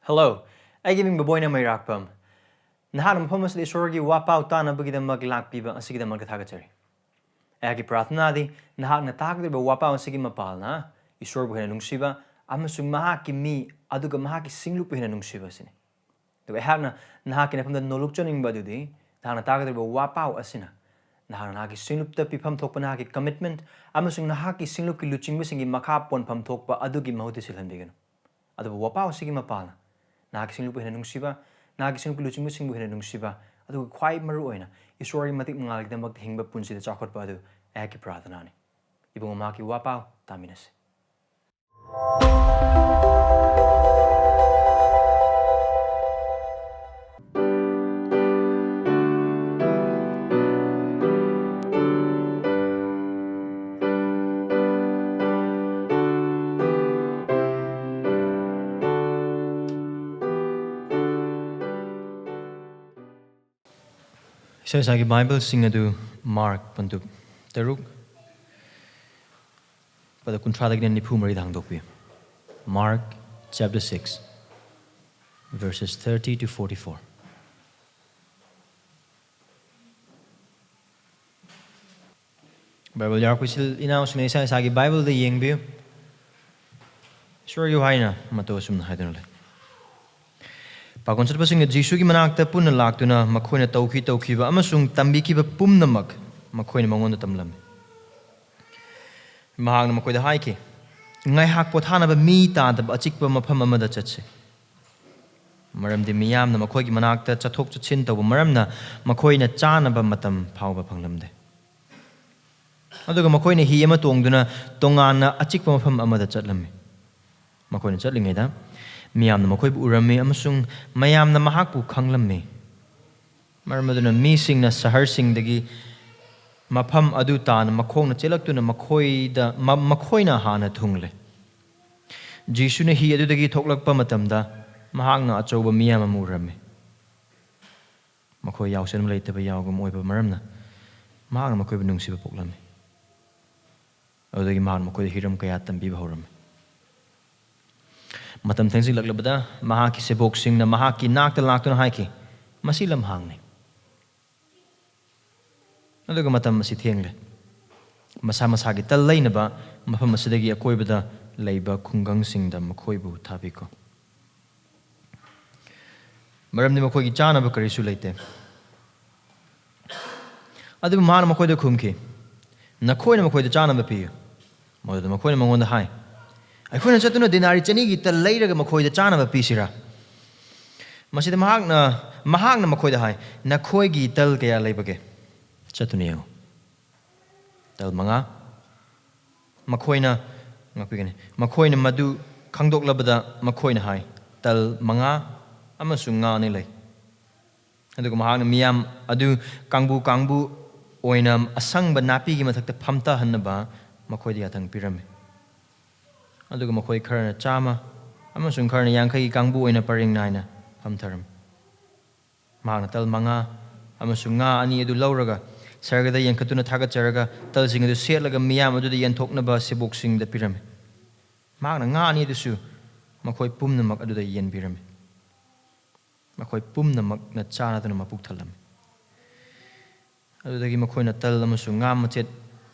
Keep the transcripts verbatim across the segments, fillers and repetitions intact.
Hello, ꯑꯩꯒꯤ ꯃꯤꯡ ꯕꯣꯕꯣꯏꯅ ꯃꯩꯔꯥꯛꯄꯝ꯫ ꯅꯍꯥꯛꯅ ꯃꯐꯝ ꯑꯁꯤꯗ ꯏꯁꯣꯔꯒꯤ ꯋꯥꯄꯥꯎ ꯇꯥꯅꯕꯒꯤꯗꯃꯛ ꯂꯥꯛꯄꯤꯕ ꯑꯁꯤꯒꯤꯗꯃꯛꯇ ꯊꯥꯒꯠꯆꯔꯤ꯫ ꯑꯩꯍꯥꯛꯀꯤ ꯄ꯭ꯔꯥꯔꯊꯅꯥꯗꯤ ꯅꯍꯥꯛꯅ ꯇꯥꯒꯗꯧꯔꯤꯕ ꯋꯥꯄꯥꯎ ꯑꯁꯤꯒꯤ ꯃꯄꯥꯜꯅ ꯏꯁꯣꯔꯕꯨ ꯍꯦꯟꯅ ꯅꯨꯡꯁꯤꯕ ꯑꯃꯁꯨꯡ ꯃꯍꯥꯛꯀꯤ ꯃꯤ ꯑꯗꯨꯒ ꯃꯍꯥꯛꯀꯤ ꯁꯤꯡꯂꯨꯞꯄꯨ ꯍꯦꯟꯅ ꯅꯨꯡꯁꯤꯕ ꯑꯁꯤꯅꯤ꯫ ꯑꯗꯨꯒ ꯑꯩꯍꯥꯛꯅ ꯅꯍꯥꯛꯀꯤ ꯅꯐꯝꯗ ꯅꯣꯂꯨꯛꯆꯅꯤꯡꯕ ꯑꯗꯨꯗꯤ ꯅꯍꯥꯛꯅ ꯇꯥꯒꯗꯧꯔꯤꯕ ꯋꯥꯄꯥꯎ ꯑꯁꯤꯅ ꯅꯍꯥꯛꯅ ꯅꯍꯥꯛꯀꯤ ꯁꯤꯡꯂꯨꯞꯇ ꯄꯤꯐꯝ ꯊꯣꯛꯄ ꯅꯍꯥꯛꯀꯤ commitment ꯑꯃꯁꯨꯡ ꯅꯍꯥꯛꯀꯤ ꯁꯤꯡꯂꯨꯞꯀꯤ ꯂꯨꯆꯤꯡꯕꯁꯤꯡꯒꯤ ꯃꯈꯥ ꯄꯣꯟꯐꯝ ꯊꯣꯛꯄ ꯑꯗꯨꯒꯤ ꯃꯍꯨꯠꯇ ꯁꯤꯜꯍꯟꯕꯤꯒꯅꯨ꯫ ꯑꯗꯨꯕꯨ ꯋꯥꯄꯥꯎ ꯑꯁꯤꯒꯤ ꯃꯄꯥꯜꯅ ꯅꯍꯥꯛꯀꯤ ꯁꯤꯡꯂꯨꯞꯄꯨ ꯍꯦꯟꯅ ꯅꯨꯡꯁꯤꯕ, ꯅꯍꯥꯛꯀꯤ ꯁꯤꯡꯂꯨꯞꯀꯤ ꯂꯨꯆꯤꯡꯕꯁꯤꯡꯕꯨ ꯍꯦꯟꯅ ꯅꯨꯡꯁꯤꯕ, ꯑꯗꯨꯒ ꯈ꯭ꯋꯥꯏ ꯃꯔꯨ ꯑꯣꯏꯅ ꯏꯁꯣꯔꯒꯤ ꯃꯇꯤꯛ ꯃꯉꯥꯜꯒꯤꯗꯃꯛꯇ ꯍꯤꯡꯕ ꯄꯨꯟꯁꯤꯗ ꯆꯥꯎꯈꯠꯄ ꯑꯗꯨ ꯑꯩꯍꯥꯛꯀꯤ ꯄ꯭ꯔꯥꯔꯊꯅꯥꯅꯤ꯫ ꯏꯕꯨꯡꯉꯣ, ꯃꯍꯥꯛꯀꯤ ꯋꯥꯄꯥꯎ ꯇꯥꯃꯤꯟꯅꯁꯤ꯫ ꯏꯁꯥ ꯏꯁꯥꯒꯤ ꯕꯥꯏꯕꯜꯁꯤꯡ ꯑꯗꯨ ꯃꯥꯔꯛ ꯄꯟꯗꯨꯞ ꯇꯔꯨꯛ, ꯄꯗ ꯀꯨꯟꯊ꯭ꯔꯥꯗꯒꯤꯅ ꯅꯤꯐꯨ ꯃꯔꯤꯗ ꯍꯥꯡꯗꯣꯛꯄꯤꯌꯨ꯫ Mark chapter six, verses thirty to forty-four. Bible ꯌꯥꯎꯔꯛꯄ ꯏꯆꯤꯜ ꯏꯅꯥꯎꯁꯤꯡꯅ ꯏꯁꯥ ꯏꯁꯥꯒꯤ ꯕꯥꯏꯕꯜꯗ ꯌꯦꯡꯕꯤꯌꯨ꯫ ꯏꯁꯣꯔꯒꯤ ꯋꯥꯍꯩꯅ ꯃꯇꯧ ꯑꯁꯨꯝꯅ ꯍꯥꯏꯗꯨꯅ ꯂꯩ꯫ ꯄꯥꯡꯒꯜ ꯆꯠꯄꯁꯤꯡꯅ ꯖꯤꯁꯨꯒꯤ ꯃꯅꯥꯛꯇ ꯄꯨꯟꯅ ꯂꯥꯛꯇꯨꯅ ꯃꯈꯣꯏꯅ ꯇꯧꯈꯤ ꯇꯧꯈꯤꯕ ꯑꯃꯁꯨꯡ ꯇꯝꯕꯤꯈꯤꯕ ꯄꯨꯝꯅꯃꯛ ꯃꯈꯣꯏꯅ ꯃꯉꯣꯟꯗ ꯇꯝꯂꯝꯃꯤ꯫ ꯃꯍꯥꯛꯅ ꯃꯈꯣꯏꯗ ꯍꯥꯏꯈꯤ, "ꯉꯥꯏꯍꯥꯛ ꯄꯣꯊꯥꯅꯕ ꯃꯤ ꯇꯥꯗꯕ ꯑꯆꯤꯛꯄ ꯃꯐꯝ ꯑꯃꯗ ꯆꯠꯁꯤ꯫" ꯃꯔꯝꯗꯤ ꯃꯤꯌꯥꯝꯅ ꯃꯈꯣꯏꯒꯤ ꯃꯅꯥꯛꯇ ꯆꯠꯊꯣꯛ ꯆꯠꯁꯤꯟ ꯇꯧꯕ ꯃꯔꯝꯅ ꯃꯈꯣꯏꯅ ꯆꯥꯅꯕ ꯃꯇꯝ ꯐꯥꯎꯕ ꯐꯪꯂꯝꯗꯦ꯫ ꯑꯗꯨꯒ ꯃꯈꯣꯏꯅ ꯍꯤ ꯑꯃ ꯇꯣꯡꯗꯨꯅ ꯇꯣꯉꯥꯟꯅ ꯑꯆꯤꯛꯄ ꯃꯐꯝ ꯑꯃꯗ ꯆꯠꯂꯝꯃꯤ꯫ ꯃꯈꯣꯏꯅ ꯆꯠꯂꯤꯉꯩꯗ ꯃꯤꯌꯥꯝꯅ ꯃꯈꯣꯏꯕꯨ ꯎꯔꯝꯃꯤ ꯑꯃꯁꯨꯡ ꯃꯌꯥꯝꯅ ꯃꯍꯥꯛꯄꯨ ꯈꯪꯂꯝꯃꯤ꯫ ꯃꯔꯝ ꯑꯗꯨꯅ ꯃꯤꯁꯤꯡꯅ ꯁꯍꯔꯁꯤꯡꯗꯒꯤ ꯃꯐꯝ ꯑꯗꯨ ꯇꯥꯅ ꯃꯈꯣꯡꯅ ꯆꯦꯜꯂꯛꯇꯨꯅ ꯃꯈꯣꯏꯗ, ꯃ-, ꯃꯈꯣꯏꯅ ꯍꯥꯟꯅ ꯊꯨꯡꯂꯦ꯫ ꯖꯤꯁꯨꯅ ꯍꯤ ꯑꯗꯨꯗꯒꯤ ꯊꯣꯛꯂꯛꯄ ꯃꯇꯝꯗ ꯃꯍꯥꯛꯅ ꯑꯆꯧꯕ ꯃꯤꯌꯥꯝ ꯑꯃ ꯎꯔꯝꯃꯤ꯫ ꯃꯈꯣꯏ ꯌꯥꯎꯁꯪ ꯂꯩꯇꯕ ꯌꯥꯎꯒꯨꯝ ꯑꯣꯏꯕ ꯃꯔꯝꯅ ꯃꯍꯥꯛꯅ ꯃꯈꯣꯏꯕꯨ ꯅꯨꯡꯁꯤꯕ ꯄꯣꯛꯂꯝꯃꯤ꯫ ꯑꯗꯨꯗꯒꯤ ꯃꯍꯥꯛꯅ ꯃꯈꯣꯏꯗ ꯍꯤꯔꯝ ꯀꯌꯥ ꯇꯝꯕꯤꯕ ꯍꯧꯔꯝꯃꯤ꯫ ꯃꯇꯝ ꯊꯦꯡꯖꯤꯜꯂꯛꯂꯕꯗ ꯃꯍꯥꯛꯀꯤ ꯁꯦꯕꯣꯛꯁꯤꯡꯅ ꯃꯍꯥꯛꯀꯤ ꯅꯥꯛꯇ ꯂꯥꯛꯇꯨꯅ ꯍꯥꯏꯈꯤ, "ꯃꯁꯤ ꯂꯝꯍꯥꯡꯅꯤ, ꯑꯗꯨꯒ ꯃꯇꯝ ꯑꯁꯤ ꯊꯦꯡꯂꯦ꯫ ꯃꯁꯥ ꯃꯁꯥꯒꯤ ꯇꯜ ꯂꯩꯅꯕ ꯃꯐꯝ ꯑꯁꯤꯗꯒꯤ ꯑꯀꯣꯏꯕꯗ ꯂꯩꯕ ꯈꯨꯡꯒꯪꯁꯤꯡꯗ ꯃꯈꯣꯏꯕꯨ ꯊꯥꯕꯤꯈꯣ, ꯃꯔꯝꯗꯤ ꯃꯈꯣꯏꯒꯤ ꯆꯥꯅꯕ ꯀꯔꯤꯁꯨ ꯂꯩꯇꯦ꯫" ꯑꯗꯨꯕꯨ ꯃꯍꯥꯛꯅ ꯃꯈꯣꯏꯗ ꯈꯨꯝꯈꯤ, "ꯅꯈꯣꯏꯅ ꯃꯈꯣꯏꯗ ꯆꯥꯅꯕ ꯄꯤꯌꯨ꯫" ꯃꯗꯨꯗ ꯃꯈꯣꯏꯅ ꯃꯉꯣꯟꯗ ꯍꯥꯏ, "ꯑꯩꯈꯣꯏꯅ ꯆꯠꯇꯨꯅ ꯗꯤꯅꯥꯔꯤ ꯆꯅꯤꯒꯤ ꯇꯜ ꯂꯩꯔꯒ ꯃꯈꯣꯏꯗ ꯆꯥꯅꯕ ꯄꯤꯁꯤꯔꯥ?" ꯃꯁꯤꯗ ꯃꯍꯥꯛꯅ, ꯃꯍꯥꯛꯅ ꯃꯈꯣꯏꯗ ꯍꯥꯏ, "ꯅꯈꯣꯏꯒꯤ ꯇꯜ ꯀꯌꯥ ꯂꯩꯕꯒꯦ? ꯆꯠꯇꯨꯅ ꯌꯦꯡꯉꯨ꯫ ꯇꯜ ꯃꯉꯥ꯫" ꯃꯈꯣꯏꯅ, ꯉꯥꯛꯄꯤꯒꯅꯤ, ꯃꯈꯣꯏꯅ ꯃꯗꯨ ꯈꯪꯗꯣꯛꯂꯕꯗ ꯃꯈꯣꯏꯅ ꯍꯥꯏ, "ꯇꯜ ꯃꯉꯥ ꯑꯃꯁꯨꯡ ꯉꯥ ꯑꯅꯤ ꯂꯩ꯫" ꯑꯗꯨꯒ ꯃꯍꯥꯛꯅ ꯃꯤꯌꯥꯝ ꯑꯗꯨ ꯀꯥꯡꯕꯨ ꯀꯥꯡꯕꯨ ꯑꯣꯏꯅ ꯑꯁꯪꯕ ꯅꯥꯄꯤꯒꯤ ꯃꯊꯛꯇ ꯐꯝꯊꯍꯟꯅꯕ ꯃꯈꯣꯏꯗ ꯌꯥꯊꯪ ꯄꯤꯔꯝꯃꯤ꯫ ꯑꯗꯨꯒ ꯃꯈꯣꯏ ꯈꯔꯅ ꯆꯥꯝꯃ ꯑꯃꯁꯨꯡ ꯈꯔꯅ ꯌꯥꯡꯈꯩꯒꯤ ꯀꯥꯡꯕꯨ ꯑꯣꯏꯅ ꯄꯔꯦꯡ ꯅꯥꯏꯅ ꯐꯝꯊꯔꯝꯃꯤ꯫ ꯃꯍꯥꯛꯅ ꯇꯜ ꯃꯉꯥ ꯑꯃꯁꯨꯡ ꯉꯥ ꯑꯅꯤ ꯑꯗꯨ ꯂꯧꯔꯒ ꯁꯔꯒꯗ ꯌꯦꯡꯈꯠꯇꯨꯅ ꯊꯥꯒꯠꯆꯔꯒ, ꯇꯜꯁꯤꯡ ꯑꯗꯨ ꯁꯦꯠꯂꯒ ꯃꯤꯌꯥꯝ ꯑꯗꯨꯗ ꯌꯦꯟꯊꯣꯛꯅꯕ ꯁꯦꯕꯣꯛꯁꯤꯡꯗ ꯄꯤꯔꯝꯃꯤ꯫ ꯃꯍꯥꯛꯅ ꯉꯥ ꯑꯅꯤ ꯑꯗꯨꯁꯨ ꯃꯈꯣꯏ ꯄꯨꯝꯅꯃꯛ ꯑꯗꯨꯗ ꯌꯦꯟꯕꯤꯔꯝꯃꯤ꯫ ꯃꯈꯣꯏ ꯄꯨꯝꯅꯃꯛꯅ ꯆꯥꯅꯗꯨꯅ ꯃꯄꯨꯛ ꯊꯜꯂꯝꯃꯤ꯫ ꯑꯗꯨꯗꯒꯤ ꯃꯈꯣꯏꯅ ꯇꯜ ꯑꯃꯁꯨꯡ ꯉꯥ ꯃꯆꯦꯠ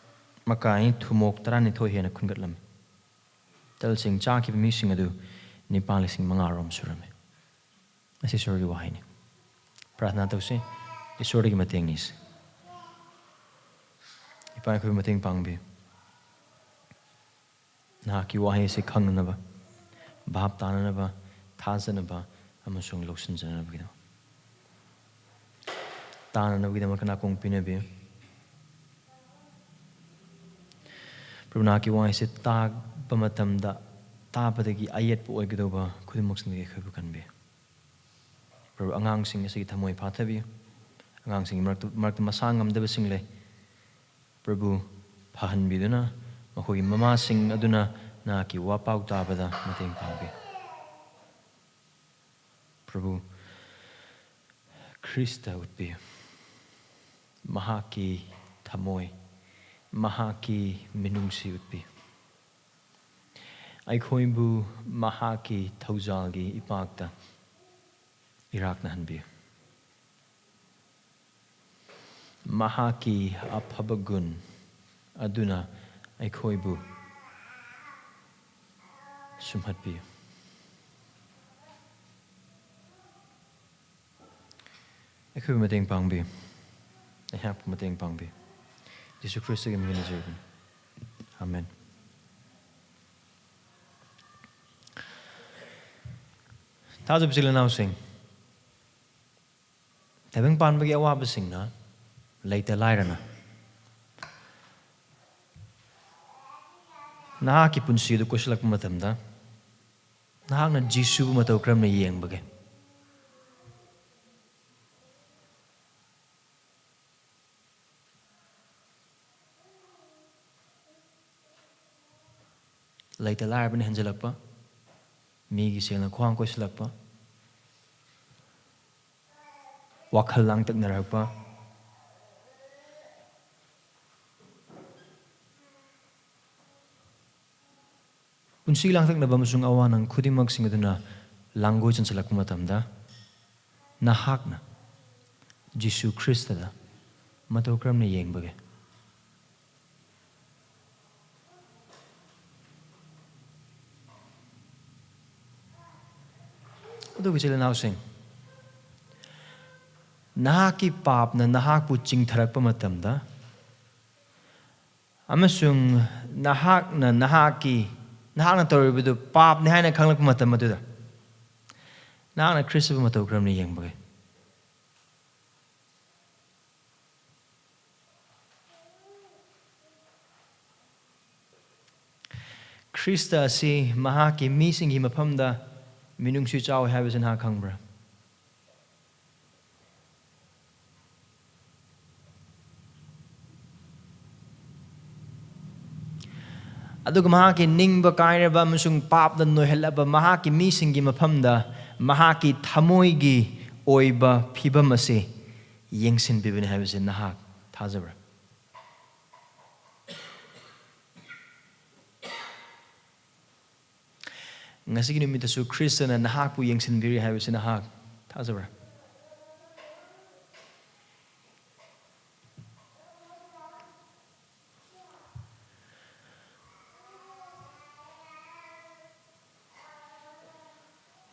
ꯃꯀꯥꯏ ꯊꯨꯝꯃꯣꯛ ꯇꯔꯥꯅꯤꯊꯣꯏ ꯍꯦꯟꯅ ꯈꯨꯟꯒꯠꯂꯝꯃꯤ꯫ ꯇꯜꯁꯤꯡ ꯆꯥꯈꯤꯕ ꯃꯤꯁꯤꯡ ꯑꯗꯨ ꯅꯤꯄꯥꯜ ꯂꯤꯁꯤꯡ ꯃꯉꯥ ꯔꯣꯝ ꯁꯨꯔꯝꯃꯤ꯫ ꯑꯁꯤ ꯏꯁꯣꯔꯒꯤ ꯋꯥꯍꯩꯅꯤ꯫ ꯄ꯭ꯔꯥꯊꯅꯥ ꯇꯧꯁꯤ꯫ ꯏꯁꯣꯔꯗꯒꯤ ꯃꯇꯦꯡ ꯅꯤꯁꯤ꯫ ꯏꯄꯥ, ꯑꯩꯈꯣꯏꯕꯨ ꯃꯇꯦꯡ ꯄꯥꯡꯕꯤꯌꯨ꯫ ꯅꯍꯥꯛꯀꯤ ꯋꯥꯍꯩ ꯑꯁꯤ ꯈꯪꯅꯅꯕ, ꯚꯥꯞ ꯇꯥꯅꯅꯕ, ꯊꯥꯖꯅꯕ ꯑꯃꯁꯨꯡ ꯂꯧꯁꯤꯟꯖꯅꯕꯒꯤꯗꯃꯛ꯫ ꯇꯥꯅꯅꯕꯒꯤꯗꯃꯛꯇ ꯅꯥꯀꯣꯡ ꯄꯤꯅꯕꯤꯌꯨ꯫ ꯄ꯭ꯔꯚꯨ, ꯅꯍꯥꯛꯀꯤ ꯋꯥꯍꯩꯁꯦ ꯇꯥꯕ ꯃꯇꯝꯗ ꯇꯥꯕꯗꯒꯤ ꯑꯌꯦꯠꯄ ꯑꯣꯏꯒꯗꯧꯕ ꯈꯨꯗꯤꯡꯃꯛꯁꯤꯡꯗꯒꯤ ꯑꯩꯈꯣꯏꯕꯨ ꯀꯟꯕꯤꯌꯨ꯫ ꯄ꯭ꯔꯚꯨ, ꯑꯉꯥꯡꯁꯤꯡ ꯑꯁꯤꯒꯤ ꯊꯃꯣꯏ ꯐꯥꯊꯕꯤꯌꯨ꯫ ꯑꯉꯥꯡꯁꯤꯡꯒꯤ ꯃꯔꯛꯇ, ꯃꯔꯛꯇ ꯃꯁꯥ ꯉꯝꯗꯕꯁꯤꯡ ꯂꯩ꯫ ꯄ꯭ꯔꯚꯨ, ꯐꯍꯟꯕꯤꯗꯨꯅ ꯃꯈꯣꯏꯒꯤ ꯃꯃꯥꯁꯤꯡ ꯑꯗꯨꯅ ꯅꯍꯥꯛꯀꯤ ꯋꯥꯄꯥꯎ ꯇꯥꯕꯗ ꯃꯇꯦꯡ ꯄꯥꯡꯕꯤꯌꯨ꯫ ꯄ꯭ꯔꯚꯨ, ꯈ꯭ꯔꯤꯁꯇ ꯎꯠꯄꯤꯌꯨ꯫ ꯃꯍꯥꯛꯀꯤ ꯊꯃꯣꯏ, ꯃꯍꯥꯛꯀꯤ ꯃꯤꯅꯨꯡꯁꯤ ꯎꯠꯄꯤꯌꯨ꯫ ꯑꯩꯈꯣꯏꯕꯨ ꯃꯍꯥꯛꯀꯤ ꯊꯧꯖꯥꯜꯒꯤ ꯏꯄꯥꯛꯇ ꯏꯔꯥꯛꯅꯍꯟꯕꯤꯌꯨ꯫ ꯃꯍꯥꯛꯀꯤ ꯑꯐꯕ ꯒꯨꯟ ꯑꯗꯨꯅ ꯑꯩꯈꯣꯏꯕꯨ ꯁꯨꯝꯍꯠꯄꯤꯌꯨ꯫ ꯑꯩꯈꯣꯏꯕꯨ ꯃꯇꯦꯡ ꯄꯥꯡꯕꯤꯌꯨ꯫ ꯑꯩꯍꯥꯛꯄꯨ ꯃꯇꯦꯡ ꯄꯥꯡꯕꯤꯌꯨ꯫ ꯖꯤꯁꯨ ꯈ꯭ꯔꯤꯁꯇꯒꯤ ꯃꯤꯡ ꯅꯤꯖꯕꯅꯤ꯫ ꯑꯥꯃꯦꯟ꯫ ꯊꯥꯖꯕ ꯏꯆꯤꯜ ꯏꯅꯥꯎꯁꯤꯡ, ꯇꯥꯏꯕꯪ ꯄꯥꯟꯕꯒꯤ ꯑꯋꯥꯕꯁꯤꯡꯅ, ꯂꯩꯇ ꯂꯥꯏꯔꯅ, ꯅꯍꯥꯛꯀꯤ ꯄꯨꯟꯁꯤ ꯑꯗꯨ ꯀꯣꯏꯁꯤꯜꯂꯛꯄ ꯃꯇꯝꯗ, ꯅꯍꯥꯛꯅ ꯖꯤꯁꯨꯕꯨ ꯃꯇꯧ ꯀꯔꯝꯅ ꯌꯦꯡꯕꯒꯦ? ꯂꯩꯇ ꯂꯥꯏꯔꯕꯅ ꯍꯦꯟꯖꯜꯂꯛꯄ, ꯃꯤꯒꯤ ꯁꯦꯜꯅ ꯈ꯭ꯋꯥꯡ ꯀꯣꯏꯁꯤꯜꯂꯛꯄ, ꯋꯥꯈꯜ ꯂꯥꯡꯇꯛꯅꯔꯛꯄ, ꯄꯨꯟꯁꯤ ꯂꯥꯡꯇꯛꯅꯕ ꯑꯃꯁꯨꯡ ꯑꯋꯥ ꯅꯪ ꯈꯨꯗꯤꯡꯃꯛꯁꯤꯡ ꯑꯗꯨꯅ ꯂꯥꯡꯒꯣꯏ ꯆꯟꯁꯤꯜꯂꯛꯄ ꯃꯇꯝꯗ, ꯅꯍꯥꯛꯅ ꯖꯤꯁꯨ ꯈ꯭ꯔꯤꯁꯇꯗ ꯃꯇꯧ ꯀꯔꯝꯅ ꯌꯦꯡꯕꯒꯦ? ꯑꯗꯨꯒ ꯏꯆꯤꯜ ꯏꯅꯥꯎꯁꯤꯡ, ꯅꯍꯥꯛꯀꯤ ꯄꯥꯞꯅ ꯅꯍꯥꯛꯄꯨ ꯆꯤꯡꯊꯔꯛꯄ ꯃꯇꯝꯗ ꯑꯃꯁꯨꯡ ꯅꯍꯥꯛꯅ ꯅꯍꯥꯛꯀꯤ, ꯅꯍꯥꯛꯅ ꯇꯧꯔꯤꯕꯗꯨ ꯄꯥꯞꯅꯤ ꯍꯥꯏꯅ ꯈꯪꯂꯛꯄ ꯃꯇꯝ ꯑꯗꯨꯗ, ꯅꯍꯥꯛꯅ ꯈ꯭ꯔꯤꯁꯇꯕꯨ ꯃꯇꯧ ꯀꯔꯝꯅ ꯌꯦꯡꯕꯒꯦ? ꯈ꯭ꯔꯤꯁꯇ ꯑꯁꯤ ꯃꯍꯥꯛꯀꯤ ꯃꯤꯁꯤꯡꯒꯤ ꯃꯐꯝꯗ ꯃꯤꯅꯨꯡꯁꯤ ꯆꯥꯎꯏ ꯍꯥꯏꯕꯁꯤ ꯅꯍꯥꯛ ꯈꯪꯕ꯭ꯔꯥ? ꯑꯗꯨꯒ ꯃꯍꯥꯛꯀꯤ ꯅꯤꯡꯕ ꯀꯥꯏꯔꯕ ꯑꯃꯁꯨꯡ ꯄꯥꯞꯅ ꯅꯣꯏꯍꯜꯂꯕ ꯃꯍꯥꯛꯀꯤ ꯃꯤꯁꯤꯡꯒꯤ ꯃꯐꯝꯗ ꯃꯍꯥꯛꯀꯤ ꯊꯃꯣꯏꯒꯤ ꯑꯣꯏꯕ ꯐꯤꯕꯝ ꯑꯁꯤ ꯌꯦꯡꯁꯤꯟꯕꯤꯕꯅꯤ ꯍꯥꯏꯕꯁꯤ ꯅꯍꯥꯛ ꯊꯥꯖꯕ꯭ꯔꯥ? ꯉꯁꯤꯒꯤ ꯅꯨꯃꯤꯠꯇꯁꯨ ꯈ꯭ꯔꯤꯁꯇꯅ ꯅꯍꯥꯛꯄꯨ ꯌꯦꯡꯁꯤꯟꯕꯤꯔꯤ ꯍꯥꯏꯕꯁꯤ ꯅꯍꯥꯛ ꯊꯥꯖꯕ꯭ꯔꯥ?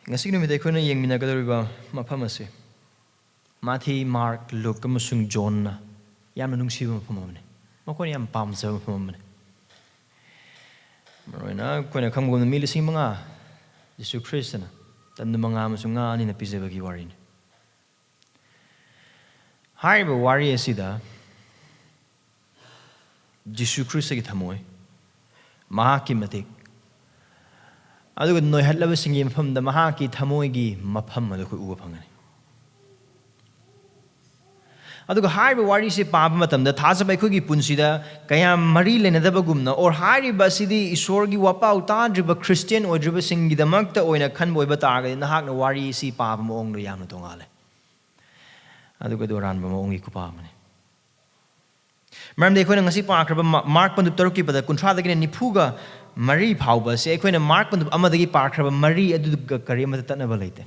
ꯉꯁꯤꯒꯤ ꯅꯨꯃꯤꯠꯇ ꯑꯩꯈꯣꯏꯅ ꯌꯦꯡꯃꯤꯟꯅꯒꯗꯧꯔꯤꯕ ꯃꯐꯝ ꯑꯁꯤ ꯃꯥꯊꯤ, ꯃꯥꯔꯛ, ꯂꯨꯛ ꯑꯃꯁꯨꯡ ꯖꯣꯟꯅ ꯌꯥꯝꯅ ꯅꯨꯡꯁꯤꯕ ꯃꯐꯝ ꯑꯃꯅꯤ꯫ ꯃꯈꯣꯏꯅ ꯌꯥꯝ ꯄꯥꯝꯖꯕ ꯃꯐꯝ ꯑꯃꯅꯤ꯫ ꯃꯔꯨꯑꯣꯏꯅ ꯑꯩꯈꯣꯏꯅ ꯈꯪꯕꯒꯨꯝꯅ ꯃꯤ ꯂꯤꯁꯤꯡ ꯃꯉꯥ ꯖꯤꯁꯨ ꯈ꯭ꯔꯤꯁꯇꯅ ꯇꯟꯗꯨ ꯃꯉꯥ ꯑꯃꯁꯨꯡ ꯉꯥ ꯑꯅꯤꯅ ꯄꯤꯖꯕꯒꯤ ꯋꯥꯔꯤꯅꯤ꯫ ꯍꯥꯏꯔꯤꯕ ꯋꯥꯔꯤ ꯑꯁꯤꯗ ꯖꯤꯁꯨ ꯈ꯭ꯔꯤꯁꯇꯒꯤ ꯊꯃꯣꯏ, ꯃꯍꯥꯛꯀꯤ ꯃꯇꯤꯛ, ꯑꯗꯨꯒ ꯅꯣꯏꯍꯠꯂꯕꯁꯤꯡꯒꯤ ꯃꯐꯝꯗ ꯃꯍꯥꯛꯀꯤ ꯊꯃꯣꯏꯒꯤ ꯃꯐꯝ ꯑꯗꯨ ꯑꯩꯈꯣꯏ ꯎꯕ ꯐꯪꯒꯅꯤ꯫ ꯑꯗꯨꯒ ꯍꯥꯏꯔꯤꯕ ꯋꯥꯔꯤꯁꯤ ꯄꯥꯕ ꯃꯇꯝꯗ ꯊꯥꯖꯕ ꯑꯩꯈꯣꯏꯒꯤ ꯄꯨꯟꯁꯤꯗ ꯀꯌꯥ ꯃꯔꯤ ꯂꯩꯅꯗꯕꯒꯨꯝꯅ, ꯑꯣꯔ ꯍꯥꯏꯔꯤꯕ ꯑꯁꯤꯗꯤ ꯏꯁꯣꯔꯒꯤ ꯋꯥꯄꯥꯎ ꯇꯥꯗ꯭ꯔꯤꯕ ꯈ꯭ꯔꯤꯁꯇꯤꯌꯥꯟ ꯑꯣꯏꯗ꯭ꯔꯤꯕꯁꯤꯡꯒꯤꯗꯃꯛꯇ ꯑꯣꯏꯅ ꯈꯟꯕ ꯑꯣꯏꯕ ꯇꯥꯔꯒꯗꯤ, ꯅꯍꯥꯛꯅ ꯋꯥꯔꯤ ꯑꯁꯤ ꯄꯥꯕ ꯃꯑꯣꯡꯗ ꯌꯥꯝꯅ ꯇꯣꯉꯥꯜꯂꯦ꯫ ꯑꯗꯨꯒ ꯑꯗꯨ ꯑꯔꯥꯟꯕ ꯃꯑꯣꯡꯒꯤ ꯈꯨꯄꯥ ꯑꯃꯅꯤ꯫ ꯃꯔꯝꯗꯤ ꯑꯩꯈꯣꯏꯅ ꯉꯁꯤ ꯄꯥꯈ꯭ꯔꯕ ꯃꯥ-, ꯃꯥꯔꯛ ꯄꯟꯗꯨꯞ ꯇꯔꯨꯛꯀꯤ ꯄꯗ ꯀꯨꯟꯊ꯭ꯔꯥꯗꯒꯤꯅ ꯅꯤꯐꯨꯒ ꯃꯔꯤ ꯐꯥꯎꯕ ꯑꯁꯤ ꯑꯩꯈꯣꯏꯅ ꯃꯥꯔꯛ ꯄꯟꯗꯨꯞ ꯑꯃꯗꯒꯤ ꯄꯥꯈ꯭ꯔꯕ ꯃꯔꯤ ꯑꯗꯨꯒ ꯀꯔꯤ ꯑꯃꯠꯇ ꯇꯠꯅꯕ ꯂꯩꯇꯦ꯫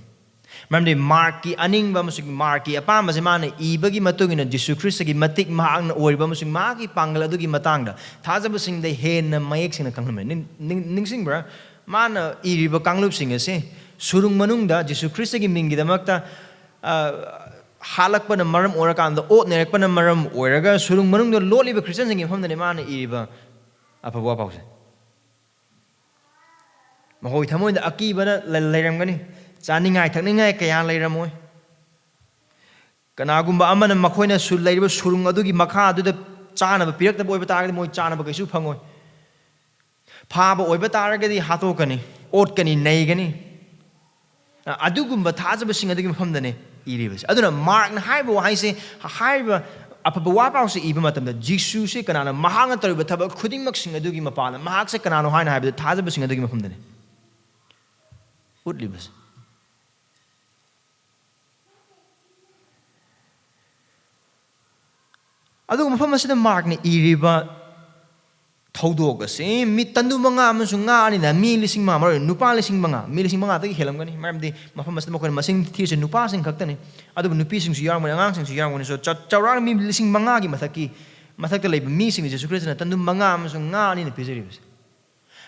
ꯃꯔꯝꯗꯤ ꯃꯥꯔꯛꯀꯤ ꯑꯅꯤꯡꯕ ꯑꯃꯁꯨꯡ ꯃꯥꯔꯛꯀꯤ ꯑꯄꯥꯝꯕꯁꯦ ꯃꯥꯅ ꯏꯕꯒꯤ ꯃꯇꯨꯡ ꯏꯟꯅ ꯖꯤꯁꯨ ꯈ꯭ꯔꯤꯁꯇꯒꯤ ꯃꯇꯤꯛ ꯃꯍꯥꯛꯅ ꯑꯣꯏꯔꯤꯕ ꯑꯃꯁꯨꯡ ꯃꯥꯒꯤ ꯄꯥꯡꯒꯜ ꯑꯗꯨꯒꯤ ꯃꯇꯥꯡꯗ ꯊꯥꯖꯕꯁꯤꯡꯗ ꯍꯦꯟꯅ ꯃꯌꯦꯛ ꯁꯦꯡꯅ ꯈꯪꯍꯟꯕꯅꯤ꯫ ꯅꯤꯡ-, ꯅꯤꯡ-, ꯅꯤꯡꯁꯤꯡꯕ꯭ꯔꯥ? ꯃꯥꯅ ꯏꯔꯤꯕ ꯀꯥꯡꯂꯨꯞꯁꯤꯡ ꯑꯁꯤ ꯁꯨꯔꯨꯡ ꯃꯅꯨꯡꯗ ꯖꯤꯁꯨ ꯈ꯭ꯔꯤꯁꯇꯒꯤ ꯃꯤꯡꯒꯤꯗꯃꯛꯇ, ꯑ, ꯍꯥꯠꯂꯛꯄꯅ ꯃꯔꯝ ꯑꯣꯏꯔꯀꯥꯟꯗ, ꯑꯣꯠ ꯅꯩꯔꯛꯄꯅ ꯃꯔꯝ ꯑꯣꯏꯔꯒ ꯁꯨꯔꯨꯡ ꯃꯅꯨꯡꯗ ꯂꯣꯠꯂꯤꯕ ꯈ꯭ꯔꯤꯁꯇꯤꯌꯥꯟꯁꯤꯡꯒꯤ ꯃꯐꯝꯗꯅꯤ ꯃꯥꯅ ꯏꯔꯤꯕ ꯑꯐꯕ ꯋꯥꯄꯥꯎꯁꯦ꯫ ꯃꯈꯣꯏ ꯊꯃꯣꯏꯗ ꯑꯀꯤꯕꯅ ꯂꯩ-, ꯂꯩꯔꯝꯒꯅꯤ꯫ ꯆꯥꯅꯤꯡꯉꯥꯏ ꯊꯛꯅꯤꯡꯉꯥꯏ ꯀꯌꯥ ꯂꯩꯔꯝꯃꯣꯏ꯫ ꯀꯅꯥꯒꯨꯝꯕ ꯑꯃꯅ ꯃꯈꯣꯏꯅ ꯁꯨ-, ꯂꯩꯔꯤꯕ ꯁꯨꯔꯨꯡ ꯑꯗꯨꯒꯤ ꯃꯈꯥ ꯑꯗꯨꯗ ꯆꯥꯅꯕ ꯄꯤꯔꯛꯇꯕ ꯑꯣꯏꯕ ꯇꯥꯔꯒꯗꯤ, ꯃꯣꯏ ꯆꯥꯅꯕ ꯀꯩꯁꯨ ꯐꯪꯉꯣꯏ꯫ ꯐꯥꯕ ꯑꯣꯏꯕ ꯇꯥꯔꯒꯗꯤ ꯍꯥꯠꯇꯣꯛꯀꯅꯤ, ꯑꯣꯠꯀꯅꯤ, ꯅꯩꯒꯅꯤ꯫ ꯑ-, ꯑꯗꯨꯒꯨꯝꯕ ꯊꯥꯖꯕꯁꯤꯡ ꯑꯗꯨꯒꯤ ꯃꯐꯝꯗꯅꯦ ꯏꯔꯤꯕꯁꯦ꯫ ꯑꯗꯨꯅ ꯃꯥꯔꯛꯅ ꯍꯥꯏꯔꯤꯕ ꯋꯥꯍꯩꯁꯦ, ꯍꯥꯏꯔꯤꯕ ꯑꯐꯕ ꯋꯥ ꯄꯥꯎꯁꯦ ꯏꯕ ꯃꯇꯝꯗ, ꯖꯤꯁꯨꯁꯦ ꯀꯅꯥꯅ ꯃꯍꯥꯛꯅ ꯇꯧꯔꯤꯕ ꯊꯕꯛ ꯈꯨꯗꯤꯡꯃꯛꯁꯤꯡ ꯑꯗꯨꯒꯤ ꯃꯄꯥꯟꯗ, ꯃꯍꯥꯛꯁꯦ ꯀꯅꯥꯅꯣ ꯍꯥꯏꯅ ꯍꯥꯏꯕꯗ, ꯊꯥꯖꯕꯁꯤꯡ ꯑꯗꯨꯒꯤ ꯃꯐꯝꯗꯅꯦ ꯎꯠꯂꯤꯕꯁꯦ꯫ ꯑꯗꯨꯒ ꯃꯐꯝ ꯑꯁꯤꯗ ꯃꯥꯔꯛꯅ ꯏꯔꯤꯕ ꯊꯧꯗꯣꯛ ꯑꯁꯤ ꯃꯤ ꯇꯟꯗꯨ ꯃꯉꯥ ꯑꯃꯁꯨꯡ ꯉꯥ ꯑꯅꯤꯅ ꯃꯤ ꯂꯤꯁꯤꯡ ꯃꯉꯥ, ꯃꯔꯨ ꯑꯣꯏꯅ ꯅꯨꯄꯥ ꯂꯤꯁꯤꯡ ꯃꯉꯥ, ꯃꯤ ꯂꯤꯁꯤꯡ ꯃꯉꯥꯗꯒꯤ ꯍꯦꯜꯂꯝꯒꯅꯤ, ꯃꯔꯝꯗꯤ ꯃꯐꯝ ꯑꯁꯤꯗ ꯃꯈꯣꯏꯅ ꯃꯁꯤꯡ ꯊꯤꯔꯤꯁꯦ ꯅꯨꯄꯥꯁꯤꯡ ꯈꯛꯇꯅꯤ꯫ ꯑꯗꯨꯕꯨ ꯅꯨꯄꯤꯁꯤꯡꯁꯨ ꯌꯥꯎꯔꯝꯒꯅꯤ, ꯑꯉꯥꯡꯁꯤꯡꯁꯨ ꯌꯥꯎꯔꯝꯒꯅꯤ꯫ So, ꯆ-, ꯆꯥꯎꯔꯥꯛꯅ ꯃꯤ ꯂꯤꯁꯤꯡ ꯃꯉꯥꯒꯤ ꯃꯊꯛꯀꯤ, ꯃꯊꯛꯇ ꯂꯩꯕ ꯃꯤꯁꯤꯡꯁꯦ ꯖꯤꯁꯨ ꯈ꯭ꯔꯤꯁꯇꯅ ꯇꯟꯗꯨ ꯃꯉꯥ ꯑꯃꯁꯨꯡ ꯉꯥ ꯑꯅꯤꯅ ꯄꯤꯖꯔꯤꯕꯁꯦ꯫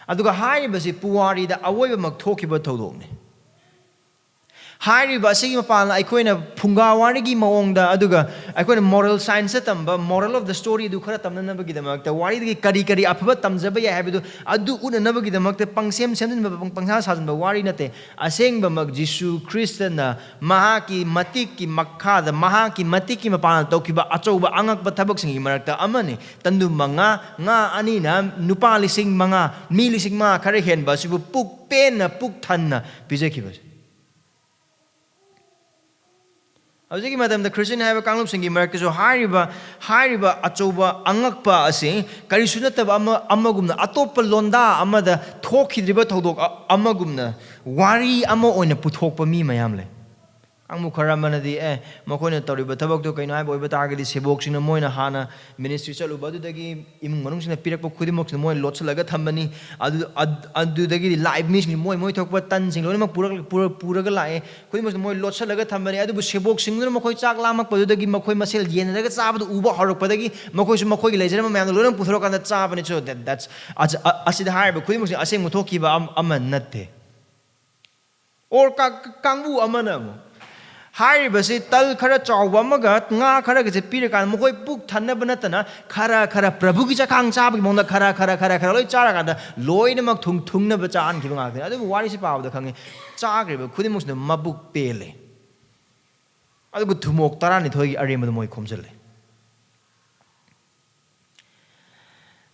ꯑꯗꯨꯒ ꯍꯥꯏꯔꯤꯕꯁꯤ ꯄꯨꯋꯥꯔꯤꯗ ꯑꯋꯣꯏꯕꯃꯛ ꯊꯣꯛꯈꯤꯕ ꯊꯧꯗꯣꯛꯅꯤ꯫ ꯍꯥꯏꯔꯤꯕ ꯑꯁꯤꯒꯤ ꯃꯄꯥꯟꯅ ꯑꯩꯈꯣꯏꯅ ꯐꯨꯡꯒꯥ ꯋꯥꯔꯤꯒꯤ ꯃꯑꯣꯡꯗ, ꯑꯗꯨꯒ ꯑꯩꯈꯣꯏꯅ moral science ꯇꯝꯕ moral of the story ꯑꯗꯨ ꯈꯔ ꯇꯝꯅꯅꯕꯒꯤꯗꯃꯛꯇ, ꯋꯥꯔꯤꯗꯒꯤ ꯀꯔꯤ ꯀꯔꯤ ꯑꯐꯕ ꯇꯝꯖꯕ ꯌꯥꯏ ꯍꯥꯏꯕꯗꯨ ꯑꯗꯨ ꯎꯠꯅꯅꯕꯒꯤꯗꯃꯛꯇ ꯄꯪꯁꯦꯝ ꯁꯦꯝꯖꯤꯟꯕ, ꯄꯪꯁꯥ ꯁꯥꯖꯤꯟꯕ ꯋꯥꯔꯤ ꯅꯠꯇꯦ꯫ ꯑꯁꯦꯡꯕꯃꯛ ꯖꯤꯁꯨ ꯈ꯭ꯔꯤꯁꯇꯅ ꯃꯍꯥꯛꯀꯤ ꯃꯇꯤꯛꯀꯤ ꯃꯈꯥꯗ, ꯃꯍꯥꯛꯀꯤ ꯃꯇꯤꯛꯀꯤ ꯃꯄꯥꯟꯗ ꯇꯧꯈꯤꯕ ꯑꯆꯧꯕ ꯑꯉꯛꯄ ꯊꯕꯛꯁꯤꯡꯒꯤ ꯃꯔꯛꯇ ꯑꯃꯅꯤ꯫ ꯇꯟꯗꯨ ꯃꯉꯥ, ꯉꯥ ꯑꯅꯤꯅ ꯅꯨꯄꯥ ꯂꯤꯁꯤꯡ ꯃꯉꯥ, ꯃꯤ ꯂꯤꯁꯤꯡ ꯃꯉꯥ ꯈꯔ ꯍꯦꯟꯕ ꯑꯁꯤꯕꯨ ꯄꯨꯛ ꯄꯦꯟꯅ, ꯄꯨꯛ ꯊꯟꯅ ꯄꯤꯖꯈꯤꯕꯁꯦ꯫ ꯍꯧꯖꯤꯛꯀꯤ ꯃꯇꯝꯗ ꯈ꯭ꯔꯤꯁꯇꯤꯌꯟ ꯍꯥꯏꯕ ꯀꯥꯡꯂꯨꯞꯁꯤꯡꯒꯤ ꯃꯔꯛꯇꯁꯨ ꯍꯥꯏꯔꯤꯕ, ꯍꯥꯏꯔꯤꯕ ꯑꯆꯧꯕ ꯑꯉꯛꯄ ꯑꯁꯤ ꯀꯔꯤꯁꯨ ꯅꯠꯇꯕ ꯑꯃ, ꯑꯃꯒꯨꯝꯅ, ꯑꯇꯣꯞꯄ ꯂꯣꯟꯗꯥ ꯑꯃꯗ ꯊꯣꯛꯈꯤꯗ꯭ꯔꯤꯕ ꯊꯧꯗꯣꯛ ꯑ-, ꯑꯃꯒꯨꯝꯅ ꯋꯥꯔꯤ ꯑꯃ ꯑꯣꯏꯅ ꯄꯨꯊꯣꯛꯄ ꯃꯤ ꯃꯌꯥꯝ ꯂꯩ꯫ ꯀꯥꯡꯕꯨ ꯈꯔ ꯑꯃꯅꯗꯤ, "ꯑꯦ, ꯃꯈꯣꯏꯅ ꯇꯧꯔꯤꯕ ꯊꯕꯛꯇꯣ ꯀꯩꯅꯣ ꯍꯥꯏꯕ ꯑꯣꯏꯕ ꯇꯥꯔꯒꯗꯤ, ꯁꯦꯕꯣꯛꯁꯤꯡꯅ ꯃꯣꯏꯅ ꯍꯥꯟꯅ ꯃꯤꯅꯤꯁꯇ꯭ꯔꯤ ꯆꯠꯂꯨꯕ ꯑꯗꯨꯗꯒꯤ ꯏꯃꯨꯡ ꯃꯅꯨꯡꯁꯤꯡꯅ ꯄꯤꯔꯛꯄ ꯈꯨꯗꯤꯡꯃꯛꯁꯤꯅ ꯃꯣꯏ ꯂꯣꯠꯁꯤꯜꯂꯒ ꯊꯝꯕꯅꯤ꯫ ꯑꯗꯨ-, ꯑꯗ-, ꯑꯗꯨꯗꯒꯤꯗꯤ ꯂꯥꯛꯏꯕ ꯃꯤꯁꯤꯡꯁꯤ ꯃꯣꯏ ꯃꯣꯏ ꯊꯣꯛꯄ ꯇꯟꯁꯤꯡ ꯂꯣꯏꯅꯃꯛ ꯄꯨꯔꯛ-, ꯄꯨꯔ-, ꯄꯨꯔꯒ ꯂꯥꯛꯑꯦ꯫ ꯈꯨꯗꯤꯡꯃꯛꯁꯤꯅ ꯃꯣꯏ ꯂꯣꯠꯁꯤꯜꯂꯒ ꯊꯝꯕꯅꯤ꯫ ꯑꯗꯨꯕꯨ ꯁꯦꯕꯣꯛꯁꯤꯡꯗꯨꯅ ꯃꯈꯣꯏ ꯆꯥꯛ ꯂꯥꯝꯃꯛꯄꯗꯨꯗꯒꯤ ꯃꯈꯣꯏ ꯃꯁꯦꯜ ꯌꯦꯟꯅꯔꯒ ꯆꯥꯕꯗꯨ ꯎꯕ ꯍꯧꯔꯛꯄꯗꯒꯤ ꯃꯈꯣꯏꯁꯨ ꯃꯈꯣꯏꯒꯤ ꯂꯩꯖꯔꯝꯕ ꯃꯌꯥꯝꯗꯣ ꯂꯣꯏꯅꯃꯛ ꯄꯨꯊꯣꯔꯛꯀꯥꯟꯗ ꯆꯥꯕꯅꯤ꯫ So that, that's, ꯑꯁ-, ꯑ-, ꯑꯁꯤꯗ ꯍꯥꯏꯔꯤꯕ ꯈꯨꯗꯤꯡꯃꯛꯁꯤ ꯑꯁꯦꯡꯕ ꯊꯣꯛꯈꯤꯕ ꯑꯝ-, ꯑꯃ ꯅꯠꯇꯦ꯫ Or ꯀꯥ-, ꯀꯥꯡꯕꯨ ꯑꯃꯅ ꯑꯃꯨꯛ ꯍꯥꯏꯔꯤꯕꯁꯤ ꯇꯜ ꯈꯔ ꯆꯥꯎꯕ ꯑꯃꯒ ꯉꯥ ꯈꯔꯒꯁꯦ ꯄꯤꯔꯀꯥꯟꯗ ꯃꯈꯣꯏ ꯄꯨꯛ ꯊꯟꯅꯕ ꯅꯠꯇꯅ ꯈꯔ ꯈꯔ ꯄ꯭ꯔꯚꯨꯒꯤ ꯆꯈꯥꯡ ꯆꯥꯕꯒꯤ ꯃꯑꯣꯡꯗ ꯈꯔ ꯈꯔ ꯈꯔ ꯈꯔ ꯂꯣꯏ ꯆꯥꯔꯀꯥꯟꯗ ꯂꯣꯏꯅꯃꯛ ꯊꯨꯡ-, ꯊꯨꯡꯅꯕ ꯆꯥꯍꯟꯈꯤꯕ ꯉꯥꯛꯇꯅꯤ꯫ ꯑꯗꯨꯕꯨ ꯋꯥꯔꯤꯁꯤ ꯄꯥꯕꯗ ꯈꯪꯉꯤ, ꯆꯥꯈ꯭ꯔꯤꯕ ꯈꯨꯗꯤꯡꯃꯛꯁꯤꯅ ꯃꯕꯨꯛ ꯄꯦꯜꯂꯦ꯫ ꯑꯗꯨꯒ ꯊꯨꯝꯃꯣꯛ ꯇꯔꯥꯅꯤꯊꯣꯏꯒꯤ ꯑꯔꯦꯝꯕꯗꯨ ꯃꯣꯏ ꯈꯣꯝꯖꯤꯜꯂꯦ꯫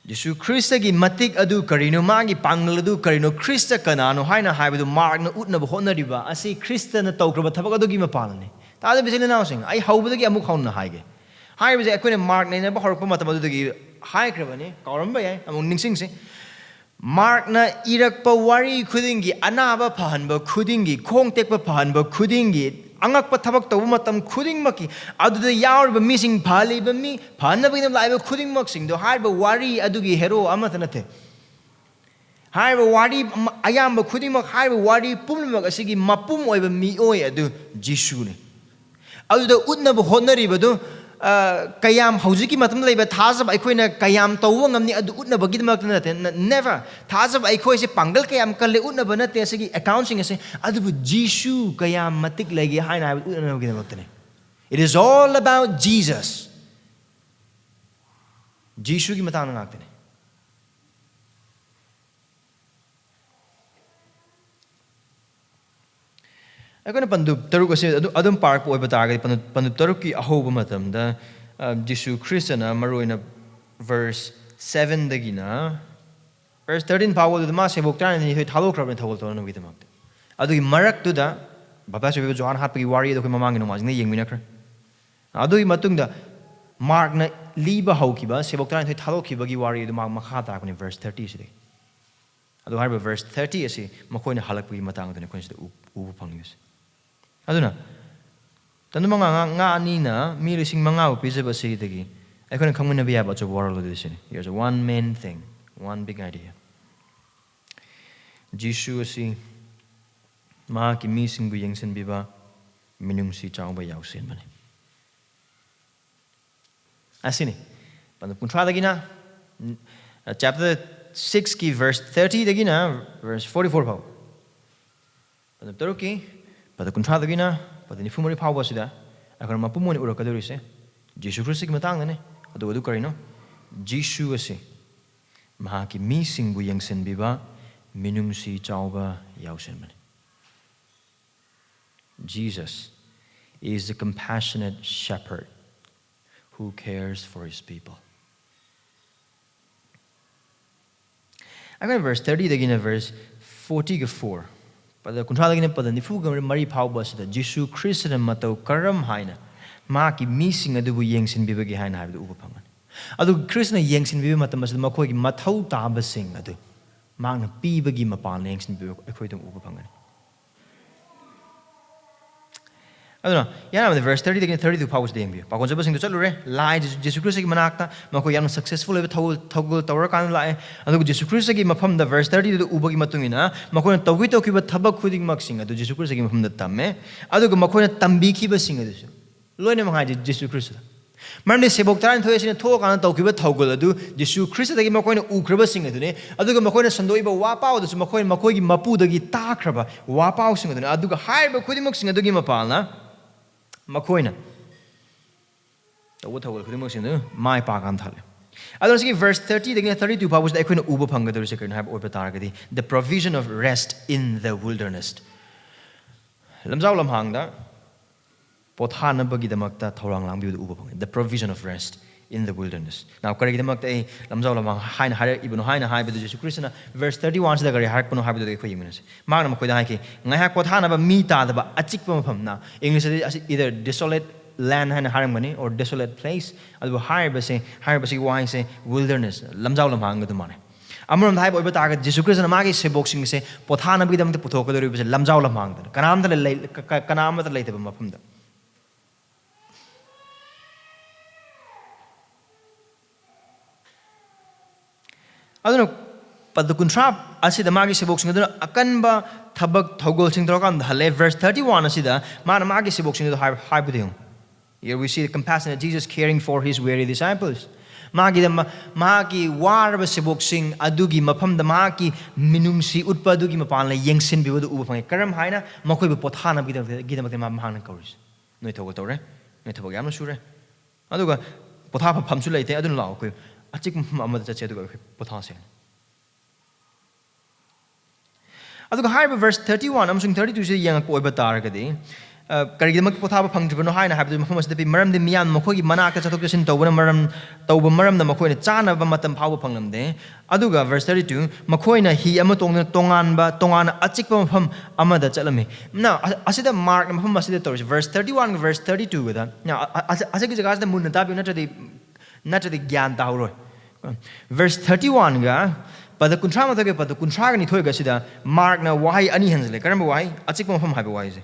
ꯖꯤꯁꯨ ꯈ꯭ꯔꯤꯁꯇꯒꯤ ꯃꯇꯤꯛ ꯑꯗꯨ ꯀꯔꯤꯅꯣ, ꯃꯥꯒꯤ ꯄꯥꯡꯒꯜ ꯑꯗꯨ ꯀꯔꯤꯅꯣ, ꯈ꯭ꯔꯤꯁꯇ ꯀꯅꯥꯅꯣ ꯍꯥꯏꯅ ꯍꯥꯏꯕꯗꯨ ꯃꯥꯔꯛꯅ ꯎꯠꯅꯕ ꯍꯣꯠꯅꯔꯤꯕ ꯑꯁꯤ ꯈ꯭ꯔꯤꯁꯇꯅ ꯇꯧꯈ꯭ꯔꯕ ꯊꯕꯛ ꯑꯗꯨꯒꯤ ꯃꯄꯥꯟꯅꯤ꯫ ꯇꯥꯗꯕ ꯏꯆꯤꯜ ꯏꯅꯥꯎꯁꯤꯡ, ꯑꯩ ꯍꯧꯕꯗꯒꯤ ꯑꯃꯨꯛ ꯍꯧꯅ ꯍꯥꯏꯒꯦ꯫ ꯍꯥꯏꯕꯁꯦ ꯑꯩꯈꯣꯏꯅ ꯃꯥꯔꯛ ꯅꯩꯅꯕ ꯍꯧꯔꯛꯄ ꯃꯇꯝ ꯑꯗꯨꯗꯒꯤ ꯍꯥꯏꯈ꯭ꯔꯕꯅꯤ, ꯀꯥꯎꯔꯝꯕ ꯌꯥꯏ, ꯑꯃꯨꯛ ꯅꯤꯡꯁꯤꯡꯁꯤ꯫ ꯃꯥꯔꯛꯅ ꯏꯔꯛꯄ ꯋꯥꯔꯤ ꯈꯨꯗꯤꯡꯒꯤ, ꯑꯅꯥꯕ ꯐꯍꯟꯕ ꯈꯨꯗꯤꯡꯒꯤ, ꯈꯣꯡ ꯇꯦꯛꯄ ꯐꯍꯟꯕ ꯈꯨꯗꯤꯡꯒꯤ, ꯑꯉꯛꯄ ꯊꯕꯛ ꯇꯧꯕ ꯃꯇꯝ ꯈꯨꯗꯤꯡꯃꯛꯀꯤ ꯑꯗꯨꯗ ꯌꯥꯎꯔꯤꯕ ꯃꯤꯁꯤꯡ, ꯐꯍꯜꯂꯤꯕ ꯃꯤ, ꯐꯅꯕꯒꯤꯗꯃꯛ ꯂꯥꯛꯏꯕ ꯈꯨꯗꯤꯡꯃꯛꯁꯤꯡꯗꯣ, ꯍꯥꯏꯔꯤꯕ ꯋꯥꯔꯤ ꯑꯗꯨꯒꯤ ꯍꯦꯔꯣ ꯑꯃꯠꯇ ꯅꯠꯇꯦ꯫ ꯍꯥꯏꯔꯤꯕ ꯋꯥꯔꯤ ꯑꯃ-, ꯑꯌꯥꯝꯕ ꯈꯨꯗꯤꯡꯃꯛ, ꯍꯥꯏꯔꯤꯕ ꯋꯥꯔꯤ ꯄꯨꯝꯅꯃꯛ ꯑꯁꯤꯒꯤ ꯃꯄꯨꯝ ꯑꯣꯏꯕ ꯃꯤꯑꯣꯏ ꯑꯗꯨ ꯖꯤꯁꯨꯅꯤ꯫ ꯑꯗꯨꯗ ꯎꯠꯅꯕ ꯍꯣꯠꯅꯔꯤꯕꯗꯨ, ꯑ, ꯀꯌꯥꯝ ꯍꯧꯖꯤꯛꯀꯤ ꯃꯇꯝꯗ ꯂꯩꯕ ꯊꯥꯖꯕ ꯑꯩꯈꯣꯏꯅ ꯀꯌꯥꯝ ꯇꯧꯕ ꯉꯝꯅꯤ ꯑꯗꯨ ꯎꯠꯅꯕꯒꯤꯗꯃꯛꯇ ꯅꯠꯇꯦ, ꯅ-, never꯫ ꯊꯥꯖꯕ ꯑꯩꯈꯣꯏꯁꯦ ꯄꯥꯡꯒꯜ ꯀꯌꯥꯝ ꯀꯜꯂꯦ ꯎꯠꯅꯕ ꯅꯠꯇꯦ ꯑꯁꯤꯒꯤ ꯑꯦꯀꯥꯎꯟꯁꯤꯡ ꯑꯁꯦ, ꯑꯗꯨꯕꯨ ꯖꯤꯁꯨ ꯀꯌꯥꯝ ꯃꯇꯤꯛ ꯂꯩꯒꯦ ꯍꯥꯏꯅ ꯍꯥꯏꯕꯗꯨ ꯎꯠꯅꯕꯒꯤꯗꯃꯛꯇꯅꯤ꯫ It is all about Jesus. ꯖꯤꯁꯨꯒꯤ ꯃꯇꯥꯡꯗ ꯉꯥꯛꯇꯅꯤ꯫ ꯑꯩꯈꯣꯏꯅ ꯄꯟꯗꯨꯞ ꯇꯔꯨꯛ ꯑꯁꯤ ꯑꯗꯨ-, ꯑꯗꯨꯝ ꯄꯥꯔꯛꯄ ꯑꯣꯏꯕ ꯇꯥꯔꯒꯗꯤ, ꯄꯟꯗꯨꯞ, ꯄꯟꯗꯨꯞ ꯇꯔꯨꯛꯀꯤ ꯑꯍꯧꯕ ꯃꯇꯝꯗ, ꯑ, ꯖꯤꯁꯨ ꯈ꯭ꯔꯤꯁꯇꯅ ꯃꯔꯨꯑꯣꯏꯅ verse sevenꯗꯒꯤꯅ verse thirteen ꯐꯥꯎꯕꯗꯨꯗ ꯃꯥ ꯁꯦꯕꯣꯛ ꯇꯔꯥꯅꯤꯊꯣꯏ ꯊꯥꯗꯣꯛꯈ꯭ꯔꯕꯅꯤ ꯊꯧꯒꯜ ꯇꯧꯅꯅꯕꯒꯤꯗꯃꯛꯇ꯫ ꯑꯗꯨꯒꯤ ꯃꯔꯛꯇꯨꯗ ꯕꯥꯞꯇꯥꯏꯁ ꯑꯣꯏꯕ ꯖꯣꯍꯥꯟ ꯍꯥꯠꯄꯒꯤ ꯋꯥꯔꯤ ꯑꯗꯨ ꯑꯩꯈꯣꯏ ꯃꯃꯥꯡꯒꯤ ꯅꯣꯡꯃꯥꯏꯖꯤꯡꯗ ꯌꯦꯡꯃꯤꯟꯅꯈ꯭ꯔꯦ꯫ ꯑꯗꯨꯒꯤ ꯃꯇꯨꯡꯗ ꯃꯥꯔꯛꯅ ꯂꯤꯕ ꯍꯧꯈꯤꯕ ꯁꯦꯕꯣꯛ ꯇꯔꯥꯅꯤꯊꯣꯏ ꯊꯥꯗꯣꯛꯈꯤꯕꯒꯤ ꯋꯥꯔꯤ ꯑꯗꯨ ꯃꯥ ꯃꯈꯥ ꯇꯥꯔꯛꯄꯅꯤ verse thirty ꯁꯤꯗꯒꯤ꯫ ꯑꯗꯨ ꯍꯥꯏꯔꯤꯕ verse thirty ꯑꯁꯤ ꯃꯈꯣꯏꯅ ꯍꯜꯂꯛꯄꯒꯤ ꯃꯇꯥꯡ ꯑꯗꯨꯅꯤ ꯑꯩꯈꯣꯏꯅ ꯁꯤꯗ ꯎ-, ꯎꯕ ꯐꯪꯂꯤꯕꯁꯦ꯫ ꯑꯗꯨꯅ, ꯇꯟꯗꯨ ꯃꯉꯥ, ꯉꯥ, ꯉꯥ ꯑꯅꯤꯅ ꯃꯤ ꯂꯤꯁꯤꯡ ꯃꯉꯥꯕꯨ ꯄꯤꯖꯕ ꯑꯁꯤꯗꯒꯤ ꯑꯩꯈꯣꯏꯅ ꯈꯪꯃꯤꯟꯅꯕ ꯌꯥꯕ ꯑꯆꯧꯕ ꯋꯥꯔꯣꯜ ꯑꯗꯨ ꯁꯤꯅꯤ꯫ Here's one main thing, one big idea. ꯖꯤꯁꯨ ꯑꯁꯤ ꯃꯍꯥꯛꯀꯤ ꯃꯤꯁꯤꯡꯕꯨ ꯌꯦꯡꯁꯤꯟꯕꯤꯕ ꯃꯤꯅꯨꯡꯁꯤ ꯆꯥꯎꯕ ꯌꯥꯎꯁꯦꯟꯕꯅꯤ꯫ ꯑꯁꯤꯅꯤ꯫ ꯄꯟꯗꯨꯞ ꯀꯨꯟꯊ꯭ꯔꯥꯗꯒꯤꯅ, ꯎꯝ, chapter sixꯀꯤ verse thirtyꯗꯒꯤꯅ verse forty-four ꯐꯥꯎ꯫ ꯄꯟꯗꯨꯞ ꯇꯔꯨꯛꯀꯤ ꯄꯗ ꯀꯨꯟꯊ꯭ꯔꯥꯗꯒꯤꯅ ꯄꯗ ꯅꯤꯐꯨ ꯃꯔꯤ ꯐꯥꯎꯕ ꯑꯁꯤꯗ ꯑꯩꯈꯣꯏꯅ ꯃꯄꯨꯝ ꯑꯣꯏꯅ ꯎꯔꯛꯀꯗꯧꯔꯤꯁꯦ ꯖꯤꯁꯨ ꯈ꯭ꯔꯤꯁꯇꯒꯤ ꯃꯇꯥꯡꯗꯅꯤ꯫ ꯑꯗꯨ, ꯑꯗꯨ ꯀꯔꯤꯅꯣ? ꯖꯤꯁꯨ ꯑꯁꯤ ꯃꯍꯥꯛꯀꯤ ꯃꯤꯁꯤꯡꯕꯨ ꯌꯦꯡꯁꯤꯟꯕꯤꯕ ꯃꯤꯅꯨꯡꯁꯤ ꯆꯥꯎꯕ ꯌꯥꯎꯁꯦꯟꯕꯅꯤ꯫ Jesus is the compassionate shepherd who cares for his people. ꯑꯩꯈꯣꯏꯅ verse thirtyꯗꯒꯤꯅ verse fortyꯒ four, ꯄꯗ ꯀꯨꯟꯊ꯭ꯔꯥꯗꯒꯤꯅ ꯄꯗ ꯅꯤꯐꯨꯒ ꯃꯔꯤ ꯐꯥꯎꯕ ꯑꯁꯤꯗ ꯖꯤꯁꯨ ꯈ꯭ꯔꯤꯁꯇꯅ ꯃꯇꯧ ꯀꯔꯝ ꯍꯥꯏꯅ ꯃꯍꯥꯛꯀꯤ ꯃꯤꯁꯤꯡ ꯑꯗꯨꯕꯨ ꯌꯦꯡꯁꯤꯟꯕꯤꯕꯒꯦ ꯍꯥꯏꯅ ꯍꯥꯏꯕꯗꯨ ꯎꯕ ꯐꯪꯒꯅꯤ꯫ ꯑꯗꯨ ꯈ꯭ꯔꯤꯁꯇꯅ ꯌꯦꯡꯁꯤꯟꯕꯤꯕ ꯃꯇꯝ ꯑꯁꯤꯗ ꯃꯈꯣꯏꯒꯤ ꯃꯊꯧ ꯇꯥꯕꯁꯤꯡ ꯑꯗꯨ ꯃꯍꯥꯛꯅ ꯄꯤꯕꯒꯤ ꯃꯄꯥꯟꯅ ꯌꯦꯡꯁꯤꯟꯕꯤꯕ ꯑꯩꯈꯣꯏ ꯑꯗꯨꯝ ꯎꯕ ꯐꯪꯒꯅꯤ꯫ ꯑꯗꯨꯅ ꯌꯥꯝꯅ verse thirty ꯗꯒꯤꯅ thirty two ꯐꯥꯎꯕꯁꯤꯗ ꯌꯦꯡꯕꯤꯌꯨ꯫ ꯄꯥꯈꯣꯟ ꯆꯠꯄꯁꯤꯡꯗꯨ ꯆꯠꯂꯨꯔꯦ, ꯂꯥꯏ ꯖꯤꯁꯨ, ꯖꯤꯁꯨ ꯈ꯭ꯔꯤꯁꯇꯒꯤ ꯃꯅꯥꯛꯇ ꯃꯈꯣꯏ ꯌꯥꯝꯅ successful ꯑꯣꯏꯕ ꯊꯧꯒꯜ, ꯊꯧꯒꯜ ꯇꯧꯔꯀꯥꯟꯗ ꯂꯥꯛꯑꯦ꯫ ꯑꯗꯨꯒ ꯖꯤꯁꯨ ꯈ꯭ꯔꯤꯁꯇꯒꯤ ꯃꯐꯝꯗ verse thirty two ꯗ ꯎꯕꯒꯤ ꯃꯇꯨꯡ ꯏꯟꯅ ꯃꯈꯣꯏꯅ ꯇꯧꯈꯤ, ꯇꯧꯈꯤꯕ ꯊꯕꯛ ꯈꯨꯗꯤꯡꯃꯛꯁꯤꯡ ꯑꯗꯨ ꯖꯤꯁꯨ ꯈ꯭ꯔꯤꯁꯇꯒꯤ ꯃꯐꯝꯗ ꯇꯝꯃꯦ꯫ ꯑꯗꯨꯒ ꯃꯈꯣꯏꯅ ꯇꯝꯕꯤꯈꯤꯕꯁꯤꯡ ꯑꯗꯨꯁꯨ ꯂꯣꯏꯅꯃꯛ ꯍꯥꯏꯁꯦ ꯖꯤꯁꯨ ꯈ꯭ꯔꯤꯁꯇꯗ꯫ ꯃꯔꯝꯗꯤ ꯁꯦꯕꯣꯛ ꯇꯔꯥꯅꯤꯊꯣꯏ ꯑꯁꯤꯅ ꯊꯣꯛꯑꯀꯥꯟꯗ ꯇꯧꯈꯤꯕ ꯊꯧꯒꯜ ꯑꯗꯨ ꯖꯤꯁꯨ ꯈ꯭ꯔꯤꯁꯇꯗꯒꯤ ꯃꯈꯣꯏꯅ ꯎꯈ꯭ꯔꯕꯁꯤꯡ ꯑꯗꯨꯅꯤ꯫ ꯑꯗꯨꯒ ꯃꯈꯣꯏꯅ ꯁꯟꯗꯣꯛꯏꯕ ꯋꯥ ꯄꯥꯎ ꯑꯗꯨꯁꯨ ꯃꯈꯣꯏ, ꯃꯈꯣꯏꯒꯤ ꯃꯄꯨꯗꯒꯤ ꯇꯥꯈ꯭ꯔꯕ ꯋꯥ ꯄꯥꯎꯁꯤꯡ ꯑꯗꯨꯅꯤ꯫ ꯑꯗꯨꯒ ꯍꯥꯏꯔꯤꯕ ꯈꯨꯗꯤꯡꯃꯛꯁꯤꯡ ꯑꯗꯨꯒꯤ ꯃꯄꯥꯜꯅ ꯃꯈꯣꯏꯅ ꯇꯧꯕ ꯊꯧꯒꯜ ꯈꯨꯗꯤꯡꯃꯛꯁꯤꯡ ꯑꯗꯨ ꯃꯥꯏ ꯄꯥꯛꯀꯥꯟ ꯊꯜꯂꯦ꯫ ꯑꯗꯨꯅ ꯁꯤꯒꯤ verse thirty ꯗꯒꯤꯅ thirty two ꯐꯥꯎꯕꯁꯤꯗ ꯑꯩꯈꯣꯏꯅ ꯎꯕ ꯐꯪꯒꯗꯧꯔꯤꯁꯦ ꯀꯔꯤꯅꯣ ꯍꯥꯏꯕ ꯑꯣꯏꯕ ꯇꯥꯔꯒꯗꯤ, the provision of rest in the wilderness. ꯂꯝꯖꯥꯎ ꯂꯝꯍꯥꯡꯗ ꯄꯣꯊꯥꯅꯕꯒꯤꯗꯃꯛꯇ ꯊꯧꯔꯥꯡ ꯂꯥꯡꯕꯤꯕꯗꯨ ꯎꯕ ꯐꯪꯉꯤ꯫ The provision of rest in the wilderness. Now, ꯀꯔꯤꯒꯤꯗꯃꯛꯇ ꯑꯩ ꯂꯝꯖꯥꯎ ꯂꯝꯍꯥꯡ ꯍꯥꯏꯅ ꯍꯥꯏꯔꯛꯏꯕꯅꯣ ꯍꯥꯏꯅ ꯍꯥꯏꯕꯗꯨ ꯖꯤꯁꯨ ꯈ꯭ꯔꯤꯁꯇꯅ verse thirty one ꯁꯤꯗ ꯀꯔꯤ ꯍꯥꯏꯔꯛꯄꯅꯣ ꯍꯥꯏꯕꯗꯨ ꯑꯩꯈꯣꯏ ꯌꯦꯡꯃꯤꯟꯅꯁꯤ꯫ ꯃꯍꯥꯛꯅ ꯃꯈꯣꯏꯗ ꯍꯥꯏꯈꯤ, "ꯉꯥꯏꯍꯥꯛ ꯄꯣꯊꯥꯅꯕ ꯃꯤ ꯇꯥꯗꯕ ꯑꯆꯤꯛꯄ ꯃꯐꯝꯅ", English ꯇꯗꯤ ꯑꯁꯤ either desolate land ꯍꯥꯏꯅ ꯍꯥꯏꯔꯝꯒꯅꯤ, or desolate place꯫ ꯑꯗꯨꯕꯨ ꯍꯥꯏꯔꯤꯕꯁꯦ, ꯍꯥꯏꯔꯤꯕꯁꯤꯒꯤ ꯋꯥꯍꯩꯁꯦ wilderness, ꯂꯝꯖꯥꯎ ꯂꯝꯍꯥꯡꯒ ꯑꯗꯨ ꯃꯥꯟꯅꯩ꯫ ꯑꯃꯔꯣꯝꯗ ꯍꯥꯏꯕ ꯑꯣꯏꯕ ꯇꯥꯔꯒꯗꯤ, ꯖꯤꯁꯨ ꯈ꯭ꯔꯤꯁꯇꯅ ꯃꯥꯒꯤ ꯁꯦꯕꯣꯛꯁꯤꯡꯁꯦ ꯄꯣꯊꯥꯅꯕꯒꯤꯗꯃꯛꯇ ꯄꯨꯊꯣꯛꯀꯗꯧꯔꯤꯕꯁꯦ ꯂꯝꯖꯥꯎ ꯂꯝꯍꯥꯡꯗꯅ, ꯀꯅꯥꯝꯇ ꯂꯩ-, ꯀ-, ꯀ-, ꯀꯅꯥ ꯑꯃꯠꯇ ꯂꯩꯇꯕ ꯃꯐꯝꯗ꯫ ꯑꯗꯨꯅ ꯄꯗ ꯀꯨꯟꯊ꯭ꯔꯥ ꯑꯁꯤꯗ ꯃꯥꯒꯤ ꯁꯦꯕꯣꯛꯁꯤꯡ ꯑꯗꯨꯅ ꯑꯀꯟꯕ ꯊꯕꯛ ꯊꯧꯒꯜꯁꯤꯡ ꯇꯧꯔꯀꯥꯟꯗ ꯍꯜꯂꯦ꯫ Verse thirty one ꯑꯁꯤꯗ ꯃꯥꯅ ꯃꯥꯒꯤ ꯁꯦꯕꯣꯛꯁꯤꯡ ꯑꯗꯨ ꯍꯥꯏ-, ꯍꯥꯏꯕꯗꯨ ꯌꯦꯡꯉꯨ꯫ Here we see the compassion of Jesus caring for his weary disciples. ꯃꯥꯒꯤꯗꯃꯛ, ꯃꯍꯥꯛꯀꯤ ꯋꯥꯔꯕ ꯁꯦꯕꯣꯛꯁꯤꯡ ꯑꯗꯨꯒꯤ ꯃꯐꯝꯗ ꯃꯍꯥꯛꯀꯤ ꯃꯤꯅꯨꯡꯁꯤ ꯎꯠꯄ ꯑꯗꯨꯒꯤ ꯃꯄꯥꯟꯅ ꯌꯦꯡꯁꯤꯟꯕꯤꯕꯗꯨ ꯎꯕ ꯐꯪꯉꯤ꯫ ꯀꯔꯝ ꯍꯥꯏꯅ? ꯃꯈꯣꯏꯕꯨ ꯄꯣꯊꯥꯅꯕꯒꯤꯗꯃꯛꯇ, ꯒꯤꯗꯃꯛꯇ ꯃꯥ-, ꯃꯍꯥꯛꯅ ꯀꯧꯔꯤꯁꯦ꯫ "ꯅꯣꯏ ꯊꯕꯛ ꯇꯧꯔꯦ, ꯅꯣꯏ ꯊꯕꯛ ꯌꯥꯝꯅ ꯁꯨꯔꯦ, ꯑꯗꯨꯒ ꯄꯣꯊꯥꯐꯝꯁꯨ ꯂꯩꯇꯦ, ꯑꯗꯨꯅ ꯂꯥꯛꯑꯣ, ꯑꯩꯈꯣꯏ ꯑꯆꯤꯛꯄ ꯃꯐꯝ ꯑꯃꯗ ꯆꯠꯁꯦ, ꯑꯗꯨꯒ ꯑꯩꯈꯣꯏ ꯄꯣꯊꯥꯁꯦ"꯫ ꯑꯗꯨꯒ ꯍꯥꯏꯔꯤꯕ verse thirty one ꯑꯃꯁꯨꯡ thirty two ꯁꯤꯗ ꯌꯦꯡꯉꯛꯄ ꯑꯣꯏꯕ ꯇꯥꯔꯒꯗꯤ, ꯑ, ꯀꯔꯤꯒꯤꯗꯃꯛ ꯄꯣꯊꯥꯕ ꯐꯪꯗ꯭ꯔꯤꯕꯅꯣ ꯍꯥꯏꯅ ꯍꯥꯏꯕꯗꯨ ꯃꯐꯝ ꯑꯁꯤꯗ ꯄꯤ꯫ ꯃꯔꯝꯗꯤ ꯃꯤꯌꯥꯝ ꯃꯈꯣꯏꯒꯤ ꯃꯅꯥꯛꯇ ꯆꯠꯊꯣꯛ ꯆꯠꯁꯤꯟ ꯇꯧꯕꯅ ꯃꯔꯝ, ꯇꯧꯕ ꯃꯔꯝꯅ ꯃꯈꯣꯏꯅ ꯆꯥꯅꯕ ꯃꯇꯝ ꯐꯥꯎꯕ ꯐꯪꯂꯝꯗꯦ꯫ ꯑꯗꯨꯒ verse thirty two, "ꯃꯈꯣꯏꯅ ꯍꯤ ꯑꯃ ꯇꯣꯡꯗꯨꯅ ꯇꯣꯉꯥꯟꯕ, ꯇꯣꯉꯥꯟꯅ ꯑꯆꯤꯛꯄ ꯃꯐꯝ ꯑꯃꯗ ꯆꯠꯂꯝꯃꯤ"꯫ ꯅ, ꯑ-, ꯑꯁꯤꯗ ꯃꯥꯔꯛꯅ ꯃꯐꯝ ꯑꯁꯤꯗ ꯇꯧꯔꯤꯁꯦ, verse thirty one ꯒ verse thirty two ꯒꯗ, ꯅ, ꯑ-, ꯑ-, ꯑꯁꯤꯒꯤ ꯖꯒꯥꯁꯤꯗ ꯃꯨꯟꯅ ꯇꯥꯕꯤꯌꯨ, ꯅꯠꯇ꯭ꯔꯗꯤ, ꯅꯠꯇ꯭ꯔꯗꯤ ꯒ꯭ꯌꯥꯟ ꯇꯥꯍꯧꯔꯣꯏ꯫ Verse thirty one ꯒ ꯄꯗ ꯀꯨꯟꯊ꯭ꯔꯥ ꯃꯥꯊꯣꯏꯒ ꯄꯗ ꯀꯨꯟꯊ꯭ꯔꯥꯒ ꯅꯤꯊꯣꯏꯒꯁꯤꯗ ꯃꯥꯔꯛꯅ ꯋꯥꯍꯩ ꯑꯅꯤ ꯍꯦꯟꯖꯜꯂꯦ꯫ ꯀꯔꯝꯕ ꯋꯥꯍꯩ? ꯑꯆꯤꯛꯄ ꯃꯐꯝ ꯍꯥꯏꯕ ꯋꯥꯍꯩꯁꯦ꯫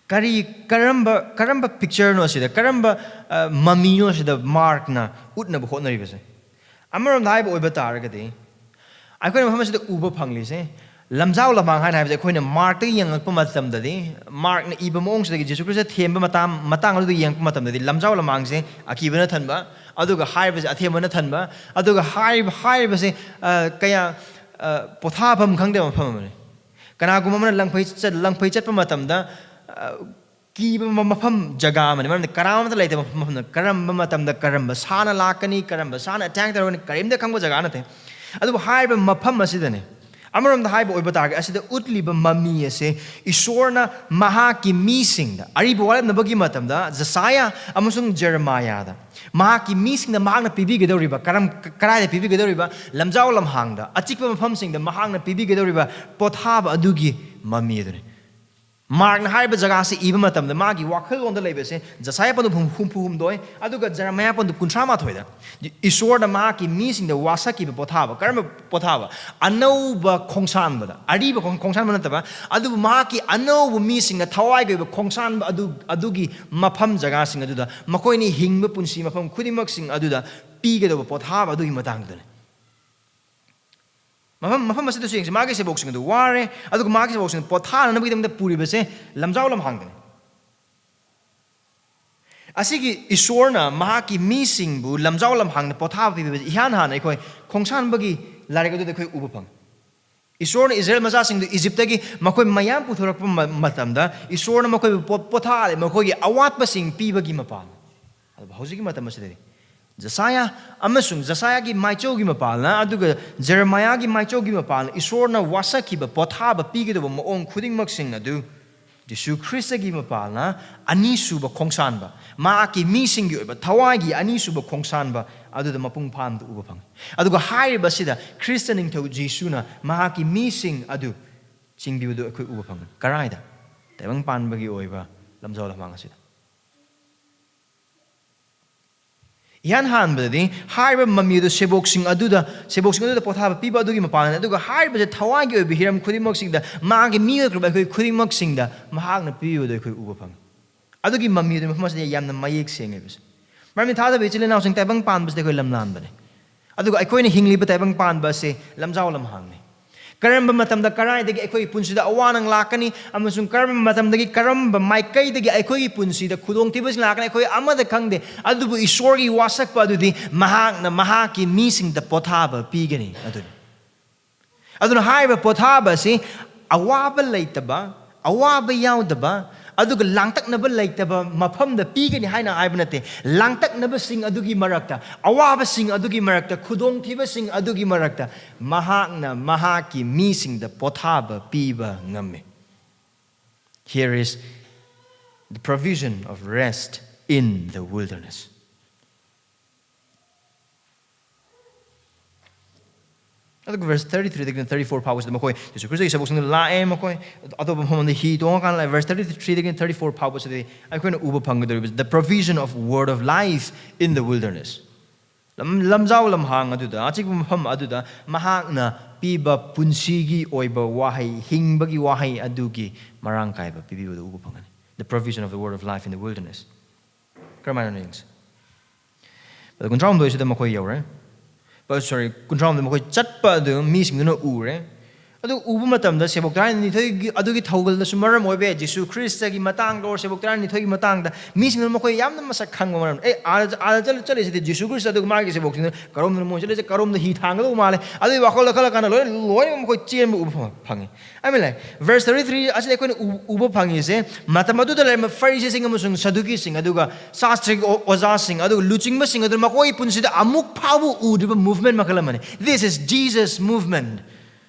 ꯀꯔꯤ, ꯀꯔꯝꯕ, ꯀꯔꯝꯕ ꯄꯤꯛꯆꯔꯅꯣ ꯁꯤꯗ, ꯀꯔꯝꯕ, ꯑ, ꯃꯃꯤꯅꯣ ꯁꯤꯗ ꯃꯥꯔꯛꯅ ꯎꯠꯅꯕ ꯍꯣꯠꯅꯔꯤꯕꯁꯦ? ꯑꯃꯔꯣꯝꯗ ꯍꯥꯏꯕ ꯑꯣꯏꯕ ꯇꯥꯔꯒꯗꯤ, ꯑꯩꯈꯣꯏꯅ ꯃꯐꯝ ꯑꯁꯤꯗ ꯎꯕ ꯐꯪꯂꯤꯁꯦ, ꯂꯝꯖꯥꯎ ꯂꯝꯍꯥꯡ ꯍꯥꯏꯅ ꯍꯥꯏꯕꯁꯦ ꯑꯩꯈꯣꯏꯅ ꯃꯥꯔꯛꯇꯒꯤ ꯌꯦꯡꯉꯛꯄ ꯃꯇꯝꯗꯗꯤ, ꯃꯥꯔꯛꯅ ꯏꯕ ꯃꯑꯣꯡꯁꯤꯗꯒꯤ ꯖꯤꯁꯨ ꯈ꯭ꯔꯤꯁꯇ ꯊꯦꯝꯕ ꯃꯇꯥꯡ, ꯃꯇꯥꯡ ꯑꯗꯨꯗ ꯌꯦꯡꯉꯛꯄ ꯃꯇꯝꯗꯗꯤ, ꯂꯝꯖꯥꯎ ꯂꯝꯍꯥꯡꯁꯦ ꯑꯀꯤꯕꯅ ꯊꯟꯕ, ꯑꯗꯨꯒ ꯍꯥꯏꯔꯤꯕꯁꯦ ꯑꯊꯦꯝꯕꯅ ꯊꯟꯕ, ꯑꯗꯨꯒ ꯍꯥꯏꯔꯤꯕ, ꯍꯥꯏꯔꯤꯕꯁꯦ, ꯑ, ꯀꯌꯥ, ꯑ, ꯄꯣꯊꯥꯐꯝ ꯈꯪꯗꯕ ꯃꯐꯝ ꯑꯃꯅꯤ꯫ ꯀꯅꯥꯒꯨꯝꯕ ꯑꯃꯅ ꯂꯪꯐꯩ ꯆꯠ-, ꯂꯪꯐꯩ ꯆꯠꯄ ꯃꯇꯝꯗ, ꯑ, ꯀꯤꯕ ꯃ-, ꯃꯐꯝ, ꯖꯒꯥ ꯑꯃꯅꯤ꯫ ꯃꯔꯝꯗꯤ ꯀꯅꯥ ꯑꯃꯠꯇ ꯂꯩꯇꯕ ꯃꯐꯝꯗ, ꯀꯔꯝꯕ ꯃꯇꯝꯗ ꯀꯔꯝꯕ ꯁꯥꯅ ꯂꯥꯛꯀꯅꯤ, ꯀꯔꯝꯕ ꯁꯥꯅ ꯑꯦꯇꯦꯛ ꯇꯧꯔꯛꯀꯅꯤ, ꯀꯔꯤꯝꯇ ꯈꯪꯕ ꯖꯒꯥ ꯅꯠꯇꯦ꯫ ꯑꯗꯨꯕꯨ ꯍꯥꯏꯔꯤꯕ ꯃꯐꯝ ꯑꯁꯤꯗꯅꯤ꯫ ꯑꯃꯔꯣꯝꯗ ꯍꯥꯏꯕ ꯑꯣꯏꯕ ꯇꯥꯔꯒꯗꯤ, ꯑꯁꯤꯗ ꯎꯠꯂꯤꯕ ꯃꯃꯤ ꯑꯁꯦ ꯏꯁꯣꯔꯅ ꯃꯍꯥꯛꯀꯤ ꯃꯤꯁꯤꯡꯗ, ꯑꯔꯤꯕ ꯋꯥꯔꯦꯞꯅꯕꯒꯤ ꯃꯇꯝꯗ ꯖꯁꯥꯌꯥ ꯑꯃꯁꯨꯡ ꯖꯦꯔꯦꯃꯥꯌꯥꯗ, ꯃꯍꯥꯛꯀꯤ ꯃꯤꯁꯤꯡꯗ ꯃꯍꯥꯛꯅ ꯄꯤꯕꯤꯒꯗꯧꯔꯤꯕ, ꯀꯔꯝ-, ꯀꯗꯥꯏꯗ ꯄꯤꯕꯤꯒꯗꯧꯔꯤꯕ? ꯂꯝꯖꯥꯎ ꯂꯝꯍꯥꯡꯗ, ꯑꯆꯤꯛꯄ ꯃꯐꯝꯁꯤꯡꯗ ꯃꯍꯥꯛꯅ ꯄꯤꯕꯤꯒꯗꯧꯔꯤꯕ ꯄꯣꯊꯥꯕ ꯑꯗꯨꯒꯤ ꯃꯃꯤ ꯑꯗꯨꯅꯤ꯫ ꯃꯥꯔꯛꯅ ꯍꯥꯏꯔꯤꯕ ꯖꯒꯥꯁꯤ ꯏꯕ ꯃꯇꯝꯗ ꯃꯥꯒꯤ ꯋꯥꯈꯜꯂꯣꯟꯗ ꯂꯩꯕꯁꯦ ꯖꯁꯥꯌꯥ ꯄꯟꯗꯨ ꯍꯨꯝ-, ꯍꯨꯝꯐꯨ ꯍꯨꯝꯗꯣꯏ, ꯑꯗꯨꯒ ꯖꯦꯔꯦꯃꯥꯌꯥ ꯄꯟꯗꯨ ꯀꯨꯟꯊ꯭ꯔꯥ ꯃꯥꯊꯣꯏꯗ ꯏꯁꯣꯔꯅ ꯃꯍꯥꯛꯀꯤ ꯃꯤꯁꯤꯡꯗ ꯋꯥꯁꯛꯈꯤꯕ ꯄꯣꯊꯥꯕ꯫ ꯀꯔꯝꯕ ꯄꯣꯊꯥꯕ? ꯑꯅꯧꯕ ꯈꯣꯡꯁꯥꯟꯕꯗ, ꯑꯔꯤꯕ ꯈꯣꯡ-, ꯈꯣꯡꯁꯥꯟꯕ ꯅꯠꯇꯕ, ꯑꯗꯨꯕꯨ ꯃꯍꯥꯛꯀꯤ ꯑꯅꯧꯕ ꯃꯤꯁꯤꯡꯅ ꯊꯋꯥꯏꯒꯤ ꯑꯣꯏꯕ ꯈꯣꯡꯁꯥꯟꯕ ꯑꯗꯨ, ꯑꯗꯨꯒꯤ ꯃꯐꯝ ꯖꯒꯥꯁꯤꯡ ꯑꯗꯨꯗ ꯃꯈꯣꯏꯅ ꯍꯤꯡꯕ ꯄꯨꯟꯁꯤ ꯃꯐꯝ ꯈꯨꯗꯤꯡꯃꯛꯁꯤꯡ ꯑꯗꯨꯗ ꯄꯤꯒꯗꯧꯕ ꯄꯣꯊꯥꯕ ꯑꯗꯨꯒꯤ ꯃꯇꯥꯡꯗꯨꯅꯤ꯫ ꯃꯐꯝ, ꯃꯐꯝ ꯑꯁꯤꯗꯁꯨ ꯌꯦꯡꯁꯤ, ꯃꯥꯒꯤ ꯁꯦꯕꯣꯛꯁꯤꯡ ꯑꯗꯨ ꯋꯥꯔꯦ, ꯑꯗꯨꯒ ꯃꯥꯒꯤ ꯁꯦꯕꯣꯛꯁꯤꯡ ꯄꯣꯊꯥꯅꯅꯕꯒꯤꯗꯃꯛꯇ ꯄꯨꯔꯤꯕꯁꯦ ꯂꯝꯖꯥꯎ ꯂꯝꯍꯥꯡꯗꯅꯤ꯫ ꯑꯁꯤꯒꯤ ꯏꯁꯣꯔꯅ ꯃꯍꯥꯛꯀꯤ ꯃꯤꯁꯤꯡꯕꯨ ꯂꯝꯖꯥꯎ ꯂꯝꯍꯥꯡꯗ ꯄꯣꯊꯥꯕ ꯄꯤꯕꯤꯕꯁꯤ ꯏꯍꯥꯟ ꯍꯥꯟꯅ ꯑꯩꯈꯣꯏ ꯈꯣꯡꯁꯥꯟꯕꯒꯤ ꯂꯥꯏꯔꯤꯛ ꯑꯗꯨꯗ ꯑꯩꯈꯣꯏ ꯎꯕ ꯐꯪꯉꯤ꯫ ꯏꯁꯣꯔꯅ ꯏꯁꯔꯥꯌꯦꯜ ꯃꯆꯥꯁꯤꯡꯗꯨ ꯏꯖꯤꯞꯇꯒꯤ ꯃꯈꯣꯏ ꯃꯌꯥꯝ ꯄꯨꯊꯣꯔꯛꯄ ꯃ-, ꯃꯇꯝꯗ ꯏꯁꯣꯔꯅ ꯃꯈꯣꯏꯕꯨ ꯄꯣ-, ꯄꯣꯊꯥꯍꯜꯂꯦ, ꯃꯈꯣꯏꯒꯤ ꯑꯋꯥꯠꯄꯁꯤꯡ ꯄꯤꯕꯒꯤ ꯃꯄꯥꯜ꯫ ꯑꯗꯨꯕꯨ ꯍꯧꯖꯤꯛꯀꯤ ꯃꯇꯝ ꯑꯁꯤꯗꯗꯤ ꯖꯁꯥꯌꯥ ꯑꯃꯁꯨꯡ ꯖꯁꯥꯌꯥꯒꯤ ꯃꯥꯏꯆꯧꯒꯤ ꯃꯄꯥꯜꯅ, ꯑꯗꯨꯒ ꯖꯦꯔꯦꯃꯥꯌꯥꯒꯤ ꯃꯥꯏꯆꯧꯒꯤ ꯃꯄꯥꯜꯅ ꯏꯁꯣꯔꯅ ꯋꯥꯁꯛꯈꯤꯕ ꯄꯣꯊꯥꯕ ꯄꯤꯒꯗꯕ ꯃꯑꯣꯡ ꯈꯨꯗꯤꯡꯃꯛꯁꯤꯡ ꯑꯗꯨ ꯖꯤꯁꯨ ꯈ꯭ꯔꯤꯁꯇꯒꯤ ꯃꯄꯥꯜꯅ ꯑꯅꯤꯁꯨꯕ ꯈꯣꯡꯁꯥꯟꯕ, ꯃꯍꯥꯛꯀꯤ ꯃꯤꯁꯤꯡꯒꯤ ꯑꯣꯏꯕ ꯊꯋꯥꯏꯒꯤ ꯑꯅꯤꯁꯨꯕ ꯈꯣꯡꯁꯥꯟꯕ ꯑꯗꯨꯗ ꯃꯄꯨꯡ ꯐꯥꯅ ꯎꯕ ꯐꯪꯉꯤ꯫ ꯑꯗꯨꯒ ꯍꯥꯏꯔꯤꯕꯁꯤꯗ ꯈ꯭ꯔꯤꯁꯇ ꯅꯤꯡꯊꯧ ꯖꯤꯁꯨꯅ ꯃꯍꯥꯛꯀꯤ ꯃꯤꯁꯤꯡ ꯑꯗꯨ ꯆꯤꯡꯕꯤꯕꯗꯨ ꯑꯩꯈꯣꯏ ꯎꯕ ꯐꯪꯒꯅꯤ꯫ ꯀꯔꯥꯏꯗ? ꯇꯥꯏꯕꯪ ꯄꯥꯟꯕꯒꯤ ꯑꯣꯏꯕ ꯂꯝꯖꯥꯎ ꯂꯝꯍꯥꯡ ꯑꯁꯤꯗ꯫ ꯏꯍꯥꯟ ꯍꯥꯟꯕꯗꯗꯤ ꯍꯥꯏꯔꯤꯕ ꯃꯃꯤ ꯑꯗꯨ ꯁꯦꯕꯣꯛꯁꯤꯡ ꯑꯗꯨꯗ, ꯁꯦꯕꯣꯛꯁꯤꯡ ꯑꯗꯨꯗ ꯄꯣꯊꯥꯕ ꯄꯤꯕ ꯑꯗꯨꯒꯤ ꯃꯄꯥꯟꯅꯤ꯫ ꯑꯗꯨꯒ ꯍꯥꯏꯔꯤꯕꯁꯦ ꯊꯋꯥꯏꯒꯤ ꯑꯣꯏꯕ ꯍꯤꯔꯝ ꯈꯨꯗꯤꯡꯃꯛꯁꯤꯡꯗ, ꯃꯥꯒꯤ ꯃꯤ ꯑꯣꯏꯈ꯭ꯔꯕ ꯑꯩꯈꯣꯏ ꯈꯨꯗꯤꯡꯃꯛꯁꯤꯡꯗ ꯃꯍꯥꯛꯅ ꯄꯤꯕꯗꯣ ꯑꯩꯈꯣꯏ ꯎꯕ ꯐꯪꯉꯤ꯫ ꯑꯗꯨꯒꯤ ꯃꯃꯤ ꯑꯗꯨ ꯃꯐꯝ ꯑꯁꯤꯗ ꯌꯥꯝꯅ ꯃꯌꯦꯛ ꯁꯦꯡꯉꯦꯕꯁꯦ꯫ ꯃꯔꯝꯗꯤ ꯊꯥꯖꯕ ꯏꯆꯤꯜ ꯏꯅꯥꯎꯁꯤꯡ, ꯇꯥꯏꯕꯪ ꯄꯥꯟꯕꯁꯤꯗ ꯑꯩꯈꯣꯏ ꯂꯝꯂꯥꯟꯕꯅꯦ꯫ ꯑꯗꯨꯒ ꯑꯩꯈꯣꯏꯅ ꯍꯤꯡꯂꯤꯕ ꯇꯥꯏꯕꯪ ꯄꯥꯟꯕ ꯑꯁꯤ ꯂꯝꯖꯥꯎ ꯂꯝꯍꯥꯡꯅꯤ꯫ ꯀꯔꯝꯕ ꯃꯇꯝꯗ ꯀꯗꯥꯏꯗꯒꯤ ꯑꯩꯈꯣꯏꯒꯤ ꯄꯨꯟꯁꯤꯗ ꯑꯋꯥ ꯑꯅꯪ ꯂꯥꯛꯀꯅꯤ ꯑꯃꯁꯨꯡ ꯀꯔꯝꯕ ꯃꯇꯝꯗꯒꯤ ꯀꯔꯝꯕ ꯃꯥꯏꯀꯩꯗꯒꯤ ꯑꯩꯈꯣꯏꯒꯤ ꯄꯨꯟꯁꯤꯗ ꯈꯨꯗꯣꯡꯊꯤꯕꯁꯤꯡ ꯂꯥꯛꯀꯅꯤ, ꯑꯩꯈꯣꯏ ꯑꯃꯗ ꯈꯪꯗꯦ꯫ ꯑꯗꯨꯕꯨ ꯏꯁꯣꯔꯒꯤ ꯋꯥꯁꯛꯄ ꯑꯗꯨꯗꯤ ꯃꯍꯥꯛꯅ ꯃꯍꯥꯛꯀꯤ ꯃꯤꯁꯤꯡꯗ ꯄꯣꯊꯥꯕ ꯄꯤꯒꯅꯤ ꯑꯗꯨꯅꯤ꯫ ꯑꯗꯨꯅ ꯍꯥꯏꯔꯤꯕ ꯄꯣꯊꯥꯕ ꯑꯁꯤ ꯑꯋꯥꯕ ꯂꯩꯇꯕ, ꯑꯋꯥꯕ ꯌꯥꯎꯗꯕ, ꯑꯗꯨꯒ ꯂꯥꯡꯇꯛꯅꯕ ꯂꯩꯇꯕ ꯃꯐꯝꯗ ꯄꯤꯒꯅꯤ ꯍꯥꯏꯅ ꯍꯥꯏꯕ ꯅꯠꯇꯦ꯫ ꯂꯥꯡꯇꯛꯅꯕꯁꯤꯡ ꯑꯗꯨꯒꯤ ꯃꯔꯛꯇ, ꯑꯋꯥꯕꯁꯤꯡ ꯑꯗꯨꯒꯤ ꯃꯔꯛꯇ, ꯈꯨꯗꯣꯡꯊꯤꯕꯁꯤꯡ ꯑꯗꯨꯒꯤ ꯃꯔꯛꯇ ꯃꯍꯥꯛꯅ ꯃꯍꯥꯛꯀꯤ ꯃꯤꯁꯤꯡꯗ ꯄꯣꯊꯥꯕ ꯄꯤꯕ ꯉꯝꯃꯤ꯫ Here is the provision of rest in the wilderness. ꯑꯗꯨꯒ verse thirty three ꯗꯒꯤꯅ thirty four ꯐꯥꯎꯕꯁꯤꯗ ꯃꯈꯣꯏ ꯖꯤꯁꯨ ꯈ꯭ꯔꯤꯁꯇꯒꯤ ꯁꯦꯕꯣꯛꯁꯤꯡꯗ ꯂꯥꯛꯑꯦ꯫ ꯃꯈꯣꯏ ꯑꯇꯣꯞꯄ ꯃꯐꯝ ꯑꯃꯗ ꯍꯤ ꯇꯣꯡꯉꯀꯥꯟꯗ ꯂꯥꯛꯑꯦ꯫ Verse thirty three ꯗꯒꯤꯅ thirty four ꯐꯥꯎꯕꯁꯤꯗꯤ ꯑꯩꯈꯣꯏꯅ ꯎꯕ ꯐꯪꯒꯗꯧꯔꯤꯕꯁꯤ the provision of word of life in the wilderness. ꯂꯝ, ꯂꯝꯖꯥꯎ ꯂꯝꯍꯥꯡ ꯑꯗꯨꯗ, ꯑꯆꯤꯛꯄ ꯃꯐꯝ ꯑꯗꯨꯗ ꯃꯍꯥꯛꯅ ꯄꯤꯕ ꯄꯨꯟꯁꯤꯒꯤ ꯑꯣꯏꯕ ꯋꯥꯍꯩ, ꯍꯤꯡꯕꯒꯤ ꯋꯥꯍꯩ ꯑꯗꯨꯒꯤ ꯃꯔꯥꯡ ꯀꯥꯏꯕ ꯄꯤꯕꯤꯕꯗꯨ ꯎꯕ ꯐꯪꯒꯅꯤ꯫ The provision of the word of life in the wilderness. ꯀꯔꯝꯍꯥꯏꯅ ꯌꯦꯡꯁꯤ? ꯀꯨꯟꯊ꯭ꯔꯥ ꯍꯨꯝꯗꯣꯏꯁꯤꯗ ꯃꯈꯣꯏ ꯌꯧꯔꯦ꯫ ꯁꯣꯔꯤ, ꯀꯨꯟꯊ꯭ꯔꯥ ꯍꯨꯝꯗꯣꯏ ꯃꯈꯣꯏ ꯆꯠꯄ ꯑꯗꯨ ꯃꯤꯁꯤꯡꯗꯨꯅ ꯎꯔꯦ꯫ ꯑꯗꯨ ꯎꯕ ꯃꯇꯝꯗ ꯁꯦꯕꯣꯛ ꯇꯔꯥꯅꯤꯊꯣꯏꯒꯤ ꯑꯗꯨꯒꯤ ꯊꯧꯒꯜꯗꯁꯨ ꯃꯔꯝ ꯑꯣꯏꯕ ꯌꯥꯏ, ꯖꯤꯁꯨ ꯈ꯭ꯔꯤꯁꯇꯒꯤ ꯃꯇꯥꯡꯗ ꯑꯣꯔ ꯁꯦꯕꯣꯛ ꯇꯔꯥꯅꯤꯊꯣꯏꯒꯤ ꯃꯇꯥꯡꯗ ꯃꯤꯁꯤꯡꯗꯨꯅ ꯃꯈꯣꯏ ꯌꯥꯝꯅ ꯃꯁꯛ ꯈꯪꯕ ꯃꯔꯝ꯫ ꯑꯦ, ꯑꯥꯗ, ꯑꯥꯗ ꯆꯠꯂ-, ꯆꯠꯂꯤꯁꯤꯗꯤ ꯖꯤꯁꯨ ꯈ꯭ꯔꯤꯁꯇ ꯑꯗꯨꯒ ꯃꯥꯒꯤ ꯁꯦꯕꯣꯛꯁꯤꯡꯗꯨꯅ ꯀꯔꯣꯝꯗꯅ ꯃꯣꯏ ꯆꯠꯂꯤꯁꯦ, ꯀꯔꯣꯝꯗ ꯍꯤ ꯊꯥꯡꯒꯗꯧꯕ ꯃꯥꯜꯂꯦ꯫ ꯑꯗꯨꯒꯤ ꯋꯥꯈꯜꯗ ꯈꯜꯂ ꯀꯥꯟꯗ ꯂꯣꯏꯅ, ꯂꯣꯏꯅꯃꯛ ꯃꯈꯣꯏ ꯆꯦꯟꯕ ꯎꯕ ꯐꯪ-, ꯐꯪꯉꯤ꯫ I mean, like, verse thirty three ꯑꯁꯤꯗ ꯑꯩꯈꯣꯏꯅ ꯎ-, ꯎꯕ ꯐꯪꯉꯤꯁꯦ, ꯃꯇꯝ ꯑꯗꯨꯗ ꯂꯩꯔꯝꯕ ꯐꯔꯤꯁꯤꯁꯤꯡ ꯑꯃꯁꯨꯡ ꯁꯗꯨꯀꯤꯁꯤꯡ, ꯑꯗꯨꯒ ꯁꯥꯁꯇ꯭ꯔꯒꯤ ꯑꯣ-, ꯑꯣꯖꯥꯁꯤꯡ, ꯑꯗꯨꯒ ꯂꯨꯆꯤꯡꯕꯁꯤꯡ ꯑꯗꯨꯅ ꯃꯈꯣꯏꯒꯤ ꯄꯨꯟꯁꯤꯗ ꯑꯃꯨꯛ ꯐꯥꯎꯕ ꯎꯗ꯭ꯔꯤꯕ movement ꯃꯈꯜ ꯑꯃꯅꯤ꯫ This is Jesus movement.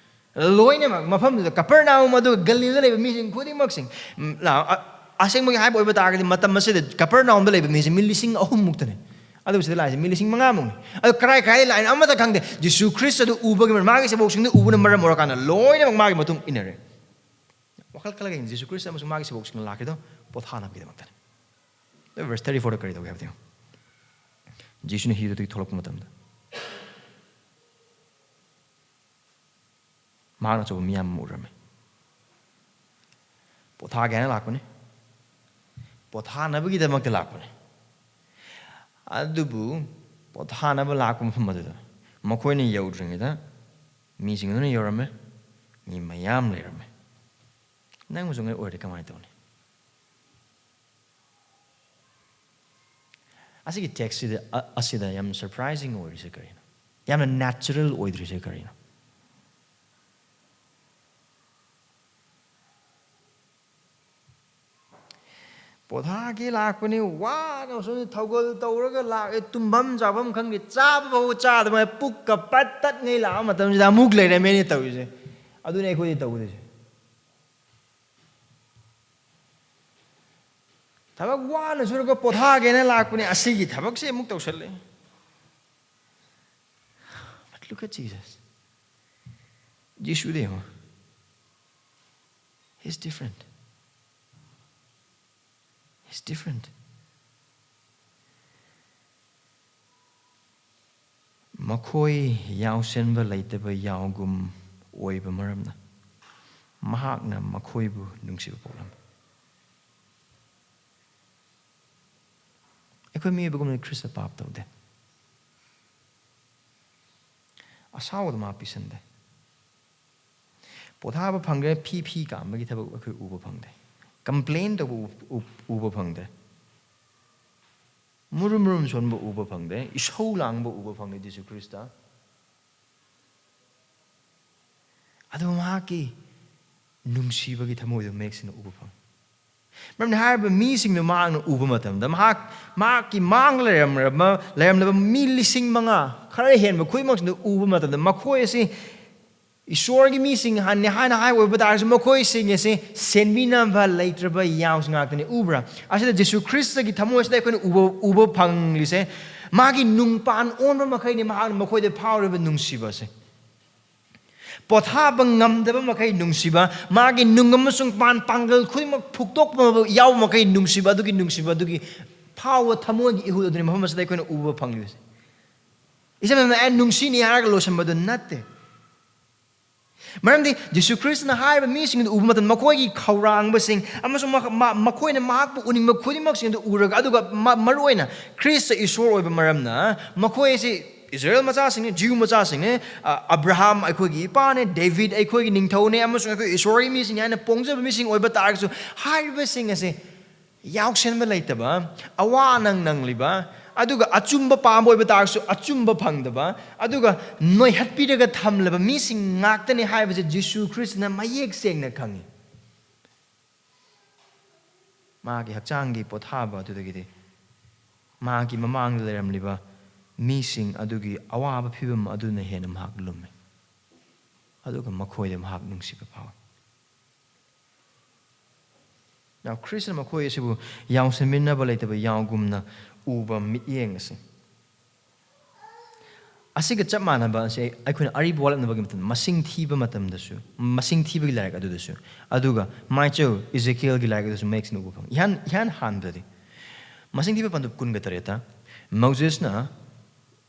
ꯂꯣꯏꯅꯃꯛ ꯃꯐꯝꯗꯨꯗ, ꯀꯄꯔꯅꯥꯎꯝ ꯑꯗꯨꯒ ꯒꯂꯤꯜꯗ ꯂꯩꯕ ꯃꯤꯁꯤꯡ ꯈꯨꯗꯤꯡꯃꯛꯁꯤꯡ, ꯎꯝ, ꯂꯥ-, ꯑ-, ꯑꯁꯦꯡꯕꯒꯤ ꯍꯥꯏꯕ ꯑꯣꯏꯕ ꯇꯥꯔꯒꯗꯤ, ꯃꯇꯝ ꯑꯁꯤꯗ ꯀꯄꯔꯅꯥꯎꯝꯗ ꯂꯩꯕ ꯃꯤꯁꯦ ꯃꯤ ꯂꯤꯁꯤꯡ ꯑꯍꯨꯝ ꯃꯨꯛꯇꯅꯤ꯫ ꯑꯗꯨ ꯁꯤꯗ ꯂꯥꯛꯏꯁꯦ ꯃꯤ ꯂꯤꯁꯤꯡ ꯃꯉꯥ ꯃꯨꯛꯅꯤ꯫ ꯑꯗꯨ ꯀꯔꯥꯏ ꯀꯔꯥꯏ ꯂꯥꯛꯏꯅꯣ ꯑꯃꯠꯇ ꯈꯪꯗꯦ꯫ ꯖꯤꯁꯨ ꯈ꯭ꯔꯤꯁꯇ ꯑꯗꯨ ꯎꯕꯒꯤ ꯃꯔꯝ, ꯃꯥꯒꯤ ꯁꯦꯕꯣꯛꯁꯤꯡꯗꯨ ꯎꯕꯅ ꯃꯔꯝ ꯑꯣꯏꯔꯀꯥꯟꯗ ꯂꯣꯏꯅꯃꯛ ꯃꯥꯒꯤ ꯃꯇꯨꯡ ꯏꯟꯅꯔꯦ꯫ ꯋꯥꯈꯜ ꯈꯜꯂꯒ ꯌꯦꯡꯉꯤ, ꯖꯤꯁꯨ ꯈ꯭ꯔꯤꯁꯇ ꯑꯃꯁꯨꯡ ꯃꯥꯒꯤ ꯁꯦꯕꯣꯛꯁꯤꯡꯅ ꯂꯥꯛꯈꯤꯗꯣ ꯄꯣꯊꯥꯅꯕꯒꯤꯗꯃꯛꯇꯅꯤ꯫ Verse thirty four ꯗ ꯀꯔꯤ ꯇꯧꯒꯦ ꯍꯥꯏꯕꯗꯤ ꯌꯦꯡꯉꯨ꯫ ꯖꯤꯁꯨꯅ ꯍꯤꯗꯨꯗꯒꯤ ꯊꯣꯛꯂꯛꯄ ꯃꯇꯝꯗ ꯃꯍꯥꯛꯅ ꯑꯆꯧꯕ ꯃꯤꯌꯥꯝ ꯑꯃ ꯎꯔꯝꯃꯤ꯫ ꯄꯣꯊꯥꯒꯦ ꯍꯥꯏꯅ ꯂꯥꯛꯄꯅꯤ, ꯄꯣꯊꯥꯅꯕꯒꯤꯗꯃꯛꯇ ꯂꯥꯛꯄꯅꯤ꯫ ꯑꯗꯨꯕꯨ ꯄꯣꯊꯥꯅꯕ ꯂꯥꯛꯄ ꯃꯐꯝ ꯑꯗꯨꯗ ꯃꯈꯣꯏꯅ ꯌꯧꯗ꯭ꯔꯤꯉꯩꯗ ꯃꯤꯁꯤꯡ ꯑꯗꯨꯅ ꯌꯧꯔꯝꯃꯦ꯫ ꯃꯤ ꯃꯌꯥꯝ ꯂꯩꯔꯝꯃꯦ꯫ ꯅꯪꯕꯨꯁꯨ ꯉꯩ ꯑꯣꯏꯔꯗꯤ ꯀꯃꯥꯏꯅ ꯇꯧꯅꯤ? ꯑꯁꯤꯒꯤ ꯇꯦꯛꯁꯁꯤꯗ, ꯑ-, ꯑꯁꯤꯗ ꯌꯥꯝꯅ ꯁꯔꯄ꯭ꯔꯥꯏꯖꯤꯡ ꯑꯣꯏꯔꯤꯁꯦ ꯀꯔꯤꯅꯣ? ꯌꯥꯝꯅ ꯅꯦꯆꯔꯦꯜ ꯑꯣꯏꯗ꯭ꯔꯤꯁꯦ ꯀꯔꯤꯅꯣ? ꯄꯣꯊꯥꯒꯦ ꯂꯥꯛꯄꯅꯤ, ꯋꯥꯅ ꯁꯣꯝꯗ ꯊꯧꯒꯜ ꯇꯧꯔꯒ ꯂꯥꯛꯑꯦ, ꯇꯨꯝꯐꯝ ꯆꯥꯐꯝ ꯈꯪꯗꯦ, ꯆꯥꯕ ꯐꯥꯎꯕ ꯆꯥꯗꯕ, ꯄꯨꯛꯀ ꯄꯠ ꯇꯠꯉꯩ ꯂꯥꯛꯑ ꯃꯇꯝꯁꯤꯗ ꯑꯃꯨꯛ ꯂꯩꯔꯝꯃꯦꯅꯦ ꯇꯧꯔꯤꯁꯦ꯫ ꯑꯗꯨꯅꯦ ꯑꯩꯈꯣꯏꯗꯤ ꯇꯧꯗꯣꯏꯁꯦ꯫ ꯊꯕꯛ ꯋꯥꯅ ꯁꯨꯔꯒ ꯄꯣꯊꯥꯒꯦꯅ ꯂꯥꯛꯄꯅꯦ, ꯑꯁꯤꯒꯤ ꯊꯕꯛꯁꯦ ꯑꯃꯨꯛ ꯇꯧꯁꯜꯂꯦ꯫ But look at Jesus. ꯖꯤꯁꯨꯗꯤ ꯌꯦꯡꯉꯣ, he's different. He's different. ꯃꯈꯣꯏ ꯌꯥꯎꯁꯦꯟꯕ ꯂꯩꯇꯕ ꯌꯥꯎꯒꯨꯝ ꯑꯣꯏꯕ ꯃꯔꯝꯅ ꯃꯍꯥꯛꯅ ꯃꯈꯣꯏꯕꯨ ꯅꯨꯡꯁꯤꯕ ꯄꯣꯛꯂꯝꯃꯤ꯫ ꯑꯩꯈꯣꯏ ꯃꯤꯑꯣꯏꯕꯒꯨꯝꯅ ꯈ꯭ꯔꯤꯁꯇ ꯄꯥꯞ ꯇꯧꯗꯦ꯫ ꯑꯁꯥꯎꯕꯗ ꯃꯥ ꯄꯤꯁꯟꯗꯦ꯫ ꯄꯣꯊꯥꯕ ꯐꯪꯗ꯭ꯔꯦ, ꯐꯤ ꯐꯤ ꯀꯥꯝꯕꯒꯤ ꯊꯕꯛ ꯑꯩꯈꯣꯏ ꯎꯕ ꯐꯪꯗꯦ꯫ ꯀꯝꯄ꯭ꯂꯦꯟ ꯇꯧꯕ ꯎ-, ꯎ-, ꯎꯕ ꯐꯪꯗꯦ꯫ ꯃꯨꯔꯨꯝ ꯃꯨꯔꯨꯝ ꯁꯣꯟꯕ ꯎꯕ ꯐꯪꯗꯦ꯫ ꯏꯁꯧ ꯂꯥꯡꯕ ꯎꯕ ꯐꯪꯗꯦ ꯖꯤꯁꯨ ꯈ꯭ꯔꯤꯁꯇ꯫ ꯑꯗꯨꯕꯨ ꯃꯍꯥꯛꯀꯤ ꯅꯨꯡꯁꯤꯕꯒꯤ ꯊꯃꯣꯏꯗꯨ ꯃꯌꯦꯛ ꯁꯦꯡꯅ ꯎꯕ ꯐꯪꯉꯤ꯫ ꯃꯔꯝꯗꯤ ꯍꯥꯏꯔꯤꯕ ꯃꯤꯁꯤꯡꯗꯨ ꯃꯍꯥꯛꯅ ꯎꯕ ꯃꯇꯝꯗ, ꯃꯍꯥꯛ, ꯃꯍꯥꯛꯀꯤ ꯃꯥꯡꯗ ꯂꯩꯔꯝꯂꯕ, ꯂꯩꯔꯝꯂꯕ ꯃꯤ ꯂꯤꯁꯤꯡ ꯃꯉꯥ, ꯈꯔ ꯍꯦꯟꯕ ꯈꯨꯗꯤꯡꯃꯛꯁꯤꯡꯗꯨ ꯎꯕ ꯃꯇꯝꯗ, ꯃꯈꯣꯏ ꯑꯁꯤ ꯏꯁꯣꯔꯒꯤ ꯃꯤꯁꯤꯡ ꯍꯥꯟꯅꯤ ꯍꯥꯏꯅ ꯍꯥꯏꯕ ꯑꯣꯏꯕ ꯇꯥꯔꯒꯁꯨ, ꯃꯈꯣꯏꯁꯤꯡ ꯑꯁꯤ ꯁꯦꯟꯕꯤꯅꯕ ꯂꯩꯇ꯭ꯔꯕ ꯌꯥꯎꯁ ꯉꯥꯛꯇꯅꯤ꯫ ꯎꯕ꯭ꯔꯥ? ꯑꯁꯤꯗ ꯖꯤꯁꯨ ꯈ꯭ꯔꯤꯁꯇꯒꯤ ꯊꯃꯣꯏꯁꯤꯗ ꯑꯩꯈꯣꯏꯅ ꯎꯕ, ꯎꯕ ꯐꯪꯂꯤꯁꯦ, ꯃꯥꯒꯤ ꯅꯨꯡꯄꯥꯟ ꯑꯣꯟꯕ ꯃꯈꯩꯅꯤ ꯃꯍꯥꯛꯅ ꯃꯈꯣꯏꯗ ꯐꯥꯎꯔꯤꯕ ꯅꯨꯡꯁꯤꯕꯁꯦ꯫ ꯄꯣꯊꯥꯕ ꯉꯝꯗꯕ ꯃꯈꯩ ꯅꯨꯡꯁꯤꯕ, ꯃꯥꯒꯤ ꯅꯨꯡ ꯑꯃꯁꯨꯡ ꯄꯥꯟ ꯄꯥꯡꯒꯜ ꯈꯨꯗꯤꯡꯃꯛ ꯐꯨꯛꯇꯣꯛꯄ ꯌꯥꯎꯕ ꯃꯈꯩ ꯅꯨꯡꯁꯤꯕ, ꯑꯗꯨꯒꯤ ꯅꯨꯡꯁꯤꯕ ꯑꯗꯨꯒꯤ ꯐꯥꯎꯕ ꯊꯃꯣꯏꯒꯤ ꯏꯍꯨꯜ ꯑꯗꯨꯅꯤ ꯃꯐꯝ ꯑꯁꯤꯗ ꯑꯩꯈꯣꯏꯅ ꯎꯕ ꯐꯪꯂꯤꯕꯁꯦ꯫ ꯏꯆꯝ ꯆꯝꯅ "ꯑꯦ, ꯅꯨꯡꯁꯤꯅꯤ" ꯍꯥꯏꯔꯒ ꯂꯣꯏꯁꯤꯟꯕꯗꯨ ꯅꯠꯇꯦ꯫ ꯃꯔꯝꯗꯤ ꯖꯤꯁꯨ ꯈ꯭ꯔꯤꯁꯇꯅ ꯍꯥꯏꯔꯤꯕ ꯃꯤꯁꯤꯡ ꯑꯗꯨ ꯎꯕ ꯃꯇꯝꯗ, ꯃꯈꯣꯏꯒꯤ ꯈꯧꯔꯥꯡꯕꯁꯤꯡ ꯑꯃꯁꯨꯡ ꯃꯈ-, ꯃ-, ꯃꯈꯣꯏꯅ ꯃꯍꯥꯛꯄꯨ ꯎꯅꯤꯡꯕ ꯈꯨꯗꯤꯡꯃꯛꯁꯤꯡ ꯑꯗꯨ ꯎꯔꯒ, ꯑꯗꯨꯒ ꯃ-, ꯃꯔꯨꯑꯣꯏꯅ ꯈ꯭ꯔꯤꯁꯇ ꯏꯁꯣꯔ ꯑꯣꯏꯕ ꯃꯔꯝꯅ, ꯃꯈꯣꯏ ꯑꯁꯤ ꯏꯁꯔꯥꯌꯦꯜ ꯃꯆꯥꯁꯤꯡꯅꯤ, ꯖꯤꯌꯨ ꯃꯆꯥꯁꯤꯡꯅꯤ, ꯑ, ꯑꯕ꯭ꯔꯥꯍꯥꯝ ꯑꯩꯈꯣꯏꯒꯤ ꯏꯄꯥꯅꯦ, ꯗꯦꯕꯤꯗ ꯑꯩꯈꯣꯏꯒꯤ ꯅꯤꯡꯊꯧꯅꯦ, ꯑꯃꯁꯨꯡ ꯑꯩꯈꯣꯏ ꯏꯁꯣꯔꯒꯤ ꯃꯤꯁꯤꯡꯅꯤ ꯍꯥꯏꯅ ꯄꯣꯡꯖꯕ ꯃꯤꯁꯤꯡ ꯑꯣꯏꯕ ꯇꯥꯔꯒꯁꯨ, ꯍꯥꯏꯔꯤꯕꯁꯤꯡ ꯑꯁꯦ ꯌꯥꯎꯁꯟꯕ ꯂꯩꯇꯕ, ꯑꯋꯥ ꯑꯅꯪ ꯅꯪꯂꯤꯕ, ꯑꯗꯨꯒ ꯑꯆꯨꯝꯕ ꯄꯥꯝꯕ ꯑꯣꯏꯕ ꯇꯥꯔꯒꯁꯨ ꯑꯆꯨꯝꯕ ꯐꯪꯗꯕ, ꯑꯗꯨꯒ ꯅꯣꯏꯍꯠꯄꯤꯔꯒ ꯊꯝꯂꯕ ꯃꯤꯁꯤꯡ ꯉꯥꯛꯇꯅꯤ ꯍꯥꯏꯕꯁꯦ ꯖꯤꯁꯨ ꯈ꯭ꯔꯤꯁꯇꯅ ꯃꯌꯦꯛ ꯁꯦꯡꯅ ꯈꯪꯉꯤ꯫ ꯃꯥꯒꯤ ꯍꯛꯆꯥꯡꯒꯤ ꯄꯣꯊꯥꯕ ꯑꯗꯨꯗꯒꯤꯗꯤ ꯃꯥꯒꯤ ꯃꯃꯥꯡꯗ ꯂꯩꯔꯝꯂꯤꯕ ꯃꯤꯁꯤꯡ ꯑꯗꯨꯒꯤ ꯑꯋꯥꯕ ꯐꯤꯕꯝ ꯑꯗꯨꯅ ꯍꯦꯟꯅ ꯃꯍꯥꯛ ꯂꯨꯝꯃꯤ, ꯑꯗꯨꯒ ꯃꯈꯣꯏꯗ ꯃꯍꯥꯛ ꯅꯨꯡꯁꯤꯕ ꯐꯥꯎꯏ꯫ Now, ꯈ꯭ꯔꯤꯁꯅ ꯃꯈꯣꯏ ꯑꯁꯤꯕꯨ ꯌꯥꯎꯁꯟꯃꯤꯟꯅꯕ ꯂꯩꯇꯕ ꯌꯥꯎꯒꯨꯝꯅ ꯎꯕ ꯃꯤꯠꯌꯦꯡ ꯑꯁꯤ, ꯑꯁꯤꯒ ꯆꯞ ꯃꯥꯟꯅꯕ ꯑꯁꯤ ꯑꯩꯈꯣꯏꯅ ꯑꯔꯤꯕ ꯋꯥꯠꯂꯛꯅꯕꯒꯤ ꯃꯇꯝꯗ ꯃꯁꯤꯡ ꯊꯤꯕ ꯃꯇꯝꯗꯁꯨ, ꯃꯁꯤꯡ ꯊꯤꯕꯒꯤ ꯂꯥꯏꯔꯤꯛ ꯑꯗꯨꯗꯁꯨ, ꯑꯗꯨꯒ ꯃꯥꯏꯆꯧ ꯏꯖꯦꯀꯤꯌꯦꯜꯒꯤ ꯂꯥꯏꯔꯤꯛ ꯑꯗꯨꯁꯨ ꯃꯌꯦꯛ ꯁꯦꯡꯅ ꯎꯕ ꯐꯪꯉꯤ꯫ ꯏꯍꯥꯟ, ꯏꯍꯥꯟ ꯍꯥꯟꯕꯗꯗꯤ ꯃꯁꯤꯡ ꯊꯤꯕ ꯄꯟꯗꯨꯞ ꯀꯨꯟꯒ ꯇꯔꯦꯠꯇ ꯃꯣꯖꯦꯁꯅ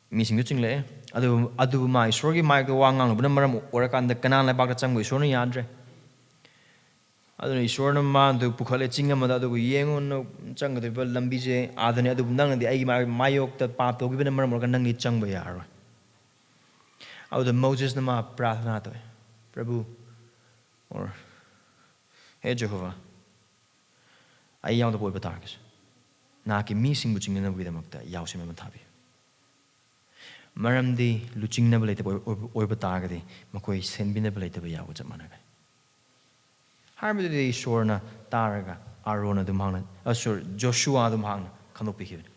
ꯃꯤꯁꯤꯡꯗꯨ ꯆꯤꯡꯂꯛꯑꯦ, ꯑꯗꯨꯕꯨ, ꯑꯗꯨꯕꯨ ꯃꯥ ꯏꯁꯣꯔꯒꯤ ꯃꯥꯏꯛꯇ ꯋꯥ ꯉꯥꯡꯂꯨꯕꯅ ꯃꯔꯝ ꯑꯣꯏꯔꯀꯥꯟꯗ ꯀꯅꯥꯟ ꯂꯩꯕꯥꯛꯇ ꯆꯪꯕ ꯏꯁꯣꯔꯅ ꯌꯥꯗ꯭ꯔꯦ꯫ ꯑꯗꯨꯅ ꯏꯁꯣꯔꯅ ꯃꯥꯗꯨ ꯄꯨꯈꯠꯂꯦ ꯆꯤꯡ ꯑꯃꯗ, ꯑꯗꯨꯒ ꯌꯦꯡꯉꯨ, ꯅꯪ ꯆꯪꯒꯗꯧꯔꯤꯕ ꯂꯝꯕꯤꯁꯦ ꯑꯥꯗꯅꯤ, ꯑꯗꯨꯕꯨ ꯅꯪꯅꯗꯤ ꯑꯩꯒꯤ ꯃꯥ-, ꯃꯥꯌꯣꯛꯇ ꯄꯥꯞ ꯇꯧꯈꯤꯕꯅ ꯃꯔꯝ ꯑꯣꯏꯔꯒ ꯅꯪꯗꯤ ꯆꯪꯕ ꯌꯥꯔꯔꯣꯏ꯫ ꯑꯗꯨꯗ ꯃꯣꯖꯦꯁꯅ ꯃꯥ ꯄ꯭ꯔꯥꯊꯅꯥ ꯇꯧꯋꯦ, "ꯄ꯭ꯔꯚꯨ, ꯑꯣꯔ ꯍꯦ ꯖꯦꯍꯣꯚꯥ, ꯑꯩ ꯌꯥꯎꯗꯕ ꯑꯣꯏꯕ ꯇꯥꯔꯒꯁꯨ ꯅꯍꯥꯛꯀꯤ ꯃꯤꯁꯤꯡꯕꯨ ꯆꯤꯡꯅꯅꯕꯒꯤꯗꯃꯛꯇ ꯌꯥꯎꯁꯦꯝꯕ ꯑꯃ ꯊꯥꯕꯤꯌꯨ꯫ ꯃꯔꯝꯗꯤ ꯂꯨꯆꯤꯡꯅꯕ ꯂꯩꯇꯕ ꯑꯣꯏ-, ꯑꯣꯏꯕ, ꯑꯣꯏꯕ ꯇꯥꯔꯒꯗꯤ ꯃꯈꯣꯏ ꯁꯦꯟꯕꯤꯅꯕ ꯂꯩꯇꯕ ꯌꯥꯎꯕ ꯆꯞ ꯃꯥꯟꯅꯒꯅꯤ"꯫ ꯍꯥꯏꯕꯗꯨꯗꯤ ꯏꯁꯣꯔꯅ ꯇꯥꯔꯒ ꯑꯥꯔꯣꯟ ꯑꯗꯨ ꯃꯍꯥꯛꯅ, ꯑ, ꯁꯣꯔꯤ, ꯖꯣꯁꯨꯋꯥ ꯑꯗꯨ ꯃꯍꯥꯛꯅ ꯈꯪꯗꯣꯛꯄꯤꯈꯤꯕꯅꯤ꯫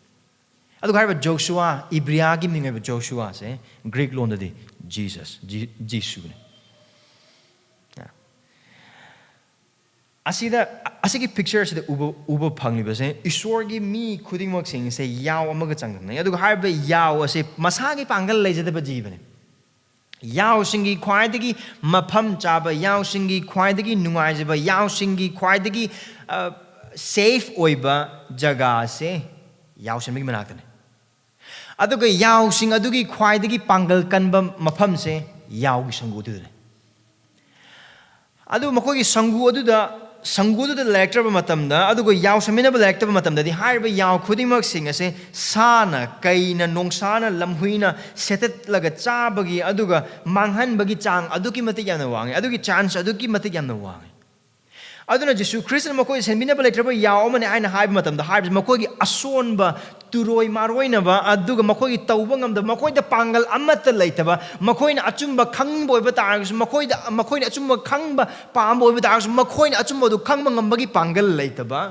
ꯑꯗꯨꯒ ꯍꯥꯏꯔꯤꯕ ꯖꯣꯁꯨꯋꯥ, ꯏꯕ꯭ꯔꯤꯌꯥꯒꯤ ꯃꯤꯡ ꯑꯣꯏꯕ ꯖꯣꯁꯨꯋꯥꯁꯦ ꯒ꯭ꯔꯤꯛ ꯂꯣꯟꯗꯗꯤ ꯖꯤꯁꯁ, ꯖꯤ-, ꯖꯤꯁꯨꯅꯤ꯫ ꯑꯁꯤꯗ, ꯑꯁꯤꯒꯤ ꯄꯤꯛꯆꯔꯁꯤꯗ ꯎꯕ, ꯎꯕ ꯐꯪꯂꯤꯕꯁꯦ ꯏꯁꯣꯔꯒꯤ ꯃꯤ ꯈꯨꯗꯤꯡꯃꯛꯁꯤꯡꯁꯦ ꯌꯥꯎ ꯑꯃꯒ ꯆꯥꯡꯗꯝꯅꯩ꯫ ꯑꯗꯨꯒ ꯍꯥꯏꯔꯤꯕ ꯌꯥꯎ ꯑꯁꯦ ꯃꯁꯥꯒꯤ ꯄꯥꯡꯒꯜ ꯂꯩꯖꯗꯕ ꯖꯤꯕꯅꯤ꯫ ꯌꯥꯎꯁꯤꯡꯒꯤ ꯈ꯭ꯋꯥꯏꯗꯒꯤ ꯃꯐꯝ ꯆꯥꯕ, ꯌꯥꯎꯁꯤꯡꯒꯤ ꯈ꯭ꯋꯥꯏꯗꯒꯤ ꯅꯨꯡꯉꯥꯏꯖꯕ, ꯌꯥꯎꯁꯤꯡꯒꯤ ꯈ꯭ꯋꯥꯏꯗꯒꯤ, ꯑ, ꯁꯦꯐ ꯑꯣꯏꯕ ꯖꯒꯥꯁꯦ ꯌꯥꯎꯁꯦꯟꯕꯒꯤ ꯃꯅꯥꯛꯇꯅꯤ꯫ ꯑꯗꯨꯒ ꯌꯥꯎꯁꯤꯡ ꯑꯗꯨꯒꯤ ꯈ꯭ꯋꯥꯏꯗꯒꯤ ꯄꯥꯡꯒꯜ ꯀꯟꯕ ꯃꯐꯝꯁꯦ ꯌꯥꯎꯒꯤ ꯁꯪꯒꯨ ꯑꯗꯨꯗꯅꯤ꯫ ꯑꯗꯨ ꯃꯈꯣꯏꯒꯤ ꯁꯪꯒꯨ ꯑꯗꯨꯗ, ꯁꯪꯒꯨ ꯑꯗꯨꯗ ꯂꯩꯔꯛꯇ꯭ꯔꯕ ꯃꯇꯝꯗ, ꯑꯗꯨꯒ ꯌꯥꯎꯁꯦꯟꯃꯤꯟꯅꯕ ꯂꯩꯔꯛꯇꯕ ꯃꯇꯝꯗꯗꯤ, ꯍꯥꯏꯔꯤꯕ ꯌꯥꯎ ꯈꯨꯗꯤꯡꯃꯛꯁꯤꯡ ꯑꯁꯦ ꯁꯥꯅ, ꯀꯩꯅ, ꯅꯣꯡꯁꯥꯅ, ꯂꯝꯍꯨꯏꯅ ꯁꯦꯠꯇꯠꯂꯒ ꯆꯥꯕꯒꯤ, ꯑꯗꯨꯒ ꯃꯥꯡꯍꯟꯕꯒꯤ ꯆꯥꯡ ꯑꯗꯨꯛꯀꯤ ꯃꯇꯤꯛ ꯌꯥꯝꯅ ꯋꯥꯡꯉꯤ, ꯑꯗꯨꯒꯤ ꯆꯥꯟꯁ ꯑꯗꯨꯛꯀꯤ ꯃꯇꯤꯛ ꯌꯥꯝꯅ ꯋꯥꯡꯉꯤ꯫ ꯑꯗꯨꯅ ꯖꯤꯁꯨ ꯈ꯭ꯔꯤꯁꯇꯅ ꯃꯈꯣꯏ ꯁꯦꯟꯕꯤꯅꯕ ꯂꯩꯇ꯭ꯔꯕ ꯌꯥꯎ ꯑꯃꯅꯤ ꯍꯥꯏꯅ ꯍꯥꯏꯕ ꯃꯇꯝꯗ, ꯍꯥꯏꯕꯁꯤ ꯃꯈꯣꯏꯒꯤ ꯑꯁꯣꯟꯕ, ꯇꯨꯔꯣꯏ ꯃꯥꯔꯣꯏꯅꯕ, ꯑꯗꯨꯒ ꯃꯈꯣꯏꯒꯤ ꯇꯧꯕ ꯉꯝꯗꯕ, ꯃꯈꯣꯏꯗ ꯄꯥꯡꯒꯜ ꯑꯃꯠꯇ ꯂꯩꯇꯕ, ꯃꯈꯣꯏꯅ ꯑꯆꯨꯝꯕ ꯈꯪꯕ ꯑꯣꯏꯕ ꯇꯥꯔꯒꯁꯨ, ꯃꯈꯣꯏꯗ, ꯃꯈꯣꯏꯅ ꯑꯆꯨꯝꯕ ꯈꯪꯕ ꯄꯥꯝꯕ ꯑꯣꯏꯕ ꯇꯥꯔꯒꯁꯨ, ꯃꯈꯣꯏꯅ ꯑꯆꯨꯝꯕ ꯑꯗꯨ ꯈꯪꯕ ꯉꯝꯕꯒꯤ ꯄꯥꯡꯒꯜ ꯂꯩꯇꯕ,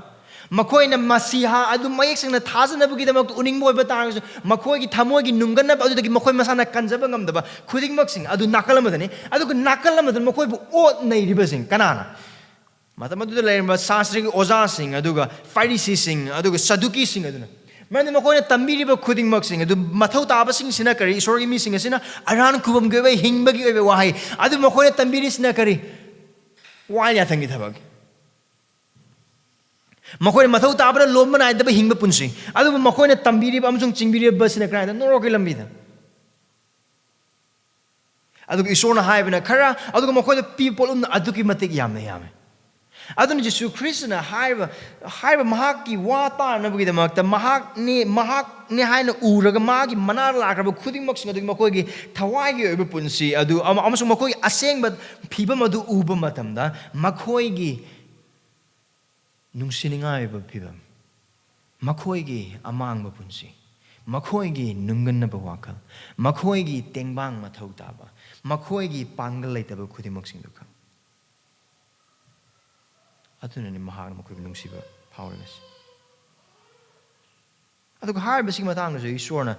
ꯃꯈꯣꯏꯅ ꯃꯁꯤꯍꯥ ꯑꯗꯨ ꯃꯌꯦꯛ ꯁꯦꯡꯅ ꯊꯥꯖꯅꯕꯒꯤꯗꯃꯛꯇ ꯎꯅꯤꯡꯕ ꯑꯣꯏꯕ ꯇꯥꯔꯒꯁꯨ, ꯃꯈꯣꯏꯒꯤ ꯊꯃꯣꯏꯒꯤ ꯅꯨꯡꯒꯟꯅꯕ ꯑꯗꯨꯗꯒꯤ ꯃꯈꯣꯏ ꯃꯁꯥꯅ ꯀꯟꯖꯕ ꯉꯝꯗꯕ ꯈꯨꯗꯤꯡꯃꯛꯁꯤꯡ ꯑꯗꯨ ꯅꯥꯀꯜ ꯑꯃꯗꯅꯤ꯫ ꯑꯗꯨꯒ ꯅꯥꯀꯜ ꯑꯃꯗꯅ ꯃꯈꯣꯏꯕꯨ ꯑꯣꯠ ꯅꯩꯔꯤꯕꯁꯤꯡ ꯀꯅꯥꯅ? ꯃꯇꯝ ꯑꯗꯨꯗ ꯂꯩꯔꯝꯕ ꯁꯥꯁꯇ꯭ꯔꯤꯒꯤ ꯑꯣꯖꯥꯁꯤꯡ, ꯑꯗꯨꯒ ꯐꯔꯤꯁꯤꯁꯤꯡ, ꯑꯗꯨꯒ ꯁꯗꯨꯀꯤꯁꯤꯡ ꯑꯗꯨꯅ꯫ ꯃꯔꯝꯗꯤ ꯃꯈꯣꯏꯅ ꯇꯝꯕꯤꯔꯤꯕ ꯈꯨꯗꯤꯡꯃꯛꯁꯤꯡ ꯑꯗꯨ, ꯃꯊꯧ ꯇꯥꯕꯁꯤꯡꯁꯤꯅ ꯀꯔꯤ? ꯏꯁꯣꯔꯒꯤ ꯃꯤꯁꯤꯡ ꯑꯁꯤꯅ ꯑꯔꯥꯟ ꯈꯨꯕꯝꯒꯤ ꯑꯣꯏꯕ, ꯍꯤꯡꯕꯒꯤ ꯑꯣꯏꯕ ꯋꯥꯍꯩ꯫ ꯑꯗꯨ ꯃꯈꯣꯏꯅ ꯇꯝꯕꯤꯔꯤꯁꯤꯅ ꯀꯔꯤ? ꯋꯥꯌꯦꯜ ꯌꯥꯊꯪꯒꯤ ꯊꯕꯛ꯫ ꯃꯈꯣꯏꯅ ꯃꯊꯧ ꯇꯥꯕꯗ ꯂꯣꯝꯕ ꯅꯥꯏꯗꯕ ꯍꯤꯡꯕ ꯄꯨꯟꯁꯤ꯫ ꯑꯗꯨꯕꯨ ꯃꯈꯣꯏꯅ ꯇꯝꯕꯤꯔꯤꯕ ꯑꯃꯁꯨꯡ ꯆꯤꯡꯕꯤꯔꯤꯕꯁꯤꯅ ꯀꯗꯥꯏꯗ? ꯅꯣꯔꯣꯛꯀꯤ ꯂꯝꯕꯤꯗ꯫ ꯑꯗꯨꯒ ꯏꯁꯣꯔꯅ ꯍꯥꯏꯕꯅ ꯈꯔ, ꯑꯗꯨꯒ ꯃꯈꯣꯏꯗ ꯄꯤꯕ ꯄꯣꯠꯂꯨꯝꯅ ꯑꯗꯨꯛꯀꯤ ꯃꯇꯤꯛ ꯌꯥꯝꯅ ꯌꯥꯝꯃꯦ꯫ ꯑꯗꯨꯅ ꯖꯤꯁꯨ ꯈ꯭ꯔꯤꯁꯇꯅ ꯍꯥꯏꯔꯤꯕ, ꯍꯥꯏꯔꯤꯕ ꯃꯍꯥꯛꯀꯤ ꯋꯥ ꯇꯥꯅꯕꯒꯤꯗꯃꯛꯇ, ꯃꯍꯥꯛꯅꯤ, ꯃꯍꯥꯛꯅꯤ ꯍꯥꯏꯅ ꯎꯔꯒ ꯃꯥꯒꯤ ꯃꯅꯥꯛ ꯂꯥꯛꯈ꯭ꯔꯕ ꯈꯨꯗꯤꯡꯃꯛꯁꯤꯡ ꯑꯗꯨꯒꯤ ꯃꯈꯣꯏꯒꯤ ꯊꯋꯥꯏꯒꯤ ꯑꯣꯏꯕ ꯄꯨꯟꯁꯤ ꯑꯗꯨ ꯑꯃ-, ꯑꯃꯁꯨꯡ ꯃꯈꯣꯏꯒꯤ ꯑꯁꯦꯡꯕ ꯐꯤꯕꯝ ꯑꯗꯨ ꯎꯕ ꯃꯇꯝꯗ, ꯃꯈꯣꯏꯒꯤ ꯅꯨꯡꯁꯤꯅꯤꯡꯉꯥꯏ ꯑꯣꯏꯕ ꯐꯤꯕꯝ, ꯃꯈꯣꯏꯒꯤ ꯑꯃꯥꯡꯕ ꯄꯨꯟꯁꯤ, ꯃꯈꯣꯏꯒꯤ ꯅꯨꯡꯒꯟꯅꯕ ꯋꯥꯈꯜ, ꯃꯈꯣꯏꯒꯤ ꯇꯦꯡꯕꯥꯡ ꯃꯊꯧ ꯇꯥꯕ, ꯃꯈꯣꯏꯒꯤ ꯄꯥꯡꯒꯜ ꯂꯩꯇꯕ ꯈꯨꯗꯤꯡꯃꯛꯁꯤꯡꯗꯨ ꯈꯪ-, ꯑꯗꯨꯅꯅꯤ ꯃꯍꯥꯛꯅ ꯃꯈꯣꯏꯕꯨ ꯅꯨꯡꯁꯤꯕ ꯐꯥꯎꯔꯤꯕꯁꯤ꯫ ꯑꯗꯨꯒ ꯍꯥꯏꯔꯤꯕꯁꯤꯒꯤ ꯃꯇꯥꯡꯗꯁꯨ ꯏꯁꯣꯔꯅ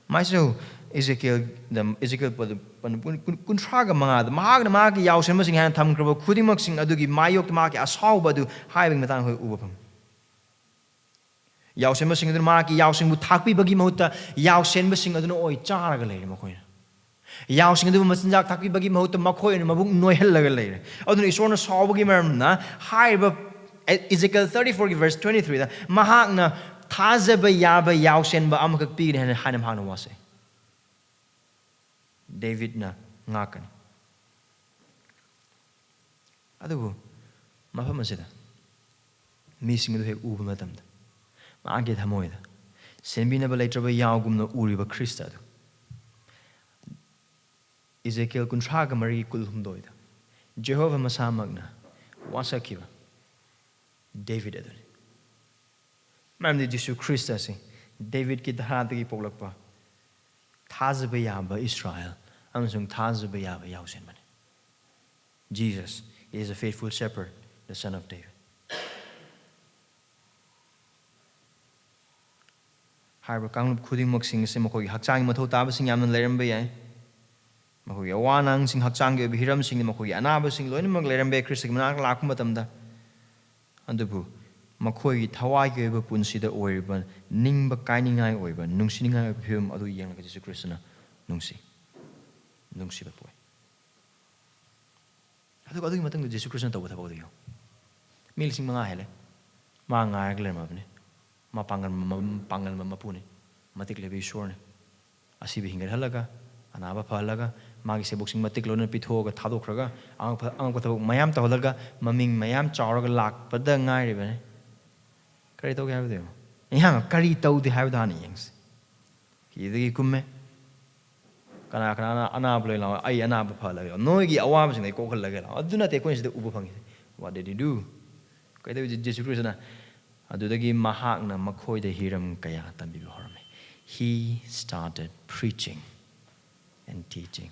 ꯃꯥꯏꯁꯨ ꯏꯖꯦꯀꯤꯌꯦꯜꯗ, ꯏꯖꯦꯀꯤꯌꯦꯜ ꯄ-, ꯄ-, ꯀꯨꯟ-, ꯀꯨꯟꯊ꯭ꯔꯥꯒ ꯃꯉꯥꯗ ꯃꯍꯥꯛꯅ ꯃꯍꯥꯛꯀꯤ ꯌꯥꯎꯁꯦꯟꯕꯁꯤꯡ ꯍꯥꯏꯅ ꯊꯝꯈ꯭ꯔꯕ ꯈꯨꯗꯤꯡꯃꯛꯁꯤꯡ ꯑꯗꯨꯒꯤ ꯃꯥꯌꯣꯛꯇ ꯃꯍꯥꯛꯀꯤ ꯑꯁꯥꯎꯕ ꯑꯗꯨ ꯍꯥꯏꯕꯒꯤ ꯃꯇꯥꯡꯗ ꯑꯩꯈꯣꯏ ꯎꯕ ꯐꯪꯉꯤ꯫ ꯌꯥꯎꯁꯦꯟꯕꯁꯤꯡ ꯑꯗꯨꯅ ꯃꯍꯥꯛꯀꯤ ꯌꯥꯎꯁꯤꯡꯕꯨ ꯊꯥꯛꯄꯤꯕꯒꯤ ꯃꯍꯨꯠꯇ ꯌꯥꯎꯁꯦꯟꯕꯁꯤꯡ ꯑꯗꯨꯅ ꯑꯣꯏ ꯆꯥꯔꯒ ꯂꯩꯔꯦ ꯃꯈꯣꯏꯅ꯫ ꯌꯥꯎꯁꯤꯡ ꯑꯗꯨꯕꯨ ꯃꯆꯤꯟꯖꯥꯛ ꯊꯥꯛꯄꯤꯕꯒꯤ ꯃꯍꯨꯠꯇ ꯃꯈꯣꯏ ꯑꯣꯏꯅ ꯃꯕꯨꯛ ꯅꯣꯏꯍꯜꯂꯒ ꯂꯩꯔꯦ꯫ ꯑꯗꯨꯅ ꯏꯁꯣꯔꯅ ꯁꯥꯎꯕꯒꯤ ꯃꯔꯝꯅ ꯍꯥꯏꯔꯤꯕ ꯏꯖꯦꯀꯤꯌꯦꯜ thirty-four ꯒꯤ verse twenty-three ꯗ ꯃꯍꯥꯛꯅ ꯊꯥꯖꯕ ꯌꯥꯕ ꯌꯥꯎꯁꯦꯟꯕ ꯑꯃꯈꯛ ꯄꯤꯒꯅꯤ ꯍꯥꯏꯅ, ꯍꯥꯏꯅ ꯃꯍꯥꯛꯅ ꯋꯥꯁꯛꯏ꯫ ꯗꯦꯕꯤꯠꯅ ꯉꯥꯛꯀꯅꯤ꯫ ꯑꯗꯨꯕꯨ ꯃꯐꯝ ꯑꯁꯤꯗ ꯃꯤꯁꯤꯡ ꯑꯗꯨ ꯍꯦꯛ ꯎꯕ ꯃꯇꯝꯗ, ꯃꯥꯒꯤ ꯊꯃꯣꯏꯗ ꯁꯦꯝꯕꯤꯅꯕ ꯂꯩꯇ꯭ꯔꯕ ꯌꯥꯎꯒꯨꯝꯅ ꯎꯔꯤꯕ ꯈ꯭ꯔꯤꯁꯇ ꯑꯗꯨ, ꯏꯖꯦꯀꯤꯌꯦꯜ ꯀꯨꯟꯊ꯭ꯔꯥꯒ ꯃꯔꯤꯒꯤ ꯀꯨꯟꯍꯨꯝꯗꯣꯏꯗ ꯖꯦꯍꯣꯚꯥ ꯃꯁꯥꯃꯛꯅ ꯋꯥꯁꯛꯈꯤꯕ ꯗꯦꯕꯤꯠ ꯑꯗꯨꯅꯤ꯫ ꯃꯔꯝꯗꯤ ꯖꯤꯁꯨ ꯈ꯭ꯔꯤꯁꯇ ꯑꯁꯤ ꯗꯦꯕꯤꯠꯀꯤ ꯙꯔꯥꯗꯒꯤ ꯄꯣꯛꯂꯛꯄ ꯊꯥꯖꯕ ꯌꯥꯕ ꯏꯁꯔꯥꯌꯦꯜ ꯑꯃꯁꯨꯡ ꯊꯥꯖꯕ ꯌꯥꯕ ꯌꯥꯎꯁꯦꯟꯕꯅꯤ꯫ Jesus is a faithful shepherd, the son of David. ꯍꯥꯏꯔꯤꯕ ꯀꯥꯡꯂꯨꯞ ꯈꯨꯗꯤꯡꯃꯛꯁꯤꯡ ꯑꯁꯤ ꯃꯈꯣꯏꯒꯤ ꯍꯛꯆꯥꯡꯒꯤ ꯃꯊꯧ ꯇꯥꯕꯁꯤꯡ ꯌꯥꯝꯅ ꯂꯩꯔꯝꯕ ꯌꯥꯏ꯫ ꯃꯈꯣꯏꯒꯤ ꯑꯋꯥ ꯑꯅꯥꯁꯤꯡ, ꯍꯛꯆꯥꯡꯒꯤ ꯑꯣꯏꯕ ꯍꯤꯔꯝꯁꯤꯡꯗ ꯃꯈꯣꯏꯒꯤ ꯑꯅꯥꯕꯁꯤꯡ ꯂꯣꯏꯅꯃꯛ ꯂꯩꯔꯝꯕ ꯌꯥꯏ ꯈ꯭ꯔꯤꯁꯇꯒꯤ ꯃꯅꯥꯛꯇ ꯂꯥꯛꯄ ꯃꯇꯝꯗ꯫ ꯑꯗꯨꯕꯨ ꯃꯈꯣꯏꯒꯤ ꯊꯋꯥꯏꯒꯤ ꯑꯣꯏꯕ ꯄꯨꯟꯁꯤꯗ ꯑꯣꯏꯔꯤꯕ ꯅꯤꯡꯕ ꯀꯥꯏꯅꯤꯡꯉꯥꯏ ꯑꯣꯏꯕ, ꯅꯨꯡꯁꯤꯅꯤꯡꯉꯥꯏ ꯑꯣꯏꯕ ꯐꯤꯕꯝ ꯑꯗꯨ ꯌꯦꯡꯂꯒ ꯖꯤꯁꯨ ꯈ꯭ꯔꯤꯁꯇꯅ ꯅꯨꯡꯁꯤ, ꯅꯨꯡꯁꯤꯕ ꯄꯣꯛꯏ꯫ ꯑꯗꯨꯒ ꯑꯗꯨꯒꯤ ꯃꯇꯨꯡꯗ ꯖꯤꯁꯨ ꯈ꯭ꯔꯤꯁꯇꯅ ꯇꯧꯕ ꯊꯕꯛ ꯑꯗꯨ ꯌꯦꯡꯉꯨ꯫ ꯃꯤ ꯂꯤꯁꯤꯡ ꯃꯉꯥ ꯍꯦꯜꯂꯦ꯫ ꯃꯥ ꯉꯥꯏꯔꯒ ꯂꯩꯔꯝꯃꯕꯅꯤ꯫ ꯃꯥ ꯄꯥꯡꯒꯜ, ꯃ-, ꯄꯥꯡꯒꯜ ꯃꯄꯨꯅꯤ꯫ ꯃꯇꯤꯛ ꯂꯩꯕ ꯏꯁꯣꯔꯅꯤ꯫ ꯑꯁꯤꯕ ꯍꯤꯡꯒꯠꯍꯜꯂꯒ, ꯑꯅꯥꯕ ꯐꯍꯜꯂꯒ, ꯃꯥꯒꯤ ꯁꯦꯕꯣꯛꯁꯤꯡ ꯃꯇꯤꯛ ꯂꯣꯏꯅ ꯄꯤꯊꯣꯛꯑꯒ ꯊꯥꯗꯣꯛꯈ꯭ꯔꯒ, ꯑꯉꯛꯄ, ꯑꯉꯛꯄ ꯊꯕꯛ ꯃꯌꯥꯝ ꯇꯧꯍꯜꯂꯒ, ꯃꯃꯤꯡ ꯃꯌꯥꯝ ꯆꯥꯎꯔꯒ ꯂꯥꯛꯄꯗ ꯉꯥꯏꯔꯤꯕꯅꯤ꯫ ꯀꯔꯤ ꯇꯧꯒꯦ ꯍꯥꯏꯕꯗꯨ ꯌꯦꯡꯉꯨ꯫ ꯌꯥꯝ ꯀꯔꯤ ꯇꯧꯗꯦ ꯍꯥꯏꯕꯗꯨ ꯍꯥꯟꯅ ꯌꯦꯡꯁꯤ꯫ ꯍꯤꯗꯒꯤ ꯀꯨꯝꯃꯦ꯫ ꯀꯅꯥ ꯀꯅꯥꯅ ꯑꯅꯥꯕ ꯂꯩ ꯂꯥꯛꯑꯣ, ꯑꯩ ꯑꯅꯥꯕ ꯐꯍꯜꯂꯒꯦ ꯂꯥꯛꯑꯣ, ꯅꯣꯏꯒꯤ ꯑꯋꯥꯕꯁꯤꯡꯗꯣ ꯑꯩ ꯀꯣꯛꯍꯜꯂꯒꯦ ꯂꯥꯛꯑꯣ꯫ ꯑꯗꯨ ꯅꯠꯇꯦ ꯑꯩꯈꯣꯏꯅ ꯁꯤꯗ ꯎꯕ ꯐꯪꯉꯤꯁꯦ꯫ What did he do? ꯀꯩꯗꯧꯋꯤ? ꯖꯤꯁꯨ ꯈ꯭ꯔꯤꯁꯇꯅ ꯑꯗꯨꯗꯒꯤ ꯃꯍꯥꯛꯅ ꯃꯈꯣꯏꯗ ꯍꯤꯔꯝ ꯀꯌꯥ ꯇꯝꯕꯤꯕ ꯍꯧꯔꯝꯃꯤ꯫ He started preaching and teaching.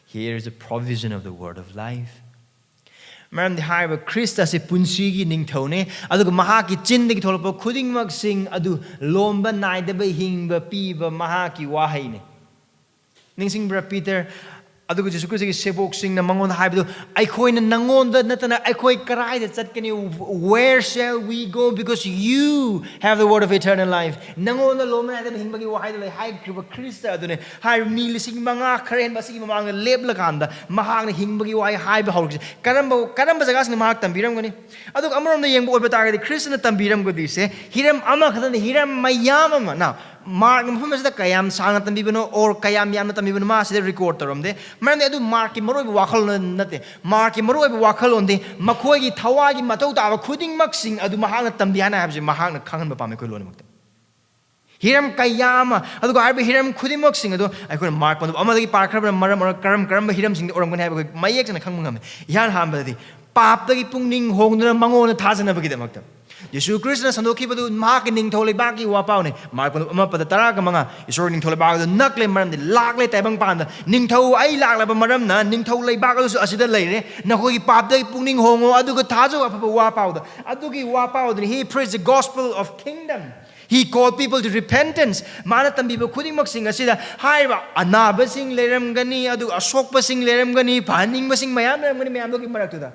Here is the provision of the word of life. ꯃꯔꯝꯗꯤ ꯍꯥꯏꯔꯤꯕ ꯈ꯭ꯔꯤꯁꯇ ꯑꯁꯤ ꯄꯨꯟꯁꯤꯒꯤ ꯅꯤꯡꯊꯧꯅꯤ, ꯑꯗꯨꯒ ꯃꯍꯥꯛꯀꯤ ꯆꯤꯟꯗꯒꯤ ꯊꯣꯛꯂꯛꯄ ꯈꯨꯗꯤꯡꯃꯛꯁꯤꯡ ꯑꯗꯨ ꯂꯣꯝꯕ ꯅꯥꯏꯗꯕ ꯍꯤꯡꯕ ꯄꯤꯕ ꯃꯍꯥꯛꯀꯤ ꯋꯥꯍꯩꯅꯤ꯫ ꯅꯤꯡꯁꯤꯡꯕ꯭ꯔꯥ, ꯄꯤꯇꯔ? ꯑꯗꯨꯒ ꯖꯤꯁꯨ ꯈ꯭ꯔꯤꯁꯇꯒꯤ ꯁꯦꯕꯣꯛꯁꯤꯡꯅ ꯃꯉꯣꯟꯗ ꯍꯥꯏꯕꯗꯨ, "ꯑꯩꯈꯣꯏꯅ ꯅꯉꯣꯟꯗ ꯅꯠꯇꯅ ꯑꯩꯈꯣꯏ ꯀꯔꯥꯏꯗ ꯆꯠꯀꯅꯤ? Where shall we go? Because you have the word of eternal life." ꯅꯉꯣꯟꯗ ꯂꯣꯝꯅ ꯍꯥꯏꯗꯅ ꯍꯤꯡꯕꯒꯤ ꯋꯥꯍꯩꯗ ꯂꯩ ꯍꯥꯏꯈ꯭ꯔꯤꯕ ꯈ꯭ꯔꯤꯁꯇ ꯑꯗꯨꯅꯤ꯫ ꯍꯥꯏꯔꯤꯕ ꯃꯤ ꯂꯤꯁꯤꯡ ꯃꯉꯥ ꯈꯔ ꯍꯦꯟꯕ ꯑꯁꯤꯒꯤ ꯃꯃꯥꯡꯗ ꯂꯦꯞꯂꯀꯥꯟꯗ ꯃꯍꯥꯛꯅ ꯍꯤꯡꯕꯒꯤ ꯋꯥꯍꯩ ꯍꯥꯏꯕ ꯍꯧꯔꯛꯈꯤꯁꯦ꯫ ꯀꯔꯝꯕ, ꯀꯔꯝꯕ ꯖꯒꯥꯁꯤꯡꯗ ꯃꯍꯥꯛ ꯇꯝꯕꯤꯔꯝꯒꯅꯤ? ꯑꯗꯨꯒ ꯑꯃꯔꯣꯝꯗ ꯌꯦꯡꯕ ꯑꯣꯏꯕ ꯇꯥꯔꯒꯗꯤ, ꯈ꯭ꯔꯤꯁꯇꯅ ꯇꯝꯕꯤꯔꯝꯒꯗꯣꯏꯁꯦ ꯍꯤꯔꯝ ꯑꯃꯈꯛꯇꯅ ꯍꯤꯔꯝ ꯃꯌꯥꯝ ꯑꯃ꯫ ꯅ ꯃꯥꯔꯛꯅ ꯃꯐꯝ ꯑꯁꯤꯗ ꯀꯌꯥꯝ ꯁꯥꯡꯅ ꯇꯝꯕꯤꯕꯅꯣ, or ꯀꯌꯥꯝ ꯌꯥꯝꯅ ꯇꯝꯕꯤꯕꯅꯣ, ꯃꯥ ꯑꯁꯤꯗ ꯔꯦꯀꯣꯔꯗ ꯇꯧꯔꯝꯗꯦ꯫ ꯃꯔꯝꯗꯤ ꯑꯗꯨ ꯃꯥꯔꯛꯀꯤ ꯃꯔꯨꯑꯣꯏꯕ ꯋꯥꯈꯜꯂꯣꯟ ꯅꯠꯇꯦ꯫ ꯃꯥꯔꯛꯀꯤ ꯃꯔꯨꯑꯣꯏꯕ ꯋꯥꯈꯜꯂꯣꯟꯗꯤ ꯃꯈꯣꯏꯒꯤ ꯊꯋꯥꯏꯒꯤ ꯃꯊꯧ ꯇꯥꯕ ꯈꯨꯗꯤꯡꯃꯛꯁꯤꯡ ꯑꯗꯨ ꯃꯍꯥꯛꯅ ꯇꯝꯕꯤ ꯍꯥꯏꯅ ꯍꯥꯏꯕꯁꯤ ꯃꯍꯥꯛꯅ ꯈꯪꯍꯟꯕ ꯄꯥꯝꯃꯤ ꯑꯩꯈꯣꯏ ꯂꯣꯏꯅꯃꯛꯇ꯫ ꯍꯤꯔꯝ ꯀꯌꯥ ꯑꯃ, ꯑꯗꯨꯒ ꯍꯥꯏꯔꯤꯕ ꯍꯤꯔꯝ ꯈꯨꯗꯤꯡꯃꯛꯁꯤꯡ ꯑꯗꯨ ꯑꯩꯈꯣꯏꯅ ꯃꯥꯔꯛ ꯄꯟꯗꯨꯞ ꯑꯃꯗꯒꯤ ꯄꯥꯔꯛꯈ꯭ꯔꯕꯅ ꯃꯔꯝ ꯑꯣꯏꯔꯒ ꯀꯔꯝ ꯀꯔꯝꯕ ꯍꯤꯔꯝꯁꯤꯡꯗ ꯑꯣꯏꯔꯝꯒꯅꯤ ꯍꯥꯏꯕ ꯑꯩꯈꯣꯏ ꯃꯌꯦꯛ ꯁꯦꯡꯅ ꯈꯪꯕ ꯉꯝꯃꯤ꯫ ꯏꯍꯥꯟ ꯍꯥꯟꯕꯗꯗꯤ ꯄꯥꯞꯇꯒꯤ ꯄꯨꯛꯅꯤꯡ ꯍꯣꯡꯗꯨꯅ ꯃꯉꯣꯟꯗ ꯊꯥꯖꯅꯕꯒꯤꯗꯃꯛꯇ꯫ ꯌꯦꯁꯨ ꯈ꯭ꯔꯤꯁꯇꯅ ꯁꯟꯗꯣꯛꯈꯤꯕꯗꯨ ꯃꯍꯥꯛꯀꯤ ꯅꯤꯡꯊꯧ ꯂꯩꯕꯥꯛꯀꯤ ꯋꯥꯄꯥꯎꯅꯤ꯫ ꯃꯥꯔꯛ ꯄꯟꯗꯨꯞ ꯑꯃ ꯄꯗ ꯇꯔꯥꯒ ꯃꯉꯥ, "ꯏꯁꯣꯔꯒꯤ ꯅꯤꯡꯊꯧ ꯂꯩꯕꯥꯛ ꯑꯗꯨ ꯅꯛꯂꯦ, ꯃꯔꯝꯗꯤ ꯂꯥꯛꯂꯦ ꯇꯥꯏꯕꯪ ꯄꯥꯟꯗ꯫ ꯅꯤꯡꯊꯧ ꯑꯩ ꯂꯥꯛꯂꯕ ꯃꯔꯝꯅ ꯅꯤꯡꯊꯧ ꯂꯩꯕꯥꯛ ꯑꯗꯨꯁꯨ ꯑꯁꯤꯗ ꯂꯩꯔꯦ꯫ ꯅꯈꯣꯏꯒꯤ ꯄꯥꯞꯇꯒꯤ ꯄꯨꯛꯅꯤꯡ ꯍꯣꯡꯉꯣ, ꯑꯗꯨꯒ ꯊꯥꯖꯧ ꯑꯐꯕ ꯋꯥ ꯄꯥꯎꯗ꯫" ꯑꯗꯨꯒꯤ ꯋꯥ ꯄꯥꯎꯗꯨꯅꯤ꯫ He preached the gospel of kingdom. He called people to repentance. ꯃꯥꯅ ꯇꯝꯕꯤꯕ ꯈꯨꯗꯤꯡꯃꯛꯁꯤꯡ ꯑꯁꯤꯗ ꯍꯥꯏꯔꯤꯕ ꯑꯅꯥꯕꯁꯤꯡ ꯂꯩꯔꯝꯒꯅꯤ, ꯑꯗꯨꯒ ꯑꯁꯣꯛꯄꯁꯤꯡ ꯂꯩꯔꯝꯒꯅꯤ, ꯐꯍꯟꯅꯤꯡꯕꯁꯤꯡ ꯃꯌꯥꯝ ꯂꯩꯔꯝꯒꯅꯤ, ꯃꯌꯥꯝꯗꯨꯒꯤ ꯃꯔꯛꯇꯨꯗ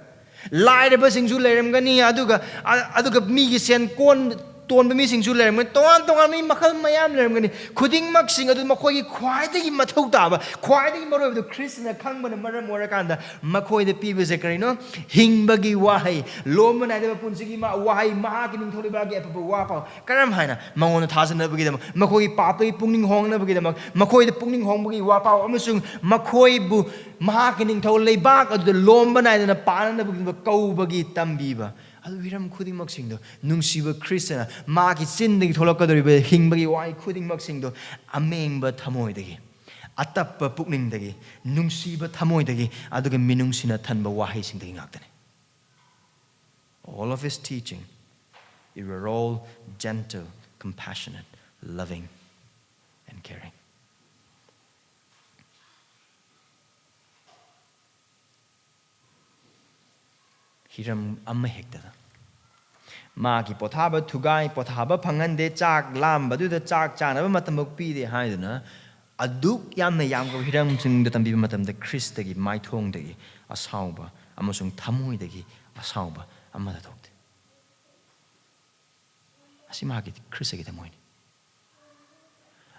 ꯂꯥꯏꯔꯕꯁꯤꯡꯁꯨ ꯂꯩꯔꯝꯒꯅꯤ, ꯑꯗꯨꯒ, ꯑ-, ꯑꯗꯨꯒ ꯃꯤꯒꯤ ꯁꯦꯟ ꯀꯣꯟ ꯇꯣꯟꯕ ꯃꯤꯁꯤꯡꯁꯨ ꯂꯩꯔꯝꯒꯅꯤ, ꯇꯣꯉꯥꯟ ꯇꯣꯉꯥꯟꯕ ꯃꯤ ꯃꯈꯜ ꯃꯌꯥꯝ ꯂꯩꯔꯝꯒꯅꯤ꯫ ꯈꯨꯗꯤꯡꯃꯛꯁꯤꯡ ꯑꯗꯨ ꯃꯈꯣꯏꯒꯤ ꯈ꯭ꯋꯥꯏꯗꯒꯤ ꯃꯊꯧ ꯇꯥꯕ, ꯈ꯭ꯋꯥꯏꯗꯒꯤ ꯃꯔꯨꯑꯣꯏꯕꯗꯨ ꯈ꯭ꯔꯤꯁꯇꯅ ꯈꯪꯕꯅ ꯃꯔꯝ ꯑꯣꯏꯔꯀꯥꯟꯗ ꯃꯈꯣꯏꯗ ꯄꯤꯕꯁꯦ ꯀꯔꯤꯅꯣ? ꯍꯤꯡꯕꯒꯤ ꯋꯥꯍꯩ, ꯂꯣꯝꯕ ꯅꯥꯏꯗꯕ ꯄꯨꯟꯁꯤꯒꯤ ꯃꯥ-, ꯋꯥꯍꯩ, ꯃꯍꯥꯛꯀꯤ ꯅꯤꯡꯊꯧ ꯂꯩꯕꯥꯛꯀꯤ ꯑꯐꯕ ꯋꯥ ꯄꯥꯎ꯫ ꯀꯔꯝ ꯍꯥꯏꯅ? ꯃꯉꯣꯟꯗ ꯊꯥꯖꯅꯕꯒꯤꯗꯃꯛ, ꯃꯈꯣꯏꯒꯤ ꯄꯥꯞꯇꯒꯤ ꯄꯨꯛꯅꯤꯡ ꯍꯣꯡꯅꯕꯒꯤꯗꯃꯛ, ꯃꯈꯣꯏꯗ ꯄꯨꯛꯅꯤꯡ ꯍꯣꯡꯕꯒꯤ ꯋꯥ ꯄꯥꯎ, ꯑꯃꯁꯨꯡ ꯃꯈꯣꯏꯕꯨ ꯃꯍꯥꯛꯀꯤ ꯅꯤꯡꯊꯧ ꯂꯩꯕꯥꯛ ꯑꯗꯨꯗ ꯂꯣꯝꯕ ꯅꯥꯏꯗꯅ ꯄꯥꯟꯅꯅꯕꯒꯤꯗꯃꯛ ꯀꯧꯕꯒꯤ ꯇꯝꯕꯤꯕ꯫ ꯑꯗꯨ ꯍꯤꯔꯝ ꯈꯨꯗꯤꯡꯃꯛꯁꯤꯡꯗꯣ ꯅꯨꯡꯁꯤꯕ ꯈ꯭ꯔꯤꯁꯇꯅ ꯃꯥꯒꯤ ꯆꯤꯟꯗꯒꯤ ꯊꯣꯛꯂꯛꯀꯗꯧꯔꯤꯕ ꯍꯤꯡꯕꯒꯤ ꯋꯥꯍꯩ ꯈꯨꯗꯤꯡꯃꯛꯁꯤꯡꯗꯣ ꯑꯃꯦꯡꯕ ꯊꯃꯣꯏꯗꯒꯤ, ꯑꯇꯞꯄ ꯄꯨꯛꯅꯤꯡꯗꯒꯤ, ꯅꯨꯡꯁꯤꯕ ꯊꯃꯣꯏꯗꯒꯤ, ꯑꯗꯨꯒ ꯃꯤꯅꯨꯡꯁꯤꯅ ꯊꯟꯕ ꯋꯥꯍꯩꯁꯤꯡꯗꯒꯤ ꯉꯥꯛꯇꯅꯤ꯫ All of his teaching, it were all gentle, compassionate, loving, and caring. ꯍꯤꯔꯝ ꯑꯃꯍꯦꯛꯇꯗ ꯃꯥꯒꯤ ꯄꯣꯊꯥꯕ ꯊꯨꯒꯥꯏ, ꯄꯣꯊꯥꯕ ꯐꯪꯍꯟꯗꯦ, ꯆꯥꯛ ꯂꯥꯝꯕꯗꯨꯗ ꯆꯥꯛ ꯆꯥꯅꯕ ꯃꯇꯝꯐꯥꯎ ꯄꯤꯗꯦ ꯍꯥꯏꯗꯨꯅ ꯑꯗꯨꯛ ꯌꯥꯝꯅ ꯌꯥꯝꯈ꯭ꯔꯕ ꯍꯤꯔꯝꯁꯤꯡꯗ ꯇꯝꯕꯤꯕ ꯃꯇꯝꯗ ꯈ꯭ꯔꯤꯁꯇꯒꯤ ꯃꯥꯏꯊꯣꯡꯗꯒꯤ ꯑꯁꯥꯎꯕ ꯑꯃꯁꯨꯡ ꯊꯃꯣꯏꯗꯒꯤ ꯑꯁꯥꯎꯕ ꯑꯃꯠꯇ ꯊꯣꯛꯇꯦ꯫ ꯑꯁꯤ ꯃꯍꯥꯛꯀꯤ ꯈ꯭ꯔꯤꯁꯇꯒꯤ ꯊꯃꯣꯏꯅꯤ꯫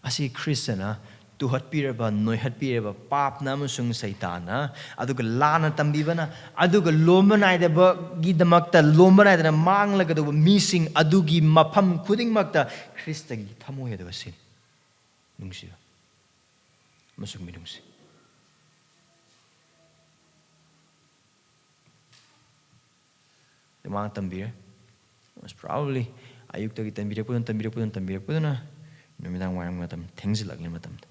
ꯑꯁꯤ ꯈ꯭ꯔꯤꯁꯇꯅ ꯇꯨꯍꯠꯄꯤꯔꯕ, ꯅꯣꯏꯍꯠꯄꯤꯔꯕ ꯄꯥꯞꯅ ꯑꯃꯁꯨꯡ ꯁꯩꯇꯥꯟꯅ, ꯑꯗꯨꯒ ꯂꯥꯟꯅ ꯇꯝꯕꯤꯕꯅ, ꯑꯗꯨꯒ ꯂꯣꯝꯕ ꯅꯥꯏꯗꯕꯒꯤꯗꯃꯛꯇ ꯂꯣꯝꯕ ꯅꯥꯏꯗꯅ ꯃꯥꯡꯂꯒꯗꯧꯕ ꯃꯤꯁꯤꯡ ꯑꯗꯨꯒꯤ ꯃꯐꯝ ꯈꯨꯗꯤꯡꯃꯛꯇ ꯈ꯭ꯔꯤꯁꯇꯒꯤ ꯊꯃꯣꯏ ꯑꯗꯨ ꯑꯁꯤꯅꯤ꯫ ꯅꯨꯡꯁꯤꯕ ꯑꯃꯁꯨꯡ ꯃꯤꯅꯨꯡꯁꯤ꯫ ꯑꯗꯨ ꯃꯥꯅ ꯇꯝꯕꯤꯔꯦ꯫ Most probably ꯑꯌꯨꯛꯇꯒꯤ ꯇꯝꯕꯤꯔꯛꯄꯗꯨꯅ, ꯇꯝꯕꯤꯔꯛꯄꯗꯨꯅ, ꯇꯝꯕꯤꯔꯛꯄꯗꯨꯅ ꯅꯨꯃꯤꯗꯥꯡ ꯋꯥꯏꯔꯝ ꯃꯇꯝ ꯊꯦꯡꯖꯤꯜꯂꯛꯂꯤ ꯃꯇꯝꯗ,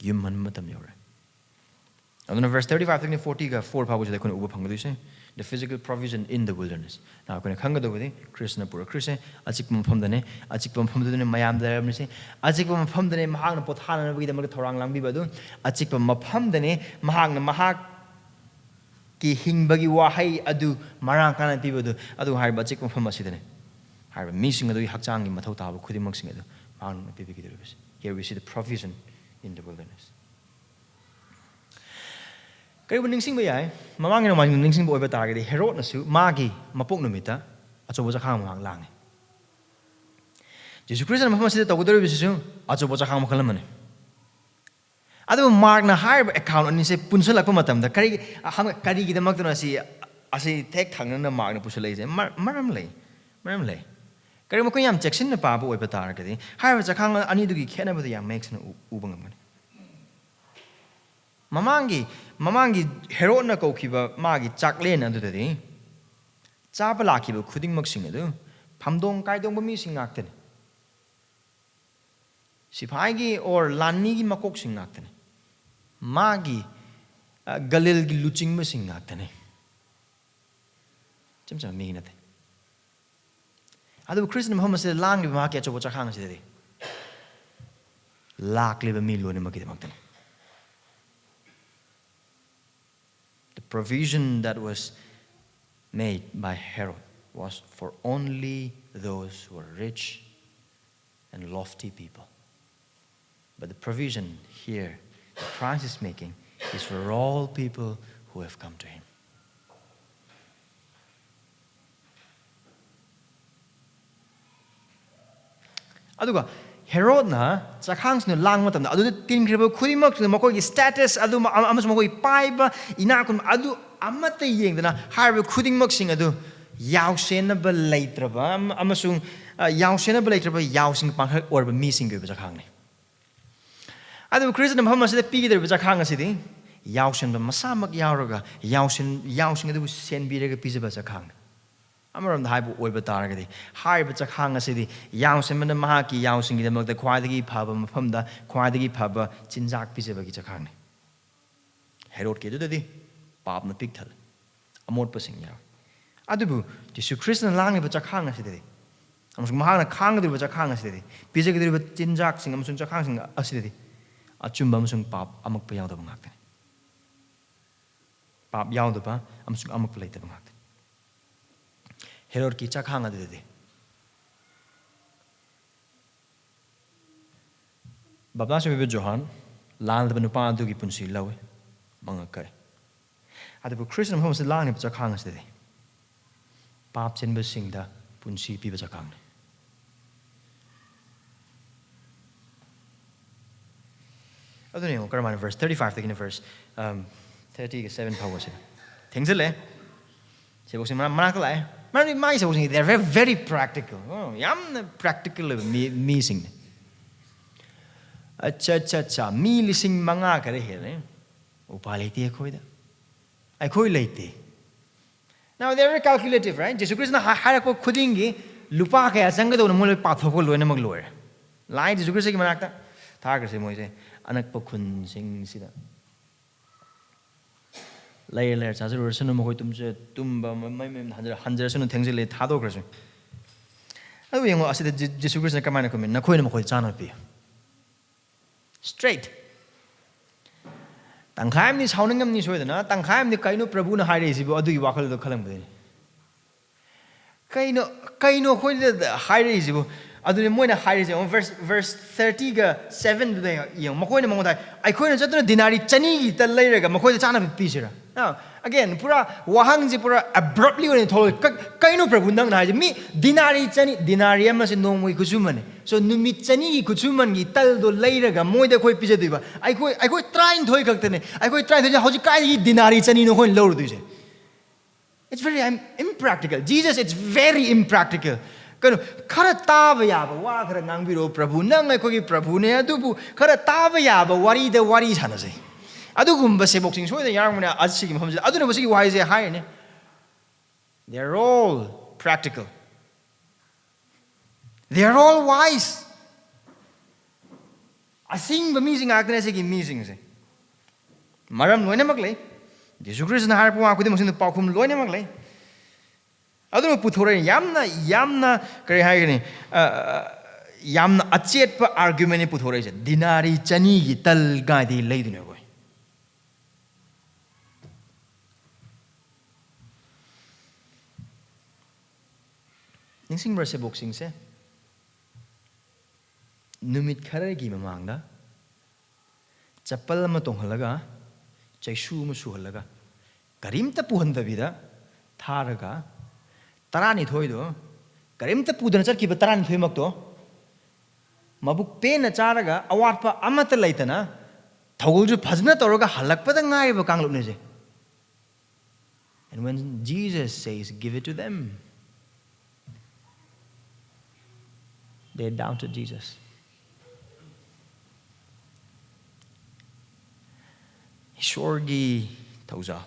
ꯌꯨꯝ ꯍꯟꯕ ꯃꯇꯝ ꯌꯧꯔꯦ꯫ ꯑꯗꯨꯅ verse thirty-five ꯇꯒꯤꯅ forty ꯒ four ꯐꯥꯎꯕꯁꯤꯗ ꯑꯩꯈꯣꯏꯅ ꯎꯕ ꯐꯪꯒꯗꯣꯏꯁꯦ, the physical provision in the wilderness꯫ ꯅ ꯑꯩꯈꯣꯏꯅ ꯈꯪꯒꯗꯧꯕꯗꯤ ꯈ꯭ꯔꯤꯁꯅ ꯄꯨꯔꯛꯈ꯭ꯔꯤꯁꯦ ꯑꯆꯤꯛꯄ ꯃꯐꯝꯗꯅꯦ, ꯑꯆꯤꯛꯄ ꯃꯐꯝꯗꯨꯗꯅꯦ ꯃꯌꯥꯝ ꯂꯩꯔꯝꯃꯤꯁꯦ, ꯑꯆꯤꯛꯄ ꯃꯐꯝꯗꯅꯦ ꯃꯍꯥꯛꯅ ꯄꯣꯊꯥꯅꯅꯕꯒꯤꯗꯃꯛꯇ ꯊꯧꯔꯥꯡ ꯂꯥꯡꯕꯤꯕ ꯑꯗꯨ, ꯑꯆꯤꯛꯄ ꯃꯐꯝꯗꯅꯦ ꯃꯍꯥꯛꯅ ꯃꯍꯥꯛꯀꯤ ꯍꯤꯡꯕꯒꯤ ꯋꯥꯍꯩ ꯑꯗꯨ ꯃꯔꯥꯡ ꯀꯥꯏꯅ ꯄꯤꯕ ꯑꯗꯨ, ꯑꯗꯨ ꯍꯥꯏꯔꯤꯕ ꯑꯆꯤꯛꯄ ꯃꯐꯝ ꯑꯁꯤꯗꯅꯦ ꯍꯥꯏꯔꯤꯕ ꯃꯤꯁꯤꯡ ꯑꯗꯨꯒꯤ ꯍꯛꯆꯥꯡꯒꯤ ꯃꯊꯧ ꯇꯥꯕ ꯈꯨꯗꯤꯡꯃꯛꯁꯤꯡ ꯑꯗꯨ ꯃꯍꯥꯛꯅ ꯄꯤꯕꯤꯒꯗꯧꯔꯤꯕꯁꯦ꯫ Here we see the provision in the wilderness. ꯀꯔꯤꯒꯨꯝꯕ ꯅꯤꯡꯁꯤꯡꯕ ꯌꯥꯏ, ꯃꯃꯥꯡꯒꯤ ꯅꯣꯡꯃꯥꯏꯖꯤꯡ ꯅꯤꯡꯁꯤꯡꯕ ꯑꯣꯏꯕ ꯇꯥꯔꯒꯗꯤ ꯍꯦꯔꯣꯗꯅꯁꯨ ꯃꯥꯒꯤ ꯃꯄꯣꯛ ꯅꯨꯃꯤꯠꯇ ꯑꯆꯧꯕ ꯆꯈꯥꯡ ꯑꯃ ꯃꯍꯥꯛ ꯂꯥꯡꯉꯤ꯫ ꯖꯤꯁꯨ ꯈ꯭ꯔꯤꯁꯇꯅ ꯃꯐꯝ ꯑꯁꯤꯗ ꯇꯧꯒꯗꯧꯔꯤꯕꯁꯤꯁꯨ ꯑꯆꯧꯕ ꯆꯈꯥꯡ ꯃꯈꯜ ꯑꯃꯅꯤ꯫ ꯑꯗꯨꯕꯨ ꯃꯥꯔꯛꯅ ꯍꯥꯏꯔꯤꯕ ꯑꯦꯀꯥꯎꯟ ꯑꯅꯤꯁꯦ ꯄꯨꯟꯁꯤꯜꯂꯛꯄ ꯃꯇꯝꯗ ꯀꯔꯤ, ꯍꯪ-, ꯀꯔꯤꯒꯤꯗꯃꯛꯇꯅꯣ ꯑꯁꯤ, ꯑꯁꯤ ꯊꯦꯛ ꯊꯪꯅꯅ ꯃꯥꯔꯛꯅ ꯄꯨꯁꯤꯜꯂꯛꯏꯁꯦ? ꯃꯔ-, ꯃꯔꯝ ꯂꯩ, ꯃꯔꯝ ꯂꯩ꯫ ꯀꯔꯤꯒꯨꯝꯕ ꯑꯩꯈꯣꯏꯅ ꯌꯥꯝ ꯆꯦꯛꯁꯤꯟꯅ ꯄꯥꯕ ꯑꯣꯏꯕ ꯇꯥꯔꯒꯗꯤ ꯍꯥꯏꯔꯤꯕ ꯆꯈꯥꯡ ꯑꯅꯤꯗꯨꯒꯤ ꯈꯦꯠꯅꯕꯗꯨ ꯌꯥꯝ ꯃꯌꯦꯛ ꯁꯦꯡꯅ ꯎ-, ꯎꯕ ꯉꯝꯒꯅꯤ꯫ ꯃꯃꯥꯡꯒꯤ, ꯃꯃꯥꯡꯒꯤ ꯍꯦꯔꯣꯗꯅ ꯀꯧꯈꯤꯕ ꯃꯥꯒꯤ ꯆꯥꯛꯂꯦꯟ ꯑꯗꯨꯗꯗꯤ ꯆꯥꯕ ꯂꯥꯛꯈꯤꯕ ꯈꯨꯗꯤꯡꯃꯛꯁꯤꯡ ꯑꯗꯨ ꯐꯝꯗꯣꯡ ꯀꯥꯏꯗꯣꯡꯕ ꯃꯤꯁꯤꯡ ꯉꯥꯛꯇꯅꯤ꯫ ꯁꯤꯐꯥꯏꯒꯤ or ꯂꯥꯟꯃꯤꯒꯤ ꯃꯀꯣꯛꯁꯤꯡ ꯉꯥꯛꯇꯅꯤ꯫ ꯃꯥꯒꯤ, ꯑ, ꯒꯂꯤꯜꯒꯤ ꯂꯨꯆꯤꯡꯕꯁꯤꯡ ꯉꯥꯛꯇꯅꯤ꯫ ꯏꯆꯝ ꯆꯝꯕ ꯃꯤ ꯅꯠꯇꯦ꯫ ꯑꯗꯨꯕꯨ ꯈ꯭ꯔꯤꯁꯇꯅ ꯃꯐꯝ ꯑꯁꯤꯗ ꯂꯥꯡꯂꯤꯕ ꯃꯍꯥꯛꯀꯤ ꯑꯆꯧꯕ ꯆꯈꯥꯡ ꯑꯁꯤꯗꯗꯤ ꯂꯥꯛꯂꯤꯕ ꯃꯤ ꯂꯣꯏꯅꯃꯛꯀꯤꯗꯃꯛꯇꯅꯤ꯫ The provision that was made by Herod was for only those who were rich and lofty people. But the provision here that Christ is making is for all people who have come to him. ꯑꯗꯨꯒ ꯍꯦꯔꯣꯗꯅ ꯆꯈꯥꯡꯁꯤꯡꯗꯨ ꯂꯥꯡꯕ ꯃꯇꯝꯗ, ꯑꯗꯨꯗ ꯇꯤꯟꯈ꯭ꯔꯤꯕ ꯈꯨꯗꯤꯡꯃꯛꯁꯤꯅ ꯃꯈꯣꯏꯒꯤ status ꯑꯗꯨ ꯑꯃ-, ꯑꯃꯁꯨꯡ ꯃꯈꯣꯏꯒꯤ ꯄꯥꯏꯕ, ꯏꯅꯥꯛ ꯈꯨꯟꯕ ꯑꯗꯨ ꯑꯃꯠꯇ ꯌꯦꯡꯗꯅ, ꯍꯥꯏꯔꯤꯕ ꯈꯨꯗꯤꯡꯃꯛꯁꯤꯡ ꯑꯗꯨ ꯌꯥꯎꯁꯦꯟꯅꯕ ꯂꯩꯇ꯭ꯔꯕ ꯑꯃ-, ꯑꯃꯁꯨꯡ, ꯑ, ꯌꯥꯎꯁꯦꯟꯅꯕ ꯂꯩꯇ꯭ꯔꯕ ꯌꯥꯎꯁꯤꯡ ꯄꯥꯡꯈꯛ ꯑꯣꯏꯔꯕ ꯃꯤꯁꯤꯡꯒꯤ ꯑꯣꯏꯕ ꯆꯈꯥꯡꯅꯤ꯫ ꯑꯗꯨꯕꯨ ꯈ꯭ꯔꯤꯁꯇꯅ ꯃꯐꯝ ꯑꯁꯤꯗ ꯄꯤꯒꯗꯧꯔꯤꯕ ꯆꯈꯥꯡ ꯑꯁꯤꯗꯤ ꯌꯥꯎꯁꯦꯟꯕ ꯃꯁꯥꯃꯛ ꯌꯥꯎꯔꯒ ꯌꯥꯎꯁꯦꯟ-, ꯌꯥꯎꯁꯤꯡ ꯑꯗꯨꯕꯨ ꯁꯦꯟꯕꯤꯔꯒ ꯄꯤꯖꯕ ꯆꯈꯥꯡꯅꯤ꯫ ꯑꯃꯔꯣꯝꯗ ꯍꯥꯏꯕ ꯑꯣꯏꯕ ꯇꯥꯔꯒꯗꯤ, ꯍꯥꯏꯔꯤꯕ ꯆꯈꯥꯡ ꯑꯁꯤꯗꯤ ꯌꯥꯎꯁꯦꯟꯕꯅ ꯃꯍꯥꯛꯀꯤ ꯌꯥꯎꯁꯤꯡꯒꯤꯗꯃꯛꯇ ꯈ꯭ꯋꯥꯏꯗꯒꯤ ꯐꯕ ꯃꯐꯝꯗ ꯈ꯭ꯋꯥꯏꯗꯒꯤ ꯐꯕ ꯆꯤꯟꯖꯥꯛ ꯄꯤꯖꯕꯒꯤ ꯆꯈꯥꯡꯅꯤ꯫ ꯍꯦꯔꯣꯗꯀꯤ ꯑꯗꯨꯗꯗꯤ ꯄꯥꯞꯅ ꯄꯤꯛ ꯊꯜꯂꯦ, ꯑꯃꯣꯠꯄꯁꯤꯡ ꯌꯥꯎꯏ꯫ ꯑꯗꯨꯕꯨ ꯖꯤꯁꯨ ꯈ꯭ꯔꯤꯁꯇꯅ ꯂꯥꯡꯂꯤꯕ ꯆꯈꯥꯡ ꯑꯁꯤꯗꯗꯤ, ꯑꯃꯁꯨꯡ ꯃꯍꯥꯛꯅ ꯈꯥꯡꯒꯗꯧꯔꯤꯕ ꯆꯈꯥꯡ ꯑꯁꯤꯗꯗꯤ, ꯄꯤꯖꯒꯗꯧꯔꯤꯕ ꯆꯤꯟꯖꯥꯛꯁꯤꯡ ꯑꯃꯁꯨꯡ ꯆꯈꯥꯡꯁꯤꯡ ꯑꯁꯤꯗꯗꯤ ꯑꯆꯨꯝꯕ ꯑꯃꯁꯨꯡ ꯄꯥꯞ ꯑꯃꯛꯄ ꯌꯥꯎꯗꯕ ꯉꯥꯛꯇꯅꯤ꯫ ꯄꯥꯞ ꯌꯥꯎꯗꯕ ꯑꯃꯁꯨꯡ ꯑꯃꯛꯄ ꯂꯩꯇꯕ ꯉꯥꯛꯇꯅꯤ꯫ ꯍꯦꯔꯣꯗꯀꯤ ꯆꯈꯥꯡ ꯑꯗꯨꯗꯗꯤ ꯕꯞꯇꯥꯏꯖ ꯇꯧꯕꯤꯕ ꯖꯣꯍꯥꯟ ꯂꯥꯜꯂꯕ ꯅꯨꯄꯥ ꯑꯗꯨꯒꯤ ꯄꯨꯟꯁꯤ ꯂꯧꯏ, ꯃꯉꯛ ꯀꯛꯏ꯫ ꯑꯗꯨꯕꯨ ꯈ꯭ꯔꯤꯁꯇꯅ ꯃꯐꯝ ꯑꯁꯤꯗ ꯂꯥꯡꯂꯤꯕ ꯆꯈꯥꯡ ꯑꯁꯤꯗꯤ ꯄꯥꯞ ꯆꯦꯟꯕꯁꯤꯡꯗ ꯄꯨꯟꯁꯤ ꯄꯤꯕ ꯆꯈꯥꯡꯅꯤ꯫ ꯑꯗꯨꯅ ꯌꯦꯡꯉꯨ, ꯀꯔꯝꯍꯥꯏꯅ verse thirty fiveꯇꯒꯤꯅ verse, um, thirtyꯒ seven ꯐꯥꯎꯕꯁꯦ ꯊꯦꯡꯖꯤꯜꯂꯦ꯫ ꯁꯦꯕꯣꯛꯁꯤꯡ ꯃꯅꯥ-, ꯃꯅꯥꯛꯇ ꯂꯥꯛꯑꯦ꯫ ꯃꯔꯝꯗꯤ ꯃꯥꯒꯤ ꯁꯦꯕꯣꯛꯁꯤꯡꯁꯤ, they are very, very practical. ꯑꯣ, ꯌꯥꯝꯅ practical ꯑꯣꯏꯕ ꯃꯤ, ꯃꯤꯁꯤꯡꯅꯤ꯫ ꯑꯠꯆꯥ, ꯑꯠꯆꯥ, ꯑꯠꯆꯥ, ꯃꯤ ꯂꯤꯁꯤꯡ ꯃꯉꯥ ꯈꯔ ꯍꯦꯜꯂꯦ꯫ ꯎꯄꯥꯏ ꯂꯩꯇꯦ ꯑꯩꯈꯣꯏꯗ꯫ ꯑꯩꯈꯣꯏ ꯂꯩꯇꯦ꯫ Now, they are very calculative, right? ꯖꯤꯁꯨ ꯈ꯭ꯔꯤꯁꯇꯅ ꯍꯥꯏ-, ꯍꯥꯏꯔꯛꯄ ꯈꯨꯗꯤꯡꯒꯤ ꯂꯨꯄꯥ ꯀꯌꯥ ꯆꯪꯒꯗꯧꯅ ꯃꯣꯏ ꯂꯣꯏ ꯄꯥꯊꯣꯛꯄ ꯂꯣꯏꯅꯃꯛ ꯂꯣꯏꯔꯦ꯫ ꯂꯥꯛꯑꯦ ꯖꯤꯁꯨ ꯈ꯭ꯔꯤꯁꯇꯒꯤ ꯃꯅꯥꯛꯇ, ꯊꯥꯈ꯭ꯔꯁꯦ ꯃꯣꯏꯁꯦ ꯑꯅꯛꯄ ꯈꯨꯟꯁꯤꯡꯁꯤꯗ꯫ ꯂꯩꯔ ꯂꯩꯔ ꯆꯥꯖꯔꯨꯔꯁꯅꯨ, ꯃꯈꯣꯏ ꯇꯨꯝꯖ-, ꯇꯨꯝꯕ ꯃ-, ꯃ-, ꯃ-, ꯍꯟꯖ-, ꯍꯟꯖꯔꯁꯅꯨ, ꯊꯦꯡꯖꯤꯜꯂꯦ, ꯊꯥꯗꯣꯛꯈ꯭ꯔꯁꯅꯨ꯫ ꯑꯗꯨ ꯌꯦꯡꯉꯣ, ꯑꯁꯤꯗ ꯖꯤ-, ꯖꯤꯁꯨ ꯈ꯭ꯔꯤꯁꯇꯅ ꯀꯃꯥꯏꯅ ꯈꯨꯝꯃꯤ? "ꯅꯈꯣꯏꯅ ꯃꯈꯣꯏꯗ ꯆꯥꯅꯕ ꯄꯤꯌꯨ꯫" Straight꯫ ꯇꯪꯈꯥꯏ ꯑꯃꯗꯤ ꯁꯥꯎꯅꯤꯡꯉꯝꯅꯤ ꯁꯣꯏꯗꯅ, ꯇꯪꯈꯥꯏ ꯑꯃꯗꯤ "ꯀꯩꯅꯣ ꯄ꯭ꯔꯚꯨꯅ ꯍꯥꯏꯔꯛꯏꯁꯤꯕꯨ?" ꯑꯗꯨꯒꯤ ꯋꯥꯈꯜꯗꯣ ꯈꯜꯂꯝꯒꯗꯣꯏꯅꯤ꯫ "ꯀꯩꯅꯣ, ꯀꯩꯅꯣ ꯑꯩꯈꯣꯏꯗ ꯍꯥꯏꯔꯛꯏꯁꯤꯕꯨ? ꯑꯗꯨꯅꯤ ꯃꯣꯏꯅ ꯍꯥꯏꯔꯤꯁꯦ꯫ ꯌꯦꯡꯉꯣ, verse verse thirty-ꯒ seven-ꯗꯨꯗ ꯌꯦꯡꯉꯣ꯫ ꯃꯈꯣꯏꯅ ꯃꯉꯣꯟꯗ ꯍꯥꯏ, "ꯑꯩꯈꯣꯏꯅ ꯆꯠꯇꯨꯅ ꯗꯤꯅꯥꯔꯤ ꯆꯅꯤꯒꯤ ꯇꯜ ꯂꯩꯔꯒ ꯃꯈꯣꯏꯗ ꯆꯥꯅꯕ ꯄꯤꯁꯤꯔꯥ?" Now, again, ꯄꯨꯔꯥ ꯋꯥꯍꯪꯁꯦ ꯄꯨꯔꯥ abruptly ꯑꯣꯏꯅ ꯊꯣꯛꯂꯛꯑꯦ꯫ "ꯀ-, ꯀꯩꯅꯣ ꯄ꯭ꯔꯚꯨ ꯅꯪꯅ ꯍꯥꯏꯁꯦ? ꯃꯤ ꯗꯤꯅꯥꯔꯤ ꯆꯅꯤ, ꯗꯤꯅꯥꯔꯤ ꯑꯃꯁꯦ ꯅꯣꯡꯃꯒꯤ ꯈꯨꯠꯁꯨꯃꯟꯅꯤ꯫ So, ꯅꯨꯃꯤꯠ ꯆꯅꯤꯒꯤ ꯈꯨꯠꯁꯨꯃꯟꯒꯤ ꯇꯜꯗꯣ ꯂꯩꯔꯒ ꯃꯣꯏꯗ ꯑꯩꯈꯣꯏ ꯄꯤꯖꯗꯣꯏꯕ? ꯑꯩꯈꯣꯏ, ꯑꯩꯈꯣꯏ ꯇꯔꯥꯅꯤꯊꯣꯏ ꯈꯛꯇꯅꯦ꯫ ꯑꯩꯈꯣꯏ ꯇꯔꯥꯅꯤꯊꯣꯏꯁꯦ ꯍꯧꯖꯤꯛ ꯀꯥꯏꯗꯒꯤ ꯗꯤꯅꯥꯔꯤ ꯆꯅꯤꯅꯣ ꯑꯩꯈꯣꯏꯅ ꯂꯧꯔꯨꯗꯣꯏꯁꯦ?" It's very im-, impractical. Jesus, it's very impractical. ꯀꯩꯅꯣ, ꯈꯔ ꯇꯥꯕ ꯌꯥꯕ ꯋꯥ ꯈꯔ ꯉꯥꯡꯕꯤꯔꯛꯑꯣ ꯄ꯭ꯔꯚꯨ꯫ ꯅꯪ ꯑꯩꯈꯣꯏꯒꯤ ꯄ꯭ꯔꯚꯨꯅꯦ, ꯑꯗꯨꯕꯨ ꯈꯔ ꯇꯥꯕ ꯌꯥꯕ ꯋꯥꯔꯤꯗ ꯋꯥꯔꯤ ꯁꯥꯟꯅꯁꯦ꯫ ꯑꯗꯨꯒꯨꯝꯕ ꯁꯦꯕꯣꯛꯁꯤꯡ ꯁꯣꯏꯗꯅ ꯌꯥꯎꯔꯝꯒꯅꯤ ꯑꯁꯤꯒꯤ ꯃꯐꯝꯁꯤꯗ꯫ ꯑꯗꯨꯅꯕꯨ ꯁꯤꯒꯤ ꯋꯥꯍꯩꯁꯦ ꯍꯥꯏꯔꯤꯅꯦ, "They are all practical. They are all wise." ꯑꯁꯤꯡꯕ ꯃꯤꯁꯤꯡ ꯉꯥꯛꯇꯅꯦ ꯁꯤꯒꯤ ꯃꯤꯁꯤꯡꯁꯦ꯫ ꯃꯔꯝ ꯂꯣꯏꯅꯃꯛ ꯂꯩ꯫ ꯖꯤꯁꯨ ꯈ꯭ꯔꯤꯁꯇꯅ ꯍꯥꯏꯔꯛꯄ ꯋꯥ ꯈꯨꯗꯤꯡꯃꯛꯁꯤꯅ ꯄꯥꯎꯈꯨꯝ ꯂꯣꯏꯅꯃꯛ ꯂꯩ꯫ ꯑꯗꯨꯅ ꯄꯨꯊꯣꯔꯛꯑꯦ꯫ ꯌꯥꯝꯅ, ꯌꯥꯝꯅ, ꯀꯔꯤ ꯍꯥꯏꯒꯅꯤ, ꯑ, ꯌꯥꯝꯅ ꯑꯆꯦꯠꯄ argument-ꯅꯤ ꯄꯨꯊꯣꯔꯛꯏꯁꯦ꯫ ꯗꯤꯅꯥꯔꯤ ꯆꯅꯤꯒꯤ ꯇꯜ ꯀꯥꯏꯗꯒꯤ ꯂꯩꯗꯣꯏꯅꯣ ꯑꯩꯈꯣꯏ? ꯅꯤꯡꯁꯤꯡꯕ꯭ꯔꯥ ꯁꯦꯕꯣꯛꯁꯤꯡꯁꯦ? ꯅꯨꯃꯤꯠ ꯈꯔꯒꯤ ꯃꯃꯥꯡꯗ ꯆꯄꯜ ꯑꯃ ꯇꯣꯡꯍꯜꯂꯒ, ꯆꯩꯁꯨ ꯑꯃ ꯁꯨꯍꯜꯂꯒ, ꯀꯔꯤꯝꯇ ꯄꯨꯍꯟꯗꯕꯤꯗ ꯊꯥꯔꯒ, ꯇꯔꯥꯅꯤꯊꯣꯏꯗꯣ, ꯀꯔꯤꯝꯇ ꯄꯨꯗꯅ ꯆꯠꯈꯤꯕ ꯇꯔꯥꯅꯤꯊꯣꯏꯃꯛꯇꯣ, ꯃꯕꯨꯛ ꯄꯦꯟꯅ ꯆꯥꯔꯒ, ꯑꯋꯥꯠꯄ ꯑꯃꯠꯇ ꯂꯩꯇꯅ, ꯊꯧꯒꯜꯁꯨ ꯐꯖꯅ ꯇꯧꯔꯒ ꯍꯜꯂꯛꯄꯗ ꯉꯥꯏꯔꯤꯕ ꯀꯥꯡꯂꯨꯞꯅꯦꯁꯦ꯫ And when Jesus says, "Give it to them," they doubted Jesus. ꯏꯁꯣꯔꯒꯤ ꯊꯧꯖꯥꯜ,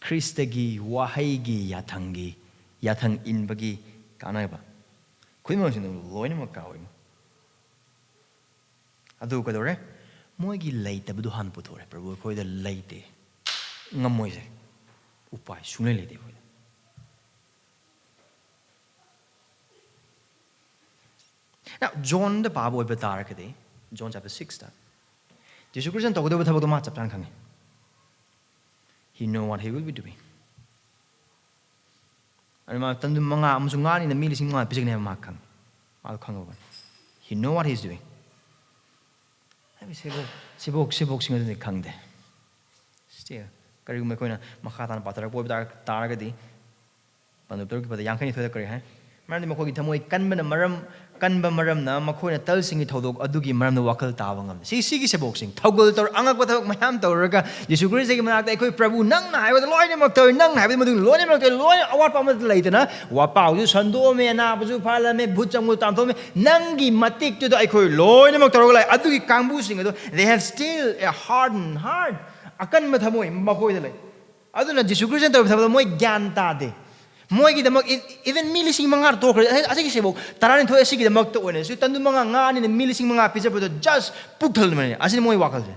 ꯈ꯭ꯔꯤꯁꯇꯒꯤ ꯋꯥꯍꯩꯒꯤ ꯌꯥꯊꯪꯒꯤ, ꯌꯥꯊꯪ ꯏꯟꯕꯒꯤ ꯀꯥꯟꯅꯕ, ꯈꯨꯗꯤꯡꯃꯛꯁꯤꯅ ꯂꯣꯏꯅꯃꯛ ꯀꯥꯎꯏ꯫ ꯑꯗꯨ ꯀꯩꯗꯧꯔꯦ? ꯃꯣꯏꯒꯤ ꯂꯩꯇꯕꯗꯣ ꯍꯥꯟꯅ ꯄꯨꯊꯣꯔꯛꯑꯦ꯫ "ꯄ꯭ꯔꯚꯨ, ꯑꯩꯈꯣꯏꯗ ꯂꯩꯇꯦ, ꯉꯝꯃꯣꯏꯁꯦ, ꯎꯄꯥꯏ ꯁꯨꯡꯂꯩ ꯂꯩꯇꯦ ꯑꯩꯈꯣꯏꯗ"꯫ Now, ꯖꯣꯟꯗ ꯄꯥꯕ ꯑꯣꯏꯕ ꯇꯥꯔꯒꯗꯤ, ꯖꯣꯟ chapter six-ꯇ, ꯖꯤꯁꯨ ꯈ꯭ꯔꯤꯁꯇꯅ ꯇꯧꯒꯗꯕ ꯊꯕꯛꯇꯣ ꯃꯥ ꯆꯞ ꯆꯥꯅ ꯈꯪꯉꯤ꯫ He know what he will be doing. ꯑꯗꯨ ꯃꯥ ꯇꯟꯗꯨ ꯃꯉꯥ ꯑꯃꯁꯨꯡ ꯉꯥꯅꯤꯅ ꯃꯤ ꯂꯤꯁꯤꯡ ꯃꯉꯥ ꯄꯤꯖꯒꯅꯤ ꯍꯥꯏꯕ ꯃꯥ ꯈꯪꯉꯤ꯫ ꯃꯥꯗꯣ ꯈꯪꯍꯧꯕꯅꯤ꯫ He know what he's doing. ꯍꯥꯏꯕꯗꯤ ꯁꯦꯕꯣꯛ ꯁꯦꯕꯣꯛ ꯁꯦꯕꯣꯛꯁꯤꯡ ꯑꯗꯨꯗꯤ ꯈꯪꯗꯦ꯫ Still, ꯀꯔꯤꯒꯨꯝꯕ ꯑꯩꯈꯣꯏꯅ ꯃꯈꯥ ꯇꯥꯅ ꯄꯥꯊꯔꯛꯄ ꯑꯣꯏꯕ ꯇꯥꯔ- ꯇꯥꯔꯒꯗꯤ ꯄꯟꯗꯨꯞ ꯇꯔꯨꯛꯀꯤ ꯄꯗ ꯌꯥꯡꯈꯩꯅꯤꯊꯣꯏꯗ ꯀꯔꯤ ꯍꯥꯏ? ꯃꯔꯝꯗꯤ ꯃꯈꯣꯏꯒꯤ ꯊꯃꯣꯏ ꯀꯟꯕꯅ ꯃꯔꯝ ꯀꯟꯕ ꯃꯔꯝꯅ ꯃꯈꯣꯏꯅ ꯇꯜꯁꯤꯡꯒꯤ ꯊꯧꯗꯣꯛ ꯑꯗꯨꯒꯤ ꯃꯔꯝꯗ ꯋꯥꯈꯜ ꯇꯥꯕ ꯉꯝꯗꯦ꯫ ꯁꯤ ꯁꯤꯒꯤ ꯁꯦꯕꯣꯛꯁꯤꯡ ꯊꯧꯒꯜ ꯇꯧꯔ ꯑꯉꯛꯄ ꯊꯕꯛ ꯃꯌꯥꯝ ꯇꯧꯔꯒ ꯖꯤꯁꯨ ꯈ꯭ꯔꯤꯁꯇꯒꯤ ꯃꯅꯥꯛꯇ ꯑꯩꯈꯣꯏ ꯄ꯭ꯔꯚꯨ ꯅꯪꯅ ꯍꯥꯏꯕꯗ ꯂꯣꯏꯅꯃꯛ ꯇꯧꯏ, ꯅꯪꯅ ꯍꯥꯏꯕꯗ ꯃꯗꯨ ꯂꯣꯏꯅꯃꯛ ꯇꯧꯏ, ꯂꯣꯏꯅ ꯑꯋꯥꯠꯄ ꯑꯃꯠꯇ ꯂꯩꯇꯅ ꯋꯥꯄꯥꯎꯁꯨ ꯁꯟꯗꯣꯛꯑꯝꯃꯦ, ꯑꯅꯥꯕꯁꯨ ꯐꯍꯜꯂꯝꯃꯦ, ꯚꯨꯠ ꯆꯪꯕ ꯇꯥꯟꯊꯣꯛꯑꯝꯃꯦ꯫ ꯅꯪꯒꯤ ꯃꯇꯤꯛꯇꯨꯗ ꯑꯩꯈꯣꯏ ꯂꯣꯏꯅꯃꯛ ꯇꯧꯔꯒ ꯂꯩ꯫ ꯑꯗꯨꯒꯤ ꯀꯥꯡꯕꯨꯁꯤꯡ ꯑꯗꯣ they have still a hardened heart, ꯑꯀꯟꯕ ꯊꯃꯣꯏ ꯃꯈꯣꯏꯗ ꯂꯩ꯫ ꯑꯗꯨꯅ ꯖꯤꯁꯨ ꯈ꯭ꯔꯤꯁꯇꯅ ꯇꯧꯔꯤꯕ ꯊꯕꯛꯇꯣ ꯃꯣꯏ ꯒ꯭ꯌꯥꯟ ꯇꯥꯗꯦ꯫ ꯃꯣꯏꯒꯤꯗꯃꯛ ꯏ- even ꯃꯤ ꯂꯤꯁꯤꯡ ꯃꯉꯥ ꯇꯣꯛꯈ꯭ꯔꯦ꯫ ꯑꯁꯤ- ꯑꯁꯤꯒꯤ ꯁꯦꯕꯣꯛ ꯇꯔꯥꯅꯤꯊꯣꯏ ꯑꯁꯤꯒꯤꯗꯃꯛꯇ ꯑꯣꯏꯅꯁꯨ ꯇꯟꯗꯨ ꯃꯉꯥ ꯉꯥ ꯑꯅꯤꯅ ꯃꯤ ꯂꯤꯁꯤꯡ ꯃꯉꯥ ꯄꯤꯖꯕꯗꯣ just ꯄꯨꯛ ꯊꯜꯂꯕꯅꯤ꯫ ꯑꯁꯤꯅꯤ ꯃꯣꯏ ꯋꯥꯈꯜꯁꯦ꯫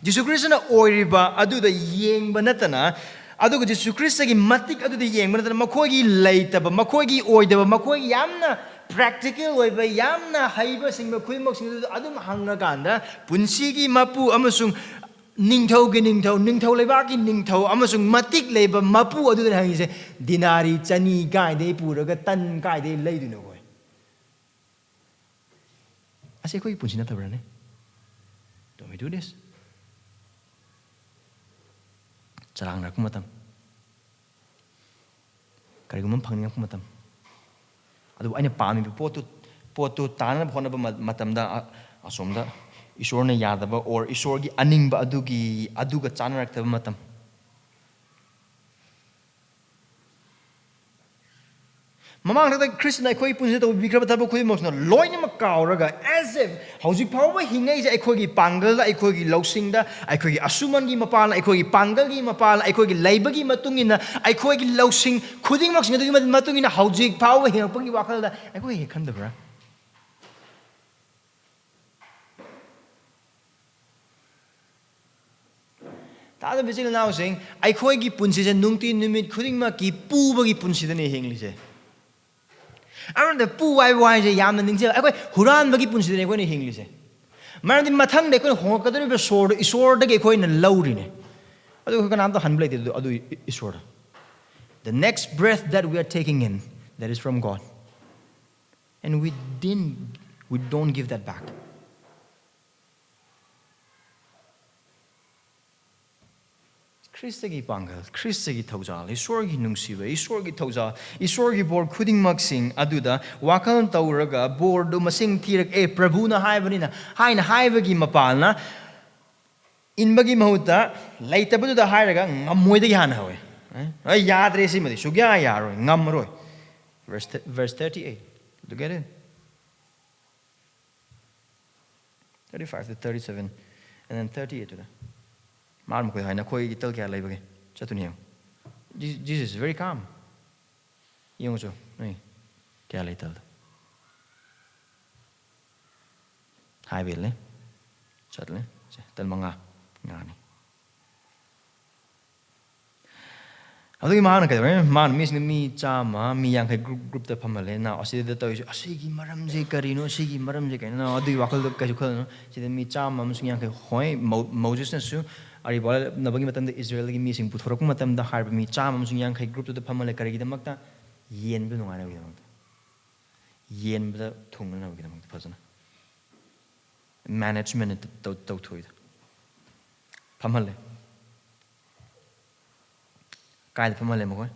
ꯖꯤꯁꯨ ꯈ꯭ꯔꯤꯁꯇꯅ ꯑꯣꯏꯔꯤꯕ ꯑꯗꯨꯗ ꯌꯦꯡꯕ ꯅꯠꯇꯅ, ꯑꯗꯨꯒ ꯖꯤꯁꯨ ꯈ꯭ꯔꯤꯁꯇꯒꯤ ꯃꯇꯤꯛ ꯑꯗꯨꯗ ꯌꯦꯡꯕ ꯅꯠꯇꯅ, ꯃꯈꯣꯏꯒꯤ ꯂꯩꯇꯕ, ꯃꯈꯣꯏꯒꯤ ꯑꯣꯏꯗꯕ, ꯃꯈꯣꯏꯒꯤ ꯌꯥꯝꯅ practical ꯑꯣꯏꯕ, ꯌꯥꯝꯅ ꯍꯩꯕ ꯁꯤꯡꯕ ꯈꯨꯗꯤꯡꯃꯛꯁꯤꯡ ꯑꯗꯨ ꯑꯗꯨꯝ ꯍꯪꯉꯀꯥꯟꯗ, ꯄꯨꯟꯁꯤꯒꯤ ꯃꯄꯨ ꯑꯃꯁꯨꯡ ꯅꯤꯡꯊꯧꯒꯤ ꯅꯤꯡꯊꯧ, ꯅꯤꯡꯊꯧ ꯂꯩꯕꯥꯛꯀꯤ ꯅꯤꯡꯊꯧ ꯑꯃꯁꯨꯡ ꯃꯇꯤꯛ ꯂꯩꯕ ꯃꯄꯨ ꯑꯗꯨꯗꯅ ꯍꯪꯉꯤꯁꯦ, "ꯗꯤꯅꯥꯔꯤ ꯆꯅꯤ ꯀꯥꯏꯗꯩ ꯄꯨꯔꯒ ꯇꯟ ꯀꯥꯏꯗꯩ ꯂꯩꯗꯣꯏꯅꯣ ꯑꯩꯈꯣꯏ?" ꯑꯁꯤ ꯑꯩꯈꯣꯏꯒꯤ ꯄꯨꯟꯁꯤ ꯅꯠꯇꯕ꯭ꯔꯅꯦ? Don't we do this? ꯆꯔꯥꯡꯅꯔꯛꯄ ꯃꯇꯝ, ꯀꯔꯤꯒꯨꯝꯕ ꯑꯃ ꯐꯪꯅꯤꯡꯉꯛꯄ ꯃꯇꯝ, ꯑꯗꯨꯕꯨ ꯑꯩꯅ ꯄꯥꯝꯃꯤꯕ ꯄꯣꯠꯇꯨ, ꯄꯣꯠꯇꯨ ꯇꯥꯅꯅꯕ ꯍꯣꯠꯅꯕ ꯃ- ꯃꯇꯝꯗ, ꯑ- ꯑꯁꯣꯝꯗ ꯏꯁꯣꯔꯅ ꯌꯥꯗꯕ or ꯏꯁꯣꯔꯒꯤ ꯑꯅꯤꯡꯕ ꯑꯗꯨꯒꯤ, ꯑꯗꯨꯒ ꯆꯥꯅꯔꯛꯇꯕ ꯃꯇꯝ, ꯃꯃꯥꯡꯗ ꯈ꯭ꯔꯤꯁꯇꯅ ꯑꯩꯈꯣꯏꯒꯤ ꯄꯨꯟꯁꯤꯗ ꯇꯧꯕꯤꯈ꯭ꯔꯕ ꯊꯕꯛ ꯈꯨꯗꯤꯡꯃꯛꯁꯤꯅ ꯂꯣꯏꯅꯃꯛ ꯀꯥꯎꯔꯒ, as if ꯍꯧꯖꯤꯛ ꯐꯥꯎꯕ ꯍꯤꯡꯉꯛꯏꯁꯦ ꯑꯩꯈꯣꯏꯒꯤ ꯄꯥꯡꯒꯜꯗ, ꯑꯩꯈꯣꯏꯒꯤ ꯂꯧꯁꯤꯡꯗ, ꯑꯩꯈꯣꯏꯒꯤ ꯑꯁꯨꯃꯟꯒꯤ ꯃꯄꯥꯜꯅ, ꯑꯩꯈꯣꯏꯒꯤ ꯄꯥꯡꯒꯜꯒꯤ ꯃꯄꯥꯜꯅ, ꯑꯩꯈꯣꯏꯒꯤ ꯂꯩꯕꯒꯤ ꯃꯇꯨꯡ ꯏꯟꯅ, ꯑꯩꯈꯣꯏꯒꯤ ꯂꯧꯁꯤꯡ ꯈꯨꯗꯤꯡꯃꯛꯁꯤꯡ ꯑꯗꯨꯒꯤ ꯃꯇꯨꯡ ꯏꯟꯅ ꯍꯧꯖꯤꯛ ꯐꯥꯎꯕ ꯍꯤꯡꯉꯛꯄꯒꯤ ꯋꯥꯈꯜꯗ ꯑꯩꯈꯣꯏ ꯍꯦꯛ ꯈꯟꯗꯕ꯭ꯔꯥ? ꯇꯥꯗꯕ ꯏꯆꯤꯜ ꯏꯅꯥꯎꯁꯤꯡ, ꯑꯩꯈꯣꯏꯒꯤ ꯄꯨꯟꯁꯤꯁꯦ ꯅꯨꯡꯇꯤ ꯅꯨꯃꯤꯠ ꯈꯨꯗꯤꯡꯃꯛꯀꯤ ꯄꯨꯕꯒꯤ ꯄꯨꯟꯁꯤꯗꯅꯦ ꯍꯤꯡꯂꯤꯁꯦ꯫ ꯑꯃꯔꯣꯝꯗ ꯄꯨ ꯍꯥꯏꯕ ꯋꯥꯍꯩꯁꯦ ꯌꯥꯝꯅ ꯅꯤꯡꯁꯤꯡ, ꯑꯩꯈꯣꯏ ꯍꯨꯔꯥꯟꯕꯒꯤ ꯄꯨꯟꯁꯤꯗꯅꯦ ꯑꯩꯈꯣꯏꯅ ꯍꯤꯡꯂꯤꯁꯦ꯫ ꯃꯔꯝꯗꯤ ꯃꯊꯪꯗ ꯑꯩꯈꯣꯏꯅ ꯍꯣꯡꯉꯛꯀꯗꯧꯔꯤꯕ ꯁꯣꯔꯗꯣ ꯏꯁꯣꯔꯗꯒꯤ ꯑꯩꯈꯣꯏꯅ ꯂꯧꯔꯤꯅꯦ꯫ ꯑꯗꯨ ꯑꯩꯈꯣꯏ ꯀꯅꯥꯝꯇ ꯍꯟꯕ ꯂꯩꯇꯦ꯫ ꯑꯗꯨ ꯑꯗꯨ ꯏꯁꯣꯔꯗ, the next breath that we are taking in, That is from God. And we didn't, we don't give that back. ꯈ꯭ꯔꯤꯁꯇꯒꯤ ꯄꯥꯡꯒꯜ, ꯈ꯭ꯔꯤꯁꯇꯒꯤ ꯊꯧꯖꯥꯜ, ꯏꯁꯣꯔꯒꯤ ꯅꯨꯡꯁꯤꯕ, ꯏꯁꯣꯔꯒꯤ ꯊꯧꯖꯥꯜ, ꯏꯁꯣꯔꯒꯤ ꯕꯣꯔ ꯈꯨꯗꯤꯡꯃꯛꯁꯤꯡ ꯑꯗꯨꯗ ꯋꯥꯈꯜ ꯇꯧꯔꯒ ꯕꯣꯔꯗꯨ ꯃꯁꯤꯡ ꯊꯤꯔꯒ, "ꯑꯦ, ꯄ꯭ꯔꯚꯨꯅ ꯍꯥꯏꯕꯅꯤꯅ" ꯍꯥꯏꯅ ꯍꯥꯏꯕꯒꯤ ꯃꯄꯥꯜꯅ, ꯏꯟꯕꯒꯤ ꯃꯍꯨꯠꯇ ꯂꯩꯇꯕꯗꯨꯗ ꯍꯥꯏꯔꯒ ꯉꯝꯃꯣꯏꯗꯒꯤ ꯍꯥꯟꯅ ꯍꯧꯋꯦ꯫ ꯑꯦ, "ꯑꯩ ꯌꯥꯗ꯭ꯔꯦ ꯁꯤꯃꯗꯤ, ꯁꯨꯛꯌꯥ ꯌꯥꯔꯣꯏ, ꯉꯝꯃꯔꯣꯏ"꯫ Verse th-, verse thirty-eight. Look at it. Thirty-five to thirty-seven, and then thirty-eight ꯇꯨꯗ꯫ ꯃꯥꯅ ꯃꯈꯣꯏ ꯍꯥꯏꯅ, "ꯑꯩꯈꯣꯏꯒꯤ ꯇꯜ ꯀꯌꯥ ꯂꯩꯕꯒꯦ? ꯆꯠꯇꯨꯅ ꯌꯦꯡꯉꯨ"꯫ Je-, Jesus is very calm. ꯌꯦꯡꯉꯨ ꯆꯣ, ꯅꯣꯏ ꯀꯌꯥ ꯂꯩ ꯇꯜꯗꯣ? ꯍꯥꯏꯕ ꯏꯜꯂꯦ꯫ ꯆꯠꯂꯦ꯫ ꯁꯦ, ꯇꯜ ꯃꯉꯥ꯫ ꯉꯥꯅꯤ꯫ ꯑꯗꯨꯒꯤ ꯃꯥꯅ ꯀꯩꯗꯧꯔꯦ? ꯃꯥꯅ ꯃꯤꯁꯤꯡꯗ ꯃꯤ ꯆꯥꯝꯃ, ꯃꯤ ꯌꯥꯡꯈꯩ group, groupꯇ ꯐꯝꯍꯜꯂꯦ꯫ ꯅꯥꯎ, ꯑꯁꯤꯗ ꯇꯧꯔꯤꯁꯦ, "ꯑꯁꯤꯒꯤ ꯃꯔꯝꯁꯦ ꯀꯔꯤꯅꯣ? ꯑꯁꯤꯒꯤ ꯃꯔꯝꯁꯦ ꯀꯩꯅꯣ?" ꯅꯥꯎ, ꯑꯗꯨꯒꯤ ꯋꯥꯈꯜꯗꯣ ꯀꯩꯁꯨ ꯈꯜꯂꯨꯅꯨ꯫ ꯁꯤꯗ ꯃꯤ ꯆꯥꯝꯃ ꯑꯃꯁꯨꯡ ꯌꯥꯡꯈꯩ, ꯍꯣꯏ, ꯃꯧ-, ꯃꯣꯖꯦꯁꯅꯁꯨ ꯑꯔꯤꯕ ꯋꯥꯔꯦꯞꯅꯕꯒꯤ ꯃꯇꯝꯗ ꯏꯁꯔꯥꯌꯦꯜꯒꯤ ꯃꯤꯁꯤꯡ ꯄꯨꯊꯣꯔꯛꯄ ꯃꯇꯝꯗ ꯍꯥꯏꯔꯤꯕ ꯃꯤ ꯆꯥꯝꯃ ꯑꯃꯁꯨꯡ ꯌꯥꯡꯈꯩ groupꯇꯨꯗ ꯐꯝꯍꯜꯂꯦ꯫ ꯀꯔꯤꯒꯤꯗꯃꯛꯇ? ꯌꯦꯟꯕꯗ ꯅꯨꯡꯉꯥꯏꯅꯕꯒꯤꯗꯃꯛꯇ꯫ ꯌꯦꯟꯕꯗ ꯊꯨꯡꯅꯅꯕꯒꯤꯗꯃꯛꯇ ꯐꯖꯅ꯫ Management ꯇꯧ-, ꯇꯧꯊꯣꯛꯏꯗ꯫ ꯐꯝꯍꯜꯂꯦ꯫ ꯀꯥꯏꯗ ꯐꯝꯍꯜꯂꯦ ꯃꯈꯣꯏ?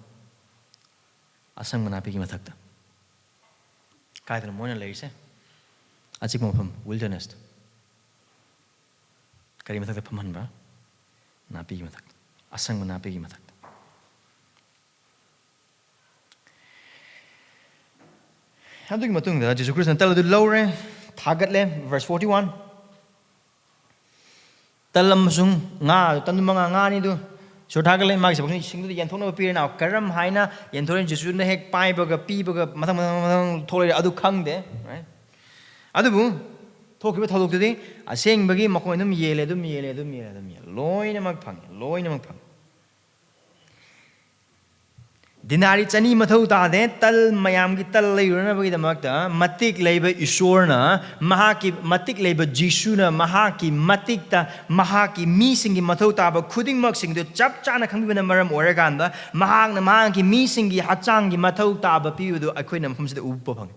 ꯑꯁꯪꯕ ꯅꯥꯄꯤꯒꯤ ꯃꯊꯛꯇ꯫ ꯀꯥꯏꯗꯅꯣ ꯃꯣꯏꯅ ꯂꯩꯔꯤꯁꯦ? ꯑꯆꯤꯛꯄ ꯃꯐꯝ, wildernessꯇ꯫ ꯀꯔꯤ ꯃꯊꯛꯇ ꯐꯝꯍꯟꯕ? ꯅꯥꯄꯤꯒꯤ ꯃꯊꯛꯇ, ꯑꯁꯪꯕ ꯅꯥꯄꯤꯒꯤ ꯃꯊꯛꯇ꯫ ꯑꯗꯨꯒꯤ ꯃꯇꯨꯡꯗ ꯖꯤꯁꯨ ꯈ꯭ꯔꯤꯁꯇꯅ ꯇꯜ ꯑꯗꯨ ꯂꯧꯔꯦ, ꯊꯥꯒꯠꯂꯦ꯫ Verse forty-one꯫ ꯇꯜ ꯑꯃꯁꯨꯡ ꯉꯥ, ꯇꯟꯗꯨ ꯃꯉꯥ, ꯉꯥ ꯑꯅꯤꯗꯨ ꯁꯨꯔ ꯊꯥꯒꯠꯂꯦ, ꯃꯥꯒꯤ ꯁꯦꯕꯣꯛꯁꯤꯡꯗꯨꯗ ꯌꯦꯟꯊꯣꯛꯅꯕ ꯄꯤꯔꯦ꯫ ꯅꯥꯎ, ꯀꯔꯝ ꯍꯥꯏꯅ ꯌꯦꯟꯊꯣꯛꯏ? ꯖꯤꯁꯨꯅ ꯍꯦꯛ ꯄꯥꯏꯕꯒ, ꯄꯤꯕꯒ, ꯃꯊꯪ, ꯃꯊꯪ, ꯃꯊꯪ ꯊꯣꯛꯂꯛꯏ, ꯑꯗꯨ ꯈꯪꯗꯦ, right? ꯑꯗꯨꯕꯨ ꯊꯣꯛꯈꯤꯕ ꯊꯧꯗꯣꯛꯇꯨꯗꯤ ꯑꯁꯦꯡꯕꯒꯤ ꯃꯈꯣꯏ ꯑꯗꯨꯝ ꯌꯦꯜꯂꯦ, ꯑꯗꯨꯝ ꯌꯦꯜꯂꯦ, ꯑꯗꯨꯝ ꯌꯦꯜꯂꯦ, ꯑꯗꯨꯝ ꯌꯦꯜꯂꯦ꯫ ꯂꯣꯏꯅꯃꯛ ꯐꯪꯉꯦ, ꯂꯣꯏꯅꯃꯛ ꯐꯪꯉꯦ꯫ ꯗꯤꯅꯥꯔꯤ ꯆꯅꯤ ꯃꯊꯧ ꯇꯥꯗꯦ꯫ ꯇꯜ, ꯃꯌꯥꯝꯒꯤ ꯇꯜ ꯂꯩꯔꯨꯅꯕꯒꯤꯗꯃꯛꯇ ꯃꯇꯤꯛ ꯂꯩꯕ ꯏꯁꯣꯔꯅ, ꯃꯍꯥꯛꯀꯤ ꯃꯇꯤꯛ ꯂꯩꯕ ꯖꯤꯁꯨꯅ ꯃꯍꯥꯛꯀꯤ ꯃꯇꯤꯛꯇ ꯃꯍꯥꯛꯀꯤ ꯃꯤꯁꯤꯡꯒꯤ ꯃꯊꯧ ꯇꯥꯕ ꯈꯨꯗꯤꯡꯃꯛꯁꯤꯡꯗꯨ ꯆꯞ ꯆꯥꯅ ꯈꯪꯕꯤꯕꯅ ꯃꯔꯝ ꯑꯣꯏꯔꯀꯥꯟꯗ, ꯃꯍꯥꯛꯅ ꯃꯍꯥꯛꯀꯤ ꯃꯤꯁꯤꯡꯒꯤ ꯍꯛꯆꯥꯡꯒꯤ ꯃꯊꯧ ꯇꯥꯕ ꯄꯤꯕꯗꯨ ꯑꯩꯈꯣꯏꯅ ꯃꯐꯝꯁꯤꯗ ꯎꯕ ꯐꯪꯉꯤ꯫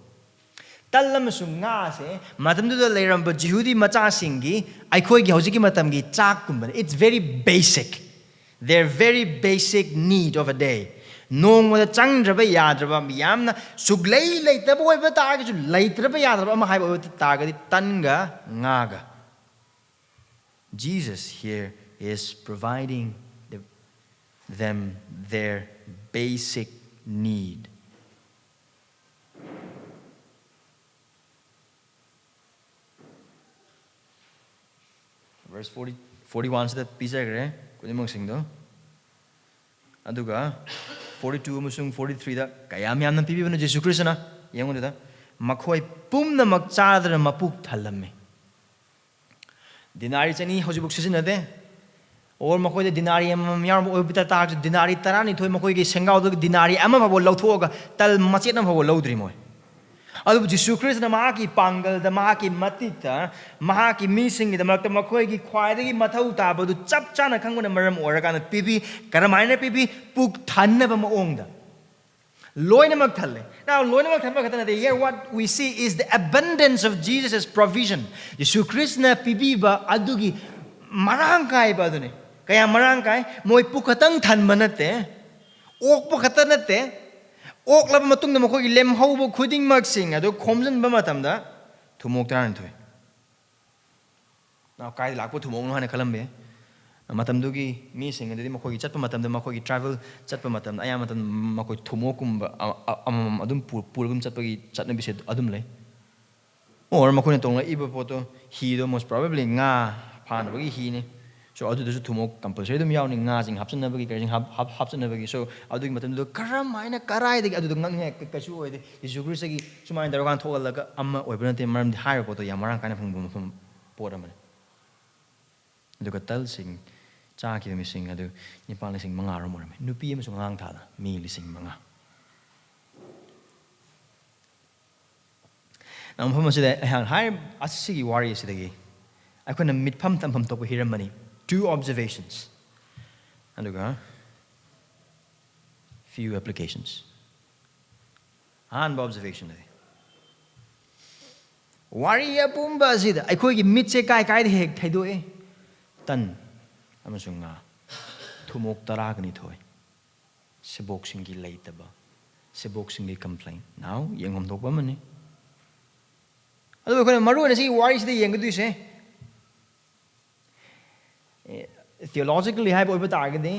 ꯇꯜ ꯑꯃꯁꯨꯡ ꯉꯥꯁꯦ ꯃꯇꯝꯗꯨꯗ ꯂꯩꯔꯝꯕ ꯖꯤꯍꯨꯗꯤ ꯃꯆꯥꯁꯤꯡꯒꯤ, ꯑꯩꯈꯣꯏꯒꯤ ꯍꯧꯖꯤꯛꯀꯤ ꯃꯇꯝꯒꯤ ꯆꯥꯛꯀꯨꯝꯕꯅꯤ꯫ It's very basic. Their very basic need of a day. ꯅꯣꯡꯃꯗ ꯆꯪꯗ꯭ꯔꯕ ꯌꯥꯗ꯭ꯔꯕ, ꯌꯥꯝꯅ ꯁꯨꯛꯂꯩ ꯂꯩꯇꯕ ꯑꯣꯏꯕ ꯇꯥꯔꯒꯁꯨ, ꯂꯩꯇ꯭ꯔꯕ ꯌꯥꯗ꯭ꯔꯕ ꯑꯃ ꯍꯥꯏꯕ ꯑꯣꯏꯕ ꯇꯥꯔꯒꯗꯤ, ꯇꯟꯒ ꯉꯥꯒ꯫ Jesus here is providing the, them their basic need. Verse forty, forty-one ꯁꯤꯗ ꯄꯤꯖꯈ꯭ꯔꯦ ꯈꯨꯗꯤꯡꯃꯛꯁꯤꯡꯗꯣ꯫ ꯑꯗꯨꯒ forty-two ꯑꯃꯁꯨꯡ forty-threeꯗ ꯀꯌꯥꯝ ꯌꯥꯝꯅ ꯄꯤꯕꯤꯕꯅꯣ ꯖꯤꯁꯨ ꯈ꯭ꯔꯤꯁꯇꯅ? ꯌꯦꯡꯉꯨꯗꯨꯗ, "ꯃꯈꯣꯏ ꯄꯨꯝꯅꯃꯛ ꯆꯥꯗꯅ ꯃꯄꯨꯛ ꯊꯜꯂꯝꯃꯤ"꯫ ꯗꯤꯅꯥꯔꯤ ꯆꯅꯤ ꯍꯧꯖꯤꯛꯐꯥꯎ ꯁꯤꯖꯤꯟꯅꯗꯦ꯫ ꯑꯣꯔ ꯃꯈꯣꯏꯗ ꯗꯤꯅꯥꯔꯤ ꯑꯃꯃꯝ ꯌꯥꯎꯔꯝꯕ ꯑꯣꯏꯕ ꯇꯥꯔꯒꯁꯨ, ꯗꯤꯅꯥꯔꯤ ꯇꯔꯥꯅꯤꯊꯣꯏ ꯃꯈꯣꯏꯒꯤ ꯁꯦꯡꯒꯥꯎꯗꯒꯤ ꯗꯤꯅꯥꯔꯤ ꯑꯃ ꯐꯥꯎꯕ ꯂꯧꯊꯣꯛꯑꯒ ꯇꯜ ꯃꯆꯦꯠ ꯑꯃ ꯐꯥꯎꯕ ꯂꯧꯗ꯭ꯔꯤ ꯃꯣꯏ꯫ ꯑꯗꯨꯕꯨ ꯖꯤꯁꯨ ꯈ꯭ꯔꯤꯁꯇꯅ ꯃꯍꯥꯛꯀꯤ ꯄꯥꯡꯒꯜꯗ, ꯃꯍꯥꯛꯀꯤ ꯃꯇꯤꯛꯇ, ꯃꯍꯥꯛꯀꯤ ꯃꯤꯁꯤꯡꯒꯤꯗꯃꯛꯇ ꯃꯈꯣꯏꯒꯤ ꯈ꯭ꯋꯥꯏꯗꯒꯤ ꯃꯊꯧ ꯇꯥꯕꯗꯨ ꯆꯞ ꯆꯥꯅ ꯈꯪꯕꯅ ꯃꯔꯝ ꯑꯣꯏꯔꯀꯥꯟꯗ ꯄꯤꯕꯤ꯫ ꯀꯔꯝꯍꯥꯏꯅ ꯄꯤꯕꯤ? ꯄꯨꯛ ꯊꯟꯅꯕ ꯃꯑꯣꯡꯗ꯫ ꯂꯣꯏꯅꯃꯛ ꯊꯜꯂꯦ꯫ Now, ꯂꯣꯏꯅꯃꯛ ꯊꯟꯕ ꯈꯛꯇ ꯅꯠꯇꯦ꯫ Here what we see is the abundance of Jesus' provision. ꯖꯤꯁꯨ ꯈ꯭ꯔꯤꯁꯇꯅ ꯄꯤꯕꯤꯕ ꯑꯗꯨꯒꯤ ꯃꯔꯥꯡ ꯀꯥꯏꯕ ꯑꯗꯨꯅꯤ꯫ ꯀꯌꯥꯝ ꯃꯔꯥꯡ ꯀꯥꯏ? ꯃꯣꯏ ꯄꯨꯛ ꯈꯛꯇꯪ ꯊꯟꯕ ꯅꯠꯇꯦ, ꯑꯣꯛꯄ ꯈꯛꯇ ꯅꯠꯇꯦ, ꯑꯣꯛꯂꯕ ꯃꯇꯨꯡꯗ ꯃꯈꯣꯏꯒꯤ ꯂꯦꯝꯍꯧꯕ ꯈꯨꯗꯤꯡꯃꯛꯁꯤꯡ ꯑꯗꯨ ꯈꯣꯝꯖꯤꯟꯕ ꯃꯇꯝꯗ ꯊꯨꯝꯃꯣꯛ ꯇꯔꯥꯅꯤꯊꯣꯏ꯫ ꯅꯥꯎ, ꯀꯥꯏꯗ ꯂꯥꯛꯄ ꯊꯨꯝꯃꯣꯛꯅꯣ ꯍꯥꯏꯅ ꯈꯜꯂꯝꯕ ꯌꯥꯏ꯫ ꯃꯇꯝꯗꯨꯒꯤ ꯃꯤꯁꯤꯡ ꯑꯗꯨꯗꯤ ꯃꯈꯣꯏꯒꯤ ꯆꯠꯄ ꯃꯇꯝꯗ, ꯃꯈꯣꯏꯒꯤ travel ꯆꯠꯄ ꯃꯇꯝꯗ, ꯑꯌꯥꯝꯕ ꯃꯇꯝꯗ ꯃꯈꯣꯏ ꯊꯨꯝꯃꯣꯛꯀꯨꯝꯕ ꯑ-, ꯑ-, ꯑꯃꯃꯝ ꯑꯗꯨꯝ ꯄꯨ-, ꯄꯨꯔꯒ ꯑꯗꯨꯝ ꯆꯠꯄꯒꯤ ꯆꯠꯅꯕꯤꯁꯦ ꯑꯗꯨꯝ ꯂꯩ꯫ Or ꯃꯈꯣꯏꯅ ꯇꯣꯡꯂꯛꯏꯕ ꯄꯣꯠꯇꯣ, ꯍꯤꯗꯣ most probably ꯉꯥ ꯐꯥꯅꯕꯒꯤ ꯍꯤꯅꯤ꯫ So ꯑꯗꯨꯗꯁꯨ ꯊꯨꯝꯃꯣꯛ compulsory ꯑꯗꯨꯝ ꯌꯥꯎꯅꯤ, ꯉꯥꯁꯤꯡ ꯍꯥꯞꯆꯤꯟꯅꯕꯒꯤ, ꯀꯔꯤꯁꯤꯡ ꯍꯥꯞ-, ꯍꯥꯞ-, ꯍꯥꯞꯆꯤꯟꯅꯕꯒꯤ꯫ So ꯑꯗꯨꯒꯤ ꯃꯇꯝꯗꯨꯗ ꯀꯔꯝ ꯍꯥꯏꯅ, ꯀꯔꯥꯏꯗꯒꯤ, ꯑꯗꯨꯗ ꯉꯛꯅꯤꯡꯉꯥꯏ ꯀ-, ꯀꯩꯁꯨ ꯑꯣꯏꯗꯦ꯫ ꯖꯤꯁꯨ ꯈ꯭ꯔꯤꯁꯇꯒꯤ ꯁꯨꯃꯥꯏꯅ ꯇꯧꯔꯀꯥꯟꯗ ꯊꯣꯛꯍꯜꯂꯒ ꯑꯃ ꯑꯣꯏꯕ ꯅꯠꯇꯦ, ꯃꯔꯝꯗꯤ ꯍꯥꯏꯔꯤꯕ ꯄꯣꯠꯇꯣ ꯌꯥꯝ ꯃꯔꯥꯡ ꯀꯥꯏꯅ ꯐꯪꯕ ꯃꯐꯝ, ꯄꯣꯠ ꯑꯃꯅꯤ꯫ ꯑꯗꯨꯒ ꯇꯜꯁꯤꯡ, ꯆꯥꯈꯤꯕ ꯃꯤꯁꯤꯡ ꯑꯗꯨ ꯅꯤꯄꯥ ꯂꯤꯁꯤꯡ ꯃꯉꯥ ꯔꯣꯝ ꯑꯣꯏꯔꯝꯃꯤ, ꯅꯨꯄꯤ ꯑꯃꯁꯨꯡ ꯑꯉꯥꯡ ꯊꯥꯗ ꯃꯤ ꯂꯤꯁꯤꯡ ꯃꯉꯥ꯫ ꯅ ꯃꯐꯝ ꯑꯁꯤꯗ ꯑꯩꯍꯥꯛ ꯍꯥꯏꯔꯤꯕ ꯑꯁꯤꯒꯤ ꯋꯥꯔꯤ ꯑꯁꯤꯗꯒꯤ ꯑꯩꯈꯣꯏꯅ ꯃꯤꯠꯐꯝ ꯇꯝꯐꯝ ꯊꯣꯛꯄ ꯍꯤꯔꯝ ꯑꯅꯤ, two observations, ꯑꯗꯨꯒ few applications꯫ ꯑꯍꯥꯟꯕ observation ꯑꯁꯤ, ꯋꯥꯔꯤ ꯑꯄꯨꯝꯕ ꯑꯁꯤꯗ ꯑꯩꯈꯣꯏꯒꯤ ꯃꯤꯠꯁꯦ ꯀꯥꯏ ꯀꯥꯏꯗ ꯍꯦꯛ ꯊꯩꯗꯣꯛꯑꯦ? ꯇꯟ ꯑꯃꯁꯨꯡ ꯉꯥ, ꯊꯨꯝꯃꯣꯛ ꯇꯔꯥꯒ ꯅꯤꯊꯣꯏ, ꯁꯦꯕꯣꯛꯁꯤꯡꯒꯤ ꯂꯩꯇꯕ, ꯁꯦꯕꯣꯛꯁꯤꯡꯒꯤ complain꯫ Now, ꯌꯦꯡꯐꯝ ꯊꯣꯛꯄ ꯑꯃꯅꯤ꯫ ꯑꯗꯨꯕꯨ ꯑꯩꯈꯣꯏꯅ ꯃꯔꯨ ꯑꯣꯏꯅ ꯁꯤꯒꯤ ꯋꯥꯔꯤꯁꯤꯗ ꯌꯦꯡꯒꯗꯣꯏꯁꯦ, theologically ꯍꯥꯏꯕ ꯑꯣꯏꯕ ꯇꯥꯔꯒꯗꯤ,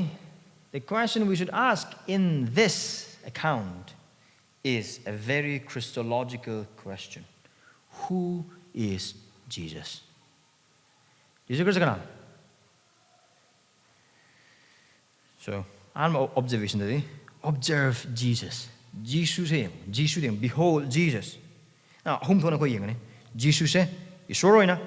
the question we should ask in this account is a very Christological question. Who is Jesus? Jesus Christ ꯀꯅꯥ? So, ꯑꯍꯥꯟꯕ observationꯗꯗꯤ, observe Jesus. ꯖꯤꯁꯨꯁꯦ ꯌꯦꯡꯉꯨ, ꯖꯤꯁꯨꯗ ꯌꯦꯡꯉꯨ, behold Jesus꯫ ꯑꯥ, ꯑꯍꯨꯝ ꯊꯣꯛꯅ ꯑꯩꯈꯣꯏ ꯌꯦꯡꯒꯅꯤ꯫ ꯖꯤꯁꯨꯁꯦ ꯏꯁꯣꯔ ꯑꯣꯏꯅ,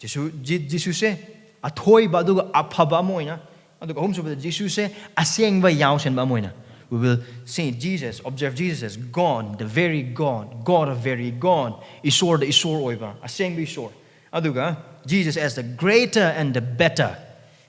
ꯖꯤꯁꯨ, ꯖꯤ-, ꯖꯤꯁꯨꯁꯦ ꯑꯊꯣꯏꯕ ꯑꯗꯨꯒ ꯑꯐꯕ ꯑꯃ ꯑꯣꯏꯅ, ꯑꯗꯨꯒ ꯑꯍꯨꯝꯁꯨꯕꯗ ꯖꯤꯁꯨꯁꯦ ꯑꯁꯦꯡꯕ ꯌꯥꯎꯁꯦꯟꯕ ꯑꯃ ꯑꯣꯏꯅ꯫ We will see Jesus, observe Jesus as God, the very God, God of very God, ꯏꯁꯣꯔꯗ ꯏꯁꯣꯔ ꯑꯣꯏꯕ, ꯑꯁꯦꯡꯕ ꯏꯁꯣꯔ꯫ ꯑꯗꯨꯒ Jesus as the greater and the better.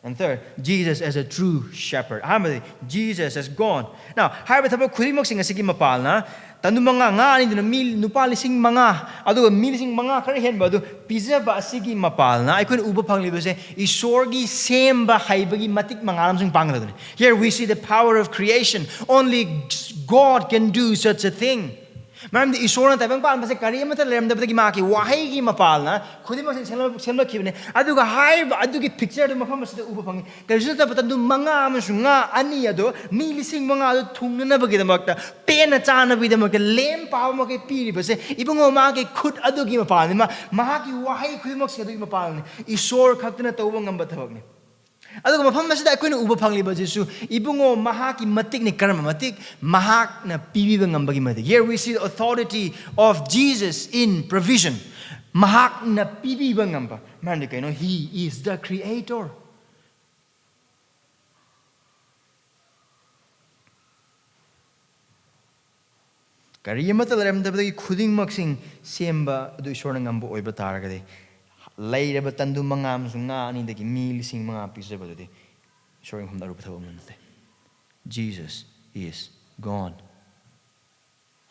And third, Jesus as a true shepherd. ꯑꯍꯥꯟꯕꯗꯤ, Jesus as God꯫ Now, ꯍꯥꯏꯔꯤꯕ ꯊꯕꯛ ꯈꯨꯗꯤꯡꯃꯛꯁꯤꯡ ꯑꯁꯤꯒꯤ ꯃꯄꯥꯜꯅ ꯇꯟꯗꯨ ꯃꯉꯥ, ꯉꯥ ꯑꯅꯤꯗꯨꯅ ꯃꯤ ꯅꯨꯄꯥ ꯂꯤꯁꯤꯡ ꯃꯉꯥ, ꯑꯗꯨꯒ ꯃꯤ ꯂꯤꯁꯤꯡ ꯃꯉꯥ ꯈꯔ ꯍꯦꯟꯕ ꯑꯗꯨ ꯄꯤꯖꯕ ꯑꯁꯤꯒꯤ ꯃꯄꯥꯜꯅ ꯑꯩꯈꯣꯏꯅ ꯎꯕ ꯐꯪꯂꯤꯕꯁꯦ ꯏꯁꯣꯔꯒꯤ ꯁꯦꯝꯕ ꯍꯩꯕꯒꯤ ꯃꯇꯤꯛ ꯃꯉꯥꯜ ꯑꯃꯁꯨꯡ ꯄꯥꯡꯒꯜ ꯑꯗꯨꯅꯤ꯫ Here we see the power of creation. Only God can do such a thing. ꯃꯔꯝꯗꯤ ꯏꯁꯣꯔꯅ ꯇꯥꯏꯕꯪ ꯄꯥꯟꯕꯁꯦ ꯀꯔꯤ ꯑꯃꯠꯇ ꯂꯩꯔꯝꯗꯕꯗꯒꯤ ꯃꯍꯥꯛꯀꯤ ꯋꯥꯍꯩꯒꯤ ꯃꯄꯥꯜꯅ ꯈꯨꯗꯤꯡꯃꯛꯁꯦ ꯁꯦꯝꯂꯛ-, ꯁꯦꯝꯂꯛꯈꯤꯕꯅꯤ꯫ ꯑꯗꯨꯒ ꯍꯥꯏꯔꯤꯕ ꯑꯗꯨꯒꯤ picture ꯑꯗꯨ ꯃꯐꯝ ꯑꯁꯤꯗ ꯎꯕ ꯐꯪꯉꯤ꯫ ꯀꯔꯤꯁꯨ ꯅꯠꯇꯕ ꯇꯟꯗꯨ ꯃꯉꯥ ꯑꯃꯁꯨꯡ ꯉꯥ ꯑꯅꯤ ꯑꯗꯨ ꯃꯤ ꯂꯤꯁꯤꯡ ꯃꯉꯥ ꯑꯗꯨ ꯊꯨꯡꯅꯅꯕꯒꯤꯗꯃꯛꯇ, ꯄꯦꯟꯅ ꯆꯥꯅꯕꯒꯤꯗꯃꯛꯇ ꯂꯦꯝ ꯄꯥꯕ ꯃꯈꯩ ꯄꯤꯔꯤꯕꯁꯦ ꯏꯕꯨꯡꯉꯣ ꯃꯍꯥꯛꯀꯤ ꯈꯨꯠ ꯑꯗꯨꯒꯤ ꯃꯄꯥꯜꯅꯤ꯫ ꯃꯥ-, ꯃꯍꯥꯛꯀꯤ ꯋꯥꯍꯩ ꯈꯨꯗꯤꯡꯃꯛꯁꯦ ꯑꯗꯨꯒꯤ ꯃꯄꯥꯜꯅꯤ꯫ ꯏꯁꯣꯔ ꯈꯛꯇꯅ ꯇꯧꯕ ꯉꯝꯕ ꯊꯕꯛꯅꯤ꯫ ꯑꯗꯨꯒ ꯃꯐꯝ ꯑꯁꯤꯗ ꯑꯩꯈꯣꯏꯅ ꯎꯕ ꯐꯪꯂꯤꯕ ꯖꯤꯁꯨ, ꯏꯕꯨꯡꯉꯣ ꯃꯍꯥꯛꯀꯤ ꯃꯇꯤꯛꯅꯤ꯫ ꯀꯔꯝꯕ ꯃꯇꯤꯛ? ꯃꯍꯥꯛꯅ ꯄꯤꯕꯤꯕ ꯉꯝꯕꯒꯤ ꯃꯇꯤꯛ꯫ Here we see the authority of Jesus in provision. ꯃꯍꯥꯛꯅ ꯄꯤꯕꯤꯕ ꯉꯝꯕ꯫ ꯃꯔꯝꯗꯤ ꯀꯩꯅꯣ? He is the creator. ꯀꯔꯤ ꯑꯃꯠꯇ ꯂꯩꯔꯝꯗꯕꯗꯒꯤ ꯈꯨꯗꯤꯡꯃꯛꯁꯤꯡ ꯁꯦꯝꯕ ꯑꯗꯨ ꯏꯁꯣꯔꯅ ꯉꯝꯕ ꯑꯣꯏꯕ ꯇꯥꯔꯒꯗꯤ, ꯂꯩꯔꯕ ꯇꯟꯗꯨ ꯃꯉꯥ ꯑꯃꯁꯨꯡ ꯉꯥ ꯑꯅꯤꯗꯒꯤ ꯃꯤ ꯂꯤꯁꯤꯡ ꯃꯉꯥ ꯄꯤꯖꯕꯗꯨꯗꯤ ꯏꯁꯣꯔꯒꯤ ꯃꯐꯝꯗ ꯑꯔꯨꯕ ꯊꯕꯛ ꯑꯃ ꯅꯠꯇꯦ꯫ Jesus is God꯫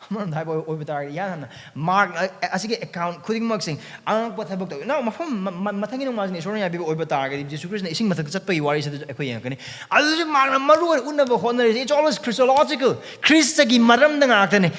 ꯑꯃꯔꯣꯝꯗ ꯍꯥꯏꯕ ꯑꯣꯏꯕ ꯇꯥꯔꯒꯗꯤ, ꯏꯍꯥꯟ ꯍꯥꯟꯅ ꯃꯥꯔꯛ ꯑꯁꯤꯒꯤ ꯑꯦꯀꯥꯎꯟ ꯈꯨꯗꯤꯡꯃꯛꯁꯤꯡ ꯑꯉꯛꯄ ꯊꯕꯛ ꯇꯧꯏ꯫ ꯅ ꯃꯐꯝ ꯃ-, ꯃ-, ꯃꯊꯪꯒꯤ ꯅꯣꯡꯃꯥꯏꯖꯤꯡ ꯏꯁꯣꯔꯅ ꯌꯥꯕꯤꯕ ꯑꯣꯏꯕ ꯇꯥꯔꯒꯗꯤ, ꯖꯤꯁꯨ ꯈ꯭ꯔꯤꯁꯇꯅ ꯏꯁꯤꯡ ꯃꯊꯛꯇ ꯆꯠꯄꯒꯤ ꯋꯥꯔꯤꯁꯤꯗꯁꯨ ꯑꯩꯈꯣꯏ ꯌꯦꯡꯉꯛꯀꯅꯤ꯫ ꯑꯗꯨꯁꯨ ꯃꯥꯔꯛꯅ ꯃꯔꯨ ꯑꯣꯏꯅ ꯎꯠꯅꯕ ꯍꯣꯠꯅꯔꯤꯁꯦ, it's always Christological, ꯈ꯭ꯔꯤꯁꯇꯒꯤ ꯃꯔꯝꯗ ꯉꯥꯛꯇꯅꯦ꯫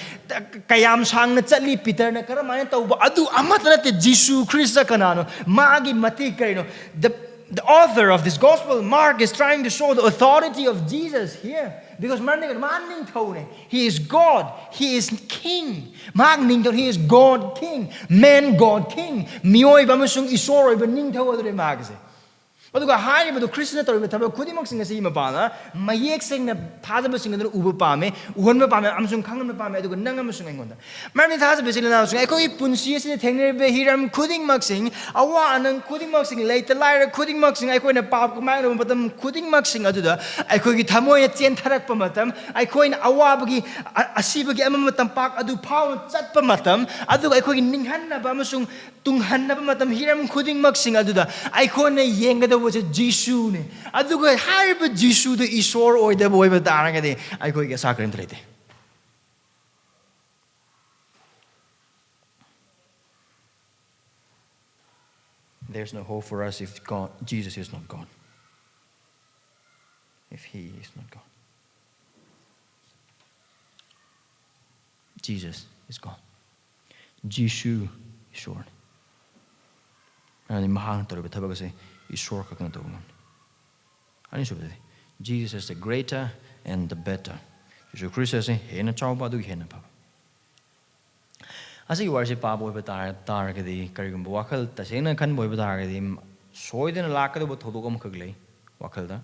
ꯀꯌꯥꯝ ꯁꯥꯡꯅ ꯆꯠꯂꯤ, ꯄꯤꯇꯔꯅ ꯀꯔꯝꯍꯥꯏꯅ ꯇꯧꯕ, ꯑꯗꯨ ꯑꯃꯠꯇ ꯅꯠꯇꯦ꯫ ꯖꯤꯁꯨ ꯈ꯭ꯔꯤꯁꯇ ꯀꯅꯥꯅꯣ? ꯃꯥꯒꯤ ꯃꯇꯤꯛ ꯀꯔꯤꯅꯣ? The, the author of this gospel, Mark, is trying to show the authority of Jesus here. Because ꯃꯔꯝꯗꯤ ꯀꯩꯅꯣ? ꯃꯥ ꯅꯤꯡꯊꯧꯅꯦ꯫ He is God. He is king. ꯃꯍꯥꯛ ꯅꯤꯡꯊꯧ, he is God king, man God king. ꯃꯤꯑꯣꯏꯕ ꯑꯃꯁꯨꯡ ꯏꯁꯣꯔ ꯑꯣꯏꯕ ꯅꯤꯡꯊꯧ ꯑꯗꯨꯅꯦ ꯃꯍꯥꯛꯁꯦ꯫ ꯑꯗꯨꯒ ꯍꯥꯏꯔꯤꯕꯗꯨ ꯈ꯭ꯔꯤꯁꯇꯅ ꯇꯧꯔꯤꯕ ꯊꯕꯛ ꯈꯨꯗꯤꯡꯃꯛꯁꯤꯡ ꯑꯁꯤꯒꯤ ꯃꯄꯥꯟꯅ ꯃꯌꯦꯛ ꯁꯦꯡꯅ ꯊꯥꯖꯕꯁꯤꯡ ꯑꯗꯨꯅ ꯎꯕ ꯄꯥꯝꯃꯦ, ꯎꯍꯟꯕ ꯄꯥꯝꯃꯦ ꯑꯃꯁꯨꯡ ꯈꯪꯍꯟꯕ ꯄꯥꯝꯃꯦ, ꯑꯗꯨꯒ ꯅꯪ ꯑꯃꯁꯨꯡ ꯑꯩꯉꯣꯟꯗ꯫ ꯃꯔꯝꯗꯤ ꯊꯥꯖꯕ ꯏꯆꯤꯜ ꯏꯅꯥꯎꯁꯤꯡ, ꯑꯩꯈꯣꯏꯒꯤ ꯄꯨꯟꯁꯤ ꯑꯁꯤꯗ ꯊꯦꯡꯅꯔꯤꯕ ꯍꯤꯔꯝ ꯈꯨꯗꯤꯡꯃꯛꯁꯤꯡ, ꯑꯋꯥ ꯑꯅꯪ ꯈꯨꯗꯤꯡꯃꯛꯁꯤꯡ, ꯂꯩꯇ ꯂꯥꯏꯔ ꯈꯨꯗꯤꯡꯃꯛꯁꯤꯡ, ꯑꯩꯈꯣꯏꯅ ꯄꯥꯞꯀ ꯃꯥꯌꯣꯛꯅꯕ ꯃꯇꯝ ꯈꯨꯗꯤꯡꯃꯛꯁꯤꯡ ꯑꯗꯨꯗ ꯑꯩꯈꯣꯏꯒꯤ ꯊꯃꯣꯏꯅ ꯆꯦꯟꯊꯔꯛꯄ ꯃꯇꯝ, ꯑꯩꯈꯣꯏꯅ ꯑꯋꯥꯕꯒꯤ, ꯑ-, ꯑꯁꯤꯕꯒꯤ ꯑꯃꯝꯕ ꯇꯝꯄꯥꯛ ꯑꯗꯨ ꯐꯥꯎꯅ ꯆꯠꯄ ꯃꯇꯝ, ꯑꯗꯨꯒ ꯑꯩꯈꯣꯏꯒꯤ ꯅꯤꯡꯍꯟꯅꯕ ꯑꯃꯁꯨꯡ ꯇꯨꯡꯍꯟꯅꯕ ꯃꯇꯝ, ꯍꯤꯔꯝ ꯈꯨꯗꯤꯡꯃꯛꯁꯤꯡ ꯑꯗꯨꯗ ꯑꯩꯈꯣꯏꯅ ꯌꯦꯡꯒꯗꯧꯕꯁꯦ ꯖꯤꯁꯨꯅꯦ꯫ ꯑꯗꯨꯒ ꯍꯥꯏꯔꯤꯕ ꯖꯤꯁꯨꯗ ꯏꯁꯣꯔ ꯑꯣꯏꯗꯕ ꯑꯣꯏꯕ ꯇꯥꯔꯒꯗꯤ ꯑꯩꯈꯣꯏꯒꯤ ꯑꯁꯥ ꯀꯔꯤꯝꯇ ꯂꯩꯇꯦ꯫ There's no hope for us if God, Jesus is not God. If he is not God. Jesus is God. ꯖꯤꯁꯨ ꯏꯁꯣꯔꯅꯤ꯫ ꯑꯗꯨꯗꯤ ꯃꯍꯥꯛꯅ ꯇꯧꯔꯤꯕ ꯊꯕꯛ ꯑꯁꯦ ꯏꯁꯣꯔ ꯈꯛꯇꯅ ꯇꯧꯕ ꯉꯝꯃꯤ꯫ ꯑꯅꯤꯁꯨꯕꯗꯗꯤ, Jesus is the greater and the better. Jesus Christ ꯑꯁꯤ ꯍꯦꯟꯅ ꯆꯥꯎꯕ ꯑꯗꯨꯒ ꯍꯦꯟꯅ ꯐꯕ꯫ ꯑꯁꯤꯒꯤ ꯋꯥꯔꯤꯁꯤ ꯄꯥꯕ ꯑꯣꯏꯕ ꯇꯥꯔ-, ꯇꯥꯔꯒꯗꯤ, ꯀꯔꯤꯒꯨꯝꯕ ꯋꯥꯈꯜ ꯇꯁꯦꯡꯅ ꯈꯟꯕ ꯑꯣꯏꯕ ꯇꯥꯔꯒꯗꯤ, ꯁꯣꯏꯗꯅ ꯂꯥꯛꯀꯗꯧꯕ ꯊꯧꯗꯣꯛ ꯑꯃꯈꯛ ꯂꯩ ꯋꯥꯈꯜꯗ꯫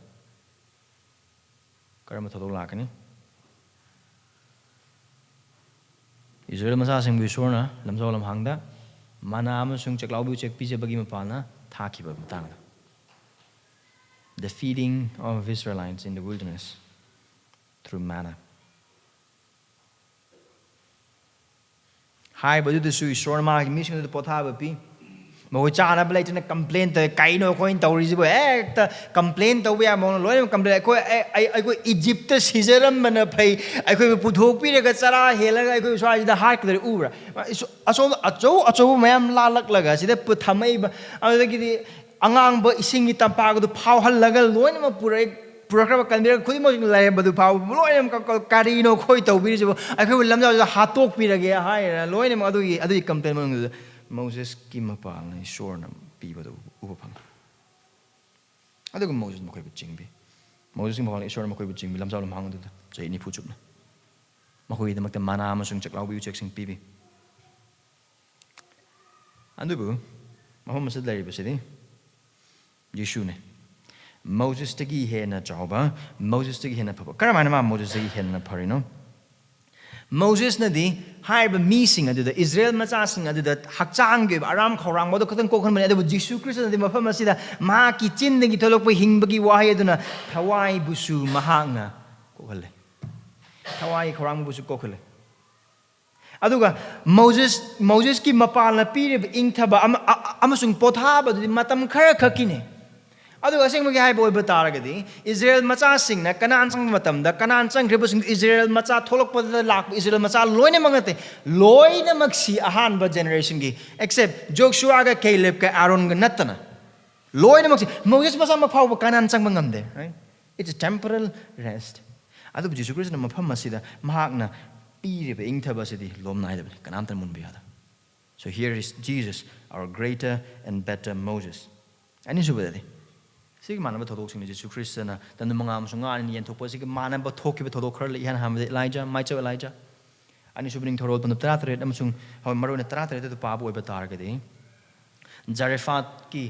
ꯀꯔꯝꯕ ꯊꯧꯗꯣꯛ ꯂꯥꯛꯀꯅꯤ? ꯏꯁꯔꯥꯌꯦꯜ ꯃꯆꯥꯁꯤꯡꯕꯨ ꯏꯁꯣꯔꯅ ꯂꯝꯖꯥꯎ ꯂꯝꯍꯥꯡꯗ ꯃꯅꯥ ꯑꯃꯁꯨꯡ ꯆꯥꯛꯂꯥꯎꯕꯤ ꯎꯆꯦꯛ ꯄꯤꯖꯕꯒꯤ ꯃꯄꯥꯟꯅ ꯊꯥꯈꯤꯕ ꯃꯇꯥꯡꯗ꯫ The feeding of Israelites in the wilderness through manna. ꯍꯥꯏꯕꯗꯨꯗꯁꯨ ꯏꯁꯣꯔꯅ ꯃꯥꯒꯤ ꯃꯤꯁꯤꯡꯗꯨꯗ ꯄꯣꯊꯥꯕ ꯄꯤ꯫ ꯃꯈꯣꯏ ꯆꯥꯅꯕ ꯂꯩꯇꯅ ꯀꯝꯄ꯭ꯂꯦꯟ ꯇꯧꯋꯦ꯫ ꯀꯩꯅꯣ ꯑꯩꯈꯣꯏꯅ ꯇꯧꯔꯤꯁꯤꯕꯨ? ꯍꯦꯛꯇ ꯀꯝꯄ꯭ꯂꯦꯟ ꯇꯧꯕ ꯌꯥꯕ ꯃꯑꯣꯡꯗ ꯂꯣꯏꯅꯃꯛ ꯀꯝꯄ꯭ꯂꯦꯟ꯫ ꯑꯩꯈꯣꯏ, ꯑꯩ-, ꯑꯩ-, ꯑꯩꯈꯣꯏ ꯏꯖꯤꯞꯇ ꯁꯤꯖꯔꯝꯕꯅ ꯐꯩ, ꯑꯩꯈꯣꯏꯕꯨ ꯄꯨꯊꯣꯛꯄꯤꯔꯒ ꯆꯔꯥ ꯍꯦꯜꯂꯒ ꯑꯩꯈꯣꯏ ꯁ꯭ꯋꯥꯏꯁꯤꯗ ꯍꯥꯠꯀꯗꯧꯔꯤ ꯎꯕ꯭ꯔꯥ? ꯑꯁꯣꯝ ꯑꯆꯧ ꯑꯆꯧꯕ ꯃꯌꯥꯝ ꯂꯥꯜꯂꯛꯂꯒ ꯁꯤꯗ ꯄꯨ-, ꯊꯝꯃꯛꯏꯕ, ꯑꯗꯨꯗꯒꯤꯗꯤ ꯑꯉꯥꯡꯕ ꯏꯁꯤꯡꯒꯤ ꯇꯝꯄꯥꯛ ꯑꯗꯨ ꯐꯥꯎꯍꯜꯂꯒ ꯂꯣꯏꯅꯃꯛ ꯄꯨꯔꯛꯏ꯫ ꯄꯨꯔꯛꯈ꯭ꯔꯕ ꯀꯟꯚꯦꯌꯔ ꯈꯨꯗꯤꯡꯃꯛ ꯂꯩꯔꯝꯕꯗꯨ ꯐꯥꯎꯕ ꯂꯣꯏꯅꯃꯛ ꯀ-, ꯀ-, ꯀꯔꯤꯅꯣ ꯑꯩꯈꯣꯏ ꯇꯧꯕꯤꯔꯤꯁꯤꯕꯨ? ꯑꯩꯈꯣꯏꯕꯨ ꯂꯝꯖꯥꯎꯁꯤꯗ ꯍꯥꯠꯇꯣꯛꯄꯤꯔꯒꯦ ꯍꯥꯏꯔ ꯂꯣꯏꯅꯃꯛ ꯑꯗꯨꯒꯤ, ꯑꯗꯨꯒꯤ ꯀꯝꯄ꯭ꯂꯦꯟ ꯃꯅꯨꯡꯗꯨꯗ ꯃꯣꯖꯦꯁꯀꯤ ꯃꯄꯥꯜꯅ ꯏꯁꯣꯔꯅ ꯄꯤꯕꯗꯨ ꯎꯕ ꯐꯪꯉꯤ꯫ ꯑꯗꯨꯒ ꯃꯣꯖꯦꯁ ꯃꯈꯣꯏꯕꯨ ꯆꯤꯡꯕꯤ꯫ ꯃꯣꯖꯦꯁꯀꯤ ꯃꯄꯥꯜꯅ ꯏꯁꯣꯔꯅ ꯃꯈꯣꯏꯕꯨ ꯆꯤꯡꯕꯤ ꯂꯝꯖꯥꯎ ꯂꯝꯍꯥꯡ ꯑꯗꯨꯗ ꯆꯍꯤ ꯅꯤꯐꯨ ꯆꯨꯞꯅ꯫ ꯃꯈꯣꯏꯒꯤꯗꯃꯛꯇ ꯃꯅꯥ ꯑꯃꯁꯨꯡ ꯆꯥꯛꯂꯥꯎꯕꯤ ꯎꯆꯦꯛꯁꯤꯡ ꯄꯤꯕꯤ꯫ ꯑꯗꯨꯕꯨ ꯃꯐꯝ ꯑꯁꯤꯗ ꯂꯩꯔꯤꯕꯁꯤꯗꯤ ꯖꯤꯁꯨꯅꯤ꯫ ꯃꯣꯖꯦꯁꯇꯒꯤ ꯍꯦꯟꯅ ꯆꯥꯎꯕ, ꯃꯣꯖꯦꯁꯇꯒꯤ ꯍꯦꯟꯅ ꯐꯕ꯫ ꯀꯔꯝꯍꯥꯏꯅ ꯃꯥ ꯃꯣꯖꯦꯁꯇꯒꯤ ꯍꯦꯟꯅ ꯐꯔꯤꯅꯣ? ꯃꯣꯖꯦꯁꯅꯗꯤ ꯍꯥꯏꯔꯤꯕ ꯃꯤꯁꯤꯡ ꯑꯗꯨꯗ, ꯏꯁꯔꯥꯌꯦꯜ ꯃꯆꯥꯁꯤꯡ ꯑꯗꯨꯗ ꯍꯛꯆꯥꯡꯒꯤ ꯑꯣꯏꯕ ꯑꯔꯥꯝ ꯈꯧꯔꯥꯡꯕꯗꯣ ꯈꯛꯇꯪ ꯀꯣꯛꯍꯟꯕꯅꯤ, ꯑꯗꯨꯕꯨ ꯖꯤꯁꯨ ꯈ꯭ꯔꯤꯁꯇꯅꯗꯤ ꯃꯐꯝ ꯑꯁꯤꯗ ꯃꯍꯥꯛꯀꯤ ꯆꯤꯟꯗꯒꯤ ꯊꯣꯛꯂꯛꯄ ꯍꯤꯡꯕꯒꯤ ꯋꯥꯍꯩ ꯑꯗꯨꯅ ꯊꯋꯥꯏꯕꯨꯁꯨ ꯃꯍꯥꯛꯅ ꯀꯣꯛꯍꯜꯂꯦ꯫ ꯊꯋꯥꯏ ꯈꯧꯔꯥꯡꯕꯕꯨꯁꯨ ꯀꯣꯛꯍꯜꯂꯦ꯫ ꯑꯗꯨꯒ ꯃꯣꯖꯦꯁ, ꯃꯣꯖꯦꯁꯀꯤ ꯃꯄꯥꯜꯅ ꯄꯤꯔꯤꯕ ꯏꯪꯊꯕ ꯑꯃ-, ꯑ-, ꯑ-, ꯑꯃꯁꯨꯡ ꯄꯣꯊꯥꯕꯗꯨꯗꯤ ꯃꯇꯝ ꯈꯔ ꯈꯛꯀꯤꯅꯤ꯫ ꯑꯗꯨꯒ ꯑꯁꯦꯡꯕꯒꯤ ꯍꯥꯏꯕ ꯑꯣꯏꯕ ꯇꯥꯔꯒꯗꯤ, ꯏꯁꯔꯥꯌꯦꯜ ꯃꯆꯥꯁꯤꯡꯅ ꯀꯅꯥꯟ ꯆꯪꯕ ꯃꯇꯝꯗ, ꯀꯅꯥꯟ ꯆꯪꯈ꯭ꯔꯤꯕꯁꯤꯡꯗꯨ ꯏꯁꯔꯥꯌꯦꯜ ꯃꯆꯥ ꯊꯣꯛꯂꯛꯄꯗ ꯂꯥꯛꯄ ꯏꯁꯔꯥꯌꯦꯜ ꯃꯆꯥ ꯂꯣꯏꯅꯃꯛ ꯅꯠꯇꯦ, ꯂꯣꯏꯅꯃꯛꯁꯤ ꯑꯍꯥꯟꯕ ꯖꯦꯅꯦꯔꯦꯁꯟꯒꯤ, except ꯖꯣꯁꯨꯋꯥꯒ ꯀꯦꯂꯦꯕꯀ ꯑꯥꯔꯣꯟꯒ ꯅꯠꯇꯅ ꯂꯣꯏꯅꯃꯛꯁꯤ꯫ ꯃꯣꯖꯦꯁ ꯃꯁꯥꯃꯛ ꯐꯥꯎꯕ ꯀꯅꯥꯟ ꯆꯪꯕ ꯉꯝꯗꯦ, right? It's a temporal rest. ꯑꯗꯨꯕꯨ ꯖꯤꯁꯨ ꯈ꯭ꯔꯤꯁꯇꯅ ꯃꯐꯝ ꯑꯁꯤꯗ ꯃꯍꯥꯛꯅ ꯄꯤꯔꯤꯕ ꯏꯪꯊꯕ ꯑꯁꯤꯗꯤ ꯂꯣꯝ ꯅꯥꯏꯗꯕꯅꯤ, ꯀꯅꯥꯝꯇꯅ ꯃꯨꯟꯕ ꯌꯥꯗꯕ꯫ So here is Jesus, our greater and better Moses. ꯑꯅꯤꯁꯨꯕꯗꯗꯤ, ꯁꯤꯒ ꯃꯥꯟꯅꯕ ꯊꯧꯗꯣꯛꯁꯤꯡꯅ ꯖꯤꯁꯨ ꯈ꯭ꯔꯤꯁꯇꯅ ꯇꯟꯗꯨ ꯃꯉꯥ ꯑꯃꯁꯨꯡ ꯉꯥ ꯑꯅꯤ ꯌꯦꯟꯊꯣꯛꯄ ꯑꯁꯤꯒ ꯃꯥꯟꯅꯕ ꯊꯣꯛꯈꯤꯕ ꯊꯧꯗꯣꯛ ꯈꯔ ꯂꯩ꯫ ꯏꯍꯥꯟ ꯍꯥꯟꯕꯗ ꯏꯂꯥꯏꯖꯥ, ꯃꯥꯏꯆꯧ ꯏꯂꯥꯏꯖꯥ꯫ ꯑꯅꯤꯁꯨꯕ ꯅꯤꯡꯊꯧꯔꯣꯜ ꯄꯟꯗꯨꯞ ꯇꯔꯥꯇꯔꯦꯠ ꯑꯃꯁꯨꯡ ꯍꯣꯏ, ꯃꯔꯨꯑꯣꯏꯅ ꯇꯔꯥꯇꯔꯦꯠꯇꯨ ꯄꯥꯕ ꯑꯣꯏꯕ ꯇꯥꯔꯒꯗꯤ, ꯖꯥꯔꯦꯐꯥꯠꯀꯤ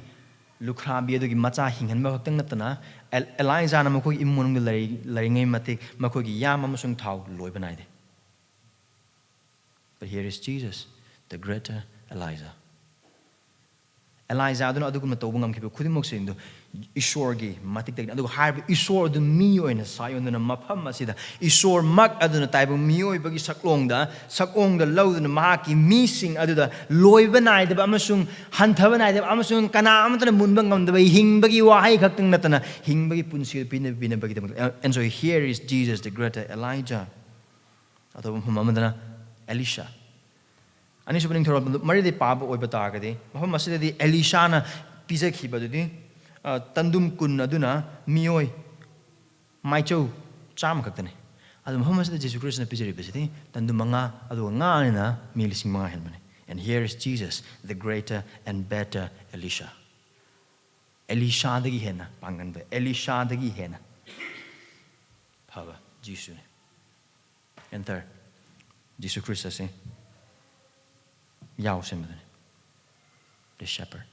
ꯂꯨꯈ꯭ꯔꯥꯕꯤ ꯑꯗꯨꯒꯤ ꯃꯆꯥ ꯍꯤꯡꯍꯟꯕ ꯈꯛꯇꯪ ꯅꯠꯇꯅ, ꯑꯦꯜ-, ꯑꯦꯂꯥꯏꯖꯥꯅ ꯃꯈꯣꯏꯒꯤ ꯏꯃꯨꯡ ꯃꯅꯨꯡꯗ ꯂꯩꯔꯤ-, ꯂꯩꯔꯤꯉꯩ ꯃꯇꯤꯛ ꯃꯈꯣꯏꯒꯤ ꯌꯥꯝ ꯑꯃꯁꯨꯡ ꯊꯥꯎ ꯂꯣꯏꯕ ꯅꯥꯏꯗꯦ꯫ But here is Jesus, the greater Elijah. ꯑꯦꯂꯥꯏꯖꯥꯗꯨꯅ ꯑꯗꯨꯒꯨꯝꯅ ꯇꯧꯕ ꯉꯝꯈꯤꯕ ꯈꯨꯗꯤꯡꯃꯛꯁꯤꯡꯗꯨ ꯏꯁꯣꯔꯒꯤ ꯃꯇꯤꯛꯇꯒꯤꯅꯤ꯫ ꯑꯗꯨꯒ ꯍꯥꯏꯔꯤꯕ ꯏꯁꯣꯔ ꯑꯗꯨ ꯃꯤ ꯑꯣꯏꯅ ꯁꯥꯏ ꯑꯣꯟꯗꯨꯅ ꯃꯐꯝ ꯑꯁꯤꯗ ꯏꯁꯣꯔꯃꯛ ꯑꯗꯨꯅ ꯇꯥꯏꯕꯪ ꯃꯤꯑꯣꯏꯕꯒꯤ ꯁꯛꯂꯣꯡꯗ, ꯁꯛꯑꯣꯡꯗ ꯂꯧꯗꯨꯅ ꯃꯍꯥꯛꯀꯤ ꯃꯤꯁꯤꯡ ꯑꯗꯨꯗ ꯂꯣꯏꯕ ꯅꯥꯏꯗꯕ ꯑꯃꯁꯨꯡ ꯍꯟꯊꯕ ꯅꯥꯏꯗꯕ ꯑꯃꯁꯨꯡ ꯀꯅꯥ ꯑꯃꯠꯇꯅ ꯃꯨꯟꯕ ꯉꯝꯗꯕ ꯍꯤꯡꯕꯒꯤ ꯋꯥꯍꯩ ꯈꯛꯇꯪ ꯅꯠꯇꯅ ꯍꯤꯡꯕꯒꯤ ꯄꯨꯟꯁꯤ ꯄꯤꯅ-, ꯄꯤꯅꯕꯒꯤꯗꯃꯛꯇ꯫ And so here is Jesus, the greater Elijah. ꯑꯇꯣꯞꯄ ꯃꯐꯝ ꯑꯃꯗꯅ ꯑꯦꯂꯤꯁꯥ꯫ ꯑꯅꯤꯁꯨꯕ ꯅꯤꯡꯊꯧꯔꯣꯜ ꯃꯔꯤꯗꯤ ꯄꯥꯕ ꯑꯣꯏꯕ ꯇꯥꯔꯒꯗꯤ, ꯃꯐꯝ ꯑꯁꯤꯗꯗꯤ ꯑꯦꯂꯤꯁꯥꯅ ꯄꯤꯖꯈꯤꯕꯗꯨꯗꯤ, ꯑ, ꯇꯟꯗꯨꯝ ꯀꯨꯟ ꯑꯗꯨꯅ ꯃꯤꯑꯣꯏ ꯃꯥꯏꯆꯧ ꯆꯥꯝꯃ ꯈꯛꯇꯅꯤ꯫ ꯑꯗꯨ ꯃꯐꯝ ꯑꯁꯤꯗ ꯖꯤꯁꯨ ꯈ꯭ꯔꯤꯁꯇꯅ ꯄꯤꯖꯔꯤꯕꯁꯤꯗꯤ ꯇꯟꯗꯨꯝ ꯃꯉꯥ, ꯑꯗꯨꯒ ꯉꯥ ꯑꯅꯤꯅ ꯃꯤ ꯂꯤꯁꯤꯡ ꯃꯉꯥ ꯍꯦꯟꯕꯅꯤ꯫ And here is Jesus, the greater and better Elisha. ꯑꯦꯂꯤꯁꯥꯗꯒꯤ ꯍꯦꯟꯅ ꯄꯥꯡꯒꯟꯕ, ꯑꯦꯂꯤꯁꯥꯗꯒꯤ ꯍꯦꯟꯅ ꯐꯕ ꯖꯤꯁꯨꯅꯤ꯫ And third, Jesus ꯈ꯭ꯔꯤꯁꯇꯁꯦ ꯌꯥꯎꯁꯦꯟꯕꯗꯨꯅꯤ꯫ The shepherd,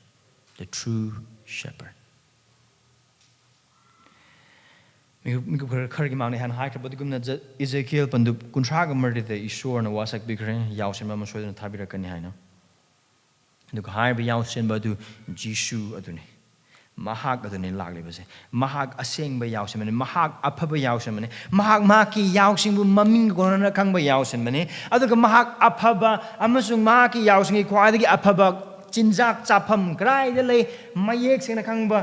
the true shepherd. ꯃꯤꯀꯨꯞ, ꯃꯤꯀꯨꯞ ꯈꯔ, ꯈꯔꯒꯤ ꯃꯥꯡꯗ ꯍꯥꯟꯅ ꯍꯥꯏꯈ꯭ꯔꯕ ꯑꯗꯨꯒꯨꯝꯅ ꯖ-, ꯏꯖꯦꯀꯤꯌꯦꯜ ꯄꯟꯗꯨꯞ ꯀꯨꯟꯊ꯭ꯔꯥꯒ ꯃꯔꯤꯗ ꯏꯁꯣꯔꯅ ꯋꯥꯁꯛ ꯄꯤꯈ꯭ꯔꯦ, ꯌꯥꯎꯁꯦꯟꯕ ꯑꯃ ꯁꯣꯏꯗꯅ ꯊꯥꯕꯤꯔꯛꯀꯅꯤ ꯍꯥꯏꯅ꯫ ꯑꯗꯨꯒ ꯍꯥꯏꯔꯤꯕ ꯌꯥꯎꯁꯦꯟꯕ ꯑꯗꯨ ꯖꯤꯁꯨ ꯑꯗꯨꯅꯤ꯫ ꯃꯍꯥꯛ ꯑꯗꯨꯅꯤ ꯂꯥꯛꯂꯤꯕꯁꯦ꯫ ꯃꯍꯥꯛ ꯑꯁꯦꯡꯕ ꯌꯥꯎꯁꯦꯟꯕꯅꯤ꯫ ꯃꯍꯥꯛ ꯑꯐꯕ ꯌꯥꯎꯁꯦꯟꯕꯅꯤ꯫ ꯃꯍꯥꯛ ꯃꯍꯥꯛꯀꯤ ꯌꯥꯎꯁꯤꯡꯕꯨ ꯃꯃꯤꯡ ꯀꯣꯟꯅꯅ ꯈꯪꯕ ꯌꯥꯎꯁꯦꯟꯕꯅꯤ꯫ ꯑꯗꯨꯒ ꯃꯍꯥꯛ ꯑꯐꯕ ꯑꯃꯁꯨꯡ ꯃꯍꯥꯛꯀꯤ ꯌꯥꯎꯁꯤꯡꯒꯤ ꯈ꯭ꯋꯥꯏꯗꯒꯤ ꯑꯐꯕ ꯆꯤꯟꯖꯥꯛ ꯆꯥꯐꯝ ꯀꯗꯥꯏꯗ ꯂꯩ ꯃꯌꯦꯛ ꯁꯦꯡꯅ ꯈꯪꯕ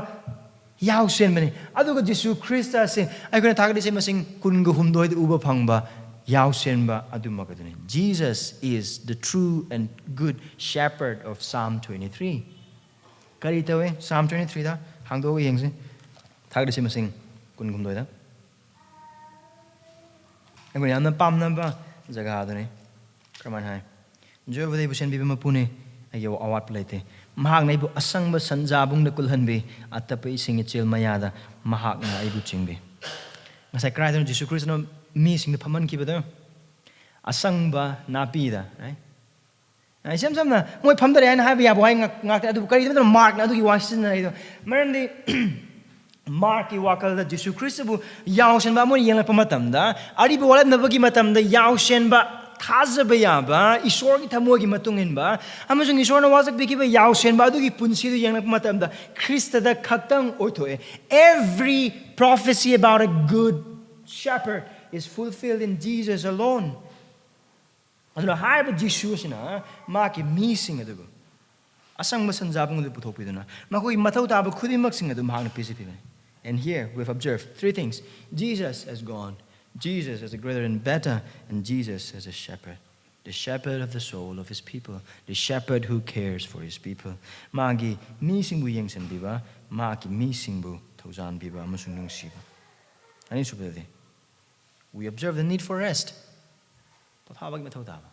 ꯌꯥꯎꯁꯦꯟꯕꯅꯤ꯫ ꯑꯗꯨꯒ ꯖꯤꯁꯨ ꯈ꯭ꯔꯤꯁꯇ ꯑꯁꯤ ꯑꯩꯈꯣꯏꯅ ꯊꯥꯒꯠꯂꯤꯁꯦ ꯃꯁꯤꯡ ꯀꯨꯟꯒ ꯍꯨꯝꯗꯣꯏꯗ ꯎꯕ ꯐꯪꯕ ꯌꯥꯎꯁꯦꯟꯕ ꯑꯗꯨꯃꯛ ꯑꯗꯨꯅꯤ꯫ Jesus is the true and good shepherd of Psalm twenty-three. ꯀꯔꯤ ꯇꯧꯏ? Psalm twenty-threeꯗ ꯍꯥꯡꯗꯣꯛꯑꯒ ꯌꯦꯡꯁꯤ꯫ ꯊꯥꯒꯠꯂꯤꯁꯦ ꯃꯁꯤꯡ ꯀꯨꯟ ꯍꯨꯝꯗꯣꯏꯗ꯫ ꯑꯩꯈꯣꯏꯅ ꯌꯥꯝꯅ ꯄꯥꯝꯅꯕ ꯖꯒꯥ ꯑꯗꯨꯅꯤ꯫ ꯀꯔꯝꯍꯥꯏꯅ ꯍꯥꯏ? ꯖꯤꯍꯣꯚꯥꯗꯤ ꯑꯩꯕꯨ ꯁꯦꯟꯕꯤꯕ ꯃꯄꯨꯅꯤ, ꯑꯩꯒꯤ ꯑꯋꯥꯠꯄ ꯂꯩꯇꯦ꯫ ꯃꯍꯥꯛꯅ ꯑꯩꯕꯨ ꯑꯁꯪꯕ ꯁꯟꯖꯥꯕꯨꯡꯗ ꯀꯨꯜꯍꯟꯕꯤ, ꯑꯇꯞꯄ ꯏꯁꯤꯡ ꯏꯆꯦꯜ ꯃꯌꯥꯗ ꯃꯍꯥꯛꯅ ꯑꯩꯕꯨ ꯆꯤꯡꯕꯤ꯫ ꯉꯁꯥꯏ ꯀꯗꯥꯏꯗꯅꯣ ꯖꯤꯁꯨ ꯈ꯭ꯔꯤꯁꯇꯅ ꯃꯤꯁꯤꯡꯗ ꯐꯝꯍꯟꯈꯤꯕꯗꯣ? ꯑꯁꯪꯕ ꯅꯥꯄꯤꯗ, right? ꯏꯁꯝ ꯁꯝꯅ ꯃꯣꯏ ꯐꯝꯗꯔꯦ ꯍꯥꯏꯅ ꯍꯥꯏꯕ ꯌꯥꯕ ꯋꯥꯍꯩ ꯉꯥꯛ-, ꯉꯥꯛꯇꯅꯤ꯫ ꯑꯗꯨꯕꯨ ꯀꯔꯤꯒꯤꯗꯃꯛꯇ ꯃꯥꯔꯛꯅ ꯑꯗꯨꯒꯤ ꯋꯥꯍꯩ ꯁꯤꯖꯤꯟꯅꯔꯤꯗꯣ? ꯃꯔꯝꯗꯤ ꯃꯥꯔꯛꯀꯤ ꯋꯥꯈꯜꯗ ꯖꯤꯁꯨ ꯈ꯭ꯔꯤꯁꯇꯕꯨ ꯌꯥꯎꯁꯦꯟꯕ ꯑꯃ ꯑꯣꯏꯅ ꯌꯦꯡꯂꯛꯄ ꯃꯇꯝꯗ, ꯑꯔꯤꯕ ꯋꯥꯠꯂꯝꯗꯕꯒꯤ ꯃꯇꯝꯗ ꯌꯥꯎꯁꯦꯟꯕ ꯊꯥꯖꯕ ꯌꯥꯕ, ꯏꯁꯣꯔꯒꯤ ꯊꯃꯣꯏꯒꯤ ꯃꯇꯨꯡ ꯏꯟꯕ, ꯑꯃꯁꯨꯡ ꯏꯁꯣꯔꯅ ꯋꯥꯁꯛꯄꯤꯈꯤꯕ ꯌꯥꯎꯁꯦꯟꯕ ꯑꯗꯨꯒꯤ ꯄꯨꯟꯁꯤꯗꯨ ꯌꯦꯡꯂꯛꯄ ꯃꯇꯝꯗ ꯈ꯭ꯔꯤꯁꯇꯗ ꯈꯛꯇꯪ ꯑꯣꯏꯊꯣꯛꯑꯦ꯫ Every prophecy about a good shepherd is fulfilled in Jesus alone. ꯑꯗꯨꯅ ꯍꯥꯏꯔꯤꯕ ꯖꯤꯁꯨ ꯑꯁꯤꯅ ꯃꯍꯥꯛꯀꯤ ꯃꯤꯁꯤꯡ ꯑꯗꯨꯕꯨ ꯑꯁꯪꯕ ꯁꯟꯖꯥꯕꯨꯡ ꯑꯗꯨ ꯄꯨꯊꯣꯛꯄꯤꯗꯨꯅ ꯃꯈꯣꯏꯒꯤ ꯃꯊꯧ ꯇꯥꯕ ꯈꯨꯗꯤꯡꯃꯛꯁꯤꯡ ꯑꯗꯨ ꯃꯍꯥꯛꯅ ꯄꯤꯖꯕꯤꯕꯅꯤ꯫ And here we have observed three things. Jesus as God, Jesus as a greater and better, and Jesus as a shepherd. The shepherd of the soul of his people, the shepherd who cares for his people. ꯃꯥꯒꯤ ꯃꯤꯁꯤꯡꯕꯨ ꯌꯦꯡꯁꯤꯟꯕꯤꯕ, ꯃꯥꯒꯤ ꯃꯤꯁꯤꯡꯕꯨ ꯊꯧꯖꯥꯟꯕꯤꯕ ꯑꯃꯁꯨꯡ ꯅꯨꯡꯁꯤꯕ꯫ ꯑꯅꯤꯁꯨꯕꯗꯗꯤ, we observe the need for rest. ꯄꯣꯊꯥꯕꯒꯤ ꯃꯊꯧ ꯇꯥꯕ꯫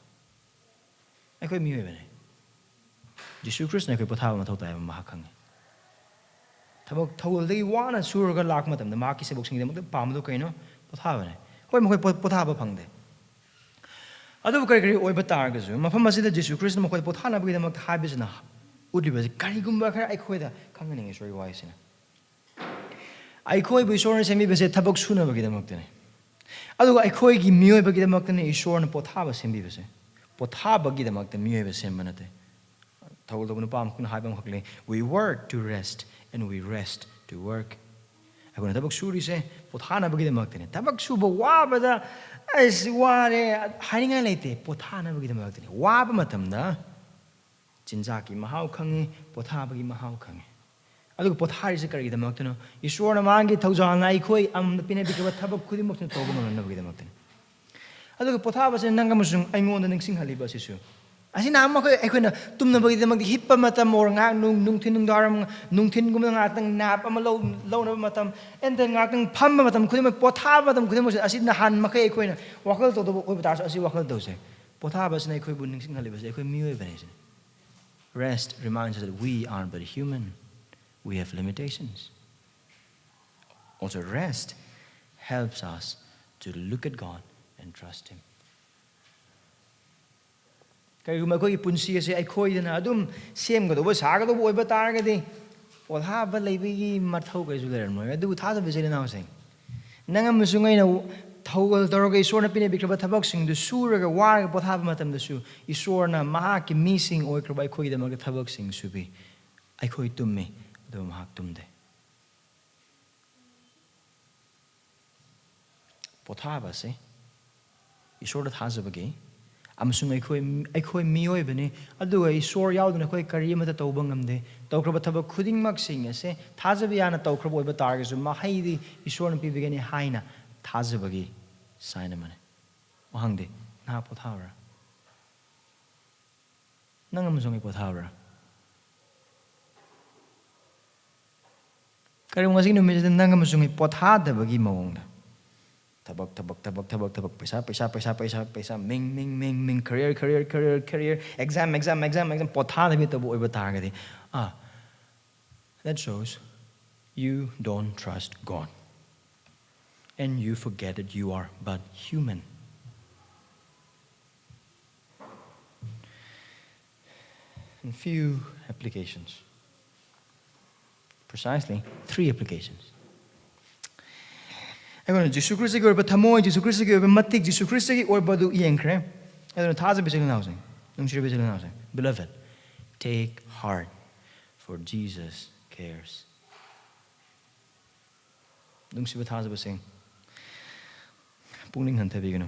ꯑꯩꯈꯣꯏ ꯃꯤꯑꯣꯏꯕꯅꯤ꯫ ꯖꯤꯁꯨ ꯈ꯭ꯔꯤꯁꯅ ꯑꯩꯈꯣꯏ ꯄꯣꯊꯥꯕ ꯃꯊꯧ ꯇꯥꯏ ꯍꯥꯏꯕ ꯃꯍꯥꯛ ꯈꯪꯉꯤ꯫ ꯊꯕꯛ ꯊꯧꯒꯜꯗꯒꯤ ꯋꯥꯅ ꯁꯨꯔꯒ ꯂꯥꯛꯄ ꯃꯇꯝꯗ ꯃꯍꯥꯛꯀꯤ ꯁꯦꯕꯣꯛꯁꯤꯡꯒꯤꯗꯃꯛꯇ ꯄꯥꯝꯕꯗꯨ ꯀꯩꯅꯣ? ꯄꯣꯊꯥꯕꯅꯤ꯫ ꯍꯣꯏ, ꯃꯈꯣꯏ ꯄꯣ-, ꯄꯣꯊꯥꯕ ꯐꯪꯗꯦ꯫ ꯑꯗꯨꯕꯨ ꯀꯔꯤ ꯀꯔꯤ ꯑꯣꯏꯕ ꯇꯥꯔꯒꯁꯨ, ꯃꯐꯝ ꯑꯁꯤꯗ ꯖꯤꯁꯨ ꯈ꯭ꯔꯤꯁꯅ ꯃꯈꯣꯏꯗ ꯄꯣꯊꯥꯅꯕꯒꯤꯗꯃꯛꯇ ꯍꯥꯏꯕꯁꯤꯅ ꯎꯠꯂꯤꯕꯁꯤ ꯀꯔꯤꯒꯨꯝꯕ ꯈꯔ ꯑꯩꯈꯣꯏꯗ ꯈꯪꯍꯟꯅꯤꯡꯉꯤ ꯏꯁꯣꯔꯒꯤ ꯋꯥꯍꯩꯁꯤꯅ꯫ ꯑꯩꯈꯣꯏꯕꯨ ꯏꯁꯣꯔꯅ ꯁꯦꯝꯕꯤꯕꯁꯦ ꯊꯕꯛ ꯁꯨꯅꯕꯒꯤꯗꯃꯛꯇꯅꯤ꯫ ꯑꯗꯨꯒ ꯑꯩꯈꯣꯏꯒꯤ ꯃꯤꯑꯣꯏꯕꯒꯤꯗꯃꯛꯇꯅꯤ ꯏꯁꯣꯔꯅ ꯄꯣꯊꯥꯕ ꯁꯦꯝꯕꯤꯕꯁꯦ꯫ ꯄꯣꯊꯥꯕꯒꯤꯗꯃꯛꯇ ꯃꯤꯑꯣꯏꯕ ꯁꯦꯝꯕ ꯅꯠꯇꯦ꯫ ꯊꯧꯒꯜ ꯇꯧꯕ ꯅꯨꯄꯥ ꯑꯃꯈꯛꯅ ꯍꯥꯏꯕ ꯑꯃꯈꯛ ꯂꯩ, "We work to rest and we rest to work." ꯑꯩꯈꯣꯏꯅ ꯊꯕꯛ ꯁꯨꯔꯤꯁꯦ ꯄꯣꯊꯥꯅꯕꯒꯤꯗꯃꯛꯇꯅꯤ꯫ ꯊꯕꯛ ꯁꯨꯕ ꯋꯥꯕꯗ, "ꯑꯩꯁ ꯋꯥꯔꯦ" ꯍꯥꯏꯅꯤꯡꯉꯥꯏ ꯂꯩꯇꯦ, ꯄꯣꯊꯥꯅꯕꯒꯤꯗꯃꯛꯇꯅꯤ꯫ ꯋꯥꯕ ꯃꯇꯝꯗ ꯆꯤꯟꯖꯥꯛꯀꯤ ꯃꯍꯥꯎ ꯈꯪꯉꯤ, ꯄꯣꯊꯥꯕꯒꯤ ꯃꯍꯥꯎ ꯈꯪꯉꯤ꯫ ꯑꯗꯨꯒ ꯄꯣꯊꯥꯔꯤꯁꯦ ꯀꯔꯤꯒꯤꯗꯃꯛꯇꯅꯣ? ꯏꯁꯣꯔꯅ ꯃꯥꯒꯤ ꯊꯧꯖꯥꯜꯅ ꯑꯩꯈꯣꯏ ꯑꯃꯃꯝꯗ ꯄꯤꯅꯕꯤꯈꯤꯕ ꯊꯕꯛ ꯈꯨꯗꯤꯡꯃꯛꯁꯤꯅ ꯇꯧꯕ ꯉꯝꯅꯕꯒꯤꯗꯃꯛꯇꯅꯤ꯫ ꯑꯗꯨꯒ ꯄꯣꯊꯥꯕꯁꯤꯅ ꯅꯪ ꯑꯃꯁꯨꯡ ꯑꯩꯉꯣꯟꯗ ꯅꯤꯡꯁꯤꯡꯍꯜꯂꯤꯕ ꯑꯁꯤꯁꯨ, ꯑꯁꯤ ꯅꯍꯥꯟꯃꯨꯛ ꯑꯩꯈꯣꯏꯅ ꯇꯨꯝꯅꯕꯒꯤꯗꯃꯛꯇ ꯍꯤꯞꯄ ꯃꯇꯝ, ꯑꯣꯔ ꯉꯥꯏꯍꯥꯛ ꯅꯨꯡ-, ꯅꯨꯡꯊꯤꯟ, ꯅꯨꯡꯗꯥꯡꯋꯥꯏꯔꯝ, ꯅꯨꯡꯊꯤꯟꯒꯨꯝꯕꯗ ꯉꯥꯏꯍꯥꯛꯇꯪ nap ꯑꯃ ꯂꯧ-, ꯂꯧꯅꯕ ꯃꯇꯝ, ꯑꯦꯟ ꯗꯦꯟ ꯉꯥꯏꯍꯥꯛꯇꯪ ꯐꯝꯕ ꯃꯇꯝ ꯈꯨꯗꯤꯡꯃꯛ, ꯄꯣꯊꯥꯕ ꯃꯇꯝ ꯈꯨꯗꯤꯡꯃꯛꯁꯦ, ꯑꯁꯤ ꯅꯍꯥꯟ ꯃꯈꯩ ꯑꯩꯈꯣꯏꯅ ꯋꯥꯈꯜ ꯇꯧꯗꯕ ꯑꯣꯏꯕ ꯇꯥꯔꯁꯨ, ꯑꯁꯤ ꯋꯥꯈꯜ ꯇꯧꯁꯦ꯫ ꯄꯣꯊꯥꯕꯁꯤꯅ ꯑꯩꯈꯣꯏꯕꯨ ꯅꯤꯡꯁꯤꯡꯍꯜꯂꯤꯕꯁꯦ ꯑꯩꯈꯣꯏ ꯃꯤꯑꯣꯏꯕꯅꯤ ꯁꯤꯅꯤ꯫ Rest reminds us that we are but human. We have limitations. Also, rest helps us to look at God and trust Him. ꯀꯔꯤꯒꯨꯝꯕ ꯑꯩꯈꯣꯏꯒꯤ ꯄꯨꯟꯁꯤ ꯑꯁꯦ ꯑꯩꯈꯣꯏꯗꯅ ꯑꯗꯨꯝ ꯁꯦꯝꯒꯗꯧꯕ ꯁꯥꯒꯗꯧꯕ ꯑꯣꯏꯕ ꯇꯥꯔꯒꯗꯤ, ꯄꯣꯊꯥꯕ ꯂꯩꯕꯒꯤ ꯃꯊꯧ ꯀꯔꯤꯁꯨ ꯂꯩꯔꯝꯃꯣꯏ꯫ ꯑꯗꯨꯕꯨ ꯊꯥꯖꯕ ꯏꯆꯤꯜ ꯏꯅꯥꯎꯁꯤꯡ, ꯅꯪ ꯑꯃꯁꯨꯡ ꯑꯩꯅ ꯊꯧꯒꯜ ꯇꯧꯔꯒ ꯏꯁꯣꯔꯅ ꯄꯤꯅꯕꯤꯈ꯭ꯔꯕ ꯊꯕꯛꯁꯤꯡꯗꯨ ꯁꯨꯔꯒ ꯋꯥꯔꯒ ꯄꯣꯊꯥꯕ ꯃꯇꯝꯗꯁꯨ ꯏꯁꯣꯔꯅ ꯃꯍꯥꯛꯀꯤ ꯃꯤꯁꯤꯡ ꯑꯣꯏꯈ꯭ꯔꯕ ꯑꯩꯈꯣꯏꯒꯤꯗꯃꯛꯇ ꯊꯕꯛꯁꯤꯡ ꯁꯨꯕꯤ꯫ ꯑꯩꯈꯣꯏ ꯇꯨꯝꯃꯤ, ꯑꯗꯨꯕꯨ ꯃꯍꯥꯛ ꯇꯨꯝꯗꯦ꯫ ꯄꯣꯊꯥꯕ ꯑꯁꯤ ꯏꯁꯣꯔꯗ ꯊꯥꯖꯕꯒꯤ ꯑꯃꯁꯨꯡ ꯑꯩꯈꯣꯏ, ꯑꯩꯈꯣꯏ ꯃꯤꯑꯣꯏꯕꯅꯤ, ꯑꯗꯨꯒ ꯏꯁꯣꯔ ꯌꯥꯎꯗꯅ ꯑꯩꯈꯣꯏ ꯀꯔꯤ ꯑꯃꯠꯇ ꯇꯧꯕ ꯉꯝꯗꯦ꯫ ꯇꯧꯈ꯭ꯔꯕ ꯊꯕꯛ ꯈꯨꯗꯤꯡꯃꯛꯁꯤꯡ ꯑꯁꯦ ꯊꯥꯖꯕ ꯌꯥꯅ ꯇꯧꯈ꯭ꯔꯕ ꯑꯣꯏꯕ ꯇꯥꯔꯒꯁꯨ ꯃꯍꯩꯗꯤ ꯏꯁꯣꯔꯅ ꯄꯤꯕꯤꯒꯅꯤ ꯍꯥꯏꯅ ꯊꯥꯖꯕꯒꯤ ꯁꯥꯏꯟ ꯑꯃꯅꯤ꯫ ꯋꯥꯍꯪꯗꯤ, ꯅꯍꯥꯛ ꯄꯣꯊꯥꯕ꯭ꯔꯥ? ꯅꯪ ꯑꯃꯁꯨꯡ ꯑꯩ ꯄꯣꯊꯥꯕ꯭ꯔꯥ? ꯀꯔꯤꯒꯨꯝꯕ ꯉꯁꯤꯒꯤ ꯅꯨꯃꯤꯠꯁꯤꯗ ꯅꯪ ꯑꯃꯁꯨꯡ ꯑꯩ ꯄꯣꯊꯥꯗꯕꯒꯤ ꯃꯑꯣꯡꯗ ꯊꯕꯛ, ꯊꯕꯛ, ꯊꯕꯛ, ꯊꯕꯛ, ꯊꯕꯛ, ꯄꯩꯁꯥ, ꯄꯩꯁꯥ, ꯄꯩꯁꯥ, ꯄꯩꯁꯥ, ꯄꯩꯁꯥ, ꯃꯤꯡ, ꯃꯤꯡ, ꯃꯤꯡ, ꯃꯤꯡ, career, career, career, career, exam, exam, exam, exam, ꯄꯣꯊꯥꯗꯕꯤ ꯇꯧꯕ ꯑꯣꯏꯕ ꯇꯥꯔꯒꯗꯤ, ꯑꯥ, that shows you don't trust God and you forget that you are but human. And few applications. Precisely three applications. ꯑꯩꯈꯣꯏꯅ ꯖꯤꯁꯨ ꯈ꯭ꯔꯤꯁꯇꯒꯤ ꯑꯣꯏꯕ ꯊꯃꯣꯏ, ꯖꯤꯁꯨ ꯈ꯭ꯔꯤꯁꯇꯒꯤ ꯑꯣꯏꯕ ꯃꯇꯤꯛ, ꯖꯤꯁꯨ ꯈ꯭ꯔꯤꯁꯇꯒꯤ ꯑꯣꯏꯕꯗꯨ ꯌꯦꯡꯈ꯭ꯔꯦ꯫ ꯑꯗꯨꯅ ꯊꯥꯖꯕ ꯏꯆꯤꯜ ꯏꯅꯥꯎꯁꯤꯡ, ꯅꯨꯡꯁꯤꯔꯕ ꯏꯆꯤꯜ ꯏꯅꯥꯎꯁꯤꯡ, beloved, take heart, for Jesus cares. ꯅꯨꯡꯁꯤꯕ ꯊꯥꯖꯕꯁꯤꯡ, ꯄꯨꯛꯅꯤꯡ ꯍꯟꯊꯕꯤꯒꯅꯨ,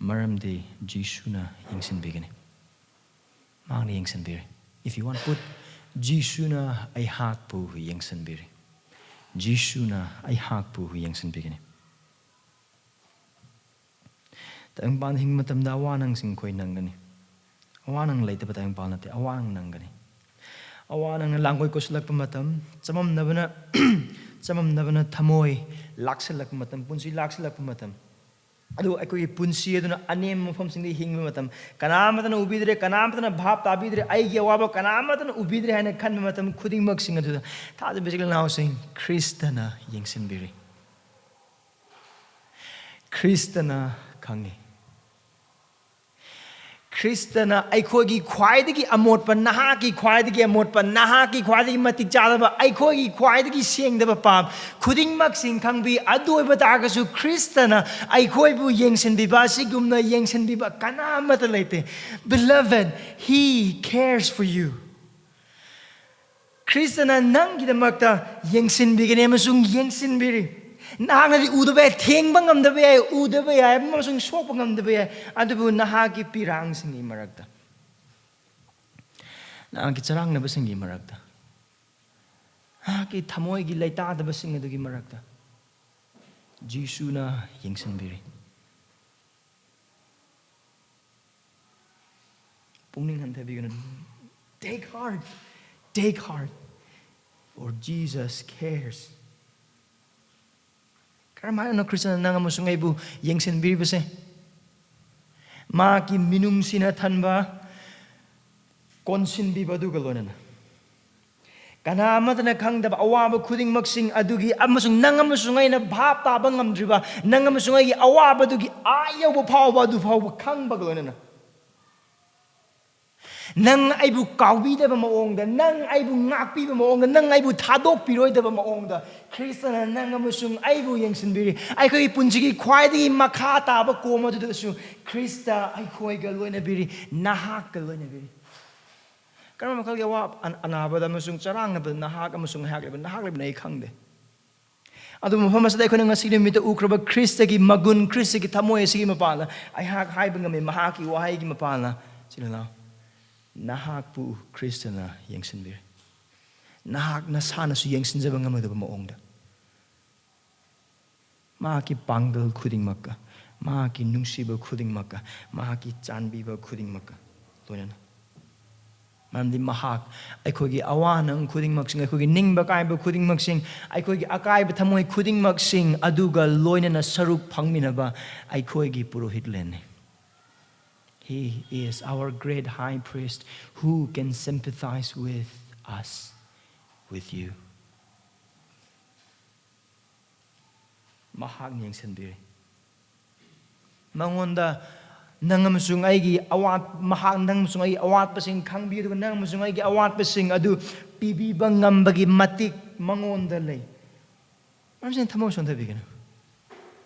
ꯃꯔꯝꯗꯤ ꯖꯤꯁꯨꯅ ꯌꯦꯡꯁꯤꯟꯕꯤꯒꯅꯤ꯫ ꯃꯍꯥꯛꯅ ꯌꯦꯡꯁꯤꯟꯕꯤꯔꯦ꯫ If you want put, ꯖꯤꯁꯨꯅ ꯑꯩꯍꯥꯛꯄꯨ ꯌꯦꯡꯁꯤꯟꯕꯤꯔꯦ꯫ ꯖꯤꯁꯨꯅ ꯑꯩꯍꯥꯛꯄꯨ ꯌꯦꯡꯁꯤꯟꯕꯤꯒꯅꯤ꯫ ꯇꯥꯏꯕꯪꯄꯥꯟꯗ ꯍꯤꯡꯕ ꯃꯇꯝꯗ ꯑꯋꯥ ꯅꯪꯁꯤꯡ ꯑꯩꯈꯣꯏ ꯅꯪꯒꯅꯤ꯫ ꯑꯋꯥ ꯅꯪ ꯂꯩꯇꯕ ꯇꯥꯏꯕꯪꯄꯥꯟ ꯅꯠꯇꯦ, ꯑꯋꯥ ꯅꯪ ꯅꯪꯒꯅꯤ꯫ ꯑꯋꯥ ꯅꯪꯅ ꯂꯥꯡꯒꯣꯏ ꯀꯣꯏꯁꯤꯜꯂꯛꯄ ꯃꯇꯝ, ꯆꯃꯝꯅꯕꯅ, ꯆꯃꯝꯅꯕꯅ ꯊꯃꯣꯏ ꯂꯥꯛꯁꯤꯜꯂꯛꯄ ꯃꯇꯝ, ꯄꯨꯟꯁꯤ ꯂꯥꯛꯁꯤꯜꯂꯛꯄ ꯃꯇꯝ, ꯑꯗꯨ ꯑꯩꯈꯣꯏꯒꯤ ꯄꯨꯟꯁꯤ ꯑꯗꯨꯅ ꯑꯅꯦꯝꯕ ꯃꯐꯝꯁꯤꯡꯗ ꯍꯤꯡꯕ ꯃꯇꯝ, ꯀꯅꯥꯃꯠꯇꯅ ꯎꯕꯤꯗ꯭ꯔꯦ, ꯀꯅꯥꯃꯠꯇꯅ ꯚꯥꯞ ꯇꯥꯕꯤꯗ꯭ꯔꯦ, ꯑꯩꯒꯤ ꯑꯋꯥꯕ ꯀꯅꯥꯃꯠꯇꯅ ꯎꯕꯤꯗ꯭ꯔꯦ ꯍꯥꯏꯅ ꯈꯟꯕ ꯃꯇꯝ ꯈꯨꯗꯤꯡꯃꯛꯁꯤꯡ ꯑꯗꯨꯗ ꯊꯥꯖꯕ ꯏꯆꯤꯜ ꯏꯅꯥꯎꯁꯤꯡ, ꯈ꯭ꯔꯤꯁꯇꯅ ꯌꯦꯡꯁꯤꯟꯕꯤꯔꯤ꯫ ꯈ꯭ꯔꯤꯁꯇꯅ ꯈꯪꯉꯤ꯫ ꯈ꯭ꯔꯤꯁꯇꯅ ꯑꯩꯈꯣꯏꯒꯤ ꯈ꯭ꯋꯥꯏꯗꯒꯤ ꯑꯃꯣꯠꯄ, ꯅꯍꯥꯛꯀꯤ ꯈ꯭ꯋꯥꯏꯗꯒꯤ ꯑꯃꯣꯠꯄ, ꯅꯍꯥꯛꯀꯤ ꯈ꯭ꯋꯥꯏꯗꯒꯤ ꯃꯇꯤꯛ ꯆꯥꯗꯕ, ꯑꯩꯈꯣꯏꯒꯤ ꯈ꯭ꯋꯥꯏꯗꯒꯤ ꯁꯦꯡꯗꯕ ꯄꯥꯞ ꯈꯨꯗꯤꯡꯃꯛꯁꯤꯡ ꯈꯪꯕꯤ꯫ ꯑꯗꯨ ꯑꯣꯏꯕ ꯇꯥꯔꯒꯁꯨ ꯈ꯭ꯔꯤꯁꯇꯅ ꯑꯩꯈꯣꯏꯕꯨ ꯌꯦꯡꯁꯤꯟꯕꯤꯕ ꯑꯁꯤꯒꯨꯝꯅ ꯌꯦꯡꯁꯤꯟꯕꯤꯕ ꯀꯅꯥ ꯑꯃꯠꯇ ꯂꯩꯇꯦ꯫ Beloved, He cares for you. ꯈ꯭ꯔꯤꯁꯇꯅ ꯅꯪꯒꯤꯗꯃꯛꯇ ꯌꯦꯡꯁꯤꯟꯕꯤꯒꯅꯤ ꯑꯃꯁꯨꯡ ꯌꯦꯡꯁꯤꯟꯕꯤꯔꯤ꯫ ꯅꯍꯥꯛꯅꯗꯤ ꯎꯗꯕ ꯌꯥꯏ, ꯊꯦꯡꯕ ꯉꯝꯗꯕ ꯌꯥꯏ, ꯎꯗꯕ ꯌꯥꯏ ꯑꯃꯁꯨꯡ ꯁꯣꯛꯄ ꯉꯝꯗꯕ ꯌꯥꯏ, ꯑꯗꯨꯕꯨ ꯅꯍꯥꯛꯀꯤ ꯄꯤꯔꯥꯡꯁꯤꯡꯒꯤ ꯃꯔꯛꯇ, ꯅꯍꯥꯛꯀꯤ ꯆꯔꯥꯡꯅꯕꯁꯤꯡꯒꯤ ꯃꯔꯛꯇ, ꯅꯍꯥꯛꯀꯤ ꯊꯃꯣꯏꯒꯤ ꯂꯩꯇꯥꯗꯕꯁꯤꯡ ꯑꯗꯨꯒꯤ ꯃꯔꯛꯇ ꯖꯤꯁꯨꯅ ꯌꯦꯡꯁꯤꯟꯕꯤꯔꯤ꯫ ꯄꯨꯛꯅꯤꯡ ꯍꯟꯊꯕꯤꯒꯅꯨ꯫ Take heart, take heart, for Jesus cares. ꯀꯔꯝꯍꯥꯏꯅꯅꯣ ꯈ꯭ꯔꯤꯁꯇꯅ ꯅꯪ ꯑꯃꯁꯨꯡ ꯑꯩꯕꯨ ꯌꯦꯡꯁꯤꯟꯕꯤꯔꯤꯕꯁꯦ? ꯃꯍꯥꯛꯀꯤ ꯃꯤꯅꯨꯡꯁꯤꯅ ꯊꯟꯕ ꯀꯣꯟꯁꯤꯟꯕꯤꯕ ꯑꯗꯨꯒ ꯂꯣꯏꯅꯅ ꯀꯅꯥ ꯑꯃꯠꯇꯅ ꯈꯪꯗꯕ ꯑꯋꯥꯕ ꯈꯨꯗꯤꯡꯃꯛꯁꯤꯡ ꯑꯗꯨꯒꯤ ꯑꯃꯁꯨꯡ ꯅꯪ ꯑꯃꯁꯨꯡ ꯑꯩꯅ ꯚꯥꯞ ꯇꯥꯕ ꯉꯝꯗ꯭ꯔꯤꯕ, ꯅꯪ ꯑꯃꯁꯨꯡ ꯑꯩꯒꯤ ꯑꯋꯥꯕꯗꯨꯒꯤ ꯑꯥ ꯌꯧꯕ ꯐꯥꯎꯕ, ꯑꯗꯨ ꯐꯥꯎꯕ ꯈꯪꯕꯒ ꯂꯣꯏꯅꯅ ꯅꯪ ꯑꯩꯕꯨ ꯀꯥꯎꯕꯤꯗꯕ ꯃꯑꯣꯡꯗ, ꯅꯪ ꯑꯩꯕꯨ ꯉꯥꯛꯄꯤꯕ ꯃꯑꯣꯡꯗ, ꯅꯪ ꯑꯩꯕꯨ ꯊꯥꯗꯣꯛꯄꯤꯔꯣꯏꯗꯕ ꯃꯑꯣꯡꯗ ꯈ꯭ꯔꯤꯁꯇꯅ ꯅꯪ ꯑꯃꯁꯨꯡ ꯑꯩꯕꯨ ꯌꯦꯡꯁꯤꯟꯕꯤꯔꯤ꯫ ꯑꯩꯈꯣꯏꯒꯤ ꯄꯨꯟꯁꯤꯒꯤ ꯈ꯭ꯋꯥꯏꯗꯒꯤ ꯃꯈꯥ ꯇꯥꯕ ꯀꯣꯝ ꯑꯗꯨꯗꯁꯨ ꯈ꯭ꯔꯤꯁꯇ ꯑꯩꯈꯣꯏꯒ ꯂꯣꯏꯅꯕꯤꯔꯤ, ꯅꯍꯥꯛꯀ ꯂꯣꯏꯅꯕꯤꯔꯤ꯫ ꯀꯔꯝꯕ ꯃꯈꯜꯒꯤ ꯑꯋꯥ-, ꯑꯅꯥꯕꯗ ꯑꯃꯁꯨꯡ ꯆꯔꯥꯡꯅꯕꯗ ꯅꯍꯥꯛ ꯑꯃꯁꯨꯡ ꯑꯩꯍꯥꯛ ꯂꯩꯕ, ꯅꯍꯥꯛ ꯂꯩꯕꯅ ꯑꯩ ꯈꯪꯗꯦ꯫ ꯑꯗꯨꯕꯨ ꯃꯐꯝ ꯑꯁꯤꯗ ꯑꯩꯈꯣꯏꯅ ꯉꯁꯤ ꯅꯨꯃꯤꯠꯇ ꯎꯈ꯭ꯔꯕ ꯈ꯭ꯔꯤꯁꯇꯒꯤ ꯃꯒꯨꯟ, ꯈ꯭ꯔꯤꯁꯇꯒꯤ ꯊꯃꯣꯏ ꯑꯁꯤꯒꯤ ꯃꯄꯥꯟꯗ ꯑꯩꯍꯥꯛ ꯍꯥꯏꯕ ꯉꯝꯃꯤ, ꯃꯍꯥꯛꯀꯤ ꯋꯥꯍꯩꯒꯤ ꯃꯄꯥꯟꯗ, ꯆꯤꯜ ꯏꯅꯥꯎ, ꯅꯍꯥꯛꯄꯨ ꯈ꯭ꯔꯤꯁꯇꯅ ꯌꯦꯡꯁꯤꯟꯕꯤꯔꯤ꯫ ꯅꯍꯥꯛ ꯅꯁꯥꯅꯁꯨ ꯌꯦꯡꯁꯤꯟꯖꯕ ꯉꯝꯂꯣꯏꯗꯕ ꯃꯑꯣꯡꯗ꯫ ꯃꯍꯥꯛꯀꯤ ꯄꯥꯡꯒꯜ ꯈꯨꯗꯤꯡꯃꯛꯀ, ꯃꯍꯥꯛꯀꯤ ꯅꯨꯡꯁꯤꯕ ꯈꯨꯗꯤꯡꯃꯛꯀ, ꯃꯍꯥꯛꯀꯤ ꯆꯥꯟꯕꯤꯕ ꯈꯨꯗꯤꯡꯃꯛꯀ ꯂꯣꯏꯅꯅ꯫ ꯃꯔꯝꯗꯤ ꯃꯍꯥꯛ ꯑꯩꯈꯣꯏꯒꯤ ꯑꯋꯥ ꯑꯅꯪ ꯈꯨꯗꯤꯡꯃꯛꯁꯤꯡ, ꯑꯩꯈꯣꯏꯒꯤ ꯅꯤꯡꯕ ꯀꯥꯏꯕ ꯈꯨꯗꯤꯡꯃꯛꯁꯤꯡ, ꯑꯩꯈꯣꯏꯒꯤ ꯑꯀꯥꯏꯕ ꯊꯃꯣꯏ ꯈꯨꯗꯤꯡꯃꯛꯁꯤꯡ ꯑꯗꯨꯒ ꯂꯣꯏꯅꯅ ꯁꯔꯨꯛ ꯐꯪꯃꯤꯟꯅꯕ ꯑꯩꯈꯣꯏꯒꯤ ꯄꯨꯔꯣꯍꯤꯠꯂꯦꯟꯅꯤ꯫ He is our great high priest who can sympathize with us, with you. ꯃꯍꯥꯛꯅ ꯌꯦꯡꯁꯤꯟꯕꯤꯔꯤ꯫ ꯃꯉꯣꯟꯗ ꯅꯪ ꯑꯃꯁꯨꯡ ꯑꯩꯒꯤ ꯑꯋꯥꯠ-, ꯃꯍꯥꯛ ꯅꯪ ꯑꯃꯁꯨꯡ ꯑꯩꯒꯤ ꯑꯋꯥꯠꯄꯁꯤꯡ ꯈꯪꯕꯤ, ꯑꯗꯨꯒ ꯅꯪ ꯑꯃꯁꯨꯡ ꯑꯩꯒꯤ ꯑꯋꯥꯠꯄꯁꯤꯡ ꯑꯗꯨ ꯄꯤꯕꯤꯕ ꯉꯝꯕꯒꯤ ꯃꯇꯤꯛ ꯃꯉꯣꯟꯗ ꯂꯩ꯫ ꯃꯔꯝꯁꯤꯅ ꯊꯃꯣꯏ ꯁꯣꯟꯊꯕꯤꯒꯅꯨ꯫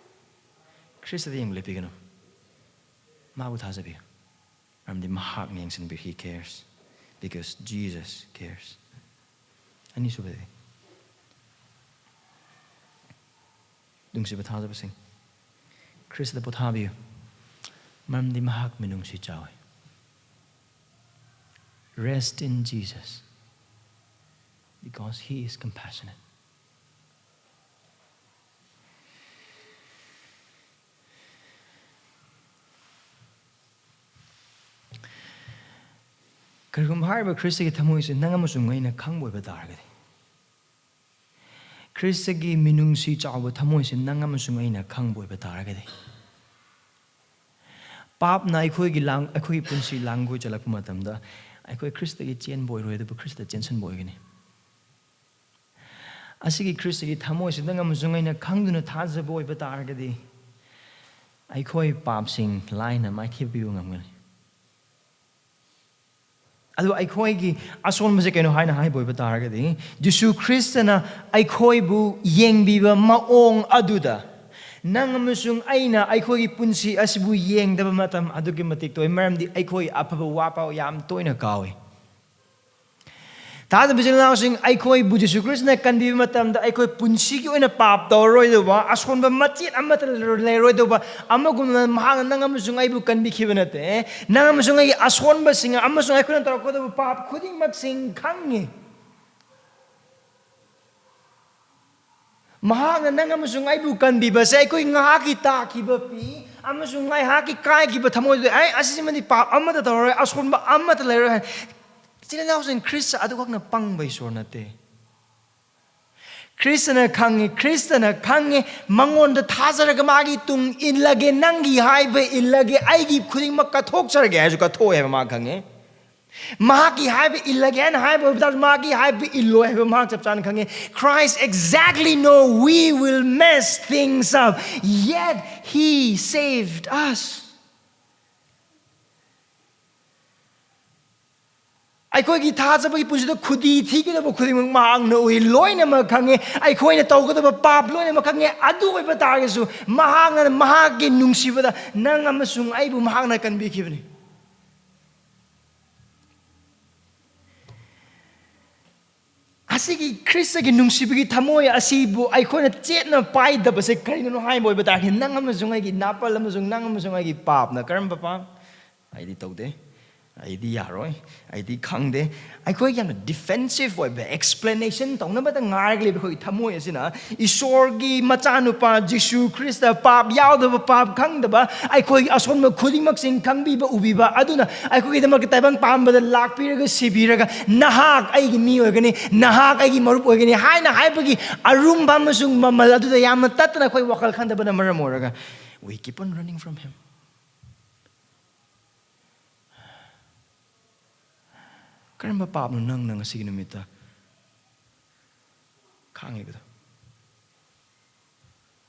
ꯈ꯭ꯔꯤꯁꯇꯗ ꯌꯦꯡꯕ ꯂꯦꯞꯄꯤꯒꯅꯨ꯫ ꯃꯥꯕꯨ ꯊꯥꯖꯕꯤꯌꯨ꯫ ꯃꯔꯝꯗꯤ ꯃꯍꯥꯛꯅ ꯌꯦꯡꯁꯤꯟꯕꯤ, He cares, because Jesus cares. ꯑꯅꯤꯁꯨꯕꯗꯤ, ꯅꯨꯡꯁꯤꯕ ꯊꯥꯖꯕꯁꯤꯡ, ꯈ꯭ꯔꯤꯁꯇꯗ ꯄꯣꯊꯥꯕꯤꯌꯨ, ꯃꯔꯝꯗꯤ ꯃꯍꯥꯛ ꯃꯤꯅꯨꯡꯁꯤ ꯆꯥꯎꯏ꯫ Rest in Jesus, because He is compassionate. ꯀꯔꯤꯒꯨꯝꯕ ꯍꯥꯏꯔꯤꯕ ꯈ꯭ꯔꯤꯁꯇꯒꯤ ꯊꯃꯣꯏꯁꯦ ꯅꯪ ꯑꯃꯁꯨꯡ ꯑꯩꯅ ꯈꯪꯕ ꯑꯣꯏꯕ ꯇꯥꯔꯒꯗꯤ, ꯈ꯭ꯔꯤꯁꯇꯒꯤ ꯃꯤꯅꯨꯡꯁꯤ ꯆꯥꯎꯕ ꯊꯃꯣꯏꯁꯦ ꯅꯪ ꯑꯃꯁꯨꯡ ꯑꯩꯅ ꯈꯪꯕ ꯑꯣꯏꯕ ꯇꯥꯔꯒꯗꯤ, ꯄꯥꯞꯅ ꯑꯩꯈꯣꯏꯒꯤ ꯂꯥꯡ-, ꯑꯩꯈꯣꯏꯒꯤ ꯄꯨꯟꯁꯤ ꯂꯥꯡꯒꯣꯏ ꯆꯠꯂꯛꯄ ꯃꯇꯝꯗ, ꯑꯩꯈꯣꯏ ꯈ꯭ꯔꯤꯁꯇꯒꯤ ꯆꯦꯟꯕ ꯑꯣꯏꯔꯣꯏ, ꯑꯗꯨꯕꯨ ꯈ꯭ꯔꯤꯁꯇ ꯆꯦꯟꯁꯤꯟꯕ ꯑꯣꯏꯒꯅꯤ꯫ ꯑꯁꯤꯒꯤ ꯈ꯭ꯔꯤꯁꯇꯒꯤ ꯊꯃꯣꯏꯁꯤꯗ ꯅꯪ ꯑꯃꯁꯨꯡ ꯑꯩꯅ ꯈꯪꯗꯨꯅ ꯊꯥꯖꯕ ꯑꯣꯏꯕ ꯇꯥꯔꯒꯗꯤ, ꯑꯩꯈꯣꯏ ꯄꯥꯞꯁꯤꯡ ꯂꯥꯏꯅ ꯃꯥꯏꯊꯤꯕ ꯄꯤꯕ ꯉꯝꯒꯅꯤ꯫ ꯑꯗꯨ ꯑꯩꯈꯣꯏꯒꯤ ꯑꯁꯣꯟꯕꯁꯦ ꯀꯩꯅꯣ ꯍꯥꯏꯅ ꯍꯥꯏꯕ ꯑꯣꯏꯕ ꯇꯥꯔꯒꯗꯤ, ꯖꯤꯁꯨ ꯈ꯭ꯔꯤꯁꯇꯅ ꯑꯩꯈꯣꯏꯕꯨ ꯌꯦꯡꯕꯤꯕ ꯃꯑꯣꯡ ꯑꯗꯨꯗ ꯅꯪ ꯑꯃꯁꯨꯡ ꯑꯩꯅ ꯑꯩꯈꯣꯏꯒꯤ ꯄꯨꯟꯁꯤ ꯑꯁꯤꯕꯨ ꯌꯦꯡꯗꯕ ꯃꯇꯝ ꯑꯗꯨꯛꯀꯤ ꯃꯇꯤꯛ ꯇꯣꯏ, ꯃꯔꯝꯗꯤ ꯑꯩꯈꯣꯏ ꯑꯐꯕ ꯋꯥꯐꯥꯎ ꯌꯥꯝ ꯇꯣꯏꯅ ꯀꯥꯎꯏ꯫ ꯊꯥꯖꯕ ꯏꯆꯤꯜ ꯏꯅꯥꯎꯁꯤꯡ, ꯑꯩꯈꯣꯏꯕꯨ ꯖꯤꯁꯨ ꯈ꯭ꯔꯤꯁꯇꯅ ꯀꯟꯕꯤꯕ ꯃꯇꯝꯗ ꯑꯩꯈꯣꯏ ꯄꯨꯟꯁꯤꯒꯤ ꯑꯣꯏꯅ ꯄꯥꯞ ꯇꯧꯔꯔꯣꯏꯗꯧꯕ, ꯑꯁꯣꯟꯕ ꯃꯆꯦꯠ ꯑꯃꯠꯇ ꯂꯩꯔꯣꯏꯗꯧꯕ, ꯑꯃꯒꯨꯝꯅ ꯃꯍꯥꯛꯅ ꯅꯪ ꯑꯃꯁꯨꯡ ꯑꯩꯕꯨ ꯀꯟꯕꯤꯈꯤꯕ ꯅꯠꯇꯦ꯫ ꯅꯪ ꯑꯃꯁꯨꯡ ꯑꯩꯒꯤ ꯑꯁꯣꯟꯕꯁꯤꯡ ꯑꯃꯁꯨꯡ ꯑꯩꯈꯣꯏꯅ ꯇꯧꯔꯛꯀꯗꯧꯕ ꯄꯥꯞ ꯈꯨꯗꯤꯡꯃꯛꯁꯤꯡ ꯈꯪꯉꯤ꯫ ꯃꯍꯥꯛꯅ ꯅꯪ ꯑꯃꯁꯨꯡ ꯑꯩꯕꯨ ꯀꯟꯕꯤꯕꯁꯦ ꯑꯩꯈꯣꯏ ꯉꯥꯏꯍꯥꯛꯀꯤ ꯇꯥꯈꯤꯕ ꯄꯤ ꯑꯃꯁꯨꯡ ꯉꯥꯏꯍꯥꯛꯀꯤ ꯀꯥꯏꯈꯤꯕ ꯊꯃꯣꯏꯗꯨꯗ, "ꯑꯩ ꯑꯁꯤꯃꯗꯤ ꯄꯥꯞ ꯑꯃꯠꯇ ꯇꯧꯔꯔꯣꯏ, ꯑꯁꯣꯟꯕ ꯑꯃꯠꯇ ꯂꯩꯔꯣꯏ" ꯍꯥꯏ꯫ ꯏꯆꯤꯜ ꯏꯅꯥꯎꯁꯤꯡ, ꯈ꯭ꯔꯤꯁꯇ ꯑꯗꯨꯈꯛꯅ ꯄꯪꯕ ꯏꯁꯣꯔ ꯅꯠꯇꯦ꯫ ꯈ꯭ꯔꯤꯁꯇꯅ ꯈꯪꯉꯤ, ꯈ꯭ꯔꯤꯁꯇꯅ ꯈꯪꯉꯤ, ꯃꯉꯣꯟꯗ ꯊꯥꯖꯔꯒ ꯃꯥꯒꯤ ꯇꯨꯡ ꯏꯜꯂꯒꯦ, ꯅꯪꯒꯤ ꯍꯥꯏꯕ ꯏꯜꯂꯒꯦ, ꯑꯩꯒꯤ ꯈꯨꯗꯤꯡꯃꯛ ꯀꯠꯊꯣꯛꯆꯔꯒꯦ ꯍꯥꯏꯔꯁꯨ ꯀꯠꯊꯣꯛꯑꯦ ꯍꯥꯏꯕ ꯃꯥ ꯈꯪꯉꯤ꯫ ꯃꯍꯥꯛꯀꯤ ꯍꯥꯏꯕ ꯏꯜꯂꯒꯦ ꯍꯥꯏꯅ ꯍꯥꯏꯕ ꯑꯣꯏꯕ ꯇꯥꯔꯁꯨ, ꯃꯥꯒꯤ ꯍꯥꯏꯕ ꯏꯜꯂꯣꯏ ꯍꯥꯏꯕ ꯃꯍꯥꯛ ꯆꯞ ꯆꯥꯅ ꯈꯪꯉꯤ꯫ Christ exactly know we will mess things up, yet He saved us. ꯑꯩꯈꯣꯏꯒꯤ ꯊꯥꯖꯕꯒꯤ ꯄꯨꯟꯁꯤꯗ ꯈꯨꯗꯤ ꯊꯤꯒꯗꯕ ꯈꯨꯗꯤꯡꯃꯛ ꯃꯍꯥꯛꯅ ꯎꯏ, ꯂꯣꯏꯅꯃꯛ ꯈꯪꯉꯦ꯫ ꯑꯩꯈꯣꯏꯅ ꯇꯧꯒꯗꯕ ꯄꯥꯞ ꯂꯣꯏꯅꯃꯛ ꯈꯪꯉꯦ꯫ ꯑꯗꯨ ꯑꯣꯏꯕ ꯇꯥꯔꯒꯁꯨ ꯃꯍꯥꯛꯅ ꯃꯍꯥꯛꯀꯤ ꯅꯨꯡꯁꯤꯕꯗ ꯅꯪ ꯑꯃꯁꯨꯡ ꯑꯩꯕꯨ ꯃꯍꯥꯛꯅ ꯀꯟꯕꯤꯈꯤꯕꯅꯤ꯫ ꯑꯁꯤꯒꯤ ꯈ꯭ꯔꯤꯁꯇꯒꯤ ꯅꯨꯡꯁꯤꯕꯒꯤ ꯊꯃꯣꯏ ꯑꯁꯤꯕꯨ ꯑꯩꯈꯣꯏꯅ ꯆꯦꯠꯅ ꯄꯥꯏꯗꯕꯁꯦ ꯀꯔꯤꯅꯣ ꯍꯥꯏꯕ ꯑꯣꯏꯕ ꯇꯥꯔꯗꯤ, ꯅꯪ ꯑꯃꯁꯨꯡ ꯑꯩꯒꯤ ꯅꯥꯄꯜ ꯑꯃꯁꯨꯡ ꯅꯪ ꯑꯃꯁꯨꯡ ꯑꯩꯒꯤ ꯄꯥꯞꯅ꯫ ꯀꯔꯝꯕ ꯄꯥꯞ? ꯑꯩꯗꯤ ꯇꯧꯗꯦ, ꯑꯩꯗꯤ ꯌꯥꯔꯣꯏ, ꯑꯩꯗꯤ ꯈꯪꯗꯦ꯫ ꯑꯩꯈꯣꯏ ꯌꯥꯝꯅ ꯗꯤꯐꯦꯟꯁꯤꯞ ꯑꯣꯏꯕ ꯑꯦꯛꯁꯄ꯭ꯂꯦꯅꯦꯁꯟ ꯇꯧꯅꯕꯗ ꯉꯥꯏꯔꯒ ꯂꯩꯕ ꯑꯩꯈꯣꯏꯒꯤ ꯊꯃꯣꯏ ꯑꯁꯤꯅ ꯏꯁꯣꯔꯒꯤ ꯃꯆꯥꯅꯨꯄꯥ ꯖꯤꯁꯨ ꯈ꯭ꯔꯤꯁꯇ, ꯄꯥꯞ ꯌꯥꯎꯗꯕ, ꯄꯥꯞ ꯈꯪꯗꯕ ꯑꯩꯈꯣꯏꯒꯤ ꯑꯁꯣꯟꯕ ꯈꯨꯗꯤꯡꯃꯛꯁꯤꯡ ꯈꯪꯕꯤꯕ, ꯎꯕꯤꯕ ꯑꯗꯨꯅ ꯑꯩꯈꯣꯏꯒꯤꯗꯃꯛꯇ ꯇꯥꯏꯕꯪ ꯄꯥꯟꯕꯗ ꯂꯥꯛꯄꯤꯔꯒ ꯁꯤꯕꯤꯔꯒ, "ꯅꯍꯥꯛ ꯑꯩꯒꯤ ꯃꯤ ꯑꯣꯏꯒꯅꯤ, ꯅꯍꯥꯛ ꯑꯩꯒꯤ ꯃꯔꯨꯞ ꯑꯣꯏꯒꯅꯤ" ꯍꯥꯏꯅ ꯍꯥꯏꯕꯒꯤ ꯑꯔꯨꯝꯕ ꯑꯃꯁꯨꯡ ꯃꯃꯜ ꯑꯗꯨꯗ ꯌꯥꯝꯅ ꯇꯠꯇꯅ ꯑꯩꯈꯣꯏ ꯋꯥꯈꯜ ꯈꯟꯗꯕꯅ ꯃꯔꯝ ꯑꯣꯏꯔꯒ, we keep on running from him. ꯀꯔꯝꯕ ꯄꯥꯞꯅꯣ ꯅꯪꯅ ꯉꯁꯤꯒꯤ ꯅꯨꯃꯤꯠꯇ ꯈꯥꯡꯂꯤꯕꯗꯣ?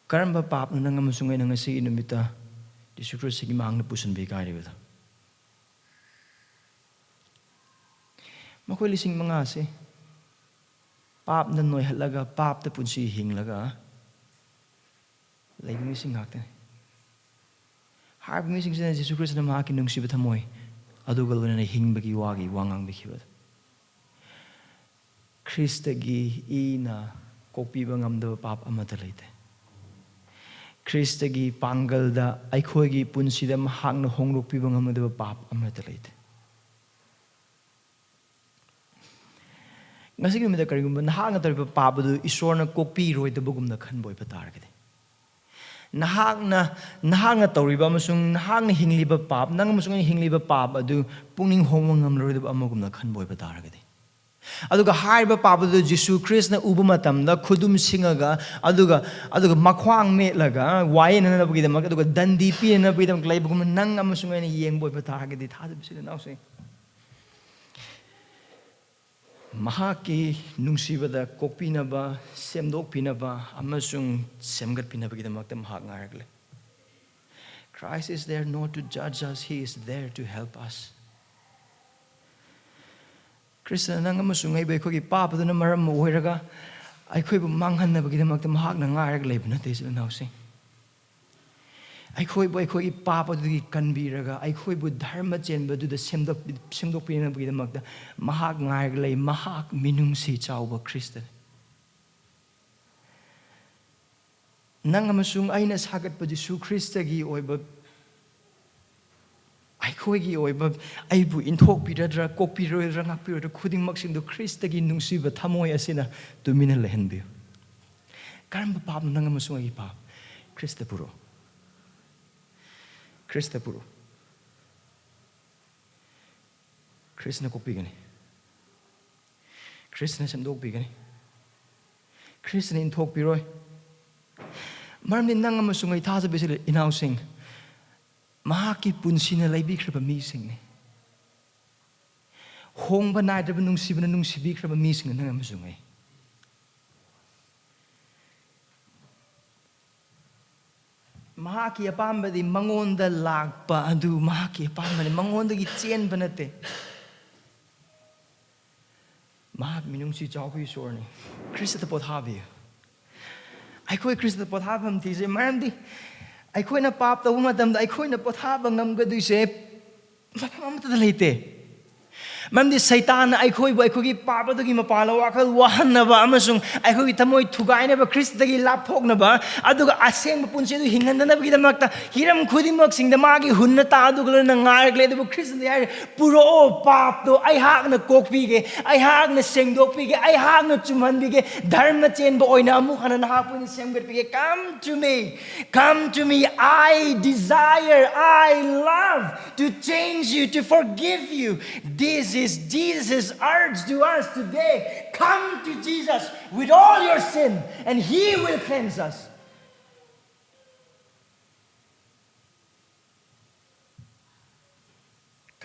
ꯀꯔꯝꯕ ꯄꯥꯞꯅꯣ ꯅꯪ ꯑꯃꯁꯨꯡ ꯑꯩꯅ ꯉꯁꯤꯒꯤ ꯅꯨꯃꯤꯠꯇ ꯖꯤꯁꯨ ꯈ꯭ꯔꯤꯁꯇꯒꯤ ꯃꯥꯡꯗ ꯄꯨꯁꯤꯟꯕ ꯏꯀꯥꯏꯔꯤꯕꯗꯣ? ꯃꯈꯣꯏ ꯂꯤꯁꯤꯡ ꯃꯉꯥꯁꯦ ꯄꯥꯞꯅ ꯅꯣꯏꯍꯜꯂꯒ, ꯄꯥꯞꯇ ꯄꯨꯟꯁꯤ ꯍꯤꯡꯂꯒ ꯂꯩꯕ ꯃꯤꯁꯤꯡ ꯉꯥꯛꯇꯅꯤ꯫ ꯍꯥꯏꯔꯤꯕ ꯃꯤꯁꯤꯡꯁꯤꯅ ꯖꯤꯁꯨ ꯈ꯭ꯔꯤꯁꯇꯅ ꯃꯍꯥꯛꯀꯤ ꯅꯨꯡꯁꯤꯕ ꯊꯝꯃꯣꯏ ꯑꯗꯨꯒ ꯂꯣꯏꯅꯅ ꯍꯤꯡꯕꯒꯤ ꯋꯥꯒꯤ ꯋꯥ ꯉꯥꯡꯕꯤꯈꯤꯕꯗ, ꯈ꯭ꯔꯤꯁꯇꯒꯤ ꯏꯅ ꯀꯣꯛꯄꯤꯕ ꯉꯝꯗꯕ ꯄꯥꯞ ꯑꯃꯠꯇ ꯂꯩꯇꯦ꯫ ꯈ꯭ꯔꯤꯁꯇꯒꯤ ꯄꯥꯡꯒꯜꯗ ꯑꯩꯈꯣꯏꯒꯤ ꯄꯨꯟꯁꯤꯗ ꯃꯍꯥꯛꯅ ꯍꯣꯡꯗꯣꯛꯄꯤꯕ ꯉꯝꯒꯗꯕ ꯄꯥꯞ ꯑꯃꯠꯇ ꯂꯩꯇꯦ꯫ ꯉꯁꯤꯒꯤ ꯅꯨꯃꯤꯠꯇ ꯀꯔꯤꯒꯨꯝꯕ ꯅꯍꯥꯛꯅ ꯇꯧꯔꯤꯕ ꯄꯥꯞ ꯑꯗꯨ ꯏꯁꯣꯔꯅ ꯀꯣꯛꯄꯤꯔꯣꯏꯗꯕꯒꯨꯝꯅ ꯈꯟꯕ ꯑꯣꯏꯕ ꯇꯥꯔꯒꯗꯤ, ꯅꯍꯥꯛꯅ, ꯅꯍꯥꯛꯅ ꯇꯧꯔꯤꯕ ꯑꯃꯁꯨꯡ ꯅꯍꯥꯛꯅ ꯍꯤꯡꯂꯤꯕ ꯄꯥꯞ, ꯅꯪ ꯑꯃꯁꯨꯡ ꯑꯩꯅ ꯍꯤꯡꯂꯤꯕ ꯄꯥꯞ ꯑꯗꯨ ꯄꯨꯛꯅꯤꯡ ꯍꯣꯡꯕ ꯉꯝꯂꯔꯣꯏꯗꯕ ꯑꯃꯒꯨꯝꯅ ꯈꯟꯕ ꯑꯣꯏꯕ ꯇꯥꯔꯒꯗꯤ, ꯑꯗꯨꯒ ꯍꯥꯏꯔꯤꯕ ꯄꯥꯞ ꯑꯗꯨ ꯖꯤꯁꯨ ꯈ꯭ꯔꯤꯁꯅ ꯎꯕ ꯃꯇꯝꯗ ꯈꯨꯗꯨꯝ ꯁꯤꯡꯉꯒ, ꯑꯗꯨꯒ, ꯑꯗꯨꯒ ꯃꯈ꯭ꯋꯥꯡ ꯃꯦꯠꯂꯒ ꯋꯥꯌꯦꯟꯅꯅꯕꯒꯤꯗꯃꯛ, ꯑꯗꯨꯒ ꯗꯟꯗꯤ ꯄꯤꯅꯅꯕꯒꯤꯗꯃꯛ ꯂꯩꯕꯒꯨꯝꯅ ꯅꯪ ꯑꯃꯁꯨꯡ ꯑꯩꯅ ꯌꯦꯡꯕ ꯑꯣꯏꯕ ꯇꯥꯔꯒꯗꯤ, ꯊꯥꯖꯕ ꯏꯆꯤꯜ ꯏꯅꯥꯎꯁꯤꯡ, ꯃꯍꯥꯛꯀꯤ ꯅꯨꯡꯁꯤꯕꯗ ꯀꯣꯛꯄꯤꯅꯕ, ꯁꯦꯝꯗꯣꯛꯄꯤꯅꯕ ꯑꯃꯁꯨꯡ ꯁꯦꯝꯒꯠꯄꯤꯅꯕꯒꯤꯗꯃꯛꯇ ꯃꯍꯥꯛ ꯉꯥꯏꯔꯒ ꯂꯩ꯫ Christ is there not to judge us, he is there to help us. ꯈ꯭ꯔꯤꯁꯇꯅ ꯅꯪ ꯑꯃꯁꯨꯡ ꯑꯩꯕꯨ ꯑꯩꯈꯣꯏꯒꯤ ꯄꯥꯞ ꯑꯗꯨꯅ ꯃꯔꯝ ꯑꯣꯏꯔꯒ ꯑꯩꯈꯣꯏꯕꯨ ꯃꯥꯡꯍꯟꯅꯕꯒꯤꯗꯃꯛꯇ ꯃꯍꯥꯛꯅ ꯉꯥꯏꯔꯒ ꯂꯩꯕ ꯅꯠꯇꯦ, ꯏꯆꯤꯜ ꯏꯅꯥꯎꯁꯤꯡ꯫ ꯑꯩꯈꯣꯏꯕꯨ ꯑꯩꯈꯣꯏꯒꯤ ꯄꯥꯞ ꯑꯗꯨꯗꯒꯤ ꯀꯟꯕꯤꯔꯒ ꯑꯩꯈꯣꯏꯕꯨ ꯙꯔꯃ ꯆꯦꯟꯕꯗꯨꯗ ꯁꯦꯝꯗꯣꯛ-, ꯁꯦꯝꯗꯣꯛꯄꯤꯅꯕꯒꯤꯗꯃꯛꯇ ꯃꯍꯥꯛ ꯉꯥꯏꯔꯒ ꯂꯩ꯫ ꯃꯍꯥꯛ ꯃꯤꯅꯨꯡꯁꯤ ꯆꯥꯎꯕ ꯈ꯭ꯔꯤꯁꯇꯅꯤ꯫ ꯅꯪ ꯑꯃꯁꯨꯡ ꯑꯩꯅ ꯁꯥꯒꯠꯄ ꯖꯤꯁꯨ ꯈ꯭ꯔꯤꯁꯇꯒꯤ ꯑꯣꯏꯕ, ꯑꯩꯈꯣꯏꯒꯤ ꯑꯣꯏꯕ, ꯑꯩꯕꯨ ꯏꯟꯊꯣꯛꯄꯤꯔꯗ꯭ꯔꯥ, ꯀꯣꯛꯄꯤꯔꯣꯏꯗ꯭ꯔꯥ, ꯉꯥꯛꯄꯤꯔꯣꯏꯗ꯭ꯔꯥ, ꯈꯨꯗꯤꯡꯃꯛꯁꯤꯡꯗꯨ ꯈ꯭ꯔꯤꯁꯇꯒꯤ ꯅꯨꯡꯁꯤꯕ ꯊꯃꯣꯏ ꯑꯁꯤꯅ ꯇꯨꯃꯤꯟꯅ ꯂꯩꯍꯟꯕꯤꯌꯨ꯫ ꯀꯔꯝꯕ ꯄꯥꯞꯅꯣ ꯅꯪ ꯑꯃꯁꯨꯡ ꯑꯩꯒꯤ ꯄꯥꯞ? ꯈ꯭ꯔꯤꯁꯇ ꯄꯨꯔꯛꯑꯣ꯫ ꯈ꯭ꯔꯤꯁꯇ ꯄꯨꯔꯛꯑꯣ꯫ ꯈ꯭ꯔꯤꯁꯇꯅ ꯀꯣꯛꯄꯤꯒꯅꯤ꯫ ꯈ꯭ꯔꯤꯁꯇꯅ ꯁꯦꯝꯗꯣꯛꯄꯤꯒꯅꯤ꯫ ꯈ꯭ꯔꯤꯁꯇꯅ ꯏꯟꯊꯣꯛꯄꯤꯔꯣꯏ꯫ ꯃꯔꯝꯗꯤ ꯅꯪ ꯑꯃꯁꯨꯡ ꯑꯩ ꯊꯥꯖꯕꯁꯤ ꯂꯩ, ꯏꯅꯥꯎꯁꯤꯡ, ꯃꯍꯥꯛꯀꯤ ꯄꯨꯟꯁꯤꯅ ꯂꯩꯕꯤꯈ꯭ꯔꯕ ꯃꯤꯁꯤꯡꯅꯤ꯫ ꯍꯣꯡꯕ ꯅꯥꯏꯗ꯭ꯔꯕ ꯅꯨꯡꯁꯤꯕꯅ ꯅꯨꯡꯁꯤꯕꯤꯈ꯭ꯔꯕ ꯃꯤꯁꯤꯡꯅꯤ ꯅꯪ ꯑꯃꯁꯨꯡ ꯑꯩ꯫ ꯃꯍꯥꯛꯀꯤ ꯑꯄꯥꯝꯕꯗꯤ ꯃꯉꯣꯟꯗ ꯂꯥꯛꯄ ꯑꯗꯨ ꯃꯍꯥꯛꯀꯤ ꯑꯄꯥꯝꯕꯅꯤ, ꯃꯉꯣꯟꯗꯒꯤ ꯆꯦꯟꯕ ꯅꯠꯇꯦ꯫ ꯃꯍꯥꯛ ꯃꯤꯅꯨꯡꯁꯤ ꯆꯥꯎꯕ ꯏꯁꯣꯔꯅꯤ꯫ ꯈ꯭ꯔꯤꯁꯇꯗ ꯄꯣꯊꯥꯕꯤꯌꯨ꯫ ꯑꯩꯈꯣꯏ ꯈ꯭ꯔꯤꯁꯇꯗ ꯄꯣꯊꯥꯐꯝ ꯊꯤꯁꯦ, ꯃꯔꯝꯗꯤ ꯑꯩꯈꯣꯏꯅ ꯄꯥꯞ ꯇꯧꯕ ꯃꯇꯝꯗ ꯑꯩꯈꯣꯏꯅ ꯄꯣꯊꯥꯕ ꯉꯝꯒꯗꯣꯏꯁꯦ ꯃꯐꯝ ꯑꯃꯠꯇꯗ ꯂꯩꯇꯦ꯫ ꯃꯔꯝꯗꯤ ꯁꯩꯇꯥꯟꯅ ꯑꯩꯈꯣꯏꯕꯨ ꯑꯩꯈꯣꯏꯒꯤ ꯄꯥꯞ ꯑꯗꯨꯒꯤ ꯃꯄꯥꯟꯗ ꯋꯥꯈꯜ ꯋꯥꯍꯟꯅꯕ ꯑꯃꯁꯨꯡ ꯑꯩꯈꯣꯏꯒꯤ ꯊꯃꯣꯏ ꯊꯨꯒꯥꯏꯅꯕ, ꯈ꯭ꯔꯤꯁꯇꯒꯤ ꯂꯥꯞꯊꯣꯛꯅꯕ, ꯑꯗꯨꯒ ꯑꯁꯦꯡꯕ ꯄꯨꯟꯁꯤ ꯑꯗꯨ ꯍꯤꯡꯍꯟꯗꯅꯕꯒꯤꯗꯃꯛꯇ ꯍꯤꯔꯝ ꯈꯨꯗꯤꯡꯃꯛꯁꯤꯡꯗ ꯃꯥꯒꯤ ꯍꯨꯟꯅ ꯇꯥ ꯑꯗꯨꯒ ꯂꯣꯏꯅꯅ ꯉꯥꯏꯔꯒ ꯂꯩ꯫ ꯑꯗꯨꯕꯨ ꯈ꯭ꯔꯤꯁꯇꯗꯤ ꯍꯥꯏꯔꯦ, "ꯄꯨꯔꯛꯑꯣ, ꯄꯥꯞꯇꯣ ꯑꯩꯍꯥꯛꯅ ꯀꯣꯛꯄꯤꯒꯦ, ꯑꯩꯍꯥꯛꯅ ꯁꯦꯡꯗꯣꯛꯄꯤꯒꯦ, ꯑꯩꯍꯥꯛꯅ ꯆꯨꯝꯍꯟꯕꯤꯒꯦ, ꯙꯔꯃ ꯆꯦꯟꯕ ꯑꯣꯏꯅ ꯑꯃꯨꯛ ꯍꯟꯅ ꯅꯍꯥꯛꯄꯨ ꯑꯣꯏꯅ ꯁꯦꯝꯒꯠꯄꯤꯒꯦ꯫ Come to me, come to me, I desire, I love to change you, to forgive you." This is Jesus' urge to us today. Come to Jesus with all your sin, and He will cleanse us.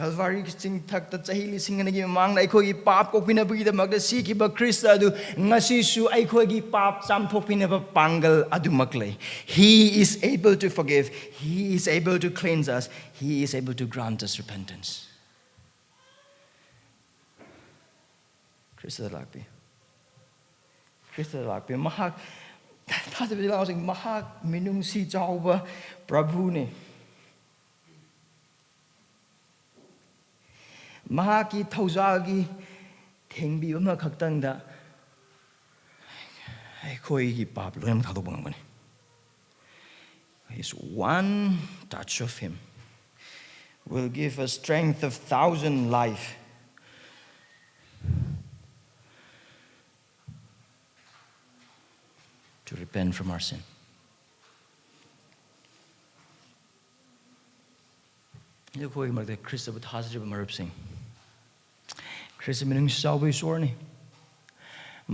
ꯀꯜꯚꯥꯔꯤ ꯆꯤꯡꯊꯛꯇ ꯆꯍꯤ ꯂꯤꯁꯤꯡ ꯑꯅꯤꯒꯤ ꯃꯃꯥꯡꯗ ꯑꯩꯈꯣꯏꯒꯤ ꯄꯥꯞ ꯀꯣꯛꯄꯤꯅꯕꯒꯤꯗꯃꯛꯇ ꯁꯤꯈꯤꯕ Christ ꯑꯗꯨ ꯉꯁꯤꯁꯨ ꯑꯩꯈꯣꯏꯒꯤ ꯄꯥꯞ ꯆꯥꯝꯊꯣꯛꯄꯤꯅꯕ ꯄꯥꯡꯒꯜ ꯑꯗꯨꯃꯛ ꯂꯩ꯫ He is able to forgive. He is able to cleanse us. He is able to grant us repentance. ꯈ꯭ꯔꯤꯁꯇꯗ ꯂꯥꯛꯄꯤꯌꯨ꯫ ꯈ꯭ꯔꯤꯁꯇꯗ ꯂꯥꯛꯄꯤꯌꯨ꯫ ꯃꯍꯥꯛ, ꯊꯥꯖꯕ ꯏꯆꯤꯜ ꯏꯅꯥꯎꯁꯤꯡ, ꯃꯍꯥꯛ ꯃꯤꯅꯨꯡꯁꯤ ꯆꯥꯎꯕ ꯄ꯭ꯔꯚꯨꯅꯤ꯫ ꯃꯍꯥꯛꯀꯤ ꯊꯧꯖꯥꯜꯒꯤ ꯊꯦꯡꯕꯤꯕ ꯑꯃꯈꯛꯇꯪꯗ ꯑꯩꯈꯣꯏꯒꯤ ꯄꯥꯞ ꯂꯣꯏꯅꯃꯛ ꯊꯥꯗꯣꯛꯄ ꯉꯝꯒꯅꯤ꯫ His one touch of him will give a strength of thousand life to repent from our sin. ꯑꯩꯈꯣꯏꯒꯤ ꯃꯔꯛꯇ ꯈ꯭ꯔꯤꯁꯇꯕꯨ ꯊꯥꯖꯔꯤꯕ ꯃꯔꯨꯞꯁꯤꯡ, ꯈ꯭ꯔꯤꯁꯇ ꯃꯤꯅꯨꯡꯁꯤ ꯆꯥꯎꯕ ꯏꯁꯣꯔꯅꯤ꯫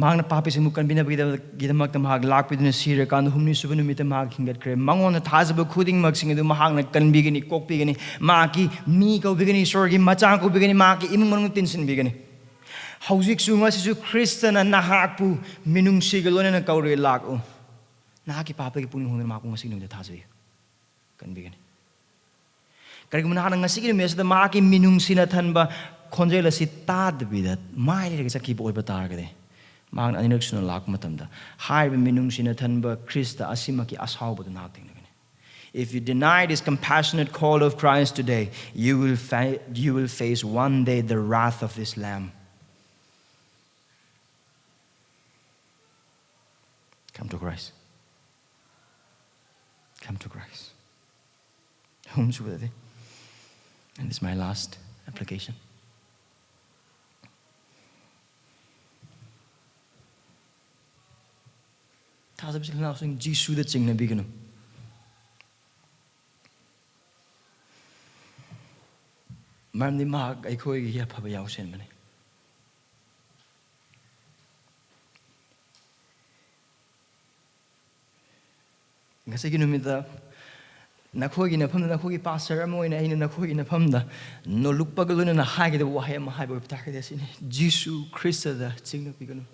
ꯃꯍꯥꯛꯅ ꯄꯥꯄꯤꯁꯤꯡꯕꯨ ꯀꯟꯕꯤꯅꯕꯒꯤꯗꯃꯛꯇ ꯃꯍꯥꯛ ꯂꯥꯛꯄꯤꯗꯨꯅ ꯁꯤꯔꯀꯥꯟꯗ ꯍꯨꯝꯅꯤ ꯁꯨꯕ ꯅꯨꯃꯤꯠꯇ ꯃꯍꯥꯛ ꯍꯤꯡꯒꯠꯈ꯭ꯔꯦ꯫ ꯃꯉꯣꯟꯗ ꯊꯥꯖꯕ ꯈꯨꯗꯤꯡꯃꯛꯁꯤꯡ ꯑꯗꯨ ꯃꯍꯥꯛꯅ ꯀꯟꯕꯤꯒꯅꯤ, ꯀꯣꯛꯄꯤꯒꯅꯤ, ꯃꯍꯥꯛꯀꯤ ꯃꯤ ꯀꯧꯕꯤꯒꯅꯤ, ꯏꯁꯣꯔꯒꯤ ꯃꯆꯥ ꯀꯧꯕꯤꯒꯅꯤ, ꯃꯍꯥꯛꯀꯤ ꯏꯃꯨꯡ ꯃꯅꯨꯡ ꯇꯤꯟꯁꯤꯟꯕꯤꯒꯅꯤ꯫ ꯍꯧꯖꯤꯛꯁꯨ ꯉꯁꯤꯁꯨ ꯈ꯭ꯔꯤꯁꯇꯅ ꯅꯍꯥꯛꯄꯨ ꯃꯤꯅꯨꯡꯁꯤꯒ ꯂꯣꯏꯅꯅ ꯀꯧꯔꯤ, "ꯂꯥꯛꯎ"꯫ ꯅꯍꯥꯛꯀꯤ ꯄꯥꯄꯒꯤ ꯄꯨꯛꯅꯤꯡ ꯍꯣꯡꯗꯨꯅ ꯃꯍꯥꯛꯄꯨ ꯉꯁꯤ ꯅꯨꯃꯤꯠꯇ ꯊꯥꯖꯕꯤꯌꯨ, ꯀꯟꯕꯤꯒꯅꯤ꯫ ꯀꯔꯤꯒꯨꯝꯕ ꯅꯍꯥꯛꯅ ꯉꯁꯤꯒꯤ ꯅꯨꯃꯤꯠ ꯑꯁꯤꯗ ꯃꯍꯥꯛꯀꯤ ꯃꯤꯅꯨꯡꯁꯤꯅ ꯊꯟꯕ ꯈꯣꯟꯖꯦꯜ ꯑꯁꯤ ꯇꯥꯗꯕꯤꯗ ꯃꯥꯏ ꯂꯩꯔꯒ ꯆꯠꯈꯤꯕ ꯑꯣꯏꯕ ꯇꯥꯔꯒꯗꯤ, ꯃꯍꯥꯛꯅ ꯑꯅꯤꯔꯛ ꯁꯨꯅ ꯂꯥꯛꯄ ꯃꯇꯝꯗ ꯍꯥꯏꯔꯤꯕ ꯃꯤꯅꯨꯡꯁꯤꯅ ꯊꯟꯕ ꯈ꯭ꯔꯤꯁꯇ ꯑꯁꯤꯃꯛꯀꯤ ꯑꯁꯥꯎꯕꯗꯨ ꯅꯍꯥꯛ ꯊꯦꯡꯅꯒꯅꯤ꯫ If you deny this compassionate call of Christ today, you will fa-, you will face one day the wrath of this Lamb. Come to Christ. Come to Christ. ꯑꯍꯨꯝꯁꯨꯕꯗꯗꯤ, and this is my last application. ꯊꯥꯖꯕ ꯏꯆꯤꯜ ꯏꯅꯥꯎꯁꯤꯡ, ꯖꯤꯁꯨꯗ ꯆꯤꯡꯅꯕꯤꯒꯅꯨ꯫ ꯃꯔꯝꯗꯤ ꯃꯍꯥꯛ ꯑꯩꯈꯣꯏꯒꯤ ꯑꯐꯕ ꯌꯥꯎꯁꯦꯟꯕꯅꯤ꯫ ꯉꯁꯤꯒꯤ ꯅꯨꯃꯤꯠꯇ ꯅꯈꯣꯏꯒꯤ ꯅꯐꯝꯗ, ꯅꯈꯣꯏꯒꯤ ꯄꯥꯁꯇꯔ ꯑꯃ ꯑꯣꯏꯅ ꯑꯩꯅ ꯅꯈꯣꯏꯒꯤ ꯅꯐꯝꯗ ꯅꯣꯜꯂꯨꯛꯄꯒ ꯂꯣꯏꯅꯅ ꯍꯥꯏꯒꯗꯕ ꯋꯥꯍꯩ ꯑꯃ ꯍꯥꯏꯕ ꯑꯣꯏꯕ ꯇꯥꯔꯒꯗꯤ ꯑꯁꯤꯅꯤ: ꯖꯤꯁꯨ ꯈ꯭ꯔꯤꯁꯇꯗ ꯆꯤꯡꯅꯕꯤꯒꯅꯨ꯫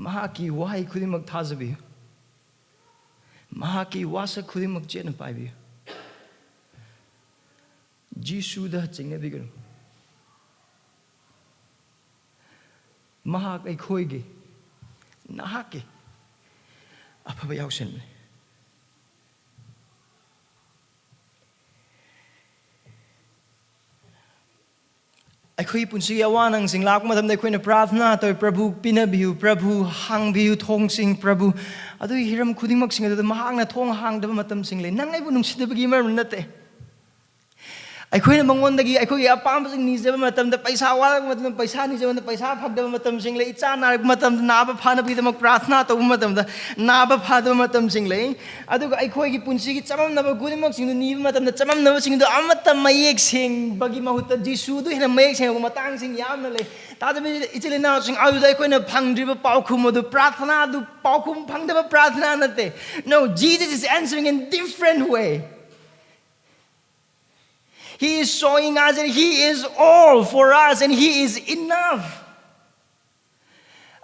ꯃꯍꯥꯛꯀꯤ ꯋꯥꯍꯩ ꯈꯨꯗꯤꯡꯃꯛ ꯊꯥꯖꯕꯤꯌꯨ꯫ ꯃꯍꯥꯛꯀꯤ ꯋꯥꯁꯛ ꯈꯨꯗꯤꯡꯃꯛ ꯆꯦꯠꯅ ꯄꯥꯏꯕꯤꯌꯨ꯫ ꯖꯤꯁꯨꯗ ꯆꯤꯡꯅꯕꯤꯒꯅꯨ꯫ ꯃꯍꯥꯛ ꯑꯩꯈꯣꯏꯒꯤ, ꯅꯍꯥꯛꯀꯤ ꯑꯐꯕ ꯌꯥꯎꯁꯟꯕꯅꯤ꯫ ꯑꯩꯈꯣꯏꯒꯤ ꯄꯨꯟꯁꯤꯒꯤ ꯑꯋꯥ ꯅꯪꯁꯤꯡ ꯂꯥꯛꯄ ꯃꯇꯝꯗ ꯑꯩꯈꯣꯏꯅ ꯄ꯭ꯔꯥꯊꯅꯥ ꯇꯧꯏ, "ꯄ꯭ꯔꯚꯨ ꯄꯤꯅꯕꯤꯌꯨ, ꯄ꯭ꯔꯚꯨ ꯍꯥꯡꯕꯤꯌꯨ ꯊꯣꯡꯁꯤꯡ, ꯄ꯭ꯔꯚꯨ"꯫ ꯑꯗꯨꯒꯤ ꯍꯤꯔꯝ ꯈꯨꯗꯤꯡꯃꯛꯁꯤꯡ ꯑꯗꯨꯗ ꯃꯍꯥꯛꯅ ꯊꯣꯡ ꯍꯥꯡꯗꯕ ꯃꯇꯝꯁꯤꯡ ꯂꯩ꯫ ꯅꯪ ꯑꯩꯕꯨ ꯅꯨꯡꯁꯤꯗꯕꯒꯤ ꯃꯔꯝ ꯅꯠꯇꯦ꯫ ꯑꯩꯈꯣꯏꯅ ꯃꯉꯣꯟꯗꯒꯤ ꯑꯩꯈꯣꯏꯒꯤ ꯑꯄꯥꯝꯕꯁꯤꯡ ꯅꯤꯖꯕ ꯃꯇꯝꯗ, ꯄꯩꯁꯥ ꯋꯥꯔꯛꯄ ꯃꯇꯝꯗ ꯄꯩꯁꯥ ꯅꯤꯖꯕ ꯃꯇꯝꯗ, ꯄꯩꯁꯥ ꯐꯪꯗꯕ ꯃꯇꯝꯁꯤꯡ ꯂꯩ, ꯏꯆꯥ ꯅꯥꯔꯛꯄ ꯃꯇꯝꯗ, ꯅꯥꯕ ꯐꯅꯕꯒꯤꯗꯃꯛ ꯄ꯭ꯔꯥꯊꯅꯥ ꯇꯧꯕ ꯃꯇꯝꯗ ꯅꯥꯕ ꯐꯗꯕ ꯃꯇꯝꯁꯤꯡ ꯂꯩ꯫ ꯑꯗꯨꯒ ꯑꯩꯈꯣꯏꯒꯤ ꯄꯨꯟꯁꯤꯒꯤ ꯆꯃꯝꯅꯕ ꯈꯨꯗꯤꯡꯃꯛꯁꯤꯡꯗꯨ ꯅꯤꯕ ꯃꯇꯝꯗ, ꯆꯃꯝꯅꯕꯁꯤꯡꯗꯨ ꯑꯃꯠꯇ ꯃꯌꯦꯛ ꯁꯦꯡꯕꯒꯤ ꯃꯍꯨꯠꯇ ꯖꯤꯁꯨꯗꯨ ꯍꯦꯟꯅ ꯃꯌꯦꯛ ꯁꯦꯡꯕ ꯃꯇꯥꯡꯁꯤꯡ ꯌꯥꯝꯅ ꯂꯩ꯫ ꯇꯥꯗꯕ ꯏꯆꯤꯜ ꯏꯅꯥꯎꯁꯤꯡ, ꯑꯗꯨꯗ ꯑꯩꯈꯣꯏꯅ ꯐꯪꯗ꯭ꯔꯤꯕ ꯄꯥꯎꯈꯨꯝ ꯑꯗꯨ ꯄ꯭ꯔꯥꯊꯅꯥ ꯑꯗꯨ ꯄꯥꯎꯈꯨꯝ ꯐꯪꯗꯕ ꯄ꯭ꯔꯥꯊꯅꯥ ꯅꯠꯇꯦ꯫ No, Jesus is answering in different way. He is showing us that He is all for us and He is enough.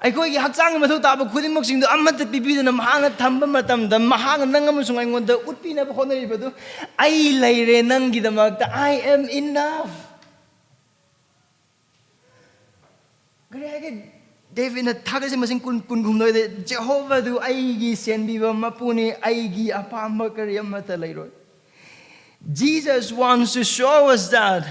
ꯑꯩꯈꯣꯏꯒꯤ ꯍꯛꯆꯥꯡꯒꯤ ꯃꯊꯧ ꯇꯥꯕ ꯈꯨꯗꯤꯡꯃꯛꯁꯤꯡꯗꯨ ꯑꯃꯠꯇ ꯄꯤꯕꯤꯗꯨꯅ ꯃꯍꯥꯛꯅ ꯊꯝꯕ ꯃꯇꯝꯗ, ꯃꯍꯥꯛꯅ ꯅꯪ ꯑꯃꯁꯨꯡ ꯑꯩꯉꯣꯟꯗ ꯎꯠꯄꯤꯅꯕ ꯍꯣꯠꯅꯔꯤꯕꯗꯨ, "ꯑꯩ ꯂꯩꯔꯦ ꯅꯪꯒꯤꯗꯃꯛꯇ, I am enough"꯫ ꯀꯔꯤ ꯍꯥꯏꯒꯦ? ꯗꯦꯕꯤꯗꯅ ꯊꯥꯒꯠꯁꯦ ꯃꯁꯤꯡ ꯀꯨꯟ, ꯀꯨꯟꯍꯨꯝꯗꯣꯏꯗ, "ꯖꯦꯍꯣꯚꯥꯗꯨ ꯑꯩꯒꯤ ꯁꯦꯟꯕꯤꯕ ꯃꯄꯨꯅꯤ, ꯑꯩꯒꯤ ꯑꯄꯥꯝꯕ ꯀꯔꯤ ꯑꯃꯠꯇ ꯂꯩꯔꯣꯏ"꯫ Jesus wants to show us that.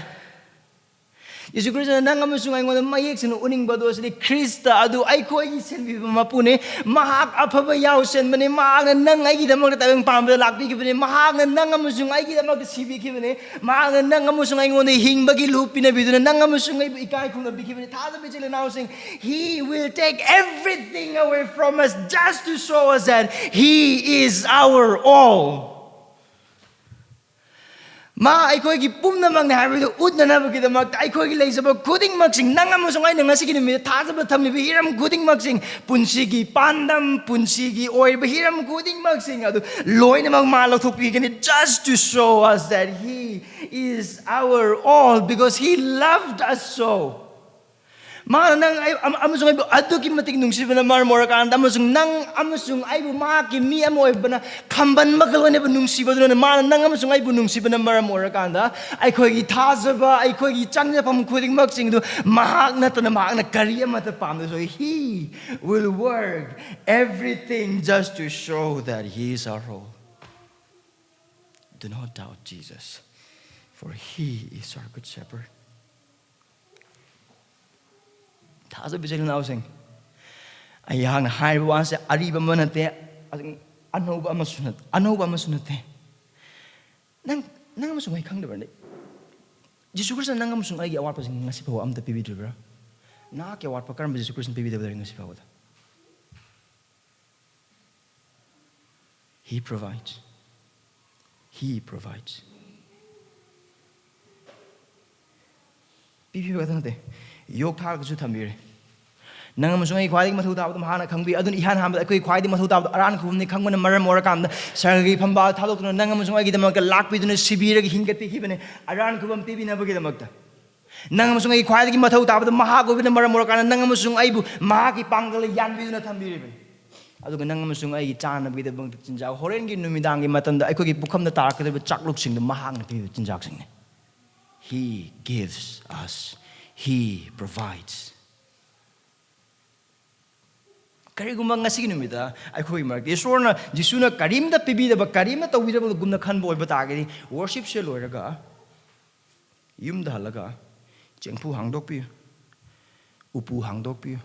ꯌꯦꯁꯨ ꯈ꯭ꯔꯤꯁꯇꯅ ꯅꯪ ꯑꯃꯁꯨꯡ ꯑꯩꯉꯣꯟꯗ ꯃꯌꯦꯛ ꯁꯦꯡꯅ ꯎꯠꯅꯤꯡꯕ ꯑꯗꯨ ꯑꯁꯤꯗꯤ, ꯈ꯭ꯔꯤꯁꯇ ꯑꯗꯨ ꯑꯩꯈꯣꯏꯒꯤ ꯁꯦꯟꯕꯤꯕ ꯃꯄꯨꯅꯤ꯫ ꯃꯍꯥꯛ ꯑꯐꯕ ꯌꯥꯎꯁꯦꯟꯕꯅꯤ꯫ ꯃꯍꯥꯛꯅ ꯅꯪ ꯑꯩꯒꯤꯗꯃꯛꯇ ꯇꯥꯏꯕꯪ ꯄꯥꯟꯕꯗ ꯂꯥꯛꯄꯤꯈꯤꯕꯅꯤ꯫ ꯃꯍꯥꯛꯅ ꯅꯪ ꯑꯃꯁꯨꯡ ꯑꯩꯒꯤꯗꯃꯛꯇ ꯁꯤꯕꯤꯈꯤꯕꯅꯤ꯫ ꯃꯍꯥꯛꯅ ꯅꯪ ꯑꯃꯁꯨꯡ ꯑꯩꯉꯣꯟꯗ ꯍꯤꯡꯕꯒꯤ ꯂꯨꯞ ꯄꯤꯅꯕꯤꯗꯨꯅ ꯅꯪ ꯑꯃꯁꯨꯡ ꯑꯩꯕꯨ ꯏꯀꯥꯏ ꯈꯨꯝꯅꯕꯤꯈꯤꯕꯅꯤ꯫ ꯊꯥꯖꯕ ꯏꯆꯤꯜ ꯏꯅꯥꯎꯁꯤꯡ, He will take everything away from us just to show us that He is our all. ꯃꯥ ꯑꯩꯈꯣꯏꯒꯤ ꯄꯨꯝꯅꯃꯛꯅꯤ ꯍꯥꯏꯕꯗꯨ ꯎꯠꯅꯅꯕꯒꯤꯗꯃꯛꯇ ꯑꯩꯈꯣꯏꯒꯤ ꯂꯩꯖꯕ ꯈꯨꯗꯤꯡꯃꯛꯁꯤꯡ, ꯅꯪ ꯑꯃꯁꯨꯡ ꯑꯩꯅ ꯉꯁꯤꯒꯤ ꯅꯨꯃꯤꯠꯇ ꯊꯥꯖꯕ ꯊꯝꯂꯤꯕ ꯍꯤꯔꯝ ꯈꯨꯗꯤꯡꯃꯛꯁꯤꯡ, ꯄꯨꯟꯁꯤꯒꯤ ꯄꯥꯟꯗꯝ, ꯄꯨꯟꯁꯤꯒꯤ ꯑꯣꯏꯔꯤꯕ ꯍꯤꯔꯝ ꯈꯨꯗꯤꯡꯃꯛꯁꯤꯡ ꯑꯗꯨ ꯂꯣꯏꯅꯃꯛ ꯃꯥ ꯂꯧꯊꯣꯛꯄꯤꯒꯅꯤ, just to show us that He is our all, because He loved us so. ꯃꯥꯅ ꯅꯪ ꯑꯩ ꯑꯃ- ꯑꯃꯁꯨꯡ ꯑꯩꯕꯨ ꯑꯗꯨꯛꯀꯤ ꯃꯇꯤꯛ ꯅꯨꯡꯁꯤꯕꯅ ꯃꯔꯝ ꯑꯣꯏꯔꯀꯥꯟꯗ, ꯑꯃꯁꯨꯡ ꯅꯪ ꯑꯃꯁꯨꯡ ꯑꯩꯕꯨ ꯃꯍꯥꯛꯀꯤ ꯃꯤ ꯑꯃ ꯑꯣꯏꯕꯅ ꯈꯝꯕꯟꯕꯒ ꯂꯣꯏꯅꯕ ꯅꯨꯡꯁꯤꯕꯗꯨꯅ, ꯃꯥꯅ ꯅꯪ ꯑꯃꯁꯨꯡ ꯑꯩꯕꯨ ꯅꯨꯡꯁꯤꯕꯅ ꯃꯔꯝ ꯑꯣꯏꯔꯀꯥꯟꯗ, ꯑꯩꯈꯣꯏꯒꯤ ꯊꯥꯖꯕ, ꯑꯩꯈꯣꯏꯒꯤ ꯆꯪꯖꯐꯝ ꯈꯨꯗꯤꯡꯃꯛꯁꯤꯡꯗꯨ ꯃꯍꯥꯛ ꯅꯠꯇꯅ ꯃꯍꯥꯛꯅ ꯀꯔꯤ ꯑꯃꯠꯇ ꯄꯥꯝꯗꯦ꯫ So he will work everything just to show that he is our all. Do not doubt Jesus, for he is our good shepherd. ꯊꯥꯖꯕ ꯏꯆꯤꯜ ꯏꯅꯥꯎꯁꯤꯡ, ꯑꯩꯍꯥꯛꯅ ꯍꯥꯏꯔꯤꯕ ꯋꯥꯁꯦ ꯑꯔꯤꯕ ꯑꯃ ꯅꯠꯇꯦ, ꯑꯅꯧꯕ ꯑꯃꯁꯨ ꯅꯠ- ꯑꯅꯧꯕ ꯑꯃꯁꯨ ꯅꯠꯇꯦ꯫ ꯅꯪ ꯅꯪ ꯑꯃꯁꯨꯡ ꯑꯩ ꯈꯪꯗꯕ꯭ꯔꯅꯦ? ꯖꯤꯁꯨ ꯈ꯭ꯔꯤꯁꯇꯅ ꯅꯪ ꯑꯃꯁꯨꯡ ꯑꯩꯒꯤ ꯑꯋꯥꯠꯄꯁꯤꯡ ꯉꯁꯤ ꯐꯥꯎꯕ ꯑꯝꯇ ꯄꯤꯕꯤꯗ꯭ꯔꯤꯕ꯭ꯔꯥ? ꯅꯍꯥꯛꯀꯤ ꯑꯋꯥꯠꯄ ꯀꯔꯝꯕ ꯖꯤꯁꯨ ꯈ꯭ꯔꯤꯁꯇꯅ ꯄꯤꯕꯤꯗꯕ ꯂꯩꯔꯤ ꯉꯁꯤ ꯐꯥꯎꯕꯗ? He provides. He provides. ꯄꯤꯕꯤꯕ ꯈꯛꯇ ꯅꯠꯇꯦ, ꯌꯣꯛ ꯊꯥꯛꯑꯒꯁꯨ ꯊꯝꯕꯤꯔꯦ꯫ ꯅꯪ ꯑꯃꯁꯨꯡ ꯑꯩ ꯈ꯭ꯋꯥꯏꯗꯒꯤ ꯃꯊꯧ ꯇꯥꯕꯗꯨ ꯃꯍꯥꯛꯅ ꯈꯪꯕꯤ꯫ ꯑꯗꯨꯅ ꯏꯍꯥꯟ ꯍꯥꯟꯕꯗ ꯑꯩꯈꯣꯏ ꯈ꯭ꯋꯥꯏꯗꯒꯤ ꯃꯊꯧ ꯇꯥꯕꯗꯨ ꯑꯔꯥꯟ ꯈꯨꯕꯝꯅꯤ ꯈꯪꯕꯅ ꯃꯔꯝ ꯑꯣꯏꯔꯀꯥꯟꯗ, ꯁꯔꯒꯒꯤ ꯐꯝꯕꯥꯜ ꯊꯥꯗꯣꯛꯇꯨꯅ ꯅꯪ ꯑꯃꯁꯨꯡ ꯑꯩꯒꯤꯗꯃꯛꯇ ꯂꯥꯛꯄꯤꯗꯨꯅ ꯁꯤꯕꯤꯔꯒ ꯍꯤꯡꯒꯠꯄꯤꯈꯤꯕꯅꯦ, ꯑꯔꯥꯟ ꯈꯨꯕꯝ ꯄꯤꯕꯤꯅꯕꯒꯤꯗꯃꯛꯇ꯫ ꯅꯪ ꯑꯃꯁꯨꯡ ꯑꯩꯒꯤ ꯈ꯭ꯋꯥꯏꯗꯒꯤ ꯃꯊꯧ ꯇꯥꯕꯗ ꯃꯍꯥꯛ ꯑꯣꯏꯕꯅ ꯃꯔꯝ ꯑꯣꯏꯔꯀꯥꯟꯗ, ꯅꯪ ꯑꯃꯁꯨꯡ ꯑꯩꯕꯨ ꯃꯍꯥꯛꯀꯤ ꯄꯥꯡꯒꯜꯗ ꯌꯥꯟꯕꯤꯗꯨꯅ ꯊꯝꯕꯤꯔꯤꯕꯅꯤ꯫ ꯑꯗꯨꯒ ꯅꯪ ꯑꯃꯁꯨꯡ ꯑꯩꯒꯤ ꯆꯥꯅꯕꯒꯤꯗꯃꯛꯇ ꯆꯤꯟꯖꯥꯛ, ꯍꯣꯔꯦꯟꯒꯤ ꯅꯨꯃꯤꯗꯥꯡꯒꯤ ꯃꯇꯝꯗ ꯑꯩꯈꯣꯏꯒꯤ ꯄꯨꯈꯝꯗ ꯇꯥꯔꯛꯀꯗꯧꯔꯤꯕ ꯆꯥꯛꯂꯨꯛꯁꯤꯡꯗꯨ ꯃꯍꯥꯛꯅ ꯄꯤꯕ ꯆꯤꯟꯖꯥꯛꯁꯤꯡꯅꯤ꯫ He gives us, He provides. ꯀꯔꯤꯒꯨꯝꯕ ꯉꯁꯤꯒꯤ ꯅꯨꯃꯤꯠꯇ ꯑꯩꯈꯣꯏꯒꯤ ꯃꯔꯛꯇ ꯏꯁꯣꯔꯅ, ꯖꯤꯁꯨꯅ ꯀꯔꯤꯝꯇ ꯄꯤꯕꯤꯗꯕ, ꯀꯔꯤꯝꯇ ꯇꯧꯕꯤꯗꯕꯒꯨꯝꯅ ꯈꯟꯕ ꯑꯣꯏꯕ ꯇꯥꯔꯒꯗꯤ, ꯋꯔꯁꯤꯞꯁꯦ ꯂꯣꯏꯔꯒ ꯌꯨꯝꯗ ꯍꯜꯂꯒ ꯆꯦꯡꯐꯨ ꯍꯥꯡꯗꯣꯛꯄꯤꯌꯨ, ꯎꯄꯨ ꯍꯥꯡꯗꯣꯛꯄꯤꯌꯨ꯫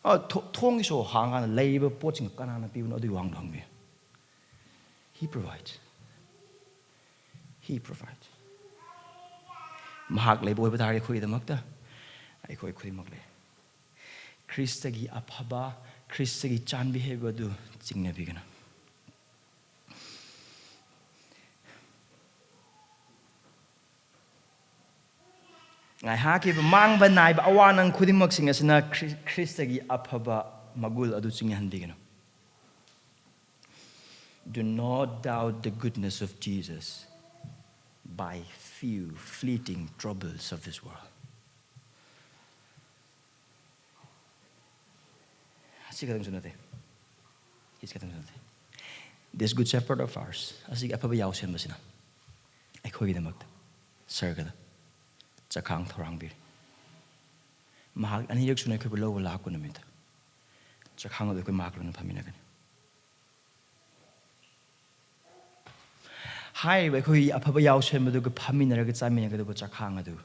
ꯑ, ꯊꯣ- ꯊꯣꯡꯒꯤ ꯁꯣ ꯍꯥꯡꯀꯥꯟꯗ ꯂꯩꯔꯤꯕ ꯄꯣꯠꯁꯤꯡ ꯀꯅꯥꯅ ꯄꯤꯕꯅꯣ, ꯑꯗꯨꯒꯤ ꯋꯥꯍꯪꯗꯣ ꯍꯪꯕꯤꯌꯨ꯫ He provides. He provides. ꯃꯍꯥꯛ ꯂꯩꯕ ꯑꯣꯏꯕ ꯇꯥꯔꯗꯤ ꯑꯩꯈꯣꯏꯒꯤꯗꯃꯛꯇ, ꯑꯩꯈꯣꯏ ꯈꯨꯗꯤꯡꯃꯛ ꯂꯩ꯫ ꯈ꯭ꯔꯤꯁꯇꯒꯤ ꯑꯐꯕ, ꯈ꯭ꯔꯤꯁꯇꯒꯤ ꯆꯥꯟꯕꯤ ꯍꯥꯏꯕ ꯑꯗꯨ ꯆꯤꯡꯅꯕꯤꯒꯅꯨ꯫ ꯉꯥꯏꯍꯥꯛꯀꯤ ꯃꯥꯡꯕ ꯅꯥꯏꯕ ꯑꯋꯥ ꯅꯪ ꯈꯨꯗꯤꯡꯃꯛꯁꯤꯡ ꯑꯁꯤꯅ ꯈ꯭ꯔꯤ- ꯈ꯭ꯔꯤꯁꯇꯒꯤ ꯑꯐꯕ ꯃꯒꯨꯟ ꯑꯗꯨ ꯆꯤꯡꯍꯟꯕꯤꯒꯅꯨ꯫ Do not doubt the goodness of Jesus by few fleeting troubles of this world. ꯑꯁꯤ ꯈꯛꯇꯪꯁꯨ ꯅꯠꯇꯦ, ꯁꯤ ꯈꯛꯇꯪꯁꯨ ꯅꯠꯇꯦ꯫ This good shepherd of ours, ꯑꯁꯤꯒꯤ ꯑꯐꯕ ꯌꯥꯎꯁꯦꯟꯕꯁꯤꯅ ꯑꯩꯈꯣꯏꯒꯤꯗꯃꯛꯇ ꯁꯔꯒꯗ ꯆꯈꯥꯡ ꯊꯧꯔꯥꯡꯕꯤꯔꯤ꯫ ꯃꯍꯥꯛ ꯑꯅꯤꯔꯛ ꯁꯨꯅ ꯑꯩꯈꯣꯏꯕꯨ ꯂꯧꯕ ꯂꯥꯛꯄ ꯅꯨꯃꯤꯠꯇ ꯆꯈꯥꯡ ꯑꯗꯨ ꯑꯩꯈꯣꯏ ꯃꯍꯥꯛꯀ ꯂꯣꯏꯅ ꯐꯝꯃꯤꯟꯅꯒꯅꯤ꯫ ꯍꯥꯏꯔꯤꯕ ꯑꯩꯈꯣꯏ ꯑꯐꯕ ꯌꯥꯎꯁꯦꯟꯕꯗꯨꯒ ꯐꯝꯃꯤꯟꯅꯔꯒ ꯆꯥꯃꯤꯟꯅꯒꯗꯧꯕ ꯆꯈꯥꯡ ꯑꯗꯨ,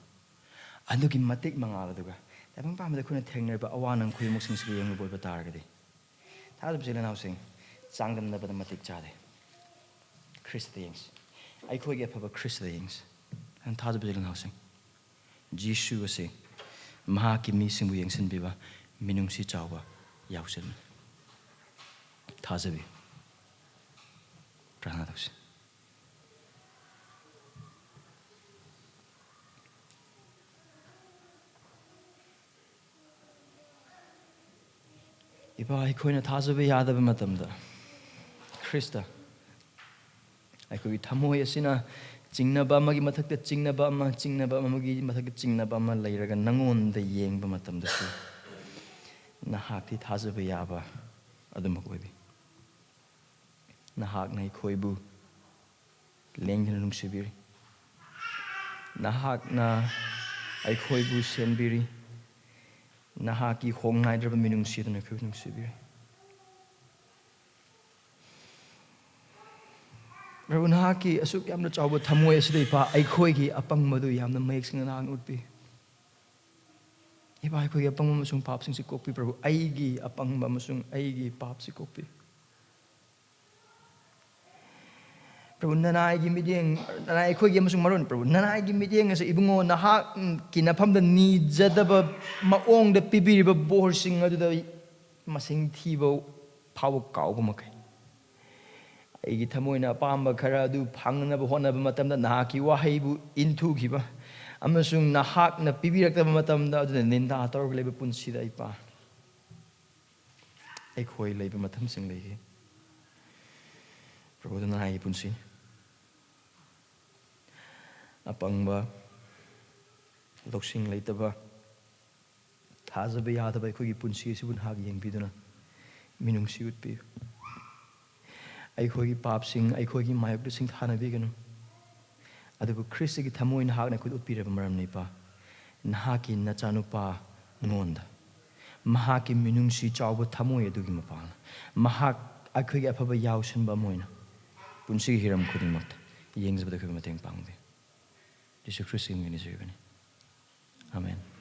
ꯑꯗꯨꯒꯤ ꯃꯇꯤꯛ ꯃꯉꯥꯜ ꯑꯗꯨꯒ, ꯇꯥꯏꯕꯪ ꯄꯥꯟꯕꯗ ꯑꯩꯈꯣꯏꯅ ꯊꯦꯡꯅꯔꯤꯕ ꯑꯋꯥ ꯅꯪ ꯈꯨꯗꯤꯡꯃꯛꯁꯤꯡꯁꯤꯒ ꯌꯦꯡꯂꯨꯕ ꯑꯣꯏꯕ ꯇꯥꯔꯒꯗꯤ, ꯊꯥꯖꯕꯁꯦ ꯏꯆꯤꯜ ꯏꯅꯥꯎꯁꯤꯡ, ꯆꯥꯡꯗꯝꯅꯕꯗ ꯃꯇꯤꯛ ꯆꯥꯗꯦ꯫ ꯈ꯭ꯔꯤꯁꯇꯗ ꯌꯦꯡꯁꯤ꯫ ꯑꯩꯈꯣꯏꯒꯤ ꯑꯐꯕ ꯈ꯭ꯔꯤꯁꯇꯗ ꯌꯦꯡꯁꯤ꯫ ꯊꯥꯖꯕꯁꯦ ꯏꯆꯤꯜ ꯏꯅꯥꯎꯁꯤꯡ, ꯖꯤꯁꯨ ꯑꯁꯤ ꯃꯍꯥꯛꯀꯤ ꯃꯤꯁꯤꯡꯕꯨ ꯌꯦꯡꯁꯤꯟꯕꯤꯕ ꯃꯤꯅꯨꯡꯁꯤ ꯆꯥꯎꯕ ꯌꯥꯎꯁꯦꯟꯕꯅꯤ꯫ ꯊꯥꯖꯕꯤ꯫ ꯄ꯭ꯔꯥꯔꯊꯅꯥ ꯇꯧꯁꯤ꯫ ꯏꯄꯥ, ꯑꯩꯈꯣꯏꯅ ꯊꯥꯖꯕ ꯌꯥꯗꯕ ꯃꯇꯝꯗ, ꯈ꯭ꯔꯤꯁꯇ, ꯑꯩꯈꯣꯏꯒꯤ ꯊꯃꯣꯏ ꯑꯁꯤꯅ ꯆꯤꯡꯅꯕ ꯑꯃꯒꯤ ꯃꯊꯛꯇ ꯆꯤꯡꯅꯕ ꯑꯃ, ꯆꯤꯡꯅꯕ ꯑꯃꯒꯤ ꯃꯊꯛꯇ ꯆꯤꯡꯅꯕ ꯑꯃ ꯂꯩꯔꯒ ꯅꯉꯣꯟꯗ ꯌꯦꯡꯕ ꯃꯇꯝꯗꯁꯨ, ꯅꯍꯥꯛꯇꯤ ꯊꯥꯖꯕ ꯌꯥꯕ ꯑꯗꯨꯃꯛ ꯑꯣꯏꯕꯤ꯫ ꯅꯍꯥꯛꯅ ꯑꯩꯈꯣꯏꯕꯨ ꯂꯦꯡꯗꯅ ꯅꯨꯡꯁꯤꯕꯤꯔꯤ꯫ ꯅꯍꯥꯛꯅ ꯑꯩꯈꯣꯏꯕꯨ ꯁꯦꯝꯕꯤꯔꯤ꯫ ꯅꯍꯥꯛꯀꯤ ꯍꯣꯡ ꯅꯥꯏꯗ꯭ꯔꯕ ꯃꯤꯅꯨꯡꯁꯤ ꯑꯗꯨꯅ ꯑꯩꯈꯣꯏꯕꯨ ꯅꯨꯡꯁꯤꯕꯤꯔꯤ꯫ ꯄ꯭ꯔꯚꯨ, ꯅꯍꯥꯛꯀꯤ ꯑꯁꯨꯛ ꯌꯥꯝꯅ ꯆꯥꯎꯕ ꯊꯃꯣꯏ ꯑꯁꯤꯗ, ꯏꯄꯥ, ꯑꯩꯈꯣꯏꯒꯤ ꯑꯄꯪꯕꯗꯨ ꯌꯥꯝꯅ ꯃꯌꯦꯛ ꯁꯦꯡꯅ ꯅꯍꯥꯛꯅ ꯎꯠꯄꯤ꯫ ꯏꯄꯥ, ꯑꯩꯈꯣꯏꯒꯤ ꯑꯄꯪꯕ ꯑꯃꯁꯨꯡ ꯄꯥꯞꯁꯤꯡꯁꯤ ꯀꯣꯛꯄꯤ, ꯄ꯭ꯔꯚꯨ꯫ ꯑꯩꯒꯤ ꯑꯄꯪꯕ ꯑꯃꯁꯨꯡ ꯑꯩꯒꯤ ꯄꯥꯞꯁꯤ ꯀꯣꯛꯄꯤ꯫ ꯄ꯭ꯔꯚꯨ, ꯅꯅꯥꯏꯒꯤ ꯃꯤꯠꯌꯦꯡ, ꯅꯅꯥꯏ ꯑꯩꯈꯣꯏꯒꯤ ꯑꯃꯁꯨꯡ ꯃꯔꯨ ꯑꯣꯏꯅ, ꯄ꯭ꯔꯚꯨ, ꯅꯅꯥꯏꯒꯤ ꯃꯤꯠꯌꯦꯡ ꯑꯁꯦ, ꯏꯕꯨꯡꯉꯣ, ꯅꯍꯥꯛꯀꯤ ꯅꯐꯝꯗ ꯅꯤꯖꯗꯕ ꯃꯑꯣꯡꯗ ꯄꯤꯕꯤꯔꯤꯕ ꯕꯣꯔꯁꯤꯡ ꯑꯗꯨꯗ ꯃꯁꯤꯡ ꯊꯤꯕ ꯐꯥꯎꯕ ꯀꯥꯎꯕ ꯃꯈꯩ, ꯑꯩꯒꯤ ꯊꯃꯣꯏꯅ ꯑꯄꯥꯝꯕ ꯈꯔ ꯑꯗꯨ ꯐꯪꯅꯕ ꯍꯣꯠꯅꯕ ꯃꯇꯝꯗ, ꯅꯍꯥꯛꯀꯤ ꯋꯥꯍꯩꯕꯨ ꯏꯟꯊꯨꯈꯤꯕ ꯑꯃꯁꯨꯡ ꯅꯍꯥꯛꯅ ꯄꯤꯕꯤꯔꯛꯇꯕ ꯃꯇꯝꯗ, ꯑꯗꯨꯅ ꯅꯤꯟꯗꯥ ꯇꯧꯔꯒ ꯂꯩꯕ ꯄꯨꯟꯁꯤꯗ, ꯏꯄꯥ, ꯑꯩꯈꯣꯏ ꯂꯩꯕ ꯃꯇꯝꯁꯤꯡ ꯂꯩꯈꯤ꯫ ꯄ꯭ꯔꯚꯨ, ꯑꯗꯨꯅ ꯑꯩꯒꯤ ꯄꯨꯟꯁꯤ ꯑꯄꯪꯕ, ꯂꯧꯁꯤꯡ ꯂꯩꯇꯕ, ꯊꯥꯖꯕ ꯌꯥꯗꯕ ꯑꯩꯈꯣꯏꯒꯤ ꯄꯨꯟꯁꯤ ꯑꯁꯤꯕꯨ ꯅꯍꯥꯛ ꯌꯦꯡꯕꯤꯗꯨꯅ, ꯃꯤꯅꯨꯡꯁꯤ ꯎꯠꯄꯤꯌꯨ꯫ ꯑꯩꯈꯣꯏꯒꯤ ꯄꯥꯞꯁꯤꯡ ꯑꯩꯈꯣꯏꯒꯤ ꯃꯥꯌꯣꯛꯇ ꯁꯤꯡꯊꯥꯅꯕꯤꯒꯅꯨ, ꯑꯗꯨꯕꯨ ꯈ꯭ꯔꯤꯁꯇꯒꯤ ꯊꯃꯣꯏ ꯅꯍꯥꯛꯅ ꯑꯩꯈꯣꯏꯗ ꯎꯠꯄꯤꯔꯕ ꯃꯔꯝꯅ, ꯏꯄꯥ, ꯅꯍꯥꯛꯀꯤ ꯅꯆꯥꯅꯨꯄꯥ ꯉꯣꯟꯗ ꯃꯍꯥꯛꯀꯤ ꯃꯤꯅꯨꯡꯁꯤ ꯆꯥꯎꯕ ꯊꯃꯣꯏ ꯑꯗꯨꯒꯤ ꯃꯄꯥꯜꯅ ꯃꯍꯥꯛ ꯑꯩꯈꯣꯏꯒꯤ ꯑꯐꯕ ꯌꯥꯎꯁꯟꯕ ꯑꯃ ꯑꯣꯏꯅ ꯄꯨꯟꯁꯤꯒꯤ ꯍꯤꯔꯝ ꯈꯨꯗꯤꯡꯃꯛꯇ ꯌꯦꯡꯖꯕꯗ ꯑꯩꯈꯣꯏꯕꯨ ꯃꯇꯦꯡ ꯄꯥꯡꯕꯤꯌꯨ꯫ ꯖꯤꯁꯨ ꯈ꯭ꯔꯤꯁꯇꯒꯤ ꯃꯤꯡꯗ ꯅꯤꯖꯔꯤꯕꯅꯤ꯫ ꯑꯥꯃꯦꯟ꯫